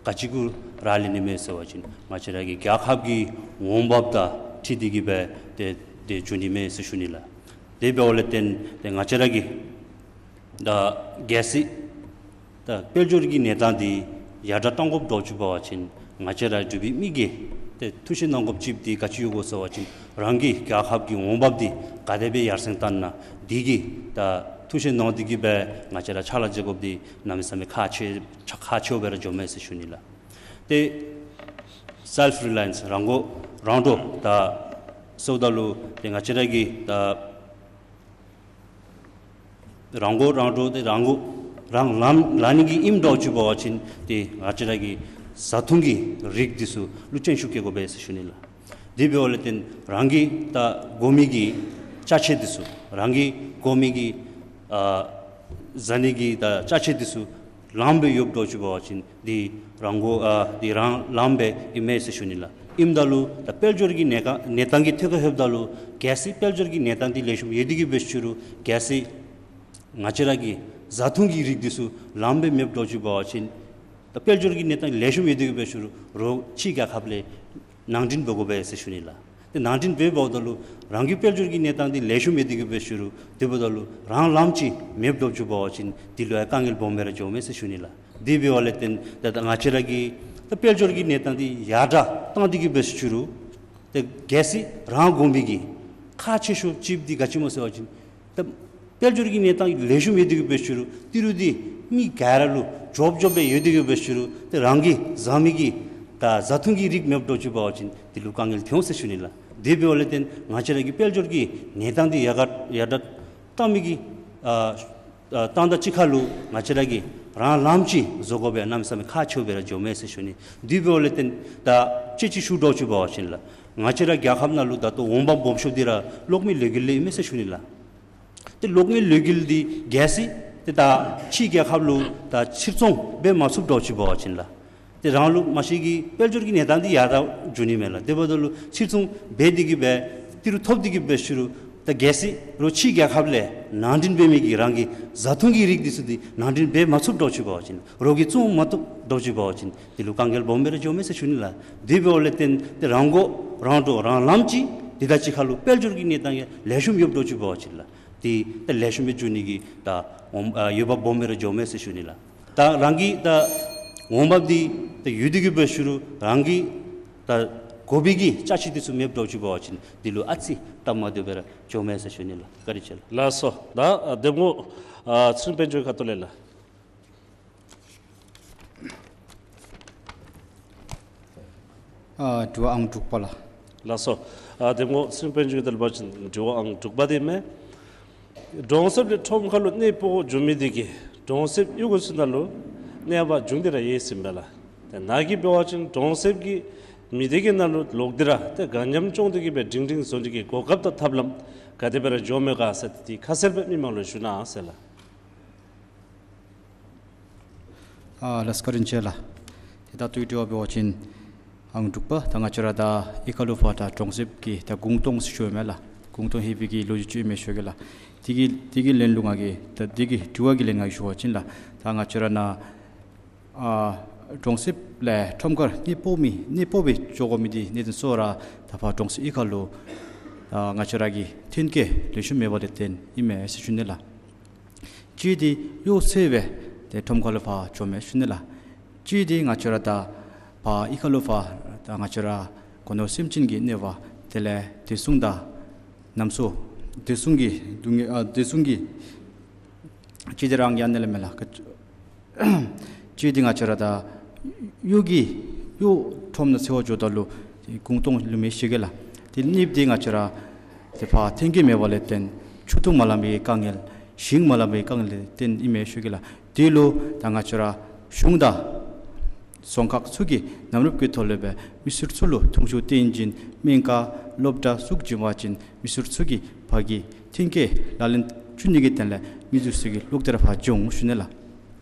ག་ཅི་གུ་རག་ལས་ནི་མས་ཟེར་བ་ཅིན་ང་བཅས་ར་གི་རྒྱལ་ཁབ་ཀྱི་འོང་འབབ་དང་འཁྲིལ་ཏེ་གི་སྦེ་ཏེ་ཏེ་འགྱོ་ནི་མས་ཟེར་ཞུ་ནི་ལགས། དེ་འབདཝ་ལས་བརྟེན་ཏེ་ང་བཅས་ར་གི་ད་གལ་སྲིད་ད་དཔལ་འབྱོར་གྱི་གནས་སྟངས་འདི་ཡར་དྲག་གཏང་དགོཔ་འདྲཝ་ཅིག་འབད་བ་ཅིན་ང་བཅས་ར་འབྲུག་པའི་མི་གིས་ཏེ་ཐུགས་བཞེད་གནང་དགོཔ་ཅིག་འདི་ག་ཅི་ཡོད་གོ་ཟེར་བ་ཅིན་རང་གི་རྒྱལ་ཁབ་ཀྱི་འོང་འབབ་འདི་ག་དེ་སྦེ་ཡར་སེང་བཏང་ན་འདི་གི་ད་ཐུགས་བཞེད་གནང་སྟེ་གི་སྦེ་ང་བཅས་ར་ཕྱག་ལཱ་མཛད་དགོཔ་འདི་གནམ་མེད་ས་མེད་ཁག་ཆེ་ཁག་ཆེཝ་སྦེ་ར་འགྱོཝ་མས་ཟེར་ཞུ་ནི་ལགས། ཏེ་self reliance རང་མགོ་རང་འདྲོངས་ད་ཟེརཝ་ད་ལུ་ཏེ་ང་བཅས་ར་གི་ད་རང་མགོ་རང་འདྲོངས་ཏེ་རང་མགོ་རང་ལངམ་ལངམ་ནི་གི་ཨིནམ་འདྲཝ་ཅིག་འབད་བ་ཅིན་ཏེ་ང་བཅས་ར་གི་བཟའ་འཐུང་གི་རིགས་འདི་ཚུ་ལུ་བརྩོན་ཤུགས་བསྐྱེད་དགོ་པས་ཟེར་ཞུ་ནི་ལགས། དེ་འབདཝ་ལས་བརྟེན་རང་གི་ད་དགོ་མི་གི་ཅ་ཆས་འདི་ཚུ་རང་གི་དགོ་མི་གི་ཨ་བཟའ་ནི་གི་ད་ཅ་ཆས་འདི་ཚུ་ལངམ་སྦེ་ཡོདཔ་འདྲཝ་ཅིག་འབད་བ་ཅིན་འདི་རང་མགོ་ཨ་འདི་རང་ལངམ་སྦེ་ཨིན་མས་ཟེར་ཞུ་ནི་ལགས། ཨིནམ་ད་ལུ་ད་དཔལ་འབྱོར་གྱི་གནས་ཀ་གནས་སྟངས་ཀྱི་ཐད་ཁར་ལྷོདཔ་ད་ལུ་གལ་སྲིད་དཔལ་འབྱོར་གྱི་གནས་སྟངས་འདི་ལེགས་ཤོམ་ཡོད་དེ་གི་འབད་ཞུ་རུང་གལ་སྲིད་ང་བཅས་ར་གི་བཟའ་འཐུང་གི་རིགས་འདི་ཚུ་ལངམ་སྦེ་མེདཔ་འདྲཝ་ཅིག་འབད་བ་ཅིན་ད་དཔལ་འབྱོར་གྱི་གནས་སྟངས་ལེགས་ཤོམ་ཡོད་དེ་གི་འབད་ཞུ་རུང་རོགས་ཕྱི་རྒྱལ་ཁབ་ལས་ནང་འདྲེན་འབད་དགོ་པས་ཟེར་ཞུ་ནི་ལགས། ཏེ་ནང་འདྲེན་འབད་འབདཝ་ད་ལུ་རང་གི་དཔལ་འབྱོར་གྱི་གནས་སྟངས་འདི་ལེགས་ཤོམ་ཡོད་དེ་གི་འབད་ཞུ་རུང་དེ་འབདཝ་ད་ལུ་རང་ལངམ་ཅིག་མེདཔ་འདྲཝ་ཅིག་འབད་བ་ཅིན་འདི་ལུ་ཡང་དཀའ་ངལ་སྦོམ་སྦེ་ར་འགྱོཝ་མས་ཟེར་ཞུ་ནི་ལགས། དེ་འབདཝ་ལས་བརྟེན་ད་ད་ང་བཅས་ར་གི་ད་དཔལ་འབྱོར་གྱི་གནས་སྟངས་འདི་ཡར་དྲག་གཏང་སྟེ་གི་འབད་ཞུ་རུང་ཏེ་གལ་སྲིད་རང་དགོ་མི་གི་ཁག་ཆེ་ཤོས་ཅིག་འདི་ག་ཅི་སྨོ་ཟེར་བ་ཅིན་ད་དཔལ་འབྱོར་གྱི་གནས་སྟངས་ལེགས་ཤོམ་ཡོད་དེ་གི་འབད་ཞུ་རུང་ཏི་རུ་འདི་མི་ག་ར་ལུ་འཇོབ་འཇོབ་སྦེ་ཡོད་དེ་གི་འབད་ཞུ་རུང་ཏེ་རང་གི་བཟའ་མི་གི་ད་བཟའ་འཐུང་གི་རིགས་མེདཔ་འདྲཝ་ཅིག་འབད་བ་ཅིན་འདི་ལུ་དཀའ་ངལ་ཐོན་འོང་ཟེར་ཞུ་ནི་ལགས། དེ་འབདཝ་ལས་བརྟེན་ང་བཅས་ར་གི་དཔལ་འབྱོར་གྱི་གནས་སྟངས་འདི་ཡར་དྲག་ཡར་དྲག་བཏང་མི་གི་ཨ་ཨ་བཏང་ད་ཅིག་ཁར་ལུ་ང་བཅས་ར་གིས་རང་ལམ་ཅིག་བཟོ་དགོ་པའི་གནམ་མེད་ས་མེད་ཁག་ཆེཝ་སྦེ་ར་འགྱོཝ་མས་ཟེར་ཞུ་ནི། དེ་འབདཝ་ལས་བརྟེན་ད་དཔྱེ་ཅིག་ཞུ་དྲག་ཅིག་འབད་བ་ཅིན་ལགས། ང་བཅས་ར་རྒྱལ་ཁབ་ནང་ལུ་ད་ལྟོ་འོང་འབབ་སྦོམ་ཤོས་འདི་ར་གློག་མེ་ལས་འགུལ་ལས་ཨིན་མས་ཟེར་ཞུ་ནི་ལགས། ཏེ་གློག་མེ་ལས་འགུལ་འདི་གལ་སྲིད་ཏེ་ད་ཕྱི་རྒྱལ་ཁབ་ལུ་ད་ཕྱིར་ཚོང་འབད་མ་ཚུགས་དྲག་ཅིག་འབད་བ་ཅིན་ལགས། ཏེ་རང་ལུ་མ་གཞི་གི་དཔལ་འབྱོར་གྱི་གནས་སྟངས་འདི་ཡར་དྲག་འགྱོ་ནི་མས་ལགས། དེ་འབདཝ་ད་ལུ་ཕྱིར་ཚོང་འབད་དེ་གི་སྦེ་ཏི་རུ་ཐོབ་སྟེ་གི་སྦེ་ཞུ་རུང་ད་གལ་སྲིད་རོགས་ཕྱི་རྒྱལ་ཁབ་ལས་ནང་འདྲེན་འབད་མི་གི་རང་གི་བཟའ་འཐུང་གི་རིགས་འདི་ཚུ་འདི་ནང་འདྲེན་འབད་མ་ཚུགས་དྲག་ཅིག་འབད་བ་ཅིན་རོགས་ཀྱིས་བཙོང་མ་བཏུབ་དྲག་ཅིག་འབད་བ་ཅིན་དེ་ལུ་དཀའ་ངལ་སྦོམ་སྦེ་ར་འགྱོཝ་མས་ཟེར་ཞུ་ནི་ལགས། དེ་འབདཝ་ལས་བརྟེན་ཏེ་རང་མགོ་རང་འདྲོངས་རང་ལམ་ཅིག་དེ་དང་གཅིག་ཁར་ལུ་དཔལ་འབྱོར་གྱི་གནས་སྟངས་ཡང་ལེགས་ཤོམ་ཡོདཔ་དྲག་ཅིག་འབད་བ་ཅིན་ལགས། ཏེ་ད་ལེགས་ཤོམ་སྦེ་འགྱོ་ནི་གི་ད་འོང་ཨ་འོས་འབབ་སྦོམ་སྦེ་ར་འགྱོཝ་མས་ཟེར་ཞུ་ནི་ལགས། ད་རང་གི་ད་འོང་འབབ་འདི་ད་ཡོད་དེ་གི་སྦེ་ཞུ་རུང་རང་གི་ད་དགོ་པའི་གི་ཅ་ཆས་འདི་ཚུ་མེདཔ་དྲག་ཅིག་འབད་བ་ཅིན་དེ་ལུ་ཨ་ཙི་སྟབས་མ་བདེཝ་སྦེ་ར་འགྱོཝ་མས་ཟེར་ཞུ་ནི་ལགས། བཀའ་དྲིན་ཆེ་ལགས། ལགས་སོ། ད་ཨ་གདམ་ངོ་ཨ་ཚེ་རིང་དཔལ་འབྱོར་ཁ་ཐུག་ལས་ལགས། ཨ་དྲི་བ་ཨང་དྲུག་པ་ལགས། ལགས་སོ། ཨ་གདམ་ངོ་ཚེ་རིང་དཔལ་འབྱོར་དང་འབྲེལ་བ་ཅིན་དྲི་བ་ཨང་དྲུག་པ་འདི་མས། གྲོང་གསེབ་ལས་ཁྲོམ་ཁ་ལུ་གནས་སྤོ་འགྱོ་མི་འདི་གིས་གྲོང་གསེབ་གཡུས་སྒོ་ཚུ་ནང་ལུ་གནས་པ་བྱུང་སྟེ་ར་ཡོད་ཟེར་ཨིན་པས་ལགས། ཏེ་ནཱ་གིས་འབད་བ་ཅིན་གྲོང་གསེབ་ཀྱི་མི་སྡེ་གི་ནང་ལུ་ལོག་སྟེ་ར་ཏེ་དགའ་ཉམས་སྐྱོང་སྟེ་གི་སྦེ་སྒྲིང་སྒྲིང་བཟོ་ནི་གི་གོ་སྐབས་དང་ཐབས་ལམ་ག་དེ་སྦེ་ར་འགྱོཝ་མས་ག་ཟེར་ཏེ་ཁ་གསལ་སྦེ་མི་མང་ལུ་ཞུ་གནང་ཟེར་ལགས། ཨ་ལགས་བཀའ་དྲིན་ཆེ་ལགས། ཏེ་ད་ལྟོའི་དྲི་བ་འབད་བ་ཅིན་ཨང་དྲུག་པ་ད་ང་བཅས་ར་ད་གཡུས་ཁ་ལུ་ཕར་ད་གྲོང་གསེབ་ཀྱི་ད་གུང་སྟོང་ཟེར་ཞུཝ་མས་ལགས། གུང་སྟོང་ལྷོད་པའི་གི་ལོ་རྒྱུས་ཅིག་ཨིན་མས་ཞུ་གེ་ལགས། དེ་གི་དེ་གི་ལན་ལུ་ང་གིས་ད་དེ་གི་དྲི་བ་གི་ལན་ང་གིས་ཞུ་བ་ཅིན་ལགས། ད་ང་བཅས་ར་ནཱ་ཨ་གྲོང་གསེབ་ལས་ཁྲོམ་ཁར་གནས་སྤོ་མི་གནས་སྤོ་སྦེ་འགྱོ་དགོ་མི་འདི་གནད་དོན་ཚུ་ར་ད་ཕར་གྲོང་གསེབ་གཡུས་ཁ་ལུ་ད་ང་བཅས་ར་གི་ཐོན་སྐྱེད་ལེགས་ཤོམ་མེད་པ་ལས་བརྟེན་ཨིན་མས་ཟེར་ཞུ་ནི་ལགས། གཅིག་འདི་གཡོག་འཚོལ་སྦེ་ཏེ་ཁྲོམ་ཁ་ལུ་ཕར་འགྱོཝ་མས་ཞུ་ནི་ལགས། གཅིག་འདི་ང་བཅས་ར་ད་ཕར་གཡུས་ཁ་ལུ་ཕར་ད་ང་བཅས་ར་སྒོ་ནོར་སེམས་ཅན་གྱི་གནོད་པ་དེ་ལས་བདེ་སྲུང་དང་ནམ་སྲོ་བདེ་སྲུང་གི་སྡུག་བསྔལ་ཨ་བདེ་སྲུང་གི་གཅིག་འདི་རང་གི་ཨ་ནི་ལས་མས་ལགས། གཅིག་འདི་ང་བཅས་ར་ད་གཡོག་གི་གཡོག་ཁྲོམ་ནང་འཚོལ་བར་འགྱོཝ་ད་ལུ་གུང་སྟོང་ལུ་མེད་ཞུ་གེ་ལགས། ཏེ་གཉིས་པ་འདི་ང་བཅས་ར་ཏེ་ཕར་ཐོན་སྐྱེད་མེད་པ་ལས་བརྟེན་ཆུ་འཐུང་མ་ལང་པའི་དཀའ་ངལ་ཞིང་མ་ལང་པའི་དཀའ་ངལ་ལས་བརྟེན་ཨིན་མས་ཞུ་གེ་ལགས། དེ་ལུ་ད་ང་བཅས་ར་གཞུང་དང་རྫོང་ཁག་ཚུ་གིས་གནམ་རུབ་ཀྱི་ཐོག་ལས་སྦེ་མི་སེར་ཚུ་ལུ་འཐུང་ཆུ་བཏོན་བྱིན་སྨན་ཁང་སློབ་གྲྭ་བཙུགས་བྱིན་པ་ཅིན་མི་སེར་ཚུ་གིས་ཕར་གྱི་ཐོན་སྐྱེད་ལག་ལེན་འཁྱུར་ནི་གི་དོན་ལས་མི་འདི་ཚུ་གིས་ལོག་སྟེ་ར་ཕར་འགྱོ་འོང་ཞུ་ནི་ལགས།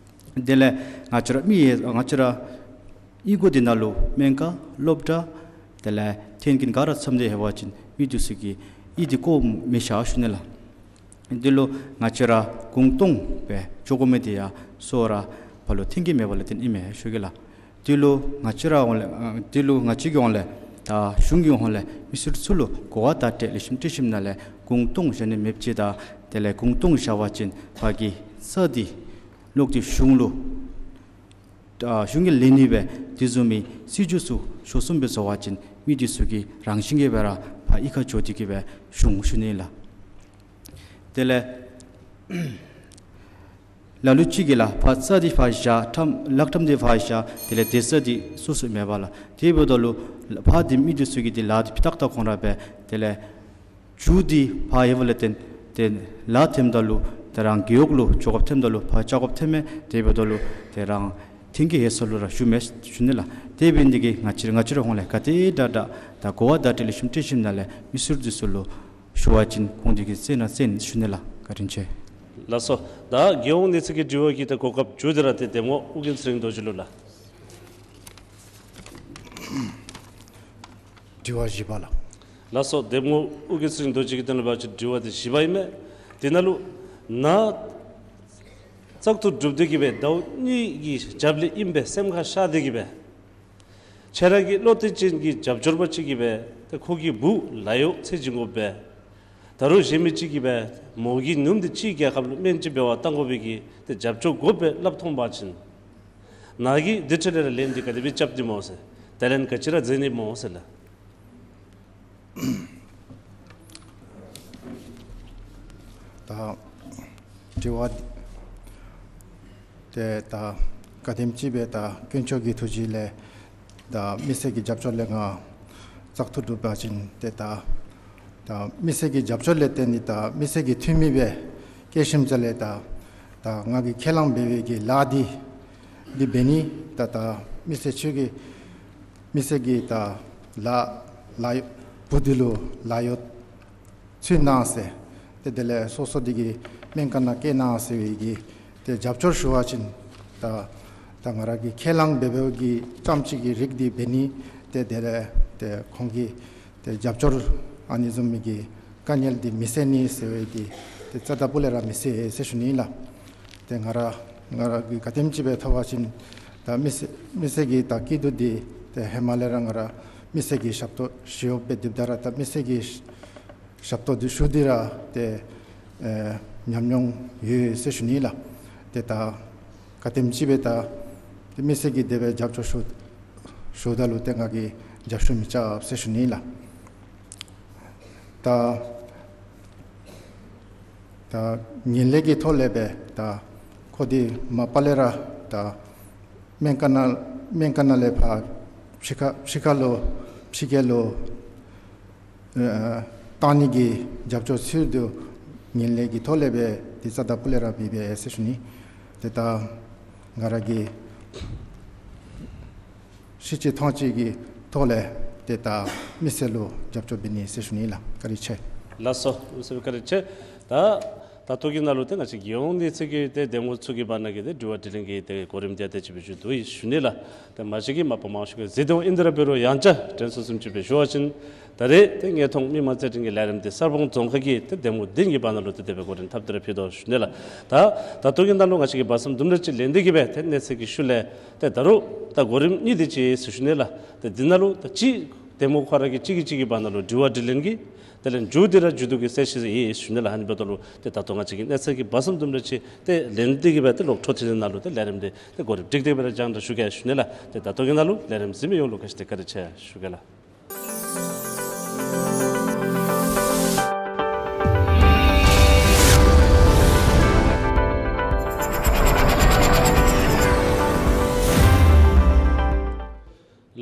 དེ་ལས་ང་བཅས་ར་མི་ཡང་ང་བཅས་ར་གཡུས་སྒོ་འདི་ནང་ལུ་སྨན་ཁང་སློབ་གྲྭ་དེ་ལས་མཐུན་རྐྱེན་ག་ར་ཚངམ་སྦེ་འབད་བ་ཅིན་མི་འདི་ཚུ་གིས་གཡུས་འདི་བཀོ་མི་བཞག་ཞུ་ནི་ལགས། འདི་ལུ་ང་བཅས་ར་གུང་སྟོང་སྦེ་འགྱོ་དགོ་མི་འདི་ཡང་གཙོ་བོ་ར་ཕར་ལུ་ཐོན་སྐྱེད་མེད་པ་ལས་བརྟེན་ཨིན་མས་ཞུ་གེ་ལགས། འདི་ལུ་ང་བཅས་ར་ཧོང་ལས་ཨ་འདི་ལུ་ང་བཅས་ཀྱི་ཧོང་ལས་ད་གཞུང་གི་ཧོང་ལས་མི་སེར་ཚུ་ལུ་གོ་བ་བརྡ་སྤྲོད་ལེགས་ཤོམ་སྤྲོད་ཞིནམ་ལས་གུང་སྟོང་བཞག་ནི་མེདཔ་ཅིག་དང་དེ་ལས་གུང་སྟོང་བཞག་པ་ཅིན་ཕར་གྱི་ས་འདི་ལོག་སྟེ་གཞུང་ལུ་ཨ་གཞུང་གིས་ལེན་ནི་སྦེ་དེ་བཟུམ་མའི་སྲིད་བྱུས་ཚུ་ཤོར་སོངམ་སྦེ་བཟོ་བ་ཅིན་མི་འདི་ཚུ་གིས་རང་བཞིན་གྱིས་སྦེ་ར་ཕར་གཡུས་ཁར་འགྱོ་སྟེ་གི་སྦེ་བཞུགས་འོང་ཞུ་ནི་ལགས། དེ་ལས་ལ་ལུ་ཅིག་གིས་ལགས་ཕར་ས་འདི་ཕར་བཞག་ཁྲམ་ལག་ཁྲམ་འདི་ཕར་བཞག་དེ་ལས་དེ་ས་འདི་སོ་སོ་མེད་པས་ལགས། དེ་འབདཝ་ད་ལུ་ཕར་འདི་མི་འདི་ཚུ་གིས་འདི་ལཱ་འདི་ཕུ་ཐག་བཏགས་འོང་ར་སྦེ་དེ་ལས་མཇུག་འདི་ཕར་ཡོདཔ་ལས་བརྟེན་ཏེ་ལཱ་འཐེནམ་ད་ལུ་ཏེ་རང་རྒེད་འོག་ལུ་འགྱོ་དགོཔ་ཐོནམ་ད་ལུ་ཕར་བཅར་དགོཔ་ཐོནམ་མས། དེ་འབདཝ་ད་ལུ་ཏེ་རང་ཐོན་སྐྱེད་ཡོད་ས་ལུ་ར་བཞུགས་མས་ཞུ་ནི་ལགས། དེ་འབད་ནི་འདི་གིས་ང་བཅས་ང་བཅས་ར་ཧོང་ལས་ག་དེ་དྲག་དྲག་ད་གོ་བ་བརྡ་སྤྲོད་ལེགས་ཤོམ་སྤྲོད་ཞིནམ་ལས་མི་སེར་འདི་ཚུ་ལུ་ཞུ་བ་ཅིན་ཁོང་འདི་གིས་གསན་ན་གསན་ཞུ་ནི་ལགས། བཀའ་དྲིན་ཆེ། ལགས་སོ། ད་རྒྱལ་ཡོངས་གནས་ཚད་ཀྱི་དྲི་བ་གི་ད་གོ་སྐབས་མཇུག་འདི་ར་ཏེ་གདམ་ངོ་ཨོ་རྒྱན་ཚེ་རིང་རྡོ་རྗེ་ལུ་ལགས། དྲི་བ་བཞི་པ་ལགས། ལགས་སོ། གདམ་ངོ་ཨོ་རྒྱན་ཚེ་རིང་རྡོ་རྗེ་གིས་དྲི་བ་ཅིག་དྲི་བ་འདི་བཞི་པ་ཨིན་མས། དེ་ནང་ལུ་ནཱ་བཙག་འཐུ་གྲུབ་སྟེ་གི་སྦེ་ཟླཝ་གཉིས་ཀྱི་རྒྱབ་ལས་ཨིནམ་སྦེ་སེམས་ཁར་ཤར་ཏེ་གི་སྦེ་ཁྱེད་ར་གི་བློ་གཏད་ཅན་གྱི་རྒྱབ་སྐྱོར་པ་ཅིག་གིས་སྦེ་ཏེ་ཁོ་གི་བུ་ལཱ་གཡོག་འཚོལ་བྱིན་དགོ་པས། ད་རུང་གཞན་མི་ཅིག་གིས་སྦེ་མོ་གི་ནུམོ་འདི་ཕྱི་རྒྱལ་ཁབ་ལུ་སྨན་བཅོས་འབད་བར་གཏང་དགོ་པའི་གི་ཏེ་རྒྱབ་སྐྱོར་དགོ་པས་སླབ་ཐོན་པ་ཅིན་ནཱ་གིས་འདི་འཕྲོ་ལས་ར་ལན་འདི་ག་དེ་སྦེ་རྐྱབ་སྟེ་སྨོ་ཟེར། ད་ལན་ག་ཅི་ར་མཛད་ནི་སྨོ་ཟེར་ལགས། ད་དྲི་བ་འདི་ཏེ་ད་ག་དེམ་ཅིག་སྦེ་ད་དཀོན་མཆོག་གི་ཐུགས་རྗེ་ལས་ད་མི་སེར་གྱི་རྒྱབ་སྐྱོར་ལས་ང་ བཙག་འཐུ་གྲུབ་པ་ཅིན་ཏེ་ད་ད་མི་སེར་གྱི་རྒྱབ་སྐྱོར་ལས་བརྟེན་ཏེ་ད་མི་སེར་གྱི་འཐུས་མི་སྦེ་བསྐོ་ཞིནམ་ལས་ད་ད་ང་གིས་ཁས་བླངས་འབད་བའི་གི་ལཱ་འདི་འདི་འབད་ནི། ད་ད་མི་སེར་ཚུ་གི་མི་སེར་གྱི་ད་ལཱ་ལཱ་བུ་འདི་ལུ་ལཱ་གཡོག་ཚུ་གནང་ཟེར། ཏེ་དེ་ལས་སོ་སོ་འདི་གི་སྨན་ཁང་ནང་བསྐྱལ་གནང་ཟེར་བའི་གི་ཏེ་རྒྱབ་སྐྱོར་ཞུ་བ་ཅིན་ད་ད་ང་ར་གིས་ཁས་བླངས་འབད་བའི་གི་རྐྱངམ་གཅིག་གི་རིགས་འདི་འབད་ནི། ཏེ་དེ་ལས་ཏེ་ཁོང་གི་ཏེ་རྒྱབ་སྐྱོར་ཨ་ནི་བཟུམ་མའི་གི་དཀའ་ངལ་འདི་མི་སེལ་ནི་ཟེར་བའི་འདི་ཏེ་རྩ་ད་པུ་ལས་ར་མི་སེལ་ཟེར་ཞུ་ནི་ལགས། ཏེ་ང་ར་ང་ར་གིས་ག་དེམ་ཅིག་སྦེ་ཐོབ་པ་ཅིན་ད་མི་སེར་མི་སེར་གྱི་ད་སྐྱིད་སྡུག་འདི་ཏེ་ཧེ་མ་ལས་ར་ང་ར་མི་སེར་གྱི་ཞབས་ཏོག་ཞུ་ཡོདཔ་སྦེ་སྡོདཔ་ད་ར་ད་མི་སེར་གྱི་ཞབས་ཏོག་འདི་ཞུ་སྟེ་ར་ཏེ་ཨེ་ཉམས་མྱོང་ཡོད་ཟེར་ཞུ་ནི་ལགས། ཏེ་ད་ག་དེམ་ཅིག་སྦེ་ད་ཏེ་མི་སེར་གྱིས་དེ་སྦེ་རྒྱབ་སྐྱོར་ཞུ་ཞུཝ་ད་ལུ་ཏེ་ང་གིས་རྒྱབ་སྐྱོར་མི་རྐྱབ་ཟེར་ཞུ་ནི་ལགས། ད་ད་ངན་ལྷད་ཀྱི་ཐོག་ལས་སྦེ་ད་ཁོ་འདི་མ་པ་ལས་ར་ད་སྨན་ཁང་ནང་སྨན་ཁང་ནང་ལས་ཕར་ཕྱི་ཁ་ཕྱི་ཁ་ལུ་ཕྱི་རྒྱལ་ལུ་ཨེ་བཏང་ནི་གི་རྒྱབ་སྐྱོར་ཚུ་འདི་ངན་ལྷད་ཀྱི་ཐོག་ལས་སྦེ་ཏེ་རྩ་ད་པུ་ལས་ར་མི་འབད་ཟེར་ཞུ་ནི། ཏེ་ད་ང་ར་གིས་ཤེས་བྱ་ཐོན་སྐྱེད་ཀྱི་ཐོག་ལས་ཏེ་ད་མི་སེར་ལུ་རྒྱབ་སྐྱོར་འབད་ནི་ཟེར་ཞུ་ནི་ལགས། བཀའ་དྲིན་ཆེ། ལགས་སོ། མི་སེར་བཀའ་དྲིན་ཆེ། ད་ད་ལྟོ་གི་ནང་ལུ་ཏེ་ང་བཅས་རྒྱལ་ཡོངས་ནང་གི་ཏེ་འདེམས་ངོ་ཚུ་གི་བར་ན་གི་ཏེ་དྲི་བ་དྲིས་ལན་གྱི་ཏེ་གོ་རིམ་འདི་ཏེ་ཅིག་སྦེ་མཇུག་བསྡུ་ཡི་ཞུ་ནི་ལགས། ཏེ་མ་གཞི་གི་མ་པ་མང་ཤོས་ཀྱིས་གཟིགས་དོ་ཨིན་དེ་ར་འབད་རུང་ཡང་བསྐྱར་དྲན་གསོ་བཟུམ་ཅིག་སྦེ་ཞུ་བ་ཅིན་ད་རེས་ཏེ་དངོས་མཐོང་མི་མང་རྩོད་འགྲན་གྱི་ལས་རིམ་འདི་གསར་སྤང་རྫོང་ཁག་གི་ཏེ་འདེམས་ངོ་བདུན་གྱི་བར་ན་ལུ་ཏེ་དེ་སྦེ་གོ་རིམ་འཐབ་སྟེ་ར་ཕུལ་དོ་ཞུ་ནི་ལགས། ད་ད་ལྟོ་གི་ནང་ལུ་ང་བཅས་ཀྱིས་བར་གསུམ་དུམ་གྲ་ཅིག་ལེན་ཏེ་གི་སྦེ་ཏེ་གནས་ཚུལ་གྱི་ཤུལ་ལས་ཏེ་ད་རུང་ད་གོ་རིམ་གཉིས་འདི་ཅིག་ཟེར་ཞུ་ནི་ལགས། ཏེ་འདི་ནང་ལུ་ད་གཅིག་འདེམས་ངོ་ཁོ་ར་གི་གཅིག་གིས་གཅིག་གི་བར་ན་ལུ་དྲི་བ་དྲིས་ལན་གྱི་དེ་ལས་མཇུག་འདི་ར་མཇུག་བསྡུ་གི་གསལ་བཤད་ཨིན་ཞུ་ནི་ལགས། ཨ་ནི་འབདཝ་ད་ལུ་ཏེ་ད་ལྟོ་ང་བཅས་ཀྱིས་གནས་ཚུལ་གྱི་བར་གསུམ་དུམ་གྲ་ཅིག་ཏེ་ལེན་ཏེ་གི་སྦེ་ཏེ་ལོག་འཕྲོ་མཐུད་དེ་ནང་ལུ་ཏེ་ལས་རིམ་འདི་ཏེ་གོ་རིམ་སྒྲིག་སྟེ་གི་སྦེ་ར་སྦྱང་བརྡར་ཞུ་གེ་ཞུ་ནི་ལགས། ཏེ་ད་ལྟོ་གི་ནང་ལུ་ལས་རིམ་གཟིགས་མི་ཡོངས་ལུ་ག་ཅི་ཏེ་བཀའ་དྲིན་ཆེ་ཞུ་གེ་ལགས།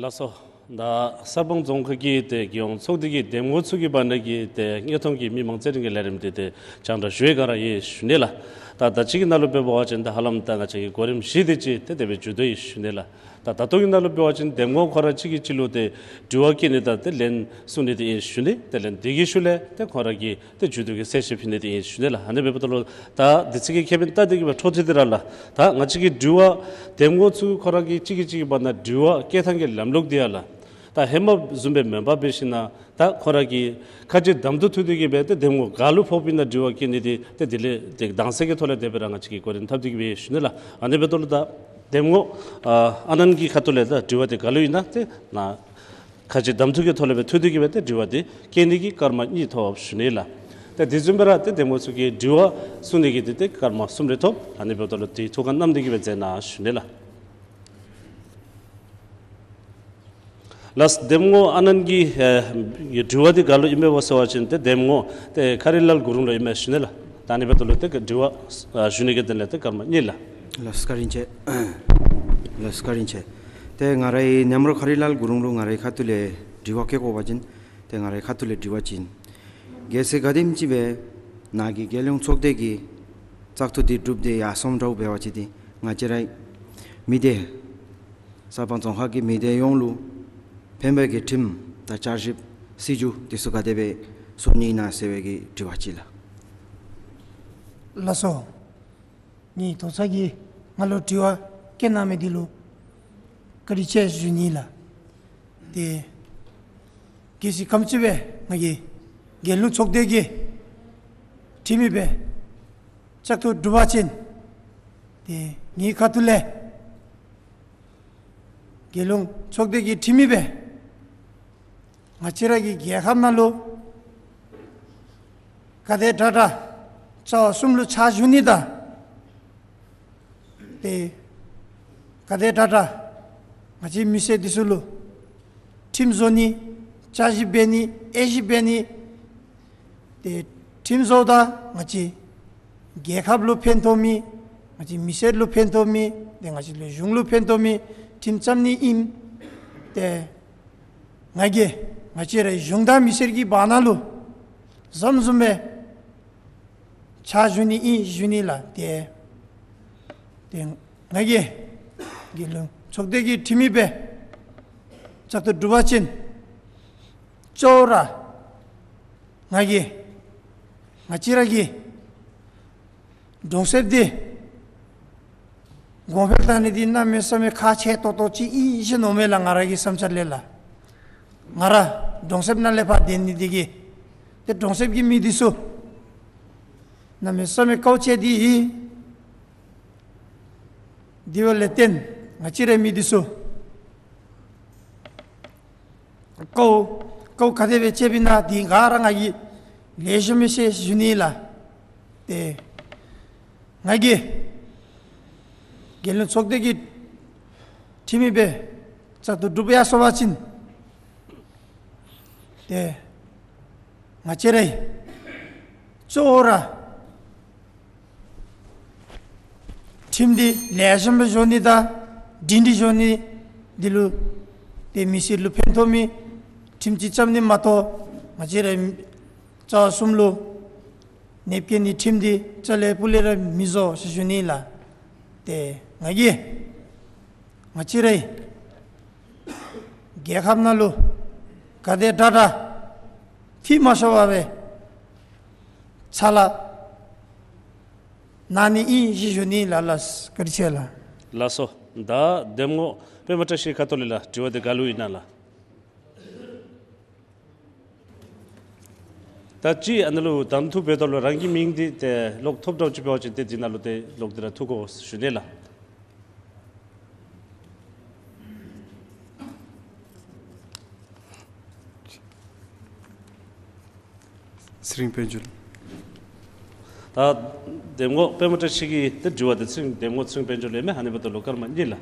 ལགས་སོ། ད་གསར་སྤང་རྫོང་ཁག་གི་ཏེ་རྒྱལ་ཡོངས་ཚོགས་སྡེ་གི་འདེམས་ངོ་ཚུ་གི་བར་ན་གི་ཏེ་དངོས་མཐོང་གི་མི་མང་རྩོད་འགྲན་གྱི་ལས་རིམ་འདི་ཏེ་སྦྱང་བརྡར་ཞུ་བའི་སྒང་ར་ཨིན་ཞུ་ནི་ལགས། ད་ད་ཅི་གི་ནང་ལུ་འབད་བ་ཅིན་ད་ཧ་ལམ་ད་ང་བཅས་ཀྱི་གོ་རིམ་བཞི་འདི་ཅིག་ཏེ་དེ་སྦེ་མཇུག་བསྡུ་ཡི་ཞུ་ནི་ལགས། ད་ད་ལྟོ་གི་ནང་ལུ་འབད་བ་ཅིན་འདེམས་ངོ་ཁོ་ར་གཅིག་གིས་གཅིག་ལུ་ཏེ་དྲི་བ་བཀོད་ནི་དང་ཏེ་ལན་གསུང་ནི་འདི་ཨིན་ཞུ་ནི། དེ་ལས་འདི་གི་ཤུལ་ལས་ཏེ་ཁོང་ར་གིས་ཏེ་མཇུག་བསྡུ་གི་གསལ་བཤད་ཕུལ་ནི་འདི་ཨིན་ཞུ་ནི་ལགས། ཨ་ནི་འབདཝ་ད་ལུ་ད་འདི་ཚུ་གི་ཁེ་ཕན་བལྟ་སྟེ་གི་སྦེ་འཕྲོ་མཐུད་དེ་ར་ལགས། ད་ང་བཅས་ཀྱི་དྲི་བ་འདེམས་ངོ་ཚུ་ཁོང་ར་གི་གཅིག་གིས་གཅིག་གི་བར་ན་དྲི་བ་བཀོད་ཐངས་ཀྱི་ལམ་ལུགས་འདི་ཡང་ལགས། ད་ཧེ་མ་བཟུམ་སྦེ་མེན་པར་འབད་ཞིན་ན་ད་ཁོང་ར་གིས་ཁ་རྗེ་གདམ་འཐུ་འཐུ་སྟེ་གི་སྦེ་ཏེ་འདེམས་ངོ་ག་ལུ་ཕོགཔ་ཨིན་ན་དྲི་བ་བཀོད་ནི་འདི་ཏེ་དེ་ལས་ཏེ་གདམ་གསེས་ཀྱི་ཐོག་ལས་དེ་སྦེ་ར་ང་བཅས་ཀྱིས་གོ་རིམ་འཐབ་སྟེ་གི་སྦེ་ཞུ་ནི་ལགས། ཨ་ནི་འབདཝ་ད་ལུ་ད་འདེམས་ངོ་ཨ་ཨ་ནཱན་གྱི་ཁ་ཐུག་ལས་ད་དྲི་བ་འདི་ག་ལུ་ཨིན་ན་ཏེ་ནཱ་ཁ་རྗེ་གདམ་འཐུ་གི་ཐོག་ལས་སྦེ་འཐུ་སྟེ་གི་སྦེ་ཏེ་དྲི་བ་འདི་བཀོད་ནི་གི་སྐར་མ་གཉིས་ཐོབ་ཞུ་ནི་ལགས། ཏེ་དེ་བཟུམ་སྦེ་ར་ཏེ་འདེམས་ངོ་ཚུ་གིས་དྲི་བ་གསུང་ནི་གི་འདི་ཏེ་སྐར་མ་གསུམ་རེ་ཐོབ། ཨ་ནི་འབདཝ་ད་ལུ་ཏེ་ཐུགས་ཁར་བསྣམས་ཏེ་གི་སྦེ་མཛད་གནང་ཞུ་ནི་ལགས། ལགས། འདེམས་ངོ་ཨ་ནཱན་གྱི་ཨེ་དྲི་བ་འདི་ག་ལུ་ཨིན་མས་ཟེར་བ་ཅིན་ཏེ་འདེམས་ངོ་ཏེ་མཁའ་རི་ལཱལ་གུ་རུང་ལུ་ཨིན་མས་ཞུ་ནི་ལགས། ད་ཨ་ནི་འབདཝ་ད་ལུ་ཏེ་དྲི་བ་ཨ་ཞུ་ནི་གི་དོན་ལས་ཏེ་སྐར་མ་གཉིས་ལགས། ལགས་བཀའ་དྲིན་ཆེ། ལགས་བཀའ་དྲིན་ཆེ། ཏེ་ང་རའི་ཉམས་རོགས་མཁའ་རི་ལཱལ་གུ་རུང་ལུ་ང་རའི་ཁ་ཐུག་ལས་དྲི་བ་བཀོད་དགོ་པ་ཅིན་ཏེ་ང་རའི་ཁ་ཐུག་ལས་དྲི་བ་ཅིག་ཨིན། གལ་སྲིད་ག་དེམ་ཅིག་སྦེ་ནཱ་གི་རྒྱལ་ཡོངས་ཚོགས་སྡེ་གི་བཙག་འཐུ་འདི་གྲུབ་སྟེ་ཡར་སོངམ་འདྲཝ་འབད་བ་ཅིན་ཏེ་ང་བཅས་རའི་མི་སྡེ་གསར་སྤང་རྫོང་ཁག་གི་མི་སྡེ་ཡོངས་ལུ་ཕན་པའི་གི་ཁྲིམས་དང་བསྐྱར་ཞིབ་སྲིད་བྱུས་འདི་ཚུ་ག་དེ་སྦེ་བཟོ་ནི་ཨིན་ན་ཟེར་བའི་གི་དྲི་བ་ཅིག་ལགས། ལགས་སོ། ངེའི་ཐུགས་ཚ་གིས་ང་ལུ་དྲི་བ་བཀོད་གནང་མི་འདི་ལུ་བཀའ་དྲིན་ཆེ་ཞུ་ནི་ལགས། ཏེ་གལ་སྲིད་ག་དེམ་ཅིག་སྦེ་ང་གིས་རྒྱལ་ཡོངས་ཚོགས་སྡེ་གི་འཐུས་མི་སྦེ་བཙག་འཐུ་གྲུབ་པ་ཅིན་ཏེ་ངེའི་ཁ་ཐུག་ལས་རྒྱལ་ཡོངས་ཚོགས་སྡེ་གི་འཐུས་མི་སྦེ་ང་བཅས་ར་གི་རྒྱལ་ཁབ་ནང་ལུ་ག་དེ་དྲག་དྲག་རྩ་བ་གསུམ་ལུ་ཕྱག་ཞུ་ནི་དང་ཏེ་ག་དེ་དྲག་དྲག་ང་བཅས་མི་སེར་འདི་ཚུ་ལུ་ཁྲིམས་བཟོ་ནི་བསྐྱར་ཞིབ་འབད་ནི་དབྱེ་ཞིབ་འབད་ནི་ཏེ་ཁྲིམས་བཟོཝ་ད་ང་བཅས་རྒྱལ་ཁབ་ལུ་ཕན་ཐོགས་མི་ང་བཅས་མི་སེར་ལུ་ཕན་ཐོགས་མི་ཏེ་ང་བཅས་ལུ་གཞུང་ལུ་ཕན་ཐོགས་མི་ཁྲིམས་བརྩམ་ནི་ཨིན། ཏེ་ང་གིས་ ང་བཅས་རའི་གཞུང་དང་མི་སེར་གྱི་བར་ན་ལུ་བཟུམ་བཟུམ་སྦེ་ཕྱག་ཞུ་ནི་ཨིན་ཞུ་ནི་ལགས། ཏེ་ཏེ་ང་གིས་རྒྱལ་ཡོངས་ཚོགས་སྡེ་གི་འཐུས་མི་སྦེ་བཙག་འཐུ་གྲུབ་པ་ཅིན་གཙོ་བོ་ར་ང་གིས་ང་བཅས་ར་གི་གྲོང་གསེབ་འདི་གོང་འཕེལ་བཏང་ནི་འདི་གནམ་མེད་ས་མེད་ཁག་ཆེ་ཏོག་ཏོ་ཅིག་ཨིན་ཟེར་མནོཝ་མས་ལགས། ང་ར་གི་བསམ་འཆར་ལས་ལགས། ང་ར་གྲོང་གསེབ་ནང་ལས་ཕར་སྡོད་ནི་འདི་གིས་ཏེ་གྲོང་གསེབ་ཀྱི་མི་འདི་ཚུ་གནམ་མེད་ས་མེད་དཀའཝ་སྤྱད་དེ་ཨིན། དེ་འབདཝ་ལས་བརྟེན་ང་བཅས་རའི་མི་འདི་ཚུ་དཀའཝ་དཀའཝ་ག་དེ་སྦེ་སྤྱདཔ་ཨིན་ན་འདི་ག་ར་ང་གིས་ལེགས་ཤོམ་སྦེ་ཤེས་ཞུ་ནི་ལགས། ཏེ་ང་གིས་རྒྱལ་ཡོངས་ཚོགས་སྡེ་གི་འཐུས་མི་སྦེ་བཙག་འཐུ་གྲུབ་ཡར་སོང་པ་ཅིན་ཏེ་ང་བཅས་རའི་གཙོ་བོ་ར་ཁྲིམས་འདི་ལེགས་ཤོམ་སྦེ་བཟོ་ནི་དང་སྒྲིང་སྒྲི་བཟོ་ནི་འདི་ལུ་ཏེ་མི་སེར་ལུ་ཕན་ཐོགས་མི་ཁྲིམས་ཅིག་རྐྱབ་ནི་མ་གཏོགས་ང་བཅས་རའི་རྩ་བ་གསུམ་ལུ་གནོདཔ་བཀལ་ནི་ཁྲིམས་འདི་རྩ་ལས་སྤུ་ལས་ར་མི་བཟོ་ཟེར་ཞུ་ནི་ལགས། ཏེ་ང་གིས་ང་བཅས་རའི་རྒྱལ་ཁབ་ནང་ལུ་ག་དེ་དྲག་དྲག་འཐུས་མ་ཤོར་བར་སྦེ་ཕྱག་ལཱ་གནང་ནི་ཨིན་ཟེར་ཞུ་ནི་ལགས། ལགས་སོ། བཀའ་དྲིན་ཆེ་ལགས། ལགས་སོ། ད་གདམ་ངོ་པདྨ་བཀྲ་ཤིས་ཁ་ཐུག་ལས་ལགས། དྲི་བ་དེ་ག་ལུ་ཨིན་ན་ལགས། ད་ཅི་ཨ་ནཱ་ལུ་གདམ་འཐུ་འབད་དོ་ལོ། རང་གི་མིང་འདི་ཏེ་ཀློག་ཐོབ་འདྲཝ་ཅིག་འབད་བ་ཅིན་ཏེ་འདི་ནང་ལུ་ཏེ་ཀློག་སྟེ་ར་འཐུ་དགོ་ཞུ་ནི་ལགས། ཚེ་རིང་དཔལ་འབྱོར། ད་གདམ་ངོ་པདྨ་བཀྲ་ཤིས་ཀྱི་ཏེ་དྲི་བ་དེ་ཚེ་རིང་གདམ་ངོ་ཚེ་རིང་དཔལ་འབྱོར་ལུ་ཨིན་མས། ཨ་ནི་འབདཝ་ད་ལུ་སྐར་མ་གཉིས་ལགས།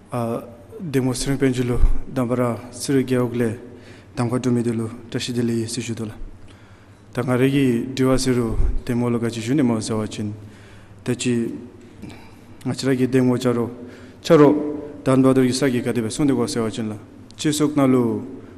ཨ་གདམ་ངོ་ཚེ་རིང་དཔལ་འབྱོར་ལུ་དང་པ་ར་ཕྱི་རོལ་རྒེད་འོག་ལས་གདམ་ཁ་གྲུབ་མི་འདི་ལུ་བཀྲ་ཤིས་བདེ་ལེགས་ཡོད་ཟེར་ཞུ་དོ་ལགས། ད་ང་རའི་གི་དྲི་བ་ཟེར་རུང་གདམ་ངོ་ལུ་ག་ཅི་ཞུ་ནི་སྨོ་ཟེར་བ་ཅིན་ད་ཅི་ང་བཅས་ར་གི་གདམ་ངོ་ཆ་རོགས་ཆ་རོགས་དཱན་བ་དུར་གྱི་ས་གི་ག་དེ་སྦེ་གསུང་དེ་གོ་ཟེར་བ་ཅིན་ལགས། སྤྱི་ཚོགས་ནང་ལུ་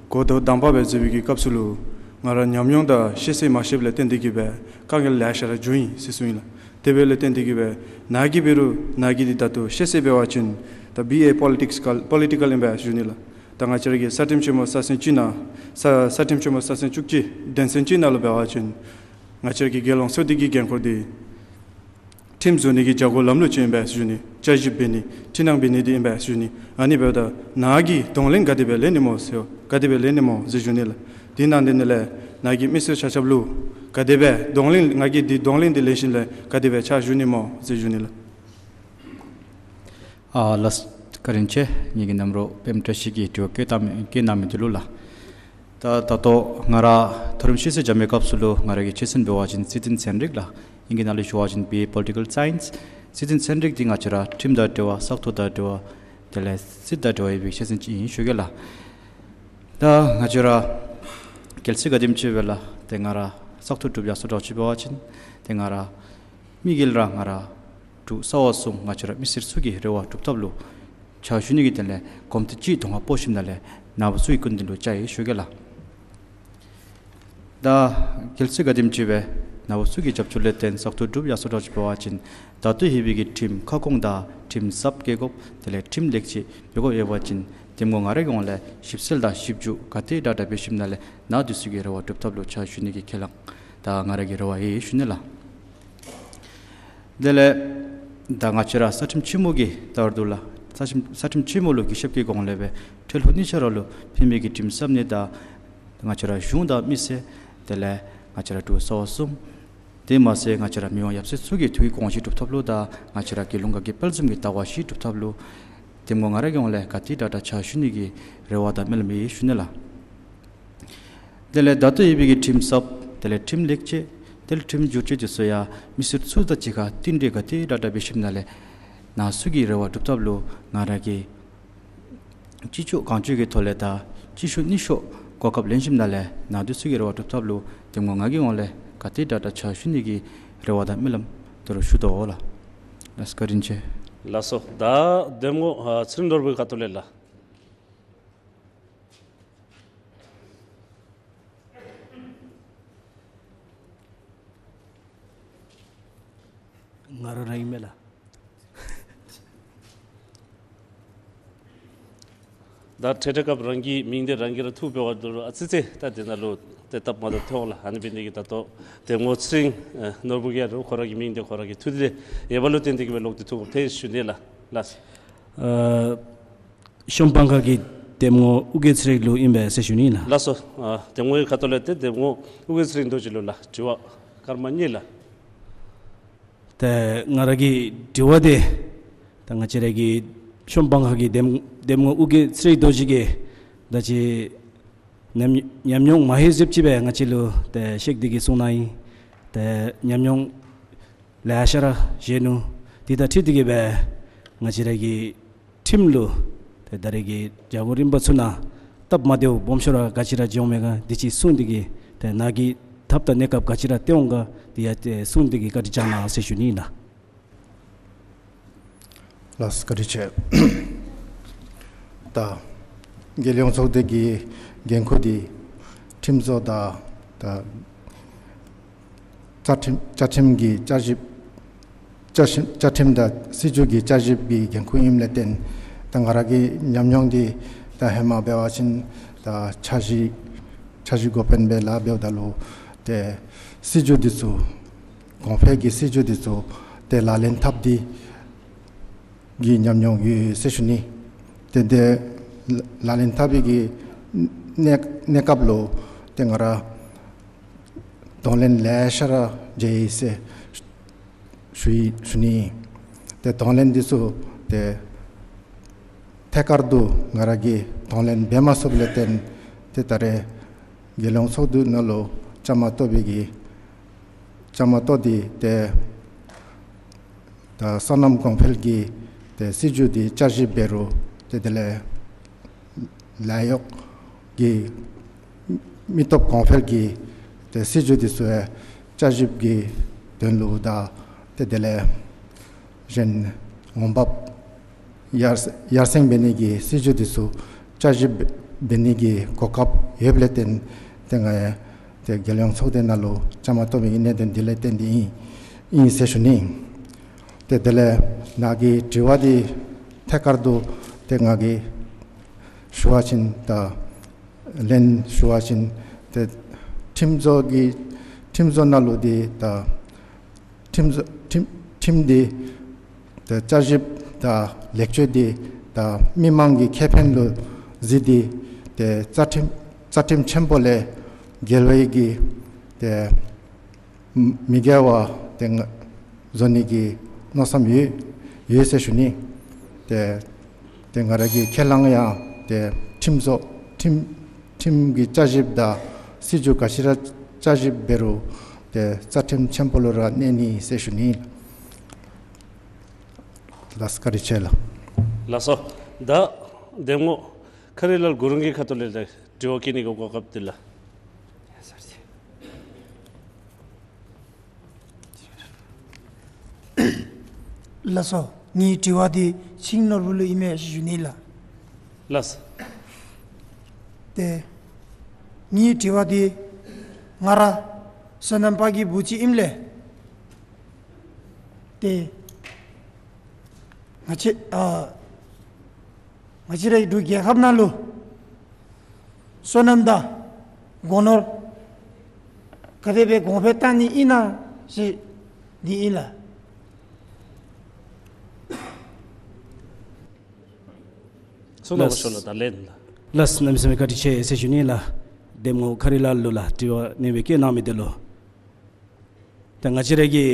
གོ་བརྡ་དང་པ་སྦེ་བརྩི་བའི་གི་སྐབས་སུ་ལུ་ང་ར་ཉམས་མྱོང་དང་ཤེས་ཚད་མ་ཤེསཔ་ལས་བརྟེན་ཏེ་གིས་སྦེ་དཀའ་ངལ་ལེ་ཤ་ར་བྱུང་ཡི་ཟེར་གསུངས་ཡི་ལགས། དེ་འབདཝ་ལས་བརྟེན་ཏེ་གིས་སྦེ་ནཱ་གི་འབད་རུང་ནཱ་གི་འདི་ད་ལྟོ་ཤེས་ཚད་འབད་བ་ཅིན་ད་བི་ཨེ་པོ་ལི་ཊིཀསི་ཀཱལ་པོ་ལི་ཊི་ཀཱལ་ཨིན་པས་ཞུ་ནི་ལགས། ད་ང་བཅས་ར་གི་ས་ཁྲིམས་ཆེན་མོ་ས་ཚན་གཅིག་ནང་ས་ས་ཁྲིམས་ཆེན་མོ་ས་ཚན་བཅུ་གཅིག་དོན་ཚན་གཅིག་ནང་ལུ་འབད་བ་ཅིན་ང་བཅས་ར་གི་རྒྱལ་ཡོངས་ཚོགས་སྡེ་གི་འགན་ཁུར་འདི་ཁྲིམས་བཟོ་ནི་གི་བྱ་སྒོ་ལམ་ལུགས་ཅིག་ཨིན་པས་ཞུ་ནི། བསྐྱར་ཞིབ་འབད་ནི་འཕྲི་སྣང་འབད་ནི་འདི་ཨིན་པས་ཞུ་ནི། ཨ་ནི་འབདཝ་ད་ནཱ་གི་གདོང་ལེན་ག་དེ་སྦེ་ལེན་ནི་སྨོ་ཟེར་ག་དེ་སྦེ་ལེན་ནི་སྨོ་ཟེར་ཞུ་ནི་ལགས། དེ་ནང་དེ་ནང་ལས་ནཱ་གི་མི་སེར་ཆ་ཁྱབ་ལུ་ག་དེ་སྦེ་གདོང་ལེན་ང་གིས་འདི་གདོང་ལེན་འདི་ལེན་ཞིནམ་ལས་ག་དེ་སྦེ་ཕྱག་ཞུ་ནི་སྨོ་ཟེར་ཞུ་ནི་ལགས། ཨ་ལགས་བཀའ་དྲིན་ཆེ། ངེ་གི་རྣམ་རོགས་པདྨ་བཀྲ་ཤིས་ཀྱིས་དྲི་བ་བཀོད་བཏང་མི་བཀོད་གནང་མི་འདི་ལུ་ལགས། ད་ད་ལྟོ་ང་ར་མཐོ་རིམ་ཤེས་ཚད་འཇམ་པའི་སྐབས་སུ་ལུ་ང་ར་གི་ཆོས་ཚན་འབད་བ་ཅིན་སྲིད་དོན་ཚན་རིག་ལགས། ཨིང་སྐད་ནང་ལུ་ཞུ་བ་ཅིན་བི་ཨེ་པོ་ལི་ཊི་ཀཱལ་སའིནསི། སྲིད་དོན་ཚན་རིག་འདི་ང་བཅས་ར་ཁྲིམས་དང་འབྲེལ་བ་ས་ཁོངས་དང་འབྲེལ་བ་དེ་ལས་སྲིད་དང་འབྲེལ་བ་ཡོད་པའི་ཆོས་ཚན་ཅིག་ཨིན་ཞུ་གེ་ལགས། ད་ང་བཅས་ར་གལ་སྲིད་ག་དེམ་ཅིག་སྦེ་ལགས་ཏེ་ང་ར་བཙག་འཐུ་གྲུབ་ཡར་སོང་འདྲཝ་ཅིག་འབད་བ་ཅིན་ཏེ་ང་ར་མི་སྒེར་ར་ང་ར་འབྲུག་ས་བ་གསུམ་ང་བཅས་ར་མི་སེར་ཚུ་གི་རེ་བ་སྒྲུབ་ཐབས་ལུ་ཕྱག་ཞུ་ནི་གི་དོན་ལས་གོམ་ཏེ་ཅིག་གདོང་ཁར་སྤོ་ཞིནམ་ལས་ནཱ་བུ་ཚུ་གི་སྐུ་མདུན་ལུ་བཅར་ཡི་ཞུ་གེ་ལགས། ད་གལ་སྲིད་ག་དེམ་ཅིག་སྦེ་ནཱ་བུ་ཚུ་གི་རྒྱབ་སྐྱོར་ལས་བརྟེན་བཙག་འཐུ་གྲུབ་ཡར་སོང་འདྲཝ་ཅིག་འབད་བ་ཅིན་ད་ལྟོ་ཡོད་པའི་གི་ཁྲིམས་ཁ་སྐོང་དང་ཁྲིམས་གསརཔ་བཀལ་དགོཔ་དེ་ལས་ཁྲིམས་ལེགས་བཅོས་འབད་དགོཔ་ཡོད་པ་ཅིན་གདམ་ངོ་ང་རའི་གི་ཧོངས་ལས་ཞིབ་འཚོལ་དང་ཞིབ་འཇུག་ག་དེ་དྲག་དྲག་འབད་ཞིནམ་ལས་ནཱ་འདི་ཚུ་གི་རེ་བ་སྒྲུབ་ཐབས་ལུ་ཕྱག་ཞུ་ནི་གི་ཁས་བླངས་ད་ང་ར་གི་རེ་བ་ཡོད་ཞུ་ནི་ལགས། དེ་ལས་ད་ང་བཅས་ར་ས་ཁྲིམས་ཆེན་མོ་གི་ལྟར་དུ་ལགས་ས་ཁྲིམས་ས་ཁྲིམས་ཆེན་མོ་ལུ་གུས་ཞབས་ཀྱི་སྒོ་ལས་སྦེ་འཕྲལ་ཕུགས་གཉིས་ཆ་ར་ལུ་ཕན་པའི་གི་ཁྲིམས་གསརཔ་ནི་ད་ང་བཅས་ར་གཞུང་དང་མི་སེར་དེ་ལས་ང་བཅས་ར་འབྲུག་ས་བ་གསུམ་དེ་མ་ཚད་ང་བཅས་ར་མི་དབང་ཡབ་སྲས་ཚུ་གི་ཐུགས་ཀྱི་དགོངས་གཞི་སྒྲུབ་ཐབས་ལུ་དང་ང་བཅས་ར་རྒྱལ་ཡོངས་དགའ་སྐྱིད་དཔལ་འཛོམས་ཀྱི་ཟླ་བ་བཞི་སྒྲུབ་ཐབས་ལུ་གདམ་ངོ་ང་རའི་གི་ཧོངས་ལས་ག་དེ་དྲག་དྲག་ཕྱག་ཞུ་ནི་གི་རེ་བ་དང་སྨོན་ལམ་ཡོད་ཞུ་ནི་ལགས། དེ་ལས་ད་ལྟོ་ཡོད་པའི་གི་ཁྲིམས་གསརཔ་དེ་ལས་ཁྲིམས་ལེགས་བཅོས་དེ་ལས་ཁྲིམས་བསྒྱུར་བཅོས་དེ་ཚུ་ཡང་མི་སེར་ཚུ་དང་གཅིག་ཁར་མཐུན་འབྲེལ་ག་དེ་དྲག་དྲག་འབད་ཞིནམ་ལས་ནཱ་ཚུ་གི་རེ་བ་སྒྲུབ་ཐབས་ལུ་ང་ར་གིས་ཅི་ལྕོགས་གང་ལྕོགས་ཀྱི་ཐོག་ལས་དང་ཅི་ཤུགས་ནི་ཤུགས་གོ་སྐབས་ལེན་ཞིནམ་ལས་ནཱ་འདི་ཚུ་གི་རེ་བ་སྒྲུབ་ཐབས་ལུ་གདམ་ངོ་ང་གི་ཧོངས་ལས་ག་དེ་དྲག་དྲག་ཕྱག་ཞུ་ནི་གི་རེ་བ་དང་སྨོན་ལམ་དེ་རུ་ཞུ་དོ་ལགས། ལགས་བཀའ་དྲིན་ཆེ། ལགས་སོ། ད་གདམ་ངོ་ཨ་ཚེ་རིང་ནོར་བུའི་ཁ་ཐུག་ལས་ལགས། ང་ར་ར་ཨིན་མས་ལགས། ད་ཁྲལ་ཁྲལ་སྐབས་རང་གི་མིང་འདི་རང་གིས་ར་འཐུ་འབད་བ་ད་ལུ་ཨ་ཙི་ཙི་ད་དེ་ནང་ལུ་ཏེ་སྟབས་མ་བདེཝ་ཐོན་འོང་ལགས། ཨ་ནི་འབད་ནི་དེ་གིས་ད་ལྟོ་འདེམས་ངོ་ཚེ་རིང་ནོར་བུ་གིས་ར་ཁོ་ར་གི་མིང་འདི་ཁོ་ར་གིས་འཐུ་སྟེ་ཡོདཔ་ལུ་བརྟེན་ཏེ་གིས་སྦེ་ལོག་སྟེ་འཐུ་དགོཔ་ཐལ་ཞུ་ནི་ལགས། ལགས། ཨ་ཤོམ་སྤང་ཁ་གི་འདེམས་ངོ་ཨོ་རྒྱན་ཚེ་རིང་ལུ་ཨིན་པས་ཟེར་ཞུ་ནི་ལགས། ལགས་སོ། ཨ་འདེམས་ངོ་གི་ཁ་ཐུག་ལས་ཏེ་འདེམས་ངོ་ཨོ་རྒྱན་ཚེ་རིང་རྡོ་རྗེ་ལུ་ལགས་དྲི་བ་སྐར་མ་གཉིས་ལགས། ཏེ་ང་ར་གི་དྲི་བ་འདི་ད་ང་བཅས་ར་གི་ཤོམ་སྤང་ཁ་གི་འདེམས་འདེམས་ངོ་ཨོ་རྒྱན་ཚེ་རིང་རྡོ་རྗེ་གིས་ད་ཅི་ཉམས་ཉམས་མྱོང་མ་ཧེ་ཟེབ་ཅིག་སྦེ་ང་བཅས་ལུ་ཏེ་བཤད་དེ་གིས་གསུངས་གནང་ཡི། ཏེ་ཉམས་མྱོང་ལེ་ཤ་ར་བཞེས་ནུག། དེ་དང་འཁྲིལ་ཏེ་གིས་སྦེ་ང་བཅས་ར་གི་ཁྲིམས་ལུ་ཏེ་ད་རེས་ཀྱི་བྱ་སྒོ་རིམ་པ་ཚུ་ནང་སྟབས་མ་བདེཝ་སྦོམ་ཤོས་ར་ག་ཅི་ར་འབྱུང་མས་ག་དེ་ཅིག་གསུངས་ཏེ་གིས་ཏེ་ནཱ་གིས་ཐབས་དང་གནས་སྐབས་ག་ཅི་ར་སྟོན་འོང་ག་དེ་ཡང་ཏེ་གསུངས་ཏེ་གིས་བཀའ་དྲིན་བསྐྱང་གནང་ཟེར་ཞུ་ནི་ལགས། ལགས་བཀའ་དྲིན་ཆེ། ད་རྒྱལ་ཡོངས་ཚོགས་སྡེ་གི་འགན་ཁུར་འདི་ཁྲིམས་བཟོ་དང་ད་བཅའ་ཁྲིམས་བཅའ་ཁྲིམས་ཀྱི་བསྐྱར་ཞིབ་བཅའ་ཁྲིམས་བཅའ་ཁྲིམས་དང་སྲིད་བྱུས་ཀྱི་བསྐྱར་ཞིབ་ཀྱི་འགན་ཁུར་ཨིནམ་ལས་བརྟེན་ད་ང་ར་གི་ཉམས་མྱོང་འདི་ད་ཧེ་མ་འབད་བ་ཅིན་ད་འཆར་གཞི་འཆར་གཞི་འགོ་དཔོན་སྦེ་ལཱ་འབདཝ་ད་ལུ་ཏེ་སྲིད་བྱུས་འདི་ཚུ་གོང་འཕེལ་གྱི་སྲིད་བྱུས་འདི་ཚུ་ཏེ་ལག་ལེན་འཐབ་སྟེ་གི་ཉམས་མྱོང་ཡོད་ཟེར་ཞུ་ནི། ཏེ་དེ་ལག་ལེན་འཐབ་པའི་གི་གནས་གནས་སྐབས་ལུ་ཏེ་ང་ར་གདོང་ལེན་ལེ་ཤ་ར་མཇལ་ཡི་ཟེར་ཞུ་ཡི་ཞུ་ནི། ཏེ་གདོང་ལེན་འདི་ཚུ་ཏེ་ཐད་ཀར་དུ་ང་ར་གིས་གདོང་ལེན་འབད་མ་ཚུགསཔ་ལས་བརྟེན་ཏེ་ད་རེས་རྒྱལ་ཡོངས་ཚོགས་འདུ་ནང་ལུ་བཅའ་མར་གཏོགས་པའི་གི་བཅའ་མར་གཏོགས་ཏེ་ཏེ་ད་སོ་ནམ་གོང་འཕེལ་གྱི་ཏེ་སྲིད་བྱུས་འདི་བསྐྱར་ཞིབ་འབད་རུང་ཏེ་དེ་ལས་ལཱ་གཡོག་གི་མི་སྟོབས་གོང་འཕེལ་གྱི་ཏེ་སྲིད་བྱུས་འདི་ཚུ་ཡང་བསྐྱར་ཞིབ་ཀྱི་དོན་ལུ་དང་ཏེ་དེ་ལས་གཞན་འོང་འབབ་ཡར་ཡར་སེང་འབད་ནི་གི་སྲིད་བྱུས་འདི་ཚུ་བསྐྱར་ཞིབ་འབད་ནི་གི་གོ་སྐབས་ཡོདཔ་ལས་བརྟེན་ཏེ་ང་ཡང་ཏེ་རྒྱལ་ཡོངས་ཚོགས་སྡེ་ནང་ལུ་བཅའ་མར་གཏོགས་པའི་གནད་དོན་འདི་ལས་བརྟེན་ཏེ་ཨིན་ཨིན་ཟེར་ཞུ་ནི། ཏེ་དེ་ལས་ནཱ་གི་དྲི་བ་འདི་ཐད་ཀར་དུ་ཏེ་ང་གིས་ཞུ་བ་ཅིན་ད་ལན་ཞུ་བ་ཅིན་ཏེ་ཁྲིམས་བཟོ་གི་ཁྲིམས་བཟོ་ནང་ལུ་འདི་ད་ཁྲིམས་བཟོ་ཁྲིམས་ཁྲིམས་འདི་ཏེ་བསྐྱར་ཞིབ་དང་ལེགས་བཅོས་འདི་ད་མི་མང་གི་ཁེ་ཕན་ལུ་གཟིགས་ཏེ་ཏེ་རྩ་ཁྲིམས་རྩ་ཁྲིམས་ཆེན་པོ་ལས་འགལ་བའི་གི་ཏེ་མི་འགལ་བ་ཏེ་ང་བཟོ་ནི་གི་མནོ་བསམ་ཡོད་ཡོད་ཟེར་ཞུ་ནི། ཏེ་ཏེ་ང་ར་གིས་ཁས་བླངས་ཡང་ཏེ་ཁྲིམས་བཟོ་ཁྲིམས་ཁྲིམས་ཀྱི་བསྐྱར་ཞིབ་དང་སྲིད་བྱུས་ག་ཅི་ར་བསྐྱར་ཞིབ་འབད་རུང་ཏེ་རྩ་ཁྲིམས་ཆེན་པོ་ལུ་ར་གནས་ནི་ཟེར་ཞུ་ནི། ལགས་བཀའ་དྲིན་ཆེ་ལགས། ལགས་སོ། ད་འདེམས་ངོ་མཁར་རི་ལལ་གུ་རུང་གི་ཁ་ཐུག་ལས་ལགས་དྲི་བ་བཀོད་ནི་གི་གོ་སྐབས་འདི་ལགས། ལགས་སོ། ངེའི་དྲི་བ་འདི་ཚེ་རིང་ནོར་བུ་ལུ་ཨིན་མས་ཞུ་ནི་ལགས། ལགས། ཏེ་ངེའི་དྲི་བ་འདི་ང་ར་སོ་ནམ་པ་གི་བུ་ཅིག་ཨིནམ་ལས་ཏེ་ང་བཅས་ཨ་ང་བཅས་རའི་འབྲུག་རྒྱལ་ཁབ་ནང་ལུ་སོ་ནམ་དང་སྒོ་ནོར་ག་དེ་སྦེ་གོང་འཕེལ་བཏང་ནི་ཨིན་ན་ཟེར་འདི་ཨིན་ལགས། གསུང་ནང་ལགས། ཤོ་ལོ་ད་ལན་ལགས། ལགས་གནམ་མེད་ས་མེད་བཀའ་དྲིན་ཆེ་ཟེར་ཞུ་ནི་ལགས། འདེམས་ངོ་མཁར་རི་ལལ་ལུ་ལགས་དྲི་བ་ནེམ་སྦེ་བཀོད་གནང་མི་འདི་ལུ། ད་ང་བཅས་ར་གི་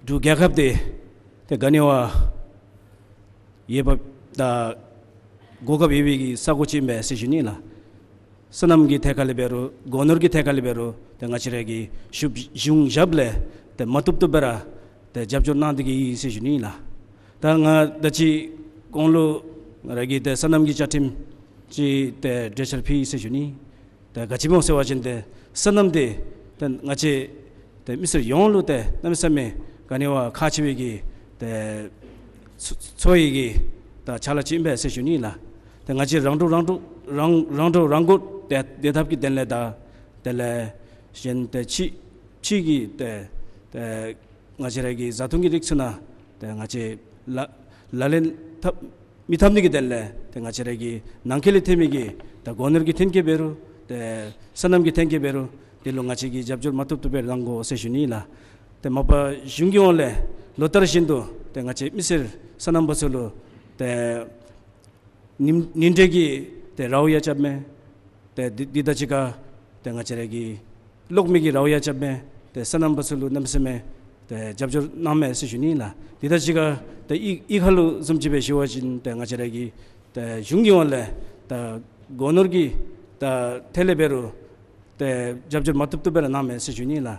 འབྲུག་རྒྱལ་ཁབ་འདི་ཏེ་ག་ནི་བ་འོས་འབབ་དང་གོ་སྐབས་ཡོད་པའི་གི་ས་གོ་ཅིག་ཨིན་པས་ཟེར་ཞུ་ནི་ལགས། སོ་ནམ་གྱི་ཐད་ཁ་ལས་འབད་རུང་སྒོ་ནོར་གྱི་ཐད་ཁ་ལས་འབད་རུང་ཏེ་ང་བཅས་ར་གི་གཞུང་གཞུང་ཞབས་ལས་ཏེ་མ་བཏུབ་བཏུབ་སྦེ་ར་ཏེ་རྒྱབ་སྐྱོར་གནང་སྟེ་གིས་ཡོད་ཟེར་ཞུ་ནི་ལགས། ད་ང་ད་ཅི་གོང་ལུ་ང་ར་གིས་ཏེ་སོ་ནམ་གྱི་བཅའ་ཁྲིམས་ཅིག་ཏེ་གྲོས་འཆར་ཕུལ་ཡི་ཟེར་ཞུ་ནི། ཏེ་ག་ཅི་སྨོ་ཟེར་བ་ཅིན་ཏེ་སོ་ནམ་འདི་ཏེ་ང་བཅས་ཏེ་མི་སེར་ཡོངས་ལུ་ཏེ་གནམ་མེད་ས་མེད་ག་ནི་བ་ཁག་ཆེ་བའི་གི་ཏེ་འཚོ་འཚོ་བའི་གི་ད་ཅ་ལ་ཅིག་ཨིན་པས་ཟེར་ཞུ་ནི་ལགས། ཏེ་ང་བཅས་རང་སྒྲུབ་རང་སྒྲུབ་རང་རང་སྒྲུབ་རང་འགོ་ཏེ་སྡོད་ཐབས་ཀྱི་དོན་ལས་དང་དེ་ལས་གཞན་ཏེ་ཕྱི་ཕྱི་གི་ཏེ་ཏེ་ ང་བཅས་ར་གི་བཟའ་འཐུང་གི་རིགས་ཚུ་ནང་ཏེ་ང་བཅས་ལག་ལག་ལེན་འཐབ་མི་འཐབ་ནི་གི་དོན་ལས་ཏེ་ང་བཅས་ར་གི་ནང་འཁོད་ལས་ཐོན་མི་གི་ད་སྒོ་ནོར་གྱི་ཐོན་སྐྱེད་འབད་རུང་ཏེ་སོ་ནམ་གྱི་ཐོན་སྐྱེད་འབད་རུང་དེ་ལུ་ང་བཅས་ཀྱིས་རྒྱབ་སྐྱོར་མ་བཏུབ་བཏུབ་སྦེ་གནང་དགོ་ཟེར་ཞུ་ནི་ལགས། ཏེ་མ་པ་གཞུང་གི་ངོས་ལས་ལོ་ལྟར་བཞིན་དུ་ཏེ་ང་བཅས་མི་སེར་སོ་ནམ་པ་ཚུ་ལུ་ཏེ་ཉིནམ་ཉིན་དྲོད་ཀྱི་ཏེ་རོགས་ཡང་རྐྱབ་མས། ཏེ་འདི་འདི་དང་གཅིག་ཁར་ཏེ་ང་བཅས་ར་གི་གློག་མེ་གི་རོགས་ཡང་རྐྱབ་མས། ཏེ་སོ་ནམ་པ་ཚུ་ལུ་གནམ་མེད་ས་མེད་ཏེ་རྒྱབ་སྐྱོར་གནང་མས་ཟེར་ཞུ་ནི་ལགས། འདི་དང་གཅིག་ཁར་ཏེ་གཡུས་གཡུས་ཁ་ལུ་བཟུམ་ཅིག་སྦེ་ཞུ་བ་ཅིན་ཏེ་ང་བཅས་ར་གི་ཏེ་གཞུང་གི་ངོས་ལས་ད་སྒོ་ནོར་གྱི་ད་ཐད་ལས་འབད་རུང་ཏེ་རྒྱབ་སྐྱོར་མ་བཏུབ་བཏུབ་སྦེ་ར་གནང་མས་ཟེར་ཞུ་ནི་ལགས།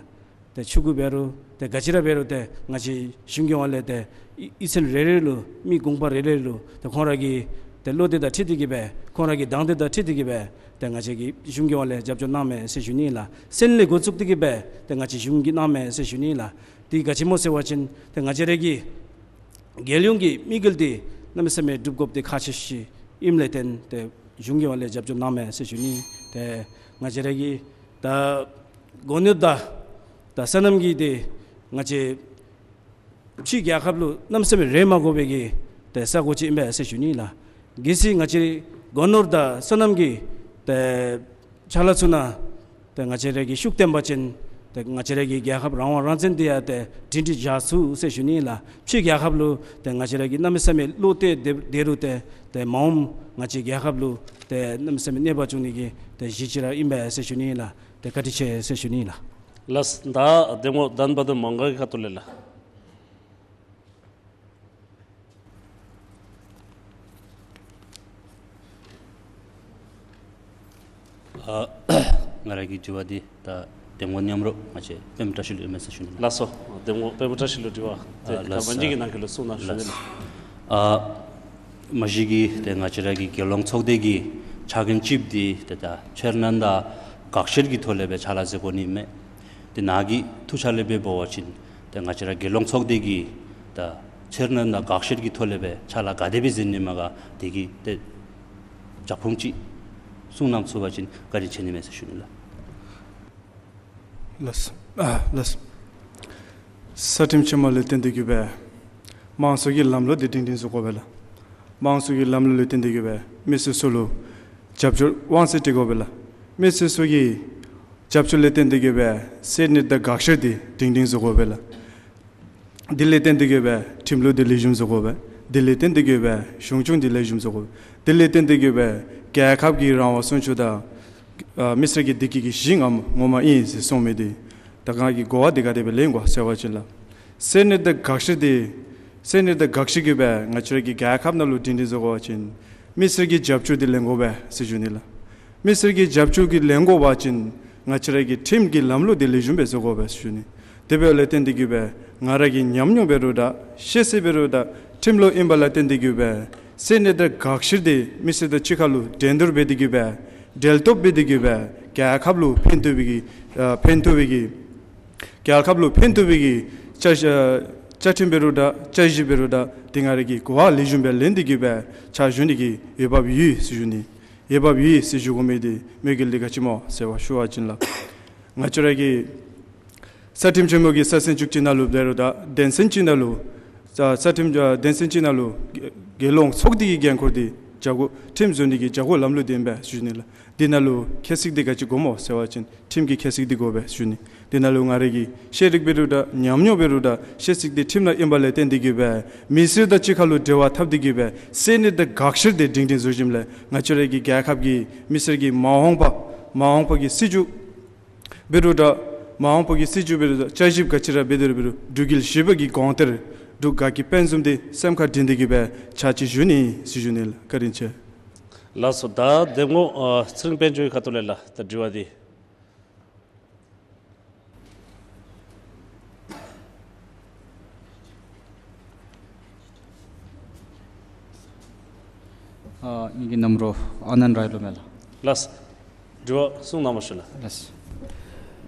ཏེ་ཆུ་གུ་འབད་རུང་ཏེ་ག་ཅི་ར་འབད་རུང་ཏེ་ང་བཅས་གཞུང་གི་ངོས་ལས་ཏེ་གཡུས་གཡུས་ཚན་རེ་རེ་ལུ་མི་གུང་པ་རེ་རེ་ལུ་ཏེ་ཁོང་ར་གི་ཏེ་བློ་གཏད་དང་འཁྲིལ་ཏེ་གིས་སྦེ་ཁོང་ར་གི་དང་འདོད་དང་འཁྲིལ་ཏེ་གིས་སྦེ་ཏེ་ང་བཅས་ཀྱི་གཞུང་གི་ངོས་ལས་རྒྱབ་སྐྱོར་གནང་མས་ཟེར་ཞུ་ནི་ལགས། སོན་ལས་འགོ་བཙུགས་ཏེ་གིས་སྦེ་ཏེ་ང་བཅས་གཞུང་གིས་གནང་མས་ཟེར་ཞུ་ནི་ལགས། འདི་ག་ཅི་སྨོ་ཟེར་བ་ཅིན་ཏེ་ང་བཅས་ར་གི་རྒྱལ་ཡོངས་ཀྱི་དམིགས་ཡུལ་འདི་གནམ་མེད་ས་མེད་སྒྲུབ་དགོཔ་འདི་ཁག་ཆེ་ཤོས་ཨིནམ་ལས་བརྟེན་ཏེ་གཞུང་གི་ངོས་ལས་རྒྱབ་སྐྱོར་གནང་མས་ཟེར་ཞུ་ནི། ཏེ་ང་བཅས་ར་གི་ད་སྒོ་ནོར་དང་ད་སོ་ནམ་གྱི་འདི་ང་བཅས་ཕྱི་རྒྱལ་ཁབ་ལུ་གནམ་མེད་ས་མེད་རེ་མ་དགོ་པའི་གི་ཏེ་ས་གོ་ཅིག་ཨིན་པས་ཟེར་ཞུ་ནི་ལགས། གལ་སྲིད་ང་བཅས་སྒོ་ནོར་དང་སོ་ནམ་གྱི་ཏེ་ཕྱག་ལཱ་ཚུ་ནང་ཏེ་ང་བཅས་ར་གིས་ཤུགས་བཏོན་པ་ཅིན་ཏེ་ང་བཅས་ར་གི་རྒྱལ་ཁབ་རང་དབང་རང་བཙན་འདི་ཡང་ཏེ་སྒྲིང་སྒྲི་བཞག་ཚུགས་ཟེར་ཞུ་ནི་ལགས། ཕྱི་རྒྱལ་ཁབ་ལུ་ཏེ་ང་བཅས་ར་གིས་གནམ་མེད་ས་མེད་བློ་གཏད་དེ་དེ་རུང་ཏེ་ཏེ་མ་འོངས་ང་བཅས་རྒྱལ་ཁབ་ལུ་ཏེ་གནམ་མེད་ས་མེད་གནོད་པ་བྱུང་ནི་གི་ཏེ་གཞི་ཅིག་ར་ཨིན་པས་ཟེར་ཞུ་ནི་ལགས། ཏེ་བཀའ་དྲིན་ཆེ་ཟེར་ཞུ་ནི་ལགས། ལགས། ད་གདམ་ངོ་དན་བ་དང་མང་ག་གི་ཁ་ཐུག་ལས་ལགས། ཨ་ང་ར་གི་དྲི་བ་འདི་ད་གདམ་ངོ་མཉམ་རོགས་ང་བཅས་པདྨ་བཀྲ་ཤིས་ལུ་ཨིན་མས་ཟེར་ཞུ་ནི་ལགས། ལགས་སོ། གདམ་ངོ་པདྨ་བཀྲ་ཤིས་ལུ་དྲི་བ་ཏེ་ཨ་ལགས་སོ། ག་མ་ཉིད་ཀྱི་ནང་གི་ལུ་གསུང་གནང་ཞུ་ནི་ལགས། ལགས། ཨ་མ་གཞི་གི་ཏེ་ང་བཅས་ར་གི་རྒྱལ་ཡོངས་ཚོགས་སྡེ་གི་ཕྱག་འགན་གཅིག་འདི་ཏེ་ད་འཆར་སྣང་དང་དགག་བཤེར་གྱི་ཐོག་ལས་སྦེ་ཕྱག་ལཱ་མཛད་དགོ་ནི་མས། ཏེ་ནཱ་གི་ཐུགས་འཆར་ལས་སྦེ་འབད་བ་ཅིན་ཏེ་ང་བཅས་ར་རྒྱལ་ཡོངས་ཚོགས་སྡེ་གི་ད་འཆར་སྣང་དང་དགག་བཤེར་གྱི་ཐོག་ལས་སྦེ་ཕྱག་ལཱ་ག་དེ་སྦེ་མཛད་ནི་མས་ག་དེ་གི་ཏེ་རྒྱབ་ཁུངས་ཅིག་གསུང་གནང་ཚུགས་པ་ཅིན་བཀའ་དྲིན་ཆེ་ནི་མས་ཟེར་ཞུ་ནི་ལགས། ལགས། ཨ་ལགས། ས་ཁྲིམས་ཆེན་མོ་ལས་བརྟེན་ཏེ་གིས་སྦེ་དམངས་གཙོ་གི་ལམ་ལུགས་འདི་སྒྲིང་སྒྲིང་བཟོ་དགོ་པས་ལགས། དམངས་གཙོ་གི་ལམ་ལུགས་ལས་བརྟེན་ཏེ་གིས་སྦེ་མི་སེར་ཚུ་ལུ་རྒྱབ་སྐྱོར་དབང་ཚད་སྤྲོད་དགོ་པས་ལགས། མི་སེར་ཚུ་གི་རྒྱབ་སྐྱོར་ལས་བརྟེན་ཏེ་གིས་སྦེ་སེལ་ནི་དང་དགག་བཤེར་འདི་སྒྲིང་སྒྲིང་བཟོ་དགོ་པས་ལགས། དེ་ལས་བརྟེན་ཏེ་གིས་སྦེ་ཁྲིམས་ལུགས་འདི་ལེགས་ཤོམ་བཟོ་དགོ་པས། དེ་ལས་བརྟེན་ཏེ་གིས་སྦེ་གཞུང་སྐྱོང་འདི་ལེགས་ཤོམ་བཟོ་དགོ་པས། དེ་ལས་བརྟེན་ཏེ་གིས་སྦེ་རྒྱལ་ཁབ་ཀྱི་རང་དབང་སྲུང་སྐྱོབ་དང་ཨ་མི་སེར་གྱི་བདེ་སྐྱིད་ཀྱི་གཞི་ངོ་མ་ངོ་མ་ཨིན་ཟེར་གསུངས་མི་འདི་ད་ང་གིས་གོ་བ་འདི་ག་དེ་སྦེ་ལེན་དགོ་ཟེར་བ་ཅིན་ལགས། སེལ་ནི་དང་དགག་བཤེར་འདི་སེལ་ནི་དང་དགག་བཤེར་གྱིས་སྦེ་ང་བཅས་ར་གི་རྒྱལ་ཁབ་ནང་ལུ་སྒྲིང་སྒྲིང་བཟོ་དགོ་པ་ཅིན་མི་སེར་གྱི་རྒྱབ་སྐྱོར་འདི་ལེན་དགོ་པས་ཟེར་ཞུ་ནི་ལགས། མི་སེར་གྱི་རྒྱབ་སྐྱོར་འདི་ལེན་དགོ་པ་ཅིན་ང་བཅས་ར་གི་ཁྲིམས་ཀྱི་ལམ་ལུགས་འདི་ལེགས་ཤོམ་སྦེ་བཟོ་དགོ་པས་ཟེར་ཞུ་ནི། དེ་འབདཝ་ལས་བརྟེན་ཏེ་གིས་སྦེ་ང་ར་གི་ཉམས་མྱོང་འབད་རུང་དང་ཤེས་ཚད་འབད་རུང་དང་ཁྲིམས་ལུགས་ཨིན་པ་ལས་བརྟེན་ཏེ་གིས་སྦེ་སེལ་ནི་དང་དགག་བཤེར་འདི་མི་སེར་དང་གཅིག་ཁར་ལུ་འགྲན་བསྡུར་འབད་དེ་གིས་སྦེ་འབྲེལ་གཏོགས་འབད་དེ་གིས་སྦེ་རྒྱལ་ཁབ་ལུ་ཕན་ཐོགས་པའི་གི་ཨ་ཕན་ཐོགས་པའི་གི་རྒྱལ་ཁབ་ལུ་ཕན་ཐོགས་པའི་གི་བཅའ་ཨ་བཅའ་ཁྲིམས་འབད་རུང་དང་བཅའ་གཞི་འབད་རུང་དང་འདི་ང་ར་གིས་གོ་བ་ལེགས་ཤོམ་སྦེ་ལེན་ཏེ་གིས་སྦེ་ཕྱག་ཞུ་ནི་གི་འོས་འབབ་ཡོད་ཟེར་ཞུ་ནི། འོས་འབབ་ཡོད་ཟེར་ཞུ་དགོ་མི་འདི་དམིགས་ཡུལ་འདི་ག་ཅི་སྨོ་ཟེར་བ་ཞུ་བ་ཅིན་ལགས། ང་བཅས་ར་གི་ས་ཁྲིམས་ཆེན་མོ་གི་ས་ཚན་བཅུ་གཅིག་ནང་ལུ་འབད་རུང་དང་དོན་ཚན་གཅིག་ནང་ལུ་ས་ས་ཁྲིམས་ཨ་དོན་ཚན་གཅིག་ནང་ལུ་རྒྱལ་ཡོངས་ཚོགས་སྡེ་གི་འགན་ཁུར་འདི་བྱ་སྒོ་ཁྲིམས་བཟོ་ནི་གི་བྱ་སྒོ་ལམ་ལུགས་འདི་ཨིན་པས་ཞུ་ནི་ལགས། འདི་ནང་ལུ་ཁྱད་གསོད་འདི་ག་ཅི་དགོ་སྨོ་ཟེར་བ་ཅིན་ཁྲིམས་ཀྱི་ཁྱད་གསོད་འདི་དགོ་པས་ཞུ་ནི། འདི་ནང་ལུ་ང་ར་གི་ཤེས་རིག་འབད་རུང་དང་ཉམས་མྱོང་འབད་རུང་དང་ཤེས་ཚད་འདི་ཁྲིམས་ནང་ཨིན་པ་ལས་བརྟེན་ཏེ་གིས་སྦེ་མི་སེར་དང་གཅིག་ཁར་ལུ་འབྲེལ་བ་འཐབ་སྟེ་གིས་སྦེ་སེལ་ནི་དང་དགག་བཤེར་འདི་སྒྲིང་སྒྲིང་བཟོ་ཞིནམ་ལས་ང་བཅས་ར་གི་རྒྱལ་ཁབ་ཀྱི་མི་སེར་གྱི་མ་འོངས་པ་མ་འོངས་པ་གི་སྲིད་བྱུས་འབད་རུང་དང་མ་འོངས་པ་གི་སྲིད་བྱུས་འབད་རུང་དང་བཅའ་གཞི་ག་ཅི་ར་འབད་དེ་ར་འབད་རུང་འབྲུག་རྒྱལ་བཞི་པ་གི་དགོངས་གཏེར་འབྲུག་དགའ་སྐྱིད་དཔལ་འཛོམས་འདི་སེམས་ཁར་དྲན་ཏེ་གིས་སྦེ་ཕྱག་ཕྱི་ཞུ་ནི་ཟེར་ཞུ་ནི་ལགས། བཀའ་དྲིན་ཆེ། ལགས་སོ། ད་གདམ་ངོ་ཨ་ཚེ་རིང་དཔལ་འབྱོར་གྱི་ཁ་ཐུག་ལས་ལགས། ད་དྲི་བ་འདི། ཨ་ངེ་གི་རྣམ་རོགས་ཨ་ནན་ར་ལུ་མས་ལགས། ལགས། དྲི་བ་གསུང་གནང་མ་ཞུ་ལགས། ལགས།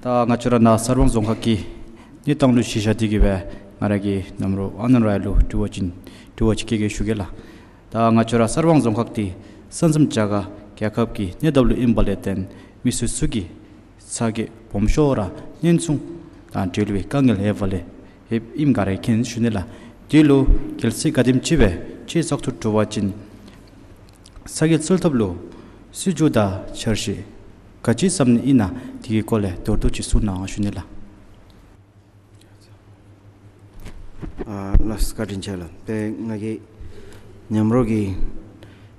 ད་ང་བཅས་ར་ནཱ་གསར་སྤང་རྫོང་ཁག་གི་གནས་སྟངས་ལུ་གཞི་བཞག་སྟེ་གིས་སྦེ་ང་ར་གི་རྣམ་རོགས་ཨ་ནན་ར་ལུ་དྲི་བ་ཅིག་དྲི་བ་ཅིག་བཀོད་བཀོད་ཞུ་གེ་ལགས། ད་ང་བཅས་ར་གསར་སྤང་རྫོང་ཁག་འདི་ས་མཚམས་རྒྱ་གར་རྒྱལ་ཁབ་ཀྱི་གནས་སྟངས་ལུ་ཨིན་པ་ལས་བརྟེན་མི་སེར་ཚུ་གིས་ཚ་གྱང་སྦོམ་ཤོས་ར་ཉེན་སྲུང་དང་འབྲེལ་བའི་དཀའ་ངལ་ཡོད་པ་ལས་ ཡོདཔ་ཨིནམ་ག་ར་མཁྱེན་ཞུ་ནི་ལགས། དེ་ལུ་རྒྱལ་སྲིད་ག་དེམ་ཅིག་སྦེ་ཆེ་བཙག་འཐུ་འགྲོ་བ་ཅིན་ས་དགེ་རྩིས་ཐོབ་ལུ་སྲིད་བྱུས་དང་འཆར་གཞི་ག་ཅི་བརྩམ་ནི་ཨིན་ན་དེ་གི་སྐོར་ལས་མདོར་བསྡུས་ཅིག་གསུང་གནང་ཞུ་ནི་ལགས། ཨ་ལགས་བཀའ་དྲིན་ཆེ་ལགས། ཏེ་ང་གིས་མཉམ་རོགས་ཀྱི་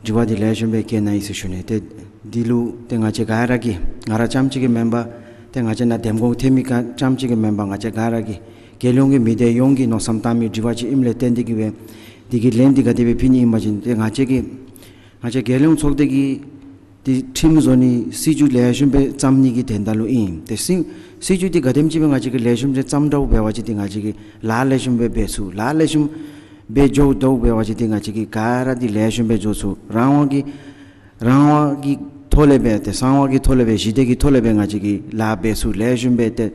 དྲི་བ་འདི་ལེགས་ཤོམ་སྦེ་བཀོད་གནང་ཡི་ཟེར་ཞུ་ནི། ཏེ་འདི་ལུ་ཏེ་ང་བཅས་ག་ར་གིས་ང་ར་རྐྱངམ་གཅིག་གི་མེན་པར་ཏེ་ང་བཅས་ནཱ་འདེམས་ཁོངས་འཐུས་མི་ག་རྐྱངམ་གཅིག་གི་མེན་པར་ང་བཅས་ག་ར་གིས་རྒྱལ་ཡོངས་ཀྱི་མི་སྡེ་ཡོངས་ཀྱིས་མནོ་བསམ་བཏང་མི་དྲི་བ་ཅིག་ཨིནམ་ལས་བརྟེན་ཏེ་གིས་སྦེ་འདི་གི་ལན་འདི་ག་དེ་སྦེ་ཕུལ་ནི་ཨིན་པ་ཅིན་ཏེ་ང་བཅས་ཀྱིས་ང་བཅས་རྒྱལ་ཡོངས་ཚོགས་སྡེ་གིས་ཏེ་ཁྲིམས་བཟོ་ནི་སྲིད་བྱུས་ལེགས་ཤོམ་སྦེ་བརྩམ་ནི་གི་དོན་དག་ལུ་ཨིན། ཏེ་སྲིད་སྲིད་བྱུས་འདི་ག་དེམ་ཅིག་སྦེ་ང་བཅས་ཀྱིས་ལེགས་ཤོམ་སྦེ་བརྩམ་དོ་འབད་བ་ཅིན་ཏེ་ང་བཅས་ཀྱིས་ལཱ་ལེགས་ཤོམ་སྦེ་འབད་ཚུགས། ལཱ་ལེགས་ཤོམ་སྦེ་འགྱོ་དོ་འབད་བ་ཅིན་ཏེ་ང་བཅས་ཀྱིས་ག་ར་འདི་ལེགས་ཤོམ་སྦེ་འགྱོ་ཚུགས། རང་དབང་གི་རང་དབང་གི་ཐོག་ལས་སྦེ་ཏེ་གསང་བ་གི་ཐོག་ལས་སྦེ་ཞི་བདེ་གི་ཐོག་ལས་སྦེ་ང་བཅས་ཀྱིས་ལཱ་འབད་ཚུགས། ལེགས་ཤོམ་སྦེ་ཏེ་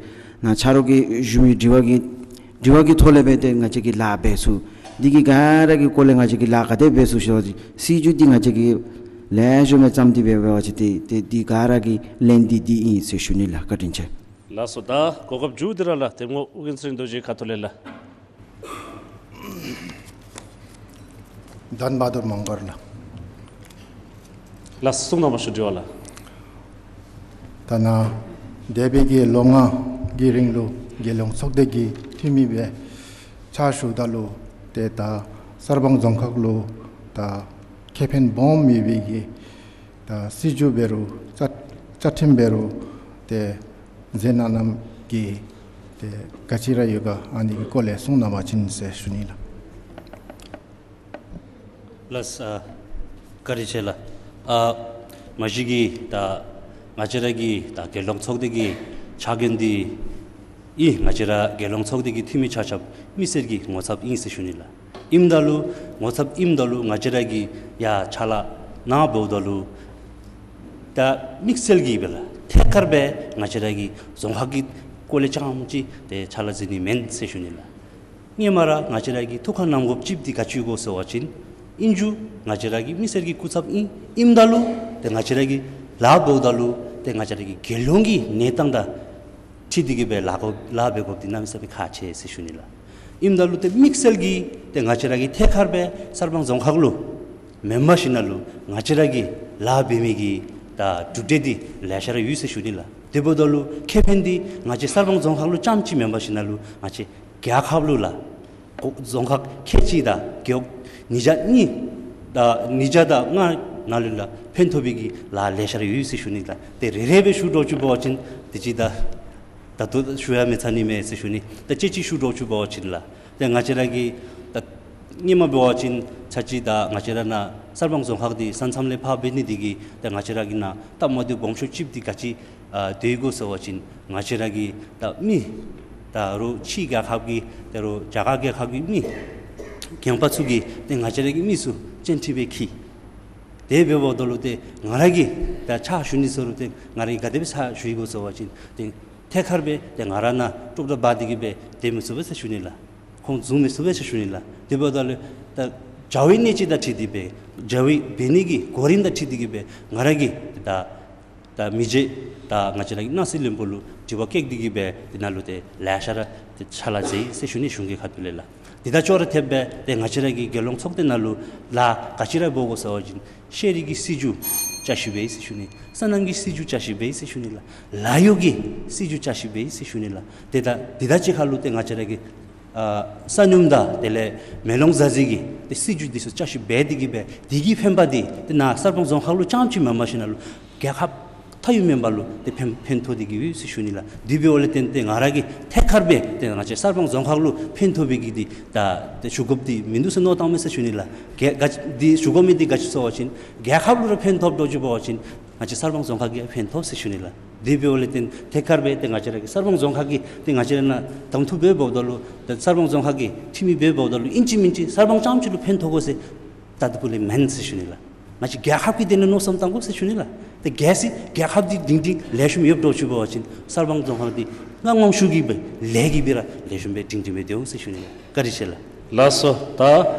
ནཱ་ཆ་རོགས་ཀྱིས་ཞུ་མི་དྲི་བ་གི་དྲི་བ་གི་ཐོག་ལས་སྦེ་ཏེ་ང་བཅས་ཀྱིས་ལཱ་འབད་ཚུགས། འདི་གི་ག་ར་གི་སྐོར་ལས་ང་བཅས་ཀྱིས་ལཱ་ག་དེ་འབད་ཚུགས་ཟེར་བ་ཅིན་སྲིད་བྱུས་འདི་ང་བཅས་ཀྱིས་ལེགས་ཤོམ་སྦེ་བརྩམས་ཏེ་འབད་བ་ཅིན་ཏེ་ཏེ་འདི་ག་ར་གི་ལན་འདི་འདི་ཨིན་ཟེར་ཞུ་ནི་ལགས། བཀའ་དྲིན་ཆེ། ལགས་སོ། ད་གོ་སྐབས་མཇུག་འདི་ར་ལགས་འདེམས་ངོ་ཨོ་རྒྱན་ཚེ་རིང་རྡོ་རྗེ་ཁ་ཐུག་ལས་ལགས། Dhan Bahadur Munger ལགས། ལགས་གསུང་གནང་མ་ཤོག་དྲི་བ་ལགས། ད་ནཱ་འདས་པའི་གི་ལོ་ལྔ་གི་རིང་ལུ་རྒྱལ་ཡོངས་ཚོགས་སྡེ་གི་འཐུས་མི་སྦེ་ཕྱག་ཞུཝ་ད་ལུ་ཏེ་ད་གསར་སྤང་རྫོང་ཁག་ལུ་ད་ཁེ་ཕན་སྦོམ་ཡོད་པའི་གི་ད་སྲིད་བྱུས་འབད་རུང་བཅའ་བཅའ་ཁྲིམས་འབད་རུང་ཏེ་མཛད་གནང་གནངམ་གི་ཏེ་ག་ཅི་ར་ཡོད་ག་ཨ་ནི་གི་སྐོར་ལས་གསུང་གནང་བ་ཅིན་ཟེར་ཞུ་ནི་ལགས། ལགས་ཨ་བཀའ་དྲིན་ཆེ་ལགས། ཨ་མ་གཞི་གི་ད་ང་བཅས་ར་གི་ད་རྒྱལ་ཡོངས་ཚོགས་སྡེ་གི་ཕྱག་འགན་འདི་ཨིན། ང་བཅས་ར་རྒྱལ་ཡོངས་ཚོགས་སྡེ་གི་འཐུས་མི་ཆ་ཁྱབ་མི་སེར་གྱི་ངོ་ཚབ་ཨིན་ཟེར་ཞུ་ནི་ལགས། ཨིནམ་ད་ལུ་ངོ་ཚབ་ཨིནམ་ད་ལུ་ང་བཅས་ར་གིས་ཡར་ཕྱག་ལཱ་གནང་འབདཝ་ད་ལུ་ད་དམིགས་བསལ་གྱིས་སྦེ་ལགས་ཐད་ཀར་སྦེ་ང་བཅས་ར་གི་རྫོང་ཁག་གི་སྐོར་ལས་རྐྱངམ་ཅིག་ཏེ་ཕྱག་ལཱ་མཛད་ནི་མེན་ཟེར་ཞུ་ནི་ལགས། སྔོན་མ་ར་ང་བཅས་ར་གིས་ཐུགས་ཁར་བསྣམ་དགོཔ་ཅིག་འདི་ག་ཅི་གོ་ཟེར་བ་ཅིན་ཨིན་རུང་ང་བཅས་ར་གི་མི་སེར་གྱི་སྐུ་ཚབ་ཨིན། ཨིནམ་ད་ལུ་ཏེ་ང་བཅས་ར་གིས་ལཱ་འབདཝ་ད་ལུ་ཏེ་ང་བཅས་ར་གི་རྒྱལ་ཡོངས་ཀྱི་གནས་སྟངས་དང་འཁྲིལ་ཏེ་གིས་སྦེ་ལཱ་དགོ་ལཱ་འབད་དགོཔ་འདི་གནམ་མེད་ས་མེད་ཁག་ཆེ་ཟེར་ཞུ་ནི་ལགས། ཨིནམ་ད་ལུ་ཏེ་དམིགས་བསལ་གྱིས་ཏེ་ང་བཅས་ར་གིས་ཐད་ཀར་སྦེ་གསར་སྤང་རྫོང་ཁག་ལུ་མེན་པར་ཞིནམ་ལས་ང་བཅས་ར་གིས་ལཱ་འབད་མི་གི་ད་གྲུབ་འབྲས་འདི་ལེ་ཤ་ར་ཡོད་ཟེར་ཞུ་ནི་ལགས། དེ་འབདཝ་ད་ལུ་ཁེ་ཕན་འདི་ང་བཅས་གསར་སྤང་རྫོང་ཁག་ལུ་རྐྱངམ་ཅིག་མེན་པར་ཞིནམ་ལས་ང་བཅས་རྒྱལ་ཁབ་ལུ་ལགས། རྫོང་ཁག་ཁལ་གཅིག་དང་རྒེད་འོག་ཉིས་བརྒྱ་གཉིས་དང་ཉིས་བརྒྱ་དང་ལྔ་ནང་ལུ་ལགས་ཕན་ཐོགས་པའི་གི་ལཱ་ལེ་ཤ་ར་ཡོད་ཟེར་ཞུ་ནི་ལགས། ཏེ་རེ་རེ་སྦེ་ཞུ་འགྱོ་ཅི་འབད་བ་ཅིན་དེ་ཅིག་ད་ད་ལྟོ་ཞུ་ཡང་མི་ཚར་ནི་མས་ཟེར་ཞུ་ནི། ད་ཅི་ཅིག་ཞུ་འགྱོ་ཅི་འབད་བ་ཅིན་ལགས། ཏེ་ང་བཅས་ར་གི་ད་སྔོན་མ་འབད་བ་ཅིན་ཚར་གཅིག་ད་ང་བཅས་ར་ནཱ་གསར་སྤང་རྫོང་ཁག་འདི་ས་མཚམས་ལས་ཕར་འབད་ནི་འདི་གིས་ད་ང་བཅས་ར་གི་ནཱ་སྟབས་མ་བདེཝ་སྦོམ་ཤོས་ཅིག་འདི་ག་ཅི་ཨ་དེ་གོ་ཟེར་བ་ཅིན་ང་བཅས་ར་གི་ད་མི་ད་རུང་ཕྱི་རྒྱལ་ཁབ་ཀྱི་ད་རུང་རྒྱ་གར་རྒྱལ་ཁབ་ཀྱི་མི་རྒན་པ་ཚུ་གིས་ཏེ་ང་བཅས་ར་གི་མི་ཚུ་བཅའ་ཁྲིམས་སྦེ་འཁྱིད། དེ་འབདཝ་ད་ལུ་ཏེ་ང་ར་གིས་ད་ཕྱག་ཞུ་ནི་ཟེར་རུང་ཏེ་ང་ར་གིས་ག་དེ་སྦེ་ཕྱག་ཞུ་ཡི་གོ་ཟེར་བ་ཅིན་ཏེ་ཐད་ཀར་སྦེ་ཏེ་ང་ར་ནཱ་ཀྲོབ་ཀྲོབ་འབག་སྟེ་གིས་སྦེ་སྡོད་མི་ཚུགས་པས་ཟེར་ཞུ་ནི་ལགས། ཁོང་བཟུང་མི་ཚུགས་པས་ཟེར་ཞུ་ནི་ལགས། དེ་འབདཝ་ད་ལུ་ད་བྱ་བའི་གནས་སྤྱི་དང་འཁྲིལ་ཏེ་སྦེ་བྱ་བའི་འབད་ནི་གི་གོ་རིམ་དང་འཁྲིལ་ཏེ་གིས་སྦེ་ང་ར་གིས་ད་ད་མི་རྗེ་ད་ང་བཅས་ར་གི་སྣང་སྲིད་བློན་པོ་ལུ་དྲི་བ་བཀོད་དེ་གིས་སྦེ་དེ་ནང་ལུ་ཏེ་ལེ་ཤ་ར་ཏེ་ཕྱག་ལཱ་མཛད་ཡི་ཟེར་ཞུ་ནི་གཞུང་གི་ཁ་ཐུག་ལས་ལགས། དེ་དང་ཅོག་ར་འཐདཔ་སྦེ་ཏེ་ང་བཅས་ར་གི་རྒྱལ་ཡོངས་ཚོགས་སྡེ་ནང་ལུ་ལཱ་ག་ཅི་ར་འབད་དགོ་ཟེར་བ་ཅིན་ཤེས་རིག་གི་སྲིད་བྱུས་བསྐྱར་ཞིབ་འབད་ཡི་ཟེར་ཞུ་ནི། སོ་ནམ་གྱི་སྲིད་བྱུས་བསྐྱར་ཞིབ་འབད་ཡི་ཟེར་ཞུ་ནི་ལགས། ལཱ་གཡོག་གི་སྲིད་བྱུས་བསྐྱར་ཞིབ་འབད་ཡི་ཟེར་ཞུ་ནི་ལགས། ཏེ་ད་དེ་དང་གཅིག་ཁར་ལུ་ཏེ་ང་བཅས་ར་གི་ཨ་ས་སྣུམ་དང་དེ་ལས་མེ་ལོང་ཟ་ཟི་གི་ཏེ་སྲིད་བྱུས་འདི་ཚུ་བསྐྱར་ཞིབ་འབད་དེ་གིས་སྦེ་དེ་གི་ཕན་པ་འདི་ཏེ་ནཱ་གསར་སྤང་རྫོང་ཁག་ལུ་རྐྱངམ་ཅིག་མེན་པར་ཞིནམ་ལས་རྒྱལ་ཁབ་མཐའ་དབུས་མེན་པར་ལུ་ཏེ་ཕན་ཕན་ཐོགས་ཏེ་གིས་ཡོད་ཟེར་ཞུ་ནི་ལགས། དེ་འབདཝ་ལས་བརྟེན་ཏེ་ང་ར་གིས་ཐད་ཀར་སྦེ་ཏེ་ང་བཅས་གསར་སྤང་རྫོང་ཁག་ལུ་ཕན་ཐོགས་པའི་གི་འདི་ད་ཏེ་ཞུ་དགོཔ་འདི་མིན་འདུག་ཟེར་མནོ་བཏངམ་མས་ཟེར་ཞུ་ནི་ལགས། ག་ག་འདི་ཞུ་དགོ་མི་འདི་ག་ཅི་ཟེར་བ་ཅིན་རྒྱལ་ཁབ་ལུ་ར་ཕན་ཐོགས་འགྱོ་ཅི་འབད་བ་ཅིན་ང་བཅས་གསར་སྤང་རྫོང་ཁག་གི་ཡང་ཕན་ཐོགས་ཟེར་ཞུ་ནི་ལགས། དེ་འབདཝ་ལས་བརྟེན་ཐད་ཀར་སྦེ་ཏེ་ང་བཅས་ར་གི་གསར་སྤང་རྫོང་ཁག་གི་ཏེ་ང་བཅས་ར་ནཱ་གདམ་འཐུ་འབད་འབདཝ་ད་ལུ་ཏེ་གསར་སྤང་རྫོང་ཁག་གི་འཐུས་མི་འབད་འབདཝ་ད་ལུ་ཨིན་ཅི་མིན་ཅི་གསར་སྤང་རྐྱངམ་ཅིག་ལུ་ཕན་ཐོགས་དགོ་ཟེར་ད་ལྟ་བུ་ལས་མེན་ཟེར་ཞུ་ནི་ལགས། ང་བཅས་རྒྱལ་ཁབ་ཀྱི་དོན་ལས་མནོ་བསམ་བཏང་དགོ་ཟེར་ཞུ་ནི་ལགས། ཏེ་གལ་སྲིད་རྒྱལ་ཁབ་འདི་སྒྲིང་སྒྲིང་ལེགས་ཤོམ་ཡོདཔ་འགྱོ་ཅི་འབད་བ་ཅིན་གསར་སྤང་རྫོང་ཁག་འདི་སྔ་མ་ཤུལ་གྱི་སྦེ་ལས་ཀྱི་སྦེ་ར་ལེགས་ཤོམ་སྦེ་སྒྲིང་སྒྲིང་སྦེ་སྡོད་འོང་ཟེར་ཞུ་ནི་ལགས། བཀའ་དྲིན་ཆེ་ལགས། ལགས་སོ། ད་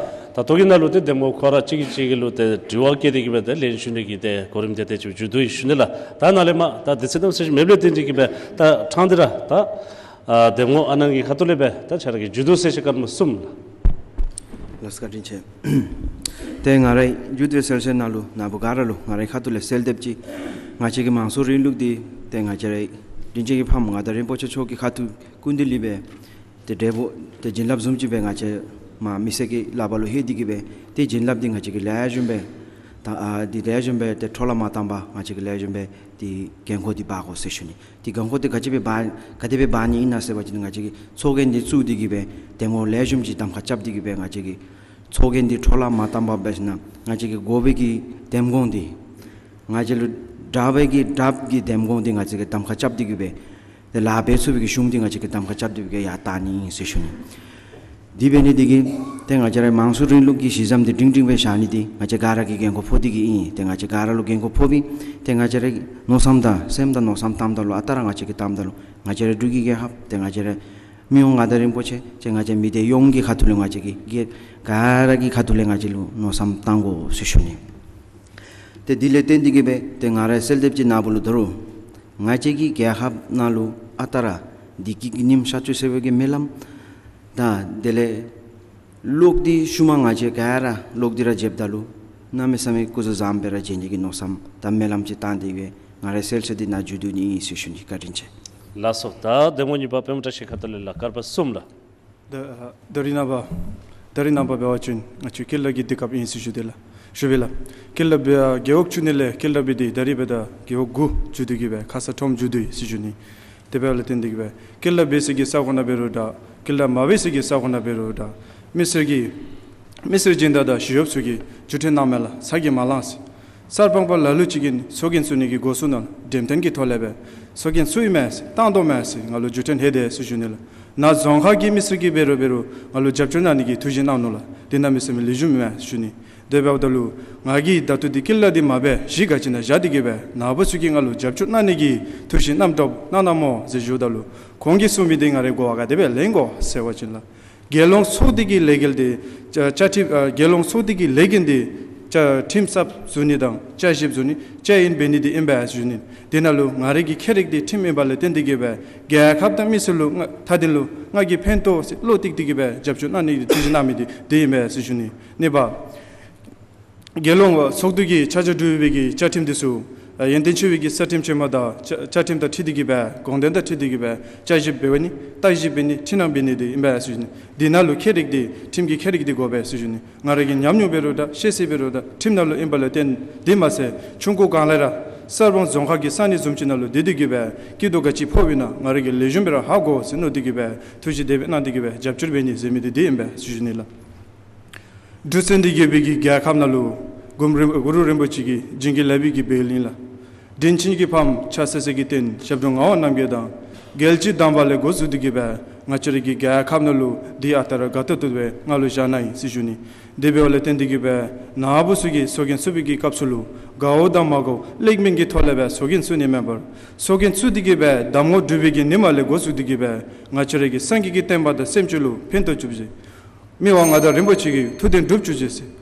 ད་ལྟོ་གི་ནང་ལུ་ཏེ་འདེམས་ངོ་ཁོ་ར་གཅིག་གིས་གཅིག་གི་ལུ་ཏེ་དྲི་བ་བཀོད་དེ་གིས་སྦེ་ཏེ་ལན་ཞུ་ནི་གི་ཏེ་གོ་རིམ་དེ་ཏེ་མཇུག་བསྡུ་ཡི་ཞུ་ནི་ལགས། ད་ནཱ་ལས་མར་ད་དུས་ཚོད་དང་ཟེར་མེདཔ་ལས་བརྟེན་ཏེ་གིས་སྦེ་ད་ཕྲང་སྟེ་ར་ད་ ཨ་འདེམས་ངོ་ཨ་ནང་གི་ཁ་ཐུག་ལས་སྦེ་ད་ཁྱོད་ར་གི་མཇུག་བསྡུ་གསལ་བཤད་སྐར་མ་གསུམ་ལགས། ལགས་སོ་བཀའ་དྲིན་ཆེ། ཏེ་ང་རའི་མཇུག་བསྡུ་གསལ་བཤད་ནང་ལུ་ན་བུ་ག་ར་ལུ་ང་རའི་ཁ་ཐུག་ལས་གསོལ་འདེབས་ཅིག། ང་བཅས་ཀྱི་མང་གཙོ་རིང་ལུགས་འདི་ཏེ་ང་བཅས་རའི་དྲིན་ཅན་གྱི་ཕམ་མངའ་བདག་རིན་པོ་ཆེ་མཆོག་གི་ཁ་ཐུག་སྐུ་མདུན་ལས་སྦེ་ཏེ་འབྲས་བུ་ཏེ་བྱིན་རླབས་བཟུམ་ཅིག་སྦེ་ང་བཅས་མ་མི་སེར་གྱི་ལག་པ་ལུ་ལྷོད་དེ་གི་སྦེ་ཏེ་བྱིན་རླབས་འདི་ང་བཅས་ཀྱིས་ལེགས་ཤོམ་སྦེ་ད་ཨ་འདི་ལེགས་ཤོམ་སྦེ་ཏེ་འཕྲོ་བརླག་མ་བཏང་པར་ང་བཅས་ཀྱིས་ལེགས་ཤོམ་སྦེ་ཏེ་འགན་ཁུར་འདི་འབག་དགོ་ཟེར་ཞུ་ནི། ཏེ་འགན་ཁུར་འདི་ག་ཅི་སྦེ་འབག་ག་དེ་སྦེ་འབག་ནི་ཨིན་ན་ཟེར་བ་ཅིན་ང་བཅས་ཀྱིས་ཚོགས་རྒྱན་འདི་བཙུགས་ཏེ་གི་སྦེ་འདེམས་ངོ་ལེགས་ཤོམ་ཅིག་གདམ་ཁ་རྐྱབ་སྟེ་གི་སྦེ་ང་བཅས་ཀྱིས་ཚོགས་རྒྱན་འདི་འཕྲོ་བརླག་མ་བཏང་པར་འབད་ཞིན་ན་ང་བཅས་ཀྱིས་དགོ་པའི་གི་འདེམས་གོང་འདི་ང་བཅས་ལུ་དྲག་པའི་གི་དྲགཔ་གི་འདེམས་གོང་འདི་ང་བཅས་ཀྱིས་གདམ་ཁ་རྐྱབ་སྟེ་གི་སྦེ་ཏེ་ལཱ་འབད་ཚུགས་པའི་གི་གཞུང་འདི་ང་བཅས་ཀྱིས་གདམ་ཁ་རྐྱབ་སྟེ་གི་སྦེ་ཡར་བཏང་ནི་ཨིན་ཟེར་ཞུ་ནི། དེ་འབད་ནི་འདི་གིས་ཏེ་ང་བཅས་རའི་མང་གཙོ་རིང་ལུགས་ཀྱི་གཞི་བཟུམ་འདི་སྒྲིང་སྒྲིང་སྦེ་བཞག་ནི་འདི་ང་བཅས་ག་ར་གིས་འགན་ཁུར་ཕོག་སྟེ་གི་ཨིན། ཏེ་ང་བཅས་ག་ར་ལུ་འགན་ཁུར་ཕོག་པས། ཏེ་ང་བཅས་རའི་མནོ་བསམ་དང་སེམས་དང་མནོ་བསམ་བཏངམ་ད་ལུ་ཨ་རྟག་ར་ང་བཅས་ཀྱིས་བཏངམ་ད་ལུ་ང་བཅས་རའི་འབྲུག་གི་རྒྱལ་ཁབ་ཏེ་ང་བཅས་རའི་མི་དབང་མངའ་བདག་རིན་པོ་ཆེ་ཏེ་ང་བཅས་མི་སྡེ་ཡོངས་ཀྱི་ཁ་ཐུག་ལས་ང་བཅས་ཀྱིས་ག་ར་གི་ཁ་ཐུག་ལས་ང་བཅས་ལུ་མནོ་བསམ་བཏང་དགོ་ཟེར་ཞུ་ནི། ཏེ་དེ་ལས་བརྟེན་ཏེ་གི་སྦེ་ཏེ་ང་རའི་གསོལ་འདེབས་ཅིག་ན་བུ་ལུ་ད་རུང་ང་བཅས་ཀྱི་རྒྱལ་ཁབ་ནང་ལུ་ཨ་རྟག་ར་བདེ་སྐྱིད་ཀྱི་ཉིམ་ཤར་བཅུག་ཟེར་བའི་གི་སྨོན་ལམ་དང་དེ་ལས་གློག་འདི་ཤུལ་མ་ང་བཅས་ག་ར་གློག་འདི་ར་འཇལཝ་ད་ལུ་གནམ་མེད་ས་མེད་སྐུ་གཟུགས་བཟང་སྦེ་ར་མཇལ་ནི་གི་མནོ་བསམ་དང་སྨོན་ལམ་ཅིག་བཏང་སྟེ་གི་སྦེ་ང་རའི་གསལ་བཤད་འདི་ནཱ་མཇུག་བསྡུ་ནི་ཨིན་ཟེར་ཞུ་ནི། བཀའ་དྲིན་ཆེ། ལགས་སོ། ད་འདེམས་ངོ་གཉིས་པ་པདྨ་བཀྲ་ཤིས་ཁ་ཐུག་ལས་ལགས། སྐར་མ་གསུམ་ལགས། ད་ད་རིས་ནངས་པ་ད་རིས་ནངས་པ་འབད་བ་ཅིན་ང་བཅས་སྐྱིད་ལ་གི་དུས་སྐབས་ཨིན་ཟེར་ཞུ་དེས་ལགས། ཞུ་བས་ལགས། སྐྱིད་ལ་འབད་རྒེད་འོག་བཅུ་གཉིས་ལས་སྐྱིད་ལ་འབད་དེ་ད་རིས་འབདཝ་ད་རྒེད་འོག་དགུ་འགྱོ་དེ་གི་སྦེ་ཁ་ས་ཁྲོམ་འགྱོ་དེས་ཟེར་ཞུ་ནི། དེ་འབདཝ་ལས་བརྟེན་ཏེ་གི་སྦེ་སྐྱིད་ལ་འབད་ས་གི་ས་གོ་ནང་འབད་རུང་འདྲ་སྐྱིད་ལ་མ་འབད་ས་གི་ས་གོ་ནང་འབད་རུང་འདྲ་མི་སེར་གྱི་མི་སེར་སྦྱིན་བདག་དང་ཞི་གཡོགཔ་ཚུ་གིས་བརྒྱུད་འཕྲིན་གནང་མས་ལགས། ཚ་གྱང་མ་ལང་ཟེར། གསར་སྤང་པ་ལ་ལུ་ཅིག་གིས་ཚོགས་རྒྱན་བཙུགས་ནི་གི་འགོ་བཙུགས་ནུག་ལགས། འགྲེམས་སྟོན་གྱི་ཐོག་ལས་སྦེ་ཚོགས་རྒྱན་བཙུགས་ཡི་མས་ཟེར་བཏང་དོ་མས་ཟེར་ང་ལུ་བརྒྱུད་འཕྲིན་ལྷོད་དེས་ཟེར་ཞུ་ནི་ལགས། ནཱ་རྫོང་ཁག་གི་མི་སེར་གྱིས་འབད་རུང་འབད་རུང་ང་ལུ་རྒྱབ་སྐྱོར་གནང་ནི་གི་ཐུགས་བཞེད་གནང་ནུག་ལགས། དེ་གནམ་མེད་ས་མེད་ལེགས་ཤོམ་ཨིན་མས་ཟེར་ཞུ་ནི། དེ་འབདཝ་ད་ལུ་ང་གིས་ད་ལྟོ་འདི་སྐྱིད་ལ་འདི་མ་འབད་གཞི་ག་ཅི་ནང་བཞག་སྟེ་གི་སྦེ་ནཱ་བུ་ཚུ་གིས་ང་ལུ་རྒྱབ་སྐྱོར་གནང་ནི་གི་ཐུགས་བཞེད་གནངམ་འདྲཝ་གནང་གནངམ་སྨོ་ཟེར་ཞུཝ་ད་ལུ་ཁོང་གིས་གསུངས་མི་འདི་ང་རའི་གོ་བ་ག་དེ་སྦེ་ལེན་དགོ་ཟེར་བ་ཅིན་ལགས། རྒྱལ་ཡོངས་ཚོགས་སྡེ་གི་ལས་འགུལ་འདི་བཅའ་བཅའ་ཁྲིམས་ཨ་རྒྱལ་ཡོངས་ཚོགས་སྡེ་གི་ལས་འགུལ་འདི་བཅའ་ཁྲིམས་གསརཔ་བཟོ་ནི་དང་བསྐྱར་ཞིབ་བཟོ་ནི་བསྐྱར་དབྱེ་འབད་ནི་འདི་ཨིན་པས་ཟེར་ཞུ་ནི། དེ་ནང་ལུ་ང་རའི་གི་ཁྱད་རིག་འདི་ཁྲིམས་ཨིནམ་ལས་བརྟེན་ཏེ་གི་སྦེ་རྒྱལ་ཁབ་དང་མི་སེར་ལུ་ང་མཐའ་དོན་ལུ་ང་གིས་ཕན་ཐོགས་ཟེར་བློ་གཏད་དེ་གི་སྦེ་རྒྱབ་སྐྱོར་གནང་ནི་འདི་ཐུགས་བཞེད་གནང་མི་འདི་འདི་ཨིན་པས་ཟེར་ཞུ་ནི། གཉིས་པ། རྒྱལ་ཡོངས་ཚོགས་འདུ་གིས་ཆ་འཇོག་གྲུབ་པའི་གི་བཅའ་ཁྲིམས་འདི་ཚུ་ཨ་ཡོན་ཏན་ཆེ་བའི་གི་ས་ཁྲིམས་ཆེན་མོ་དང་བཅའ་བཅའ་ཁྲིམས་དང་འཁྲིལ་ཏེ་གི་སྦེ་དགོངས་དོན་དང་འཁྲིལ་ཏེ་གི་སྦེ་བསྐྱར་ཞིབ་འབད་ནི་བརྟག་ཞིབ་འབད་ནི་འཕྲི་སྣོན་འབད་ནི་འདི་ཨིན་པས་ཟེར་ཞུ་ནི། འདི་ནང་ལུ་ཁྱད་རིག་འདི་ཁྲིམས་ཀྱི་ཁྱད་རིག་འདི་དགོ་པས་ཟེར་ཞུ་ནི། ང་རའི་གི་ཉམས་མྱོང་འབད་རུང་འདྲ་ཤེས་ཚད་འབད་རུང་འདྲ་ཁྲིམས་ནང་ལུ་ཨིནམ་ལས་བརྟེན་དེ་མ་ཚད་ཆུང་ཀུ་གང་ལས་ར་གསར་སྤང་རྫོང་ཁག་གི་ས་གནས་བཟུམ་ཅིག་ནང་ལུ་སྡོད་དེ་གི་སྦེ་སྐྱིད་སྡུག་ག་ཅི་ཕོགཔ་ཨིན་ན་ང་རའི་གིས་ལེགས་ཤོམ་སྦེ་ར་ཧ་གོ་ཟེར་མནོ་སྟེ་གི་སྦེ་ཐུགས་བཞེད་དེ་སྦེ་གནང་སྟེ་གི་སྦེ་རྒྱབ་སྐྱོར་འབད་ནི་ཟེར་མི་འདི་འདི་ཨིན་པས་ཟེར་ཞུ་ནི་ལགས། འབྲུག་བཙན་འདི་རྒྱལ་པོའི་གི་རྒྱལ་ཁབ་ནང་ལུ་གུ་རུ་རིན་གུ་རུ་རིན་པོ་ཆེ་གིས་བྱིན་གྱིས་བརླབས་པའི་གི་བོད་གླིང་ལགས། དྲིན་ཅན་གྱི་ཕམ་ཕྱག་འཚལ་ས་གི་རྟེན་ཞབས་དྲུང་ངག་དབང་རྣམ་རྒྱལ་དང་རྒྱལ་སྤྱིའི་གདམས་པ་ལས་འགོ་བཙུགས་ཏེ་གི་སྦེ་ང་བཅས་རའི་གི་རྒྱལ་ཁབ་ནང་ལུ་འདི་ཨ་རྟག་ར་དགའ་ཏོག་ཏོ་སྦེ་ང་ལུ་བཞག་གནང་ཡི་ཟེར་ཞུ་ནི། དེ་འབདཝ་ལས་བརྟེན་ཏེ་གི་སྦེ་ནཱ་བུ་ཚུ་གིས་ཚོགས་རྒྱན་བཙུགས་པའི་གི་སྐབས་སུ་ལུ་དགའཝ་དང་མ་དགའཝ་ལེགས་སྨོན་གྱི་ཐོག་ལས་སྦེ་ཚོགས་རྒྱན་བཙུགས་ནི་མེན་པར་ཚོགས་རྒྱན་བཙུགས་ཏེ་གི་སྦེ་གདམས་ངོ་གྲུབ་པའི་གི་ཉིནམ་ལས་འགོ་བཙུགས་ཏེ་གི་སྦེ་ང་བཅས་རའི་གི་སངས་རྒྱས་ཀྱི་བསྟན་པ་དང་སེམས་ཅན་ལུ་ཕན་ཐོགས་བཅུག་ཅིག། མི་དབང་མངའ་བདག་རིན་པོ་ཆེ་གི་ཐུགས་དོན་འགྲུབ་བཅུག་ཅིག་ཟེར།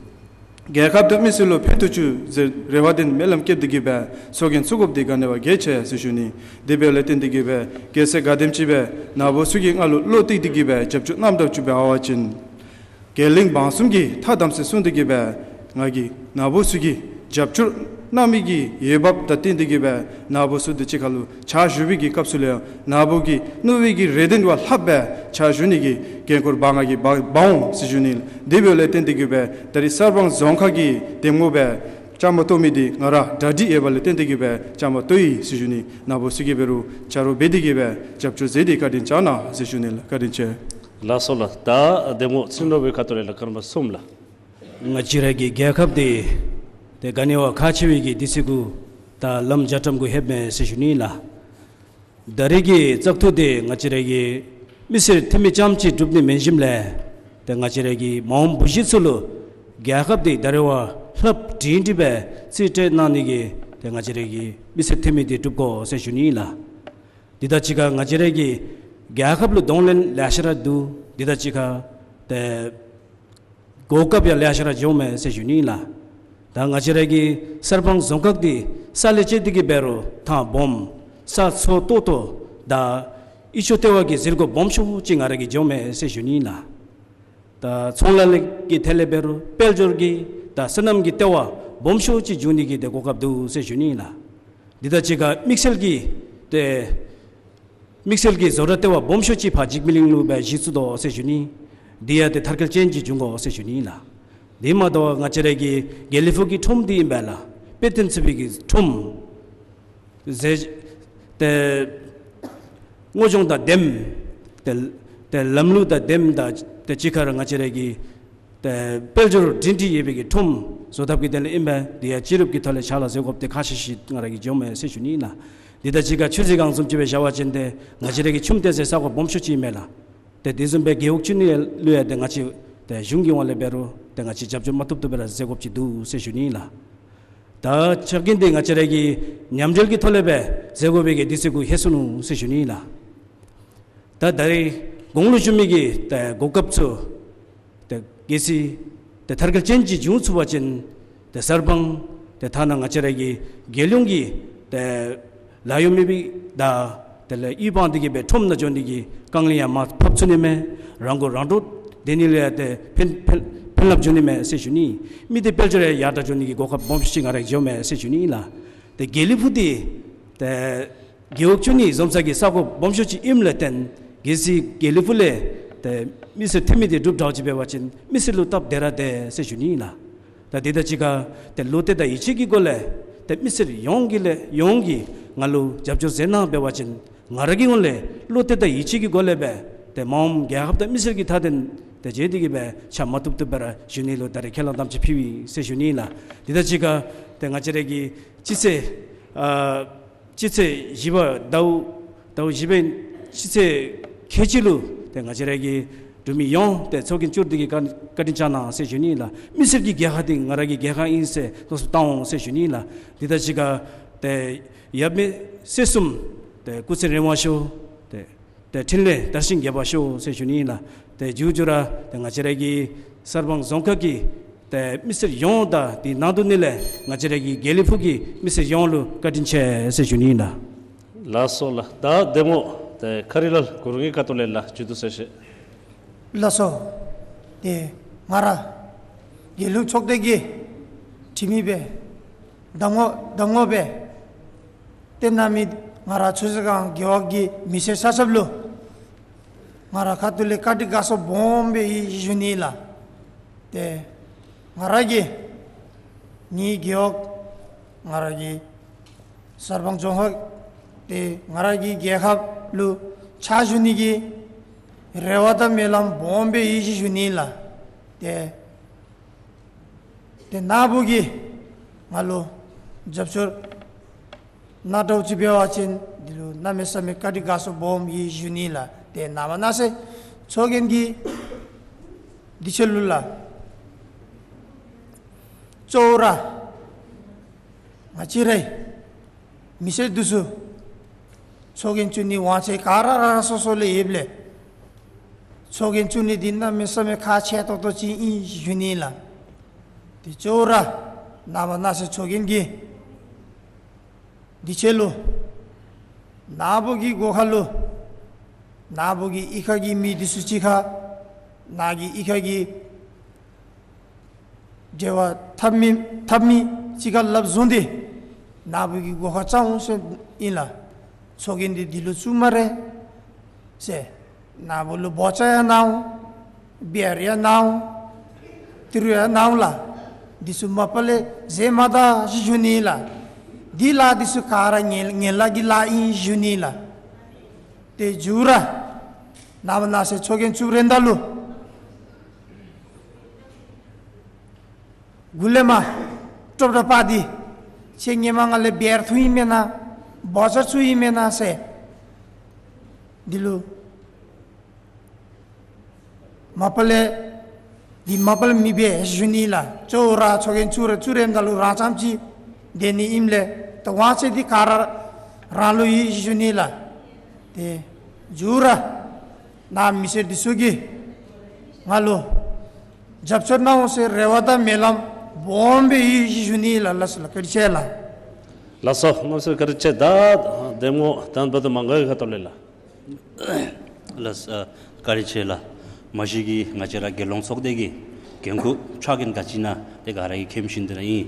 རྒྱལ་ཁབ་དང་མི་སེར་ལུ་ཕན་ཐོགས་བཅུག་ཟེར་རེ་བ་དང་སྨོན་ལམ་བསྐྱེད་དེ་གི་སྦེ་ཚོགས་རྒྱན་བཙུགས་དགོཔ་འདི་ག་ནི་བ་གལ་ཆེ་ཟེར་ཞུ་ནི། དེ་འབདཝ་ལས་བརྟེན་ཏེ་གི་སྦེ་གལ་སྲིད་ག་དེམ་ཅིག་སྦེ་ནཱ་བུ་ཚུ་གིས་ང་ལུ་བློ་གཏད་དེ་གི་སྦེ་རྒྱབ་སྐྱོར་གནངམ་འདྲཝ་ཅིག་འབད་བ་ཅིན་རྒྱལ་གླིང་འབངས་གསུམ་གྱིས་ཐ་དམ་ཚིག་བསྲུང་སྟེ་གི་སྦེ་ང་གིས་ནཱ་བུ་ཚུ་གི་རྒྱབ་སྐྱོར་གནང་མི་གི་འོས་འབབ་དང་བསྟུན་ཏེ་གི་སྦེ་ནཱ་བུ་ཚུ་དང་གཅིག་ཁར་ལུ་ཕྱག་ཞུ་བའི་གི་སྐབས་སུ་ལུ་ཡང་ནཱ་བུ་གི་བསྣུབས་པའི་གི་རེ་འདུན་བ་ལྷགཔ་སྦེ་ཕྱག་ཞུ་ནི་གི་འགན་ཁུར་འབག་ང་གིས་འབག་འབག་འོང་ཟེར་ཞུ་ནི། དེ་འབདཝ་ལས་བརྟེན་ཏེ་གི་སྦེ་ད་རིས་གསར་སྤང་རྫོང་ཁག་གི་འདེམས་ངོ་སྦེ་བཅའ་མར་གཏོགས་མི་འདི་ང་ར་གྲ་སྒྲིག་ཡོདཔ་ལས་བརྟེན་ཏེ་གི་སྦེ་བཅའ་མར་གཏོགས་ཡི་ཟེར་ཞུ་ནི། ནཱ་བུ་ཚུ་གིས་འབད་རུང་ཆ་རོགས་འབད་དེ་གི་སྦེ་རྒྱབ་སྐྱོར་མཛད་དེ་བཀའ་དྲིན་བསྐྱང་གནང་ཟེར་ཞུ་ནི་ལགས། བཀའ་དྲིན་ཆེ། ལགས་སོ་ལགས། ད་འདེམས་ངོ་ཚེ་རིང་ལོ་པའི་ཁ་ཐུག་ལས་ལགས། སྐར་མ་གསུམ་ལགས། ང་བཅས་ར་གི་རྒྱལ་ཁབ་འདི་ཏེ་ག་ནི་བ་ཁག་ཆེ་བའི་གི་དུས་ཚོད་གུ་ད་ལམ་རྒྱ་གྲམ་གུ་ལྷོདཔ་མས་ཟེར་ཞུ་ནི་ལགས། ད་རིས་ཀྱི་བཙག་འཐུ་འདི་ང་བཅས་ར་གི་མི་སེར་འཐུས་མི་རྐྱངམ་གཅིག་གྲུབ་ནི་མེན་ཞིནམ་ལས་ཏེ་ང་བཅས་ར་གི་མ་འོངས་བུ་གཞི་ཚུ་ལུ་རྒྱལ་ཁབ་འདི་ད་རེས་བ་ལྷབ་སྒྲིང་སྒྲི་སྦེ་རྩིས་སྤྲོད་གནང་ནི་གི་ཏེ་ང་བཅས་ར་གི་མི་སེར་འཐུས་མི་འདི་གྲུབ་དགོ་ཟེར་ཞུ་ནི་ལགས། འདི་དང་གཅིག་ཁར་ང་བཅས་ར་གི་རྒྱལ་ཁབ་ལུ་གདོང་ལེན་ལེ་ཤ་ར་འདུག། འདི་དང་གཅིག་ཁར་ཏེ་གོ་སྐབས་ཡང་ལེ་ཤ་ར་འབྱུངམ་མས་ཟེར་ཞུ་ནི་ལགས། ད་ང་བཅས་ར་གི་གསར་སྤང་རྫོང་ཁག་འདི་ས་ལས་བཅད་དེ་གི་འབད་རུང་ཐང་སྦོམ་ས་མཚོ་ཏོག་ཏོ་དང་ ཡིད་སྐྱོ་ལྟེ་བ་གི་ཟིལ་གོབ་སྦོམ་ཤོས་ཅིག་ང་ར་གིས་འཇོམས་མས་ཟེར་ཞུ་ནི་ཨིན་ལགས། ད་ཚོང་ལཱ་ལས་ཀྱི་ཐད་ལས་འབད་རུང་དཔལ་འབྱོར་གྱི་ད་སོ་ནམ་གྱི་ལྟེ་བ་སྦོམ་ཤོས་ཅིག་འབྱུང་ནི་གི་དེ་གོ་སྐབས་འདུག་ཟེར་ཞུ་ནི་ཨིན་ལགས། འདི་དང་གཅིག་ཁར་དམིགས་བསལ་གྱི་ཏེ་དམིགས་བསལ་གྱི་བཟོ་གྲྭ་ལྟེ་བ་སྦོམ་ཤོས་ཅིག་ཕར་འཇིགས་མེད་གླིང་ལུ་སྦེ་གཞི་བཙུགས་དོ་ཟེར་ཞུ་ནི། འདི་ཡང་ཏེ་མཐར་འཁྱོལ་ཅན་ཅིག་འབྱུང་དགོ་ཟེར་ཞུ་ནི་ཨིན་ལགས། དེ་མ་གཏོགས་ང་བཅས་ར་གི་དགེ་ལེགས་ཕུག་གི་ཁྲོམ་འདི་ཨིན་པས་ལགས། དཔེ་སྟོན་ཚུགས་པའི་གི་ཁྲོམ་ཟེར་ཏེ་སྔོ་ལྗང་དང་ལྡནམ་ཏེ་ཏེ་ལམ་ལུགས་དང་ལྡནམ་དང་ཏེ་གཅིག་ཁར་ང་བཅས་ར་གི་ཏེ་དཔལ་འབྱོར་སྒྲིང་སྒྲི་ཡོད་པའི་གི་ཁྲོམ་བཟོ་ཐབས་ཀྱི་དོན་ལས་ཨིན་པས། དེ་ཡང་སྤྱི་རུབ་ཀྱི་ཐོག་ལས་ཕྱག་ལཱ་མཛད་དགོཔ་དེ་ཁག་ཆེ་ཤོས་ང་ར་གིས་འཇོམས་མས་ཟེར་ཞུ་ནི་ཨིན་ལགས། འདི་དང་གཅིག་ཁར་ཆུ་ཟེ་སྒང་བཟུམ་ཅིག་སྦེ་བཞག་པ་ཅིན་ཏེ་ང་བཅས་ར་གི་ཆུམ་སྟེ་ཟེར་ས་གོ་སྦོམ་ཤོས་ཅིག་ཨིན་མས་ལགས། ཏེ་དེ་བཟུམ་སྦེ་རྒེད་འོག་བཅུ་གཉིས་ལུ་ཡང་ཏེ་ང་བཅས་ཏེ་གཞུང་གི་ངོས་ལས་འབད་རུང་ཏེ་ང་བཅས་རྒྱབ་སྐྱོར་མ་ཐུབ་ཐུབ་སྦེ་ར་མཛད་དགོཔ་ཅིག་འདུག་ཟེར་ཞུ་ནི་ཨིན་ལགས། ད་ཆ་རྐྱེན་འདི་ང་བཅས་ར་གིས་མཉམ་འབྲེལ་གྱི་ཐོག་ལས་སྦེ་མཛད་དགོ་པའི་གི་དུས་ཚོད་གུ་ལྷོད་སོ་ནུག་ཟེར་ཞུ་ནི་ཨིན་ལགས། ད་ད་རེས་གོང་ལུ་ཞུ་མི་གི་ཏེ་གོ་སྐབས་ཚུ་ཏེ་གལ་སྲིད་ཏེ་མཐར་འཁྱོལ་ཅན་ཅིག་འབྱུང་ཚུགས་པ་ཅིན་ཏེ་གསར་སྤང་ཏེ་ཐ་ན་ང་བཅས་ར་གི་རྒྱལ་ཡོངས་ཀྱི་ཏེ་ལཱ་གཡོག་མི་སྦེ་ད་དེ་ལས་གཡུས་སྤང་སྟེ་གི་སྦེ་ཁྲོམ་ནང་འགྱོ་ནི་གི་དཀའ་ངལ་ཡང་མར་ཕབ་ཚུགས་ནི་མས། རང་མགོ་རང་འདྲོངས་སྡོད་ནི་ལུ་ཡང་ཏེ་ཕན་ཕན་ཕན་རླབས་འབྱུང་ནི་མས་ཟེར་ཞུ་ནི། མི་སྡེ་དཔལ་འབྱོར་ཡང་ཡར་དྲག་འགྱོ་ནི་གི་གོ་སྐབས་སྦོམ་ཤོས་ཅིག་ང་ར་གིས་འཇོམས་མས་ཟེར་ཞུ་ནི་ཨིན་ལགས། ཏེ་དགེ་ལེགས་ཕུག་འདི་ཏེ་རྒེད་འོག་བཅུ་གཉིས་འཛོམས་ས་གི་ས་གོ་སྦོམ་ཤོས་ཅིག་ཨིནམ་ལས་བརྟེན་གལ་སྲིད་དགེ་ལེགས་ཕུག་ལས་ཏེ་མི་སེར་འཐུས་མི་འདི་གྲུབ་དྲགས་ཅིག་འབད་བ་ཅིན་མི་སེར་ལུ་སྟབས་བདེ་ར་བདེ་ཟེར་ཞུ་ནི་ཨིན་ལགས། ད་དེ་དང་གཅིག་ཁར་ཏེ་བློ་གཏད་དང་ཡིད་ཆེས་ཀྱི་སྒོ་ལས་ཏེ་མི་སེར་ཡོངས་ཀྱིས་ལས་ཡོངས་ཀྱིས་ང་ལུ་རྒྱབ་སྐྱོར་མཛད་གནང་འབད་བ་ཅིན་ང་ར་གི་ངོས་ལས་བློ་གཏད་དང་ཡིད་ཆེས་ཀྱི་སྒོ་ལས་སྦེ་ཏེ་མ་འོངས་རྒྱལ་ཁབ་དང་མི་སེར་གྱི་མཐའ་དོན་དང་འབྲེལ་ཏེ་གི་སྦེ་ཕྱག་མ་ཐུབ་ཐུབ་སྦེ་ར་ཞུ་ནི་ལུ་ད་རེས་ཁས་བླངས་དམ་བཅའ་ཕུལ་ཡི་ཟེར་ཞུ་ནི་ཨིན་ལགས། དེ་དང་གཅིག་ཁར་ཏེ་ང་བཅས་ར་གི་སྤྱི་ཚེས་ཨ་སྤྱི་ཚེས་བཞི་པ་ཟླཝ་ཟླཝ་བཞི་པའི་སྤྱི་ཚེས་ཁལ་གཅིག་ལུ་ཏེ་ང་བཅས་ར་གི་འབྲུག་མི་ཡོངས་ཏེ་ཚོགས་རྒྱན་བཙུགས་ཏེ་གི་བཀའ་བཀའ་དྲིན་བསྐྱང་གནང་ཟེར་ཞུ་ནི་ཨིན་ལགས། མི་སེར་གྱི་རྒྱལ་ཁ་འདི་ང་ར་གི་རྒྱལ་ཁ་ཨིན་ཟེར་མནོ་བསམ་བཏང་འོང་ཟེར་ཞུ་ནི་ཨིན་ལགས། དེ་དང་གཅིག་ཁར་ཏེ་ཡབ་མེས་སྲས་གསུམ་ཏེ་སྐུ་ཚེ་རིང་བར་ཤོག། ཏེ་ཏེ་འཕྲིན་ལས་དར་ཞིང་རྒྱས་པར་ཤོག་ཟེར་ཞུ་ནི་ཨིན་ལགས། ཏེ་མཇུག་མཇུག་ར་ཏེ་ང་བཅས་ར་གི་གསར་སྤང་རྫོང་ཁག་གི་ཏེ་མི་སེར་ཡོངས་དང་དེ་ནང་དུ་ནི་ལས་ང་བཅས་ར་གི་དགེ་ལེགས་ཕུག་གི་མི་སེར་ཡོངས་ལུ་བཀའ་དྲིན་ཆེ་ཟེར་ཞུ་ནི་ཨིན་ལགས། ལགས་སོ་ལགས། ད་གདམ་ངོ་ཏེ་མཁའ་རི་ལ་གུ་རུ་གི་ཁ་ཐུག་ལས་ལགས་ཇུས་གཏོགས་ཟེར་ཞུ། ལགས་སོ། ཏེ་ང་ར་དགེ་ལུགས་ཚོགས་སྡེ་གི་འཐུས་མི་སྦེ་གདམ་ངོ་གདམ་ངོ་སྦེ་ཏེ་ནཱ་མི་ང་ར་ཆུ་ཟེ་སྒང་རྒེད་འོག་གི་མི་སེར་ཆ་ཁྱབ་ལུ་ང་ར་ཁ་ཐུག་ལས་བཀའ་དྲིན་དགའ་ཚོར་སྦོམ་སྦེ་ཡོད་ཟེར་ཞུ་ནི་ལགས། ཏེ་ང་ར་གིས་ངེའི་རྒེད་འོག་ང་ར་གི་གསར་སྤང་རྫོང་ཁག་ཏེ་ང་ར་གི་རྒྱལ་ཁབ་ལུ་ཕྱག་ཞུ་ནི་གི་རེ་བ་དང་སྨོན་ལམ་སྦོམ་སྦེ་ཡོད་ཟེར་ཞུ་ནི་ལགས། ཏེ་ཏེ་ནཱ་བུ་གིས་ང་ལུ་རྒྱབ་སྐྱོར་གནང་དྲགས་ཅིག་འབད་བ་ཅིན་འདི་ལུ་གནམ་མེད་ས་མེད་བཀའ་དྲིན་དགའ་ཚོར་སྦོམ་ཡོད་ཟེར་ཞུ་ནི་ལགས། ཏེ་ནངས་པ་གནངས་ཚེ་ཚོགས་རྒྱན་གྱི་འདི་ཆེ་ལུ་ལགས། གཙོ་བོ་ར་ང་བཅས་རའི་མི་སེར་འདི་ཚུ་ཚོགས་རྒྱན་བཙུགས་ནི་དབང་ཚད་ག་ར་རང་རང་སོ་སོ་ལུ་ཡོདཔ་ལས་ཚོགས་རྒྱན་བཙུགས་ནི་འདི་གནམ་མེད་ས་མེད་ཁག་ཆེ་ཏོག་ཏོ་ཅིག་ཨིན་ཟེར་ཞུ་ནི་ལགས། ཏེ་གཙོ་བོ་ར་ནངས་པ་གནངས་ཚེ་ཚོགས་རྒྱན་གྱི་འདི་ཆེ་ལུ་ནཱ་བུ་གི་སྒོ་ཁ་ལུ་ནཱ་བུ་གི་གཡུས་ཁ་གི་མི་འདི་ཚུ་གཅིག་ཁར་ནཱ་གི་གཡུས་ཁ་གི་འབྲེལ་བ་འཐབ་མི་འཐབ་མི་གཅིག་ཁར་སླབ་བཟུང་སྟེ་ནཱ་བུ་གི་སྒོ་ཁར་བཅར་འོང་ཟེར་ཨིན་ལགས། ཚོགས་རྒྱན་འདི་འདི་ལུ་བཙུགས་སྨ་རེ་ཟེར་ནཱ་བུ་ལུ་བོ་ཅ་ཡང་གནང་འོང་། བེར་ཡང་གནང་འོང་། ཏི་རུ་ཡང་གནང་འོང་ལགས། འདི་ཚུ་མ་པ་ལས་མཛད་མ་ད་ཟེར་ཞུ་ནི་ལགས། འདི་ལཱ་འདི་ཚུ་ག་ར་ངན་ངན་ལཱ་གི་ལཱ་ཨིན་ཟེར་ཞུ་ནི་ལགས། ཏེ་མཇུག་ར་ནངས་པ་གནངས་ཚེ་ཚོགས་རྒྱན་བཙུགས་རན་ད་ལུ་འགོ་ལས་མར་ཀྲོབ་ར་པ་འདི་ཁྱེད་ཧེ་མ་ང་ལས་བེར་འཐུ་ཡི་མེན་ན་བོ་ཅ་འཐུ་ཡི་མེན་ན་ཟེར་འདི་ལུ་མ་པ་ལས་འདི་མ་པ་ལས་མི་འབད་ཟེར་ཞུ་ནི་ལགས། གཙོ་བོ་ར་ཚོགས་རྒྱན་བཙུགས་ར་བཙུགས་རན་ད་ལུ་རང་རྐྱངམ་ཅིག་སྡོད་ནི་ཨིནམ་ལས་ད་དབང་ཚད་འདི་ག་ར་རང་ལུ་ཡོད་ཟེར་ཞུ་ནི་ལགས། ཏེ་མཇུག་ར་ནཱ་མི་སེར་འདི་ཚུ་གིས་ང་ལུ་རྒྱབ་སྐྱོར་གནང་འོང་ཟེར་རེ་བ་དང་སྨོན་ལམ་སྦོམ་སྦེ་ཡོད་ཟེར་ཞུ་ནི་ལགས། ལགས་སོ་ལགས། བཀའ་དྲིན་ཆེ་ལགས། ལགས་སོ། གནམ་མེད་ས་མེད་བཀའ་དྲིན་ཆེ། ད་གདམ་ངོ་དང་པ་དུ་མ་འགའ་གི་ཁ་ཐུག་ལས་ལགས། ལགས། ཨ་བཀའ་དྲིན་ཆེ་ལགས། མ་གཞི་གིས་ང་བཅས་ར་རྒྱལ་ཡོངས་ཚོགས་སྡེ་གི་འགན་ཁུར་ཕྱག་འགན་ག་ཅི་ཨིན་ན་ཏེ་ག་ར་གིས་མཁྱེན་བཞིན་དུ་ར་ཨིན།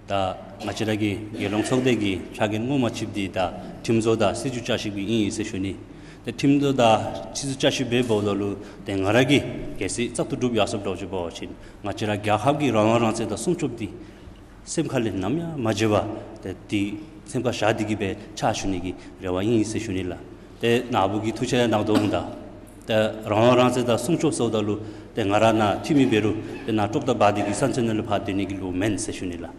ད་ང་བཅས་ར་གི་རྒྱལ་ཡོངས་ཚོགས་སྡེ་གི་ཕྱག་འགན་ངོ་མ་ཅིག་འདི་ད་ཁྲིམས་བཟོ་དང་སྲིད་བྱུས་བསྐྱར་ཞིབ་ཀྱི་ཨིན་ཟེར་ཞུ་ནི། ཏེ་ཁྲིམས་བཟོ་དང་སྲིད་བྱུས་བསྐྱར་ཞིབ་འབདཝ་ད་ལུ་ཏེ་ང་ར་གིས་གལ་སྲིད་བཙག་འཐུ་གྲུབ་ཡར་སོངམ་འདྲཝ་ཅིག་འབད་བ་ཅིན་ང་བཅས་ར་རྒྱལ་ཁབ་ཀྱི་རང་དབང་རང་བཙན་དང་སྲུང་སྐྱོབ་འདི་སེམས་ཁ་ལས་ནམ་ཡང་མ་བརྗེད་པར་ཏེ་འདི་སེམས་ཁར་བཞག་སྟེ་གིས་སྦེ་ཕྱག་ཞུ་ནི་གི་རེ་བ་ཨིན་ཟེར་ཞུ་ནི་ལགས། ཏེ་ནཱ་བུ་གིས་ཐུགས་ཆེ་གནང་དོ་འོང་ད། ཏེ་རང་དབང་རང་བཙན་དང་སྲུང་སྐྱོབ་ཟེརཝ་ད་ལུ་ཏེ་ང་ར་ནཱ་འཐུས་མི་འབད་རུང་ཏེ་ནཱ་ཀྲོབ་ཏ་འབག་སྟེ་གིས་ས་མཚམས་ནང་ལུ་ཕར་སྡོད་ནི་གི་ལུགས་མེན་ཟེར་ཞུ་ནི་ལགས།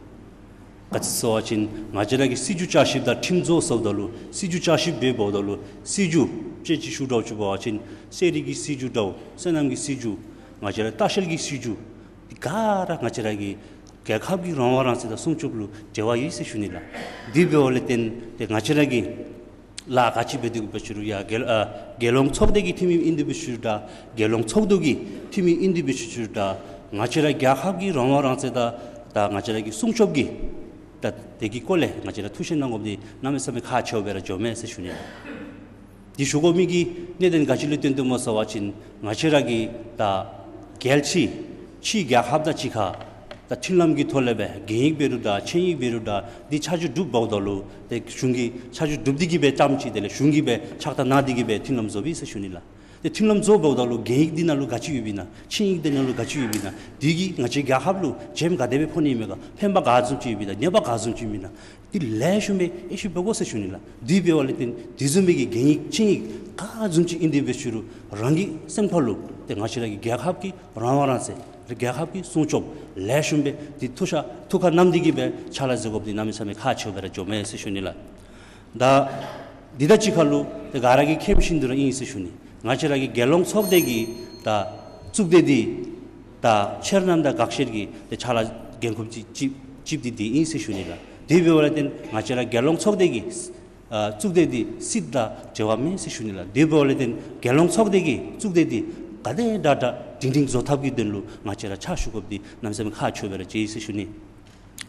ག་ཅི་ཟེར་བ་ཅིན་ང་བཅས་ར་གི་སྲིད་བྱུས་བསྐྱར་ཞིབ་དང་ཁྲིམས་བཟོ་ཟེརཝ་ད་ལུ་སྲིད་བྱུས་བསྐྱར་ཞིབ་འབདཝ་ད་ལུ་སྲིད་བྱུས་དཔེ་ཅིག་ཞུ་འདྲཝ་ཅིག་འབད་བ་ཅིན་གསེར་རི་གི་སྲིད་བྱུས་འདྲཝ་སོ་ནམ་གྱི་སྲིད་བྱུས་ང་བཅས་ར་ལྟ་བཤལ་གྱི་སྲིད་བྱུས་འདི་ག་ར་ང་བཅས་ར་གི་རྒྱལ་ཁབ་ཀྱི་རང་དབང་རང་བཙན་དང་སྲུང་སྐྱོབ་ལུ་འབྲེལ་བ་ཡོད་ཟེར་ཞུ་ནི་ལགས། དེ་འབདཝ་ལས་བརྟེན་ཏེ་ང་བཅས་ར་གིས་ལཱ་ག་ཅི་འབད་དེ་གི་འབད་ཞུ་རུང་ཡང་རྒྱལ་ཨ་རྒྱལ་ཡོངས་ཚོགས་སྡེ་གི་འཐུས་མི་ཨིན་དེ་འབད་ཞུ་རུང་ད་རྒྱལ་ཡོངས་ཚོགས་འདུ་གི་འཐུས་མི་ཨིན་དེ་འབད་ཞུ་རུང་ད་ང་བཅས་ར་རྒྱལ་ཁབ་ཀྱི་རང་དབང་རང་བཙན་དང་ད་ང་བཅས་ར་གི་སྲུང་སྐྱོབ་ཀྱི་ད་དེ་གི་སྐོར་ལས་ང་བཅས་ར་ཐུགས་བཞེད་གནང་དགོཔ་འདི་གནམ་མེད་ས་མེད་ཁག་ཆེཝ་སྦེ་ར་འགྱོཝ་མས་ཟེར་ཞུ་ནི་ལགས། འདི་ཞུ་དགོ་མི་གི་གནད་དོན་ག་ཅི་ལུ་བརྟེན་ཏེ་སྨོ་ཟེར་བ་ཅིན་ང་བཅས་ར་གི་ད་རྒྱལ་སྤྱི་ཕྱི་རྒྱལ་ཁབ་དང་གཅིག་ཁར་ད་འཕྲིན་ལམ་གྱི་ཐོག་ལས་སྦེ་གན་ཡིག་འབད་རུང་ད་ཆིངས་ཡིག་འབད་རུང་ད་འདི་ཆ་འཇོག་གྲུབ་འབདཝ་ད་ལུ་ཏེ་གཞུང་གིས་ཆ་འཇོག་གྲུབ་སྟེ་གིས་སྦེ་བཀྲམ་ཅི་དེ་ལས་གཞུང་གིས་སྦེ་ཕྱག་རྟགས་གནང་སྟེ་གིས་སྦེ་འཕྲིན་ལམ་བཟོ་བས་ཟེར་ཞུ་ནི་ལགས། ཏེ་འཕྲིན་ལམ་བཟོ་འབདཝ་ད་ལུ་གན་ཡིག་འདི་ནང་ལུ་ག་ཅི་ཡོདཔ་ཨིན་ན་ཆིངས་ཡིག་འདི་ནང་ལུ་ག་ཅི་ཡོདཔ་ཨིན་ན་འདི་གིས་ང་བཅས་རྒྱལ་ཁབ་ལུ་བྱེམ་ག་དེ་སྦེ་ཕོག་ནི་ཨིན་མས་ག་ཕན་པ་ག་བཟུམ་ཅིག་ཡོདཔ་ཨིན་ན་གནོད་པ་ག་བཟུམ་ཅིག་ཡོདཔ་ཨིན་ན་འདི་ལེགས་ཤོམ་སྦེ་དབྱེ་ཞིབ་འབད་དགོ་ཟེར་ཞུ་ནི་ལགས། འདི་འབདཝ་ལས་བརྟེན་དེ་བཟུམ་མའི་གི་གན་ཡིག་ཆིངས་ཡིག་ག་བཟུམ་ཅིག་ཨིན་དེ་འབད་ཞུ་རུང་རང་གི་སེམས་ཁ་ལུ་ཏེ་ང་བཅས་ར་གི་རྒྱལ་ཁབ་ཀྱི་རང་དབང་རང་བཙན་རྒྱལ་ཁབ་ཀྱི་སྲུང་སྐྱོབ་ལེགས་ཤོམ་སྦེ་འདི་ཐུགས་ཤ་ཐུགས་ཁར་བསྣམས་ཏེ་གིས་སྦེ་ཕྱག་ལཱ་མཛད་དགོཔ་འདི་གནམ་མེད་ས་མེད་ཁག་ཆེཝ་སྦེ་ར་འགྱོཝ་མས་ཟེར་ཞུ་ནི་ལགས། ད་འདི་དང་གཅིག་ཁར་ལུ་ཏེ་ག་ར་གིས་མཁྱེན་བཞིན་དུ་ར་ཨིན་ཟེར་ཞུ་ནི། ང་བཅས་ར་གི་རྒྱལ་ཡོངས་ཚོགས་སྡེ་གི་ད་གཙུག་སྡེ་འདི་ད་ཁྱེད་རྣམས་དང་འགག་བཤེར་གྱི་ཏེ་ཕྱག་ལཱ་འགན་ཁུར་ཅིག་ཅིག་ཅིག་འདི་འདི་ཨིན་ཟེར་ཞུ་ནི་ལགས། དེ་འབདཝ་ལས་བརྟེན་ང་བཅས་ར་རྒྱལ་ཡོངས་ཚོགས་སྡེ་གི་ཨ་གཙུག་སྡེ་འདི་སྲིད་དང་འབྲེལ་བ་མེད་ཟེར་ཞུ་ནི་ལགས། དེ་འབདཝ་ལས་བརྟེན་རྒྱལ་ཡོངས་ཚོགས་སྡེ་གི་གཙུག་སྡེ་འདི་ག་དེ་དྲག་དྲག་སྒྲིང་སྒྲིང་བཟོ་ཐབས་ཀྱི་དོན་ལུ་ང་བཅས་ར་ཕྱག་ཞུ་དགོཔ་འདི་གནམ་མེད་ས་མེད་ཁག་ཆེཝ་སྦེ་ར་མཇལ་ཡི་ཟེར་ཞུ་ནི།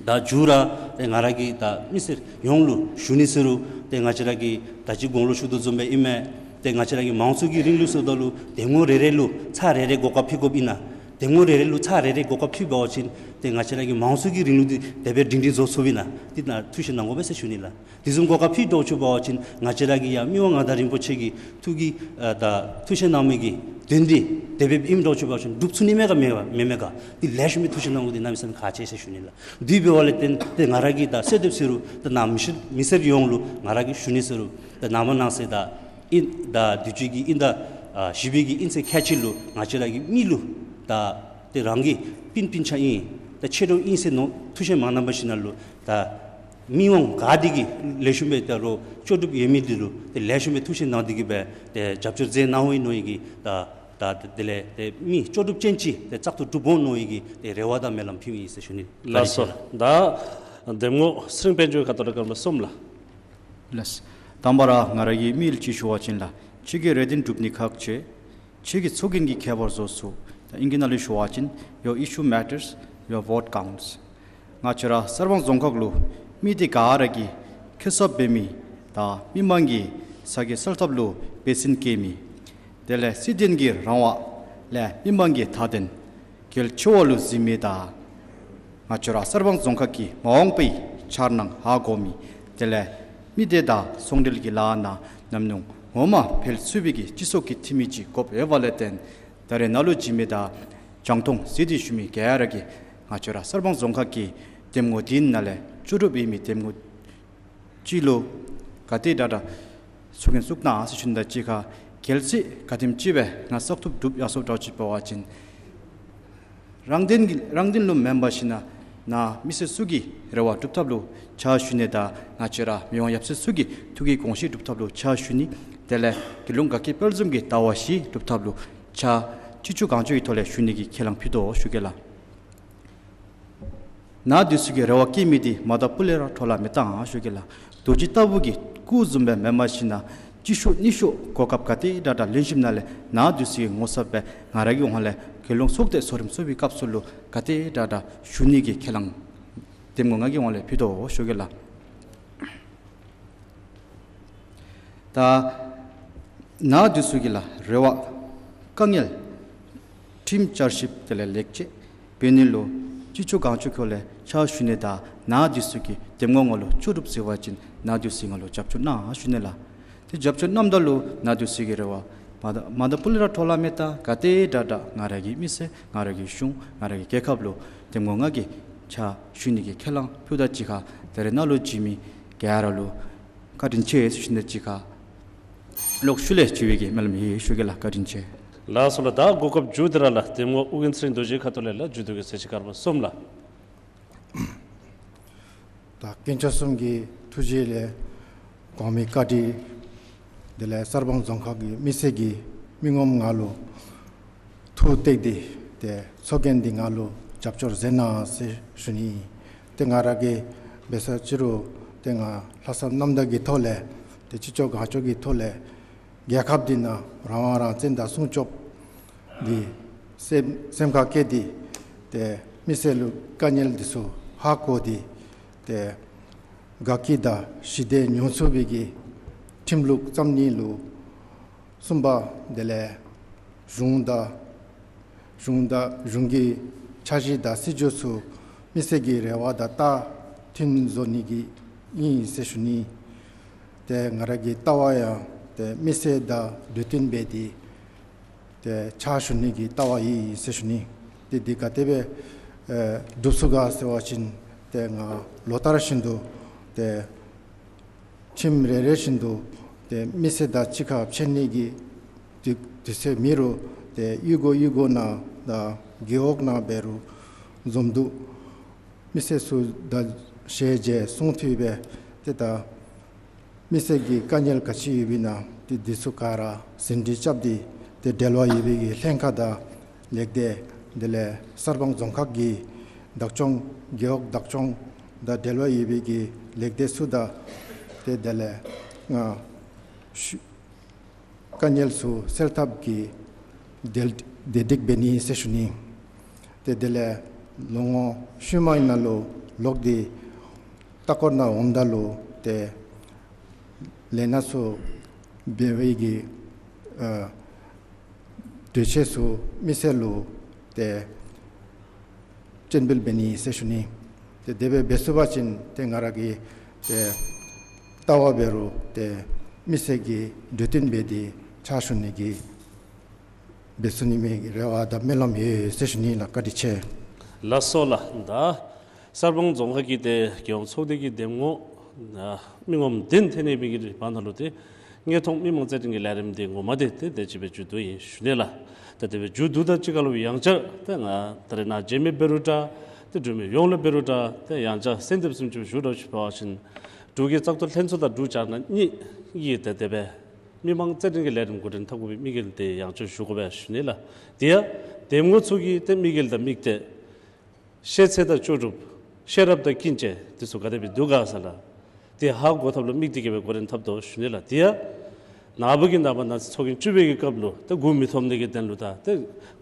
ད་མཇུག་ར་ཏེ་ང་ར་གིས་ད་མི་སེར་ཡོངས་ལུ་ཞུ་ནི་ཟེར་རུང་ཏེ་ང་བཅས་ར་གིས་ད་ཅི་གོང་ལུ་ཞུ་དོ་བཟུམ་སྦེ་ཨིན་མས། ཏེ་ང་བཅས་ར་གི་མང་གཙོ་གི་རིང་ལུགས་ཟེརཝ་ད་ལུ་འདེམས་ངོ་རེ་རེ་ལུ་ཚར་རེ་རེ་གོ་སྐབས་ཕུལ་དགོཔ་ཨིན་ན། འདེམས་ངོ་རེ་རེ་ལུ་ཚར་རེ་རེ་གོ་སྐབས་ཕུལ་འབད་བ་ཅིན་ཏེ་ང་བཅས་ར་གི་མང་གཙོ་གི་རིང་ལུགས་འདི་དེ་སྦེ་སྒྲིང་སྒྲིང་བཟོ་ཚུགསཔ་ཨིན་ན། འདི་ནང་ཐུགས་བཞེད་གནང་དགོ་པས་ཟེར་ཞུ་ནི་ལགས། དེ་བཟུམ་གོ་སྐབས་ཕུལ་འདྲཝ་ཅིག་འབད་བ་ཅིན་ང་བཅས་ར་གི་ཡང་མི་དབང་མངའ་བདག་རིན་པོ་ཆེ་གིས་ཐུགས་ཀྱི་ཨ་ད་ཐུགས་བཞེད་གནང་མི་གི་དོན་འདི་དེ་སྦེ་ཨིནམ་འདྲཝ་ཅིག་འབད་བ་ཅིན་འགྲུབ་ཚུགས་ནི་མས་ག་མེན་ག་མེན་མས་ག་འདི་ལེགས་ཤོམ་སྦེ་ཐུགས་བཞེད་གནང་དགོཔ་འདི་གནམ་མེད་ས་མེད་ཁག་ཆེ་ཟེར་ཞུ་ནི་ལགས། དེ་འབདཝ་ལས་བརྟེན་ཏེ་ང་ར་གིས་ད་གསོལ་འདེབས་ཟེར་རུང་ད་ནཱ་མི་སེར་མི་སེར་ཡོངས་ལུ་ང་ར་གིས་ཞུ་ནི་ཟེར་རུང་ད་ནཱ་མ་ནང་ཟེར་ད་ཨིན་ད་དུས་ཅི་གི་ཨིན་ད་ཨ་བཞི་པའི་གི་ཨིན་ཚེས་ཁལ་གཅིག་ལུ་ང་བཅས་ར་གི་མི་ལུ་ད་ཏེ་རང་གི་སྤུན་སྤུན་ཆ་ཨིན་ད་ཆེ་འགྲོ་ཨིན་ཟེར་མནོ་ཐུགས་བཞེད་མ་གནང་པར་ཞིནམ་ལས་ད་མི་དབང་ག་འདི་གིས་ལེགས་ཤོམ་སྦེ་ད་རུང་ལྕོགས་གྲུབ་ཡོད་མི་འདི་ལུ་ཏེ་ལེགས་ཤོམ་སྦེ་ཐུགས་བཞེད་གནང་སྟེ་གིས་སྦེ་ཏེ་རྒྱབ་སྐྱོར་མཛད་གནང་འོང་ཡི་མནོ་ཡི་གི་ད་ད་དེ་ལས་ཏེ་མི་ལྕོགས་གྲུབ་ཅན་ཅིག་ཏེ་བཙག་འཐུ་གྲུབ་འོང་མནོ་ཡི་གི་ཏེ་རེ་བ་དང་སྨོན་ལམ་ཕུལ་ཡི་ཟེར་ཞུ་ནི། ལགས་སོ། ད་འདེམས་ངོ་ཚེ་རིང་དཔལ་འབྱོར་ཁ་ཐུག་ལས་སྐར་མ་གསུམ་ལགས། ལགས། དང་པ་ར་ང་ར་གིས་མི་ལུ་ཅིག་ཞུ་བ་ཅིན་ལགས། ཁྱོད་ཀྱི་རེ་འདུན་འགྲུབ་ནི་ཁག་ཆེ། ཁྱོད་ཀྱི་ཚོགས་རྒྱན་གྱིས་ཁྱད་པར་བཟོ་ཚུགས། ད་ཨིང་སྐད་ནང་ལུ་ཞུ་བ་ཅིན་your issue matters, your vote counts། ང་བཅས་ར་གསར་སྤང་རྫོང་ཁག་ལུ་མི་སྡེ་ག་ར་གིས་ཁེ་སང་འབད་མི་དང་མི་མང་གི་ས་སྐྱེད་སེལ་ཐབས་ལུ་འབད་བརྩོན་བསྐྱེད་མི་དེ་ལས་སྲིད་དོན་གྱི་རང་དབང་ལས་མི་མང་གི་མཐའ་དོན་གལ་ཆེ་བ་ལུ་གཟིགས་མི་དང་ང་བཅས་ར་གསར་སྤང་རྫོང་ཁག་གི་མ་འོངས་པའི་འཆར་སྣང་ཧ་གོ་མི་དེ་ལས་མི་སྡེ་དང་ཚོང་འབྲེལ་གྱི་ལཱ་ནང་ཉམས་མྱོང་ངོ་མ་འཕེལ་ཚུགས་པའི་གི་སྤྱི་ཚོགས་ཀྱི་འཐུས་མི་ཅིག་དགོཔ་ཡོདཔ་ལས་བརྟེན་ད་རེས་ནཱ་ལུ་བྱོན་མི་དང་རྒྱང་མཐོང་གཟིགས་ཏེ་བཞུགས་མི་ག་ར་གིས་ང་བཅས་ར་གསར་སྤང་རྫོང་ཁག་གི་འདེམས་ངོ་འདི་ནང་ལས་ལྕོགས་གྲུབ་ཡོད་མི་འདེམས་ངོ་ཅིག་ལུ་ག་དེ་དྲག་དྲག་ཚོགས་རྒྱན་བཙུགས་གནང་ཟེར་ཞུ་ནི་དང་གཅིག་ཁར་གལ་སྲིད་ག་དེམ་ཅིག་སྦེ་ང་བཙག་འཐུ་གྲུབ་ཡར་སོངམ་འདྲཝ་ཅིག་འབད་བ་ཅིན་རང་དོན་གྱི་རང་དོན་ལུ་མེན་པར་ཞིནམ་ལས་ནཱ་མི་སེར་ཚུ་གི་རེ་བ་སྒྲུབ་ཐབས་ལུ་ཕྱག་ཞུ་ནི་དང་ང་བཅས་ར་མི་དབང་ཡབ་སྲས་ཚུ་གི་ཐུགས་ཀྱི་དགོངས་བཞེད་སྒྲུབ་ཐབས་ལུ་ཕྱག་ཞུ་ནི་དེ་ལས་རྒྱལ་ཡོངས་དགའ་སྐྱིད་དཔལ་འཛོམས་ཀྱི་ཟླ་བ་བཞི་སྒྲུབ་ཐབས་ལུ་ཕྱག་ཅི་ལྕོགས་གང་ལྕོགས་ཀྱི་ཐོག་ལས་ཞུ་ནི་གི་ཁས་བླངས་ཕུལ་དོ་ཞུ་གེ་ལགས། ནཱ་དེ་ཚུ་གིས་རེ་བ་བསྐྱེད་མི་འདི་མ་དག་པ་ལས་ར་འཕྲོ་བརླག་མི་གཏང་ཞུ་གེ་ལགས། རྡོ་རྗེ་ལྟ་བུ་གི་སྐུ་བཟུམ་སྦེ་མེན་པར་ཞིནམ་ལས་གཅིག་ཤུལ་གཉིས་ཤུལ་གོ་སྐབས་ག་དེ་དྲག་དྲག་ལེན་ཞིནམ་ལས་ནཱ་དེ་ཚུ་གིས་ངོ་ཚབ་སྦེ་ང་ར་གི་ཧོངས་ལས་རྒྱལ་ཡོངས་ཚོགས་སྡེ་ཚོགས་རིམ་ཚོགས་པའི་སྐབས་སུ་ལུ་ག་དེ་དྲག་དྲག་ཞུ་ནི་གི་ཁས་བླངས་འདེམས་ངོ་ང་གི་ཧོངས་ལས་ཕུལ་དོ་ཞུ་གེ་ལགས། ད་ ནཱ་འདི་ཚུ་གི་ལགས་རེ་བ་དཀའ་ངལ་ཁྲིམས་བསྐྱར་ཞིབ་དེ་ལས་ལེགས་བཅོས་འབད་ནི་ལུ་ཅི་ལྕོགས་གང་ལྕོགས་ཁོ་ལས་ཕྱག་ཞུ་ནི་དང་ནཱ་འདི་ཚུ་གི་འདེམས་ངོ་ང་ལུ་ལྕོགས་གྲུབ་ཟེར་བ་ཅིན་ནཱ་འདི་ཚུ་ང་ལུ་རྒྱབ་སྐྱོར་གནང་ཞུ་ནི་ལགས། ཏེ་རྒྱབ་སྐྱོར་གནངམ་ད་ལུ་ནཱ་འདི་ཚུ་གི་རེ་བ་མ་ད་མ་ད་པུ་ལས་ར་འཕྲོ་བརླག་མེད། ད་ག་ཏེ་དྲག་དྲག་ང་ར་གི་མི་སེར་ང་ར་གི་གཞུང་ང་ར་གི་རྒྱལ་ཁབ་ལུ་འདེམས་ངོ་ང་གིས་ཕྱག་ཞུ་ནི་གི་ཁས་བླངས་ཕུལཝ་ད་གཅིག་ཁར་ད་རེས་ནཱ་ལུ་བྱོན་མི་ག་ར་ལུ་བཀའ་དྲིན་ཆེ་ཟེར་ཞུ་ནི་དང་གཅིག་ཁར་ལོག་ཤུལ་ལས་བྱོན་པའི་གི་སྨོན་ལམ་ཡོད་ཞུ་གེ་ལགས། བཀའ་དྲིན་ཆེ། ལགས་སོ་ལགས། ད་གོ་སྐབས་མཇུག་དེ་ར་ལགས་འདེམས་ངོ་ཨོ་རྒྱན་ཚེ་རིང་རྡོ་རྗེ་ཁ་ཐུག་ལས་ལགས་མཇུག་བསྡུ་གི་ཚེ་ཆེ་ཁར་བ་སོམ་ལགས། ད་དཀོན་མཆོག་གསུམ་གྱི་ཐུགས་རྗེ་ལས་གོང་མའི་བཀའ་དྲིན་དེ་ལས་གསར་སྤང་རྫོང་ཁག་གི་མི་སེར་གྱིས་མི་ངོམ་ང་ལུ་ཐུགས་གཏད་དེ་ཏེ་ཚོགས་རྒྱན་འདི་ང་ལུ་རྒྱབ་སྐྱོར་མཛད་གནང་ཟེར་ཞུ་ནི། ཏེ་ང་ར་གིས་འབད་ས་ཅི་རུང་ཏེ་ང་ལྷག་བསམ་རྣམ་དག་གི་ཐོག་ལས་ཏེ་ཅི་ལྕོགས་གང་ལྕོགས་ཀྱི་ཐོག་ལས་རྒྱལ་ཁབ་འདི་ནང་རང་དབང་རང་བཙན་དང་སྲུང་སྐྱོབ་འདི་སེམས་སེམས་ཁར་བསྐྱེད་དེ་ཏེ་མི་སེར་ལུ་དཀའ་ངལ་འདི་ཚུ་ཧ་གོ་སྟེ་ཏེ་དགའ་སྐྱིད་དང་ཞི་བདེ་མྱོང་ཚུགས་པའི་གི་ཁྲིམས་ལུགས་བརྩམ་ནི་ལུ་གསུམ་པ་དེ་ལས་གཞུང་དང་གཞུང་དང་གཞུང་གི་འཆར་གཞི་དང་སྲིད་བྱུས་ཚུ་མི་སེར་གྱི་རེ་བ་དང་ཏན་ཏིག་བཟོ་ནི་གི་ཨིན་ཟེར་ཞུ་ནི། ཏེ་ང་ར་གི་ལྟ་བ་ཡང་ཏེ་མི་སེར་དང་འདྲིས་མཐུན་འབད་དེ་ཏེ་ཕྱག་ཞུ་ནི་གི་ལྟ་བ་ཡོད་ཟེར་ཞུ་ནི། ཏེ་འདི་ག་དེ་སྦེ་ཨེ་སྒྲུབ་ཚུགས་ག་ཟེར་བ་ཅིན་ཏེ་ང་ལོ་ལྟར་བཞིན་དུ་ཏེ་ཁྱིམ་རེ་རེ་བཞིན་དུ་ཏེ་མི་སེར་དང་གཅིག་ཁར་ཕྱད་ནི་གི་དུས་དུས་ཚོད་མེད་རུང་ཏེ་གཡུས་སྒོ་གཡུས་སྒོ་ནང་དང་རྒེད་འོག་ནང་འབད་རུང་འཛོམས་འདུ་མི་སེར་ཚུ་དང་ཞལ་མཇལ་གསུང་ཐོས་འབད་དེ་ད་མི་སེར་གྱི་དཀའ་ངལ་ག་ཅི་ཡོདཔ་ཨིན་ན་ཏེ་འདི་ཚུ་ག་ར་ཟིན་བྲིས་རྐྱབ་སྟེ་ཏེ་འབྲེལ་བ་ཡོད་པའི་གི་ལྷན་ཁག་དང་ལེགས་སྡེ་དེ་ལས་གསར་སྤང་རྫོང་ཁག་གི་བདག་སྐྱོང་རྒེད་འོག་བདག་སྐྱོང་དང་འབྲེལ་བ་ཡོད་པའི་གི་ལེགས་སྡེ་ཚུ་དང་ཏེ་དེ་ལས་ང་ཤུ་དཀའ་ངལ་ཚུ་སེལ་ཐབས་ཀྱི་དེ་དེ་སྒྲིག་འབད་ནི་ཟེར་ཞུ་ནི། ཏེ་དེ་ལས་ལོ་ངོ་ཤུལ་མའི་ནང་ལུ་ལོག་སྟེ་ལྟ་སྐོར་ནང་འོངམ་ད་ལུ་ཏེ་ལས་སྣ་ཚུ་འབད་བའི་གི་ཨ་གྲོས་ཆོད་ཚུ་མི་སེར་ལུ་ཏེ་སྤྱན་འབུལ་འབད་ནི་ཟེར་ཞུ་ནི། ཏེ་དེ་སྦེ་འབད་ཚུགས་པ་ཅིན་ཏེ་ང་ར་གི་ཏེ་ལྟ་བ་འབད་རུང་ཏེ་མི་སེར་གྱི་འདྲིས་མཐུན་འབད་དེ་ཕྱག་ཞུ་ནི་གི་འབད་ཚུགས་ནི་མི་རེ་བ་དང་སྨོན་ལམ་ཡོད་ཟེར་ཞུ་ནི་ལགས། བཀའ་དྲིན་ཆེ། ལགས་སོ་ལགས། ད་གསར་སྤང་རྫོང་ཁག་གི་ཏེ་རྒྱལ་ཡོངས་ཚོགས་སྡེ་གི་འདེམས་ངོ་ཨ་མི་ངོམ་བདུན་ཐོན་ནི་མི་གི་བར་ན་ལུ་ཏེ་དངོས་མཐོང་མི་མང་རྩོད་འགྲན་གྱི་ལས་རིམ་འདི་ངོ་མ་འདི་ཏེ་དེ་ཅིག་སྦེ་མཇུག་བསྡུ་ཡི་ཟེར་ཞུ་ནི་ལགས། ཏེ་དེ་སྦེ་མཇུག་བསྡུཝ་ད་གཅིག་ཁར་ལུ་ཡང་བསྐྱར་ཏེ་ང་ད་རེས་ནཱ་མཇལ་མི་འབད་རུང་འདྲ་ཏེ་འབྲུག་མི་ཡོངས་ལུ་འབད་རུང་འདྲ་ཏེ་ཡང་བསྐྱར་གསོལ་འདེབས་བཟུམ་ཅིག་ཞུ་དོ་ཟེར་བ་ཅིན་འབྲུག་གི་བཙག་འཐུ་ལྷན་ཚོགས་དང་འབྲུག་རྒྱ་ནག་གཉིས་ཀྱིས་ཏེ་དེ་སྦེ་མི་མང་རྩོད་འགྲན་གྱི་ལས་རིམ་འགོ་འདྲེན་འཐབ་དགོ་པའི་དམིགས་ཡུལ་འདི་ཡང་བསྐྱར་ཞུ་དགོ་པས་ཟེར་ཞུ་ནི་ལགས། དེ་ཡང་འདེམས་ངོ་ཚུ་གི་ཏེ་དམིགས་ཡུལ་དང་དམིགས་གཏད་ཤེས་ཚད་དང་ལྕོགས་གྲུབ་ཤེས་རབ་དང་ཀུན་སྤྱོད་འདི་ཚུ་ག་དེ་སྦེ་འདུག་ག་ཟེར་ལགས། དེ་ཧ་གོ་ཐབས་ལུ་དམིགས་ཏེ་གི་སྦེ་འགོ་འདྲེན་འཐབ་དོ་ཟེར་ཞུ་ནི་ལགས། དེ་ཡང་ནཱ་བུ་གིས་ནངས་པ་གནངས་ཚེ་ཚོགས་རྒྱན་བཙུགས་པའི་གི་སྐབས་ལུ་ཏེ་མགུ་མི་འཐོམ་ནི་གི་དོན་ལུ་ད་ཏེ་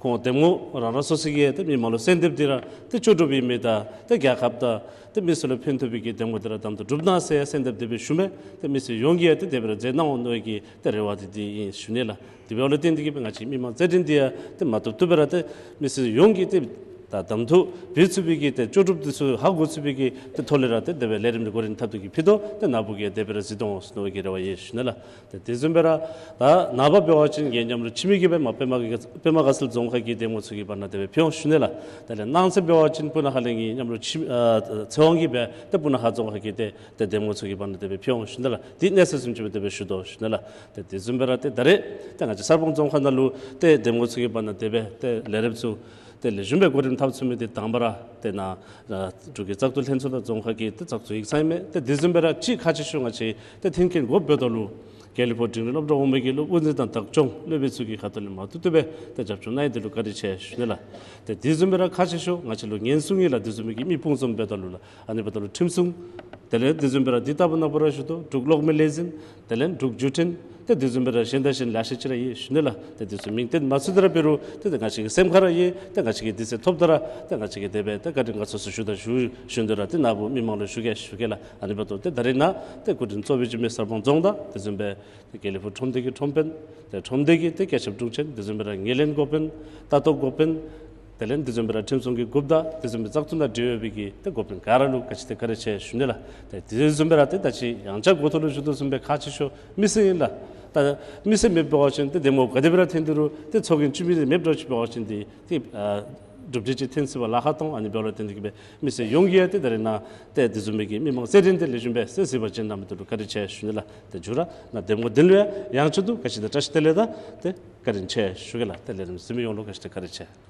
ཁོང་འདེམས་ངོ་རང་རང་སོ་སོ་གིས་ཏེ་མི་མང་ལུ་གསོལ་འདེབས་འདི་ར་ཏེ་ལྕོགས་གྲུབ་ཨིན་མི་དང་ཏེ་རྒྱལ་ཁབ་དང་ཏེ་མི་སེར་ལུ་ཕན་ཐོགས་པའི་གི་འདེམས་ངོ་འདི་ར་དམ་དུ་སྒྲུབ་གནང་ཟེར་གསོལ་འདེབས་དེ་སྦེ་ཞུ་མི་ཏེ་མི་སེར་ཡོངས་ཀྱིས་ཡང་ཏེ་དེ་སྦེ་ར་མཛད་གནང་འོང་མནོ་བའི་གི་ཏེ་རེ་བ་འདི་འདི་ཨིན་ཟེར་ཞུ་ནི་ལགས། དེ་འབདཝ་ལས་བརྟེན་ཏེ་གི་སྦེ་ང་བཅས་མི་མང་རྩོད་འགྲན་འདི་ཡང་ཏེ་མ་བཏུབ་བཏུབ་སྦེ་ར་ཏེ་མི་སེར་ཡོངས་ཀྱིས་ཏེ་ད་དམ་དུ་འབད་ཚུགས་པའི་གི་ཏེ་ལྕོགས་གྲུབ་འདི་ཚུ་ཧ་གོ་ཚུགས་པའི་གི་ཏེ་ཐོག་ལས་ར་ཏེ་དེ་སྦེ་ལས་རིམ་འདི་འགོ་འདྲེན་འཐབ་སྟེ་གི་ཕུལ་དོ། ཏེ་ནཱ་བུ་གིས་ཡང་དེ་སྦེ་ར་གཟིགས་དོ་འོང་ཟེར་མནོ་བའི་གི་རེ་བ་ཡོད་ཟེར་ཞུ་ནི་ལགས། ཏེ་དེ་བཟུམ་སྦེ་ར་ད་ནངས་པ་འབད་བ་ཅིན་ངེའི་མཉམ་རོགས་འཆི་མེད་ཀྱིས་སྦེ་མ་པདྨ་དགའ་པདྨ་དགའ་ཚལ་རྫོང་ཁག་གི་འདེམས་ངོ་ཚུ་གི་བར་ན་དེ་སྦེ་ཕུལ་འོང་ཟེར་ཞུ་ནི་ལགས། དེ་ལས་གནངས་ཚེ་འབད་བ་ཅིན་སྤུ་ན་ཁ་གླིང་གི་མཉམ་རོགས་འཆི་ཨ་ཚེ་དབང་གིས་སྦེ་ཏེ་སྤུ་ན་ཁ་རྫོང་ཁག་གི་ཏེ་ཏེ་འདེམས་ངོ་ཚུ་གི་བར་ན་དེ་སྦེ་ཕུལ་འོང་ཟེར་ཞུ་ནི་ལགས། དེ་གནས་ཚུལ་བཟུམ་ཅིག་སྦེ་དེ་སྦེ་ཞུ་དོ་ཟེར་ཞུ་ནི་ལགས། ཏེ་དེ་བཟུམ་སྦེ་ར་ཏེ་ད་རེས་ཏེ་ང་བཅས་གསར་སྤང་རྫོང་ཁག་ནང་ལུ་ཏེ་འདེམས་ངོ་ཚུ་གི་བར་ན་དེ་སྦེ་ཏེ་ལས་རིམ་ཚུ་ཏེ་ལེགས་ཤོམ་སྦེ་འགོ་འདྲེན་འཐབ་ཚུགས་མི་འདི་དང་པ་ར་ཏེ་ནཱ་ཨ་འབྲུག་གི་བཙག་འཐུ་ལྷན་ཚོགས་དང་རྫོང་ཁག་གི་ཏེ་བཙག་འཐུ་ཡིག་ཚང་ཨིན་མས། ཏེ་དེ་བཟུམ་སྦེ་ར་གཅིག་ཁག་ཆེ་ཤོས་ང་བཅས་ཏེ་མཐུན་རྐྱེན་དགོཔ་འབདཝ་ད་ལུ་དགེ་ལེགས་ཕོ་འབྲིང་རིམ་སློབ་གྲྭ་འོག་མའི་གི་སློབ་དཔོན་འདི་དང་བདག་སྐྱོང་སློབ་དཔོན་ཚུ་གི་ཁ་ཐུག་ལས་མ་བཏུབ་བཏུབ་སྦེ་ཏེ་རྒྱབ་སྐྱོར་གནང་ཡི་འདི་ལུ་བཀའ་དྲིན་ཆེ་ཞུ་ནི་ལགས། ཏེ་དེ་བཟུམ་སྦེ་ར་ཁག་ཆེ་ཤོས་ང་བཅས་ལུ་ཉེན་སྲུང་གི་ལགས། དེ་བཟུམ་མའི་གི་མི་ཕུང་བཙོང་འབདཝ་ད་ལུ་ལགས། ཨ་ནི་འབདཝ་ད་ལུ་ཁྲིམས་སྲུང་དེ་ལས་དེ་བཟུམ་སྦེ་ར་འདི་ལྟ་བུ་ནང་པ་ར་ཞུ་དོ། འབྲུག་གློག་མེ་ལས་འཛིན་དེ་ལས་འབྲུག་བརྒྱུད་འཕྲིན་ ཏེ་དེ་བཟུམ་སྦེ་ར་གཞན་དང་གཞན་ལེ་ཤ་ཅིག་ར་ཡོད་ཞུ་ནི་ལགས། ཏེ་དེ་ཚུ་མིང་བཏོན་མ་ཚུགས་ཏེ་ར་འབད་རུང་ཏེ་ཏེ་ང་བཅས་ཀྱི་སེམས་ཁར་ར་ཡོད། ཏེ་ང་བཅས་ཀྱིས་དུས་ཚོད་ཐོབ་ད་ར་ཏེ་ང་བཅས་ཀྱིས་དེ་སྦེ་ཏེ་བཀའ་དྲིན་ང་ཚོགས་སུ་ཞུ་དང་ཞུ་ཞུ་དོ་ར་ཏེ་ནཱ་བུ་མི་མང་ལུ་ཞུ་གེ་ཞུ་གེ་ལགས། ཨ་ནི་འབདཝ་ད་ཏེ་ད་རིས་ནཱ་ཏེ་སྐུ་མགྲོན་གཙོ་བོ་ཅིག་མི་གསར་སྤང་རྫོང་དང་དེ་བཟུམ་སྦེ་ཏེ་དགེ་ལེགས་ཕུག་ཁྲོམ་སྡེ་གི་ཁྲོམ་དཔོན་ཏེ་ཁྲོམ་སྡེ་གི་ཏེ་བཀོད་ཁྱབ་དྲུང་ཆེན་དེ་བཟུམ་སྦེ་ར་ངོས་ལེན་འགོ་དཔོན་ལྟ་རྟོག་འགོ་དཔོན་དེ་ལས་དེ་བཟུམ་སྦེ་ར་ཁྲིམས་སྲུང་གི་འགོ་དཔོན་དང་དེ་བཟུམ་སྦེ་བཙག་འཐུ་དང་འབྲེལ་བའི་གི་ཏེ་འགོ་དཔོན་ག་ར་ལུ་ག་ཅི་ཏེ་བཀའ་དྲིན་ཆེ་ཞུ་ནི་ལགས། ཏེ་དེ་བཟུམ་སྦེ་ར་ཏེ་ད་ཅི་ཡང་ཆ་འགོ་ཐོག་ལུ་ཞུ་དོ་བཟུམ་སྦེ་ཁག་ཆེ་ཤོས་མི་སེར་ཨིན་ལགས། ད་མི་སེར་མེདཔ་འབད་བ་ཅིན་ཏེ་འདེམས་ངོ་ག་དེ་སྦེ་ར་འཐོན་ཏེ་རུང་ཏེ་ཚོགས་རྒྱན་བཙུགས་མི་འདི་མེདཔ་འདྲཝ་ཅིག་འབད་བ་ཅིན་ཏེ་ཏེ་ཨ་གྲུབ་འབྲས་ཅིག་ཐོན་སྲིད་པའི་ལཱ་ཁག་མཐོང་། ཨ་ནི་འབདཝ་ལས་བརྟེན་ཏེ་གིས་སྦེ་མི་སེར་ཡོངས་ཀྱིས་ཡང་ཏེ་ད་རིས་ནཱ་ཏེ་དེ་བཟུམ་མའི་གི་མི་མང་སེར་ཕྲེང་འདི་ལེགས་ཤོམ་སྦེ་གསན་ཚུགས་པ་ཅིན་ནཱ་མི་འདི་ལུ་བཀའ་དྲིན་ཆེ་ཞུ་ནི་ལགས། ཏེ་མཇུག་ར་ནཱ་འདེམས་ངོ་འདི་ལུ་ཡང་ཡང་ཆུང་དུ་ག་ཅི་ཏེ་བཀྲ་ཤིས་བདེ་ལེགས་དང་ཏེ་བཀའ་དྲིན་ཆེ་ཞུ་གེ་ལགས། ཏེ་ལས་རིམ་གཟིགས་མི་ཡོངས་ལུ་ག་ཅི་ཏེ་བཀའ་དྲིན་ཆེ།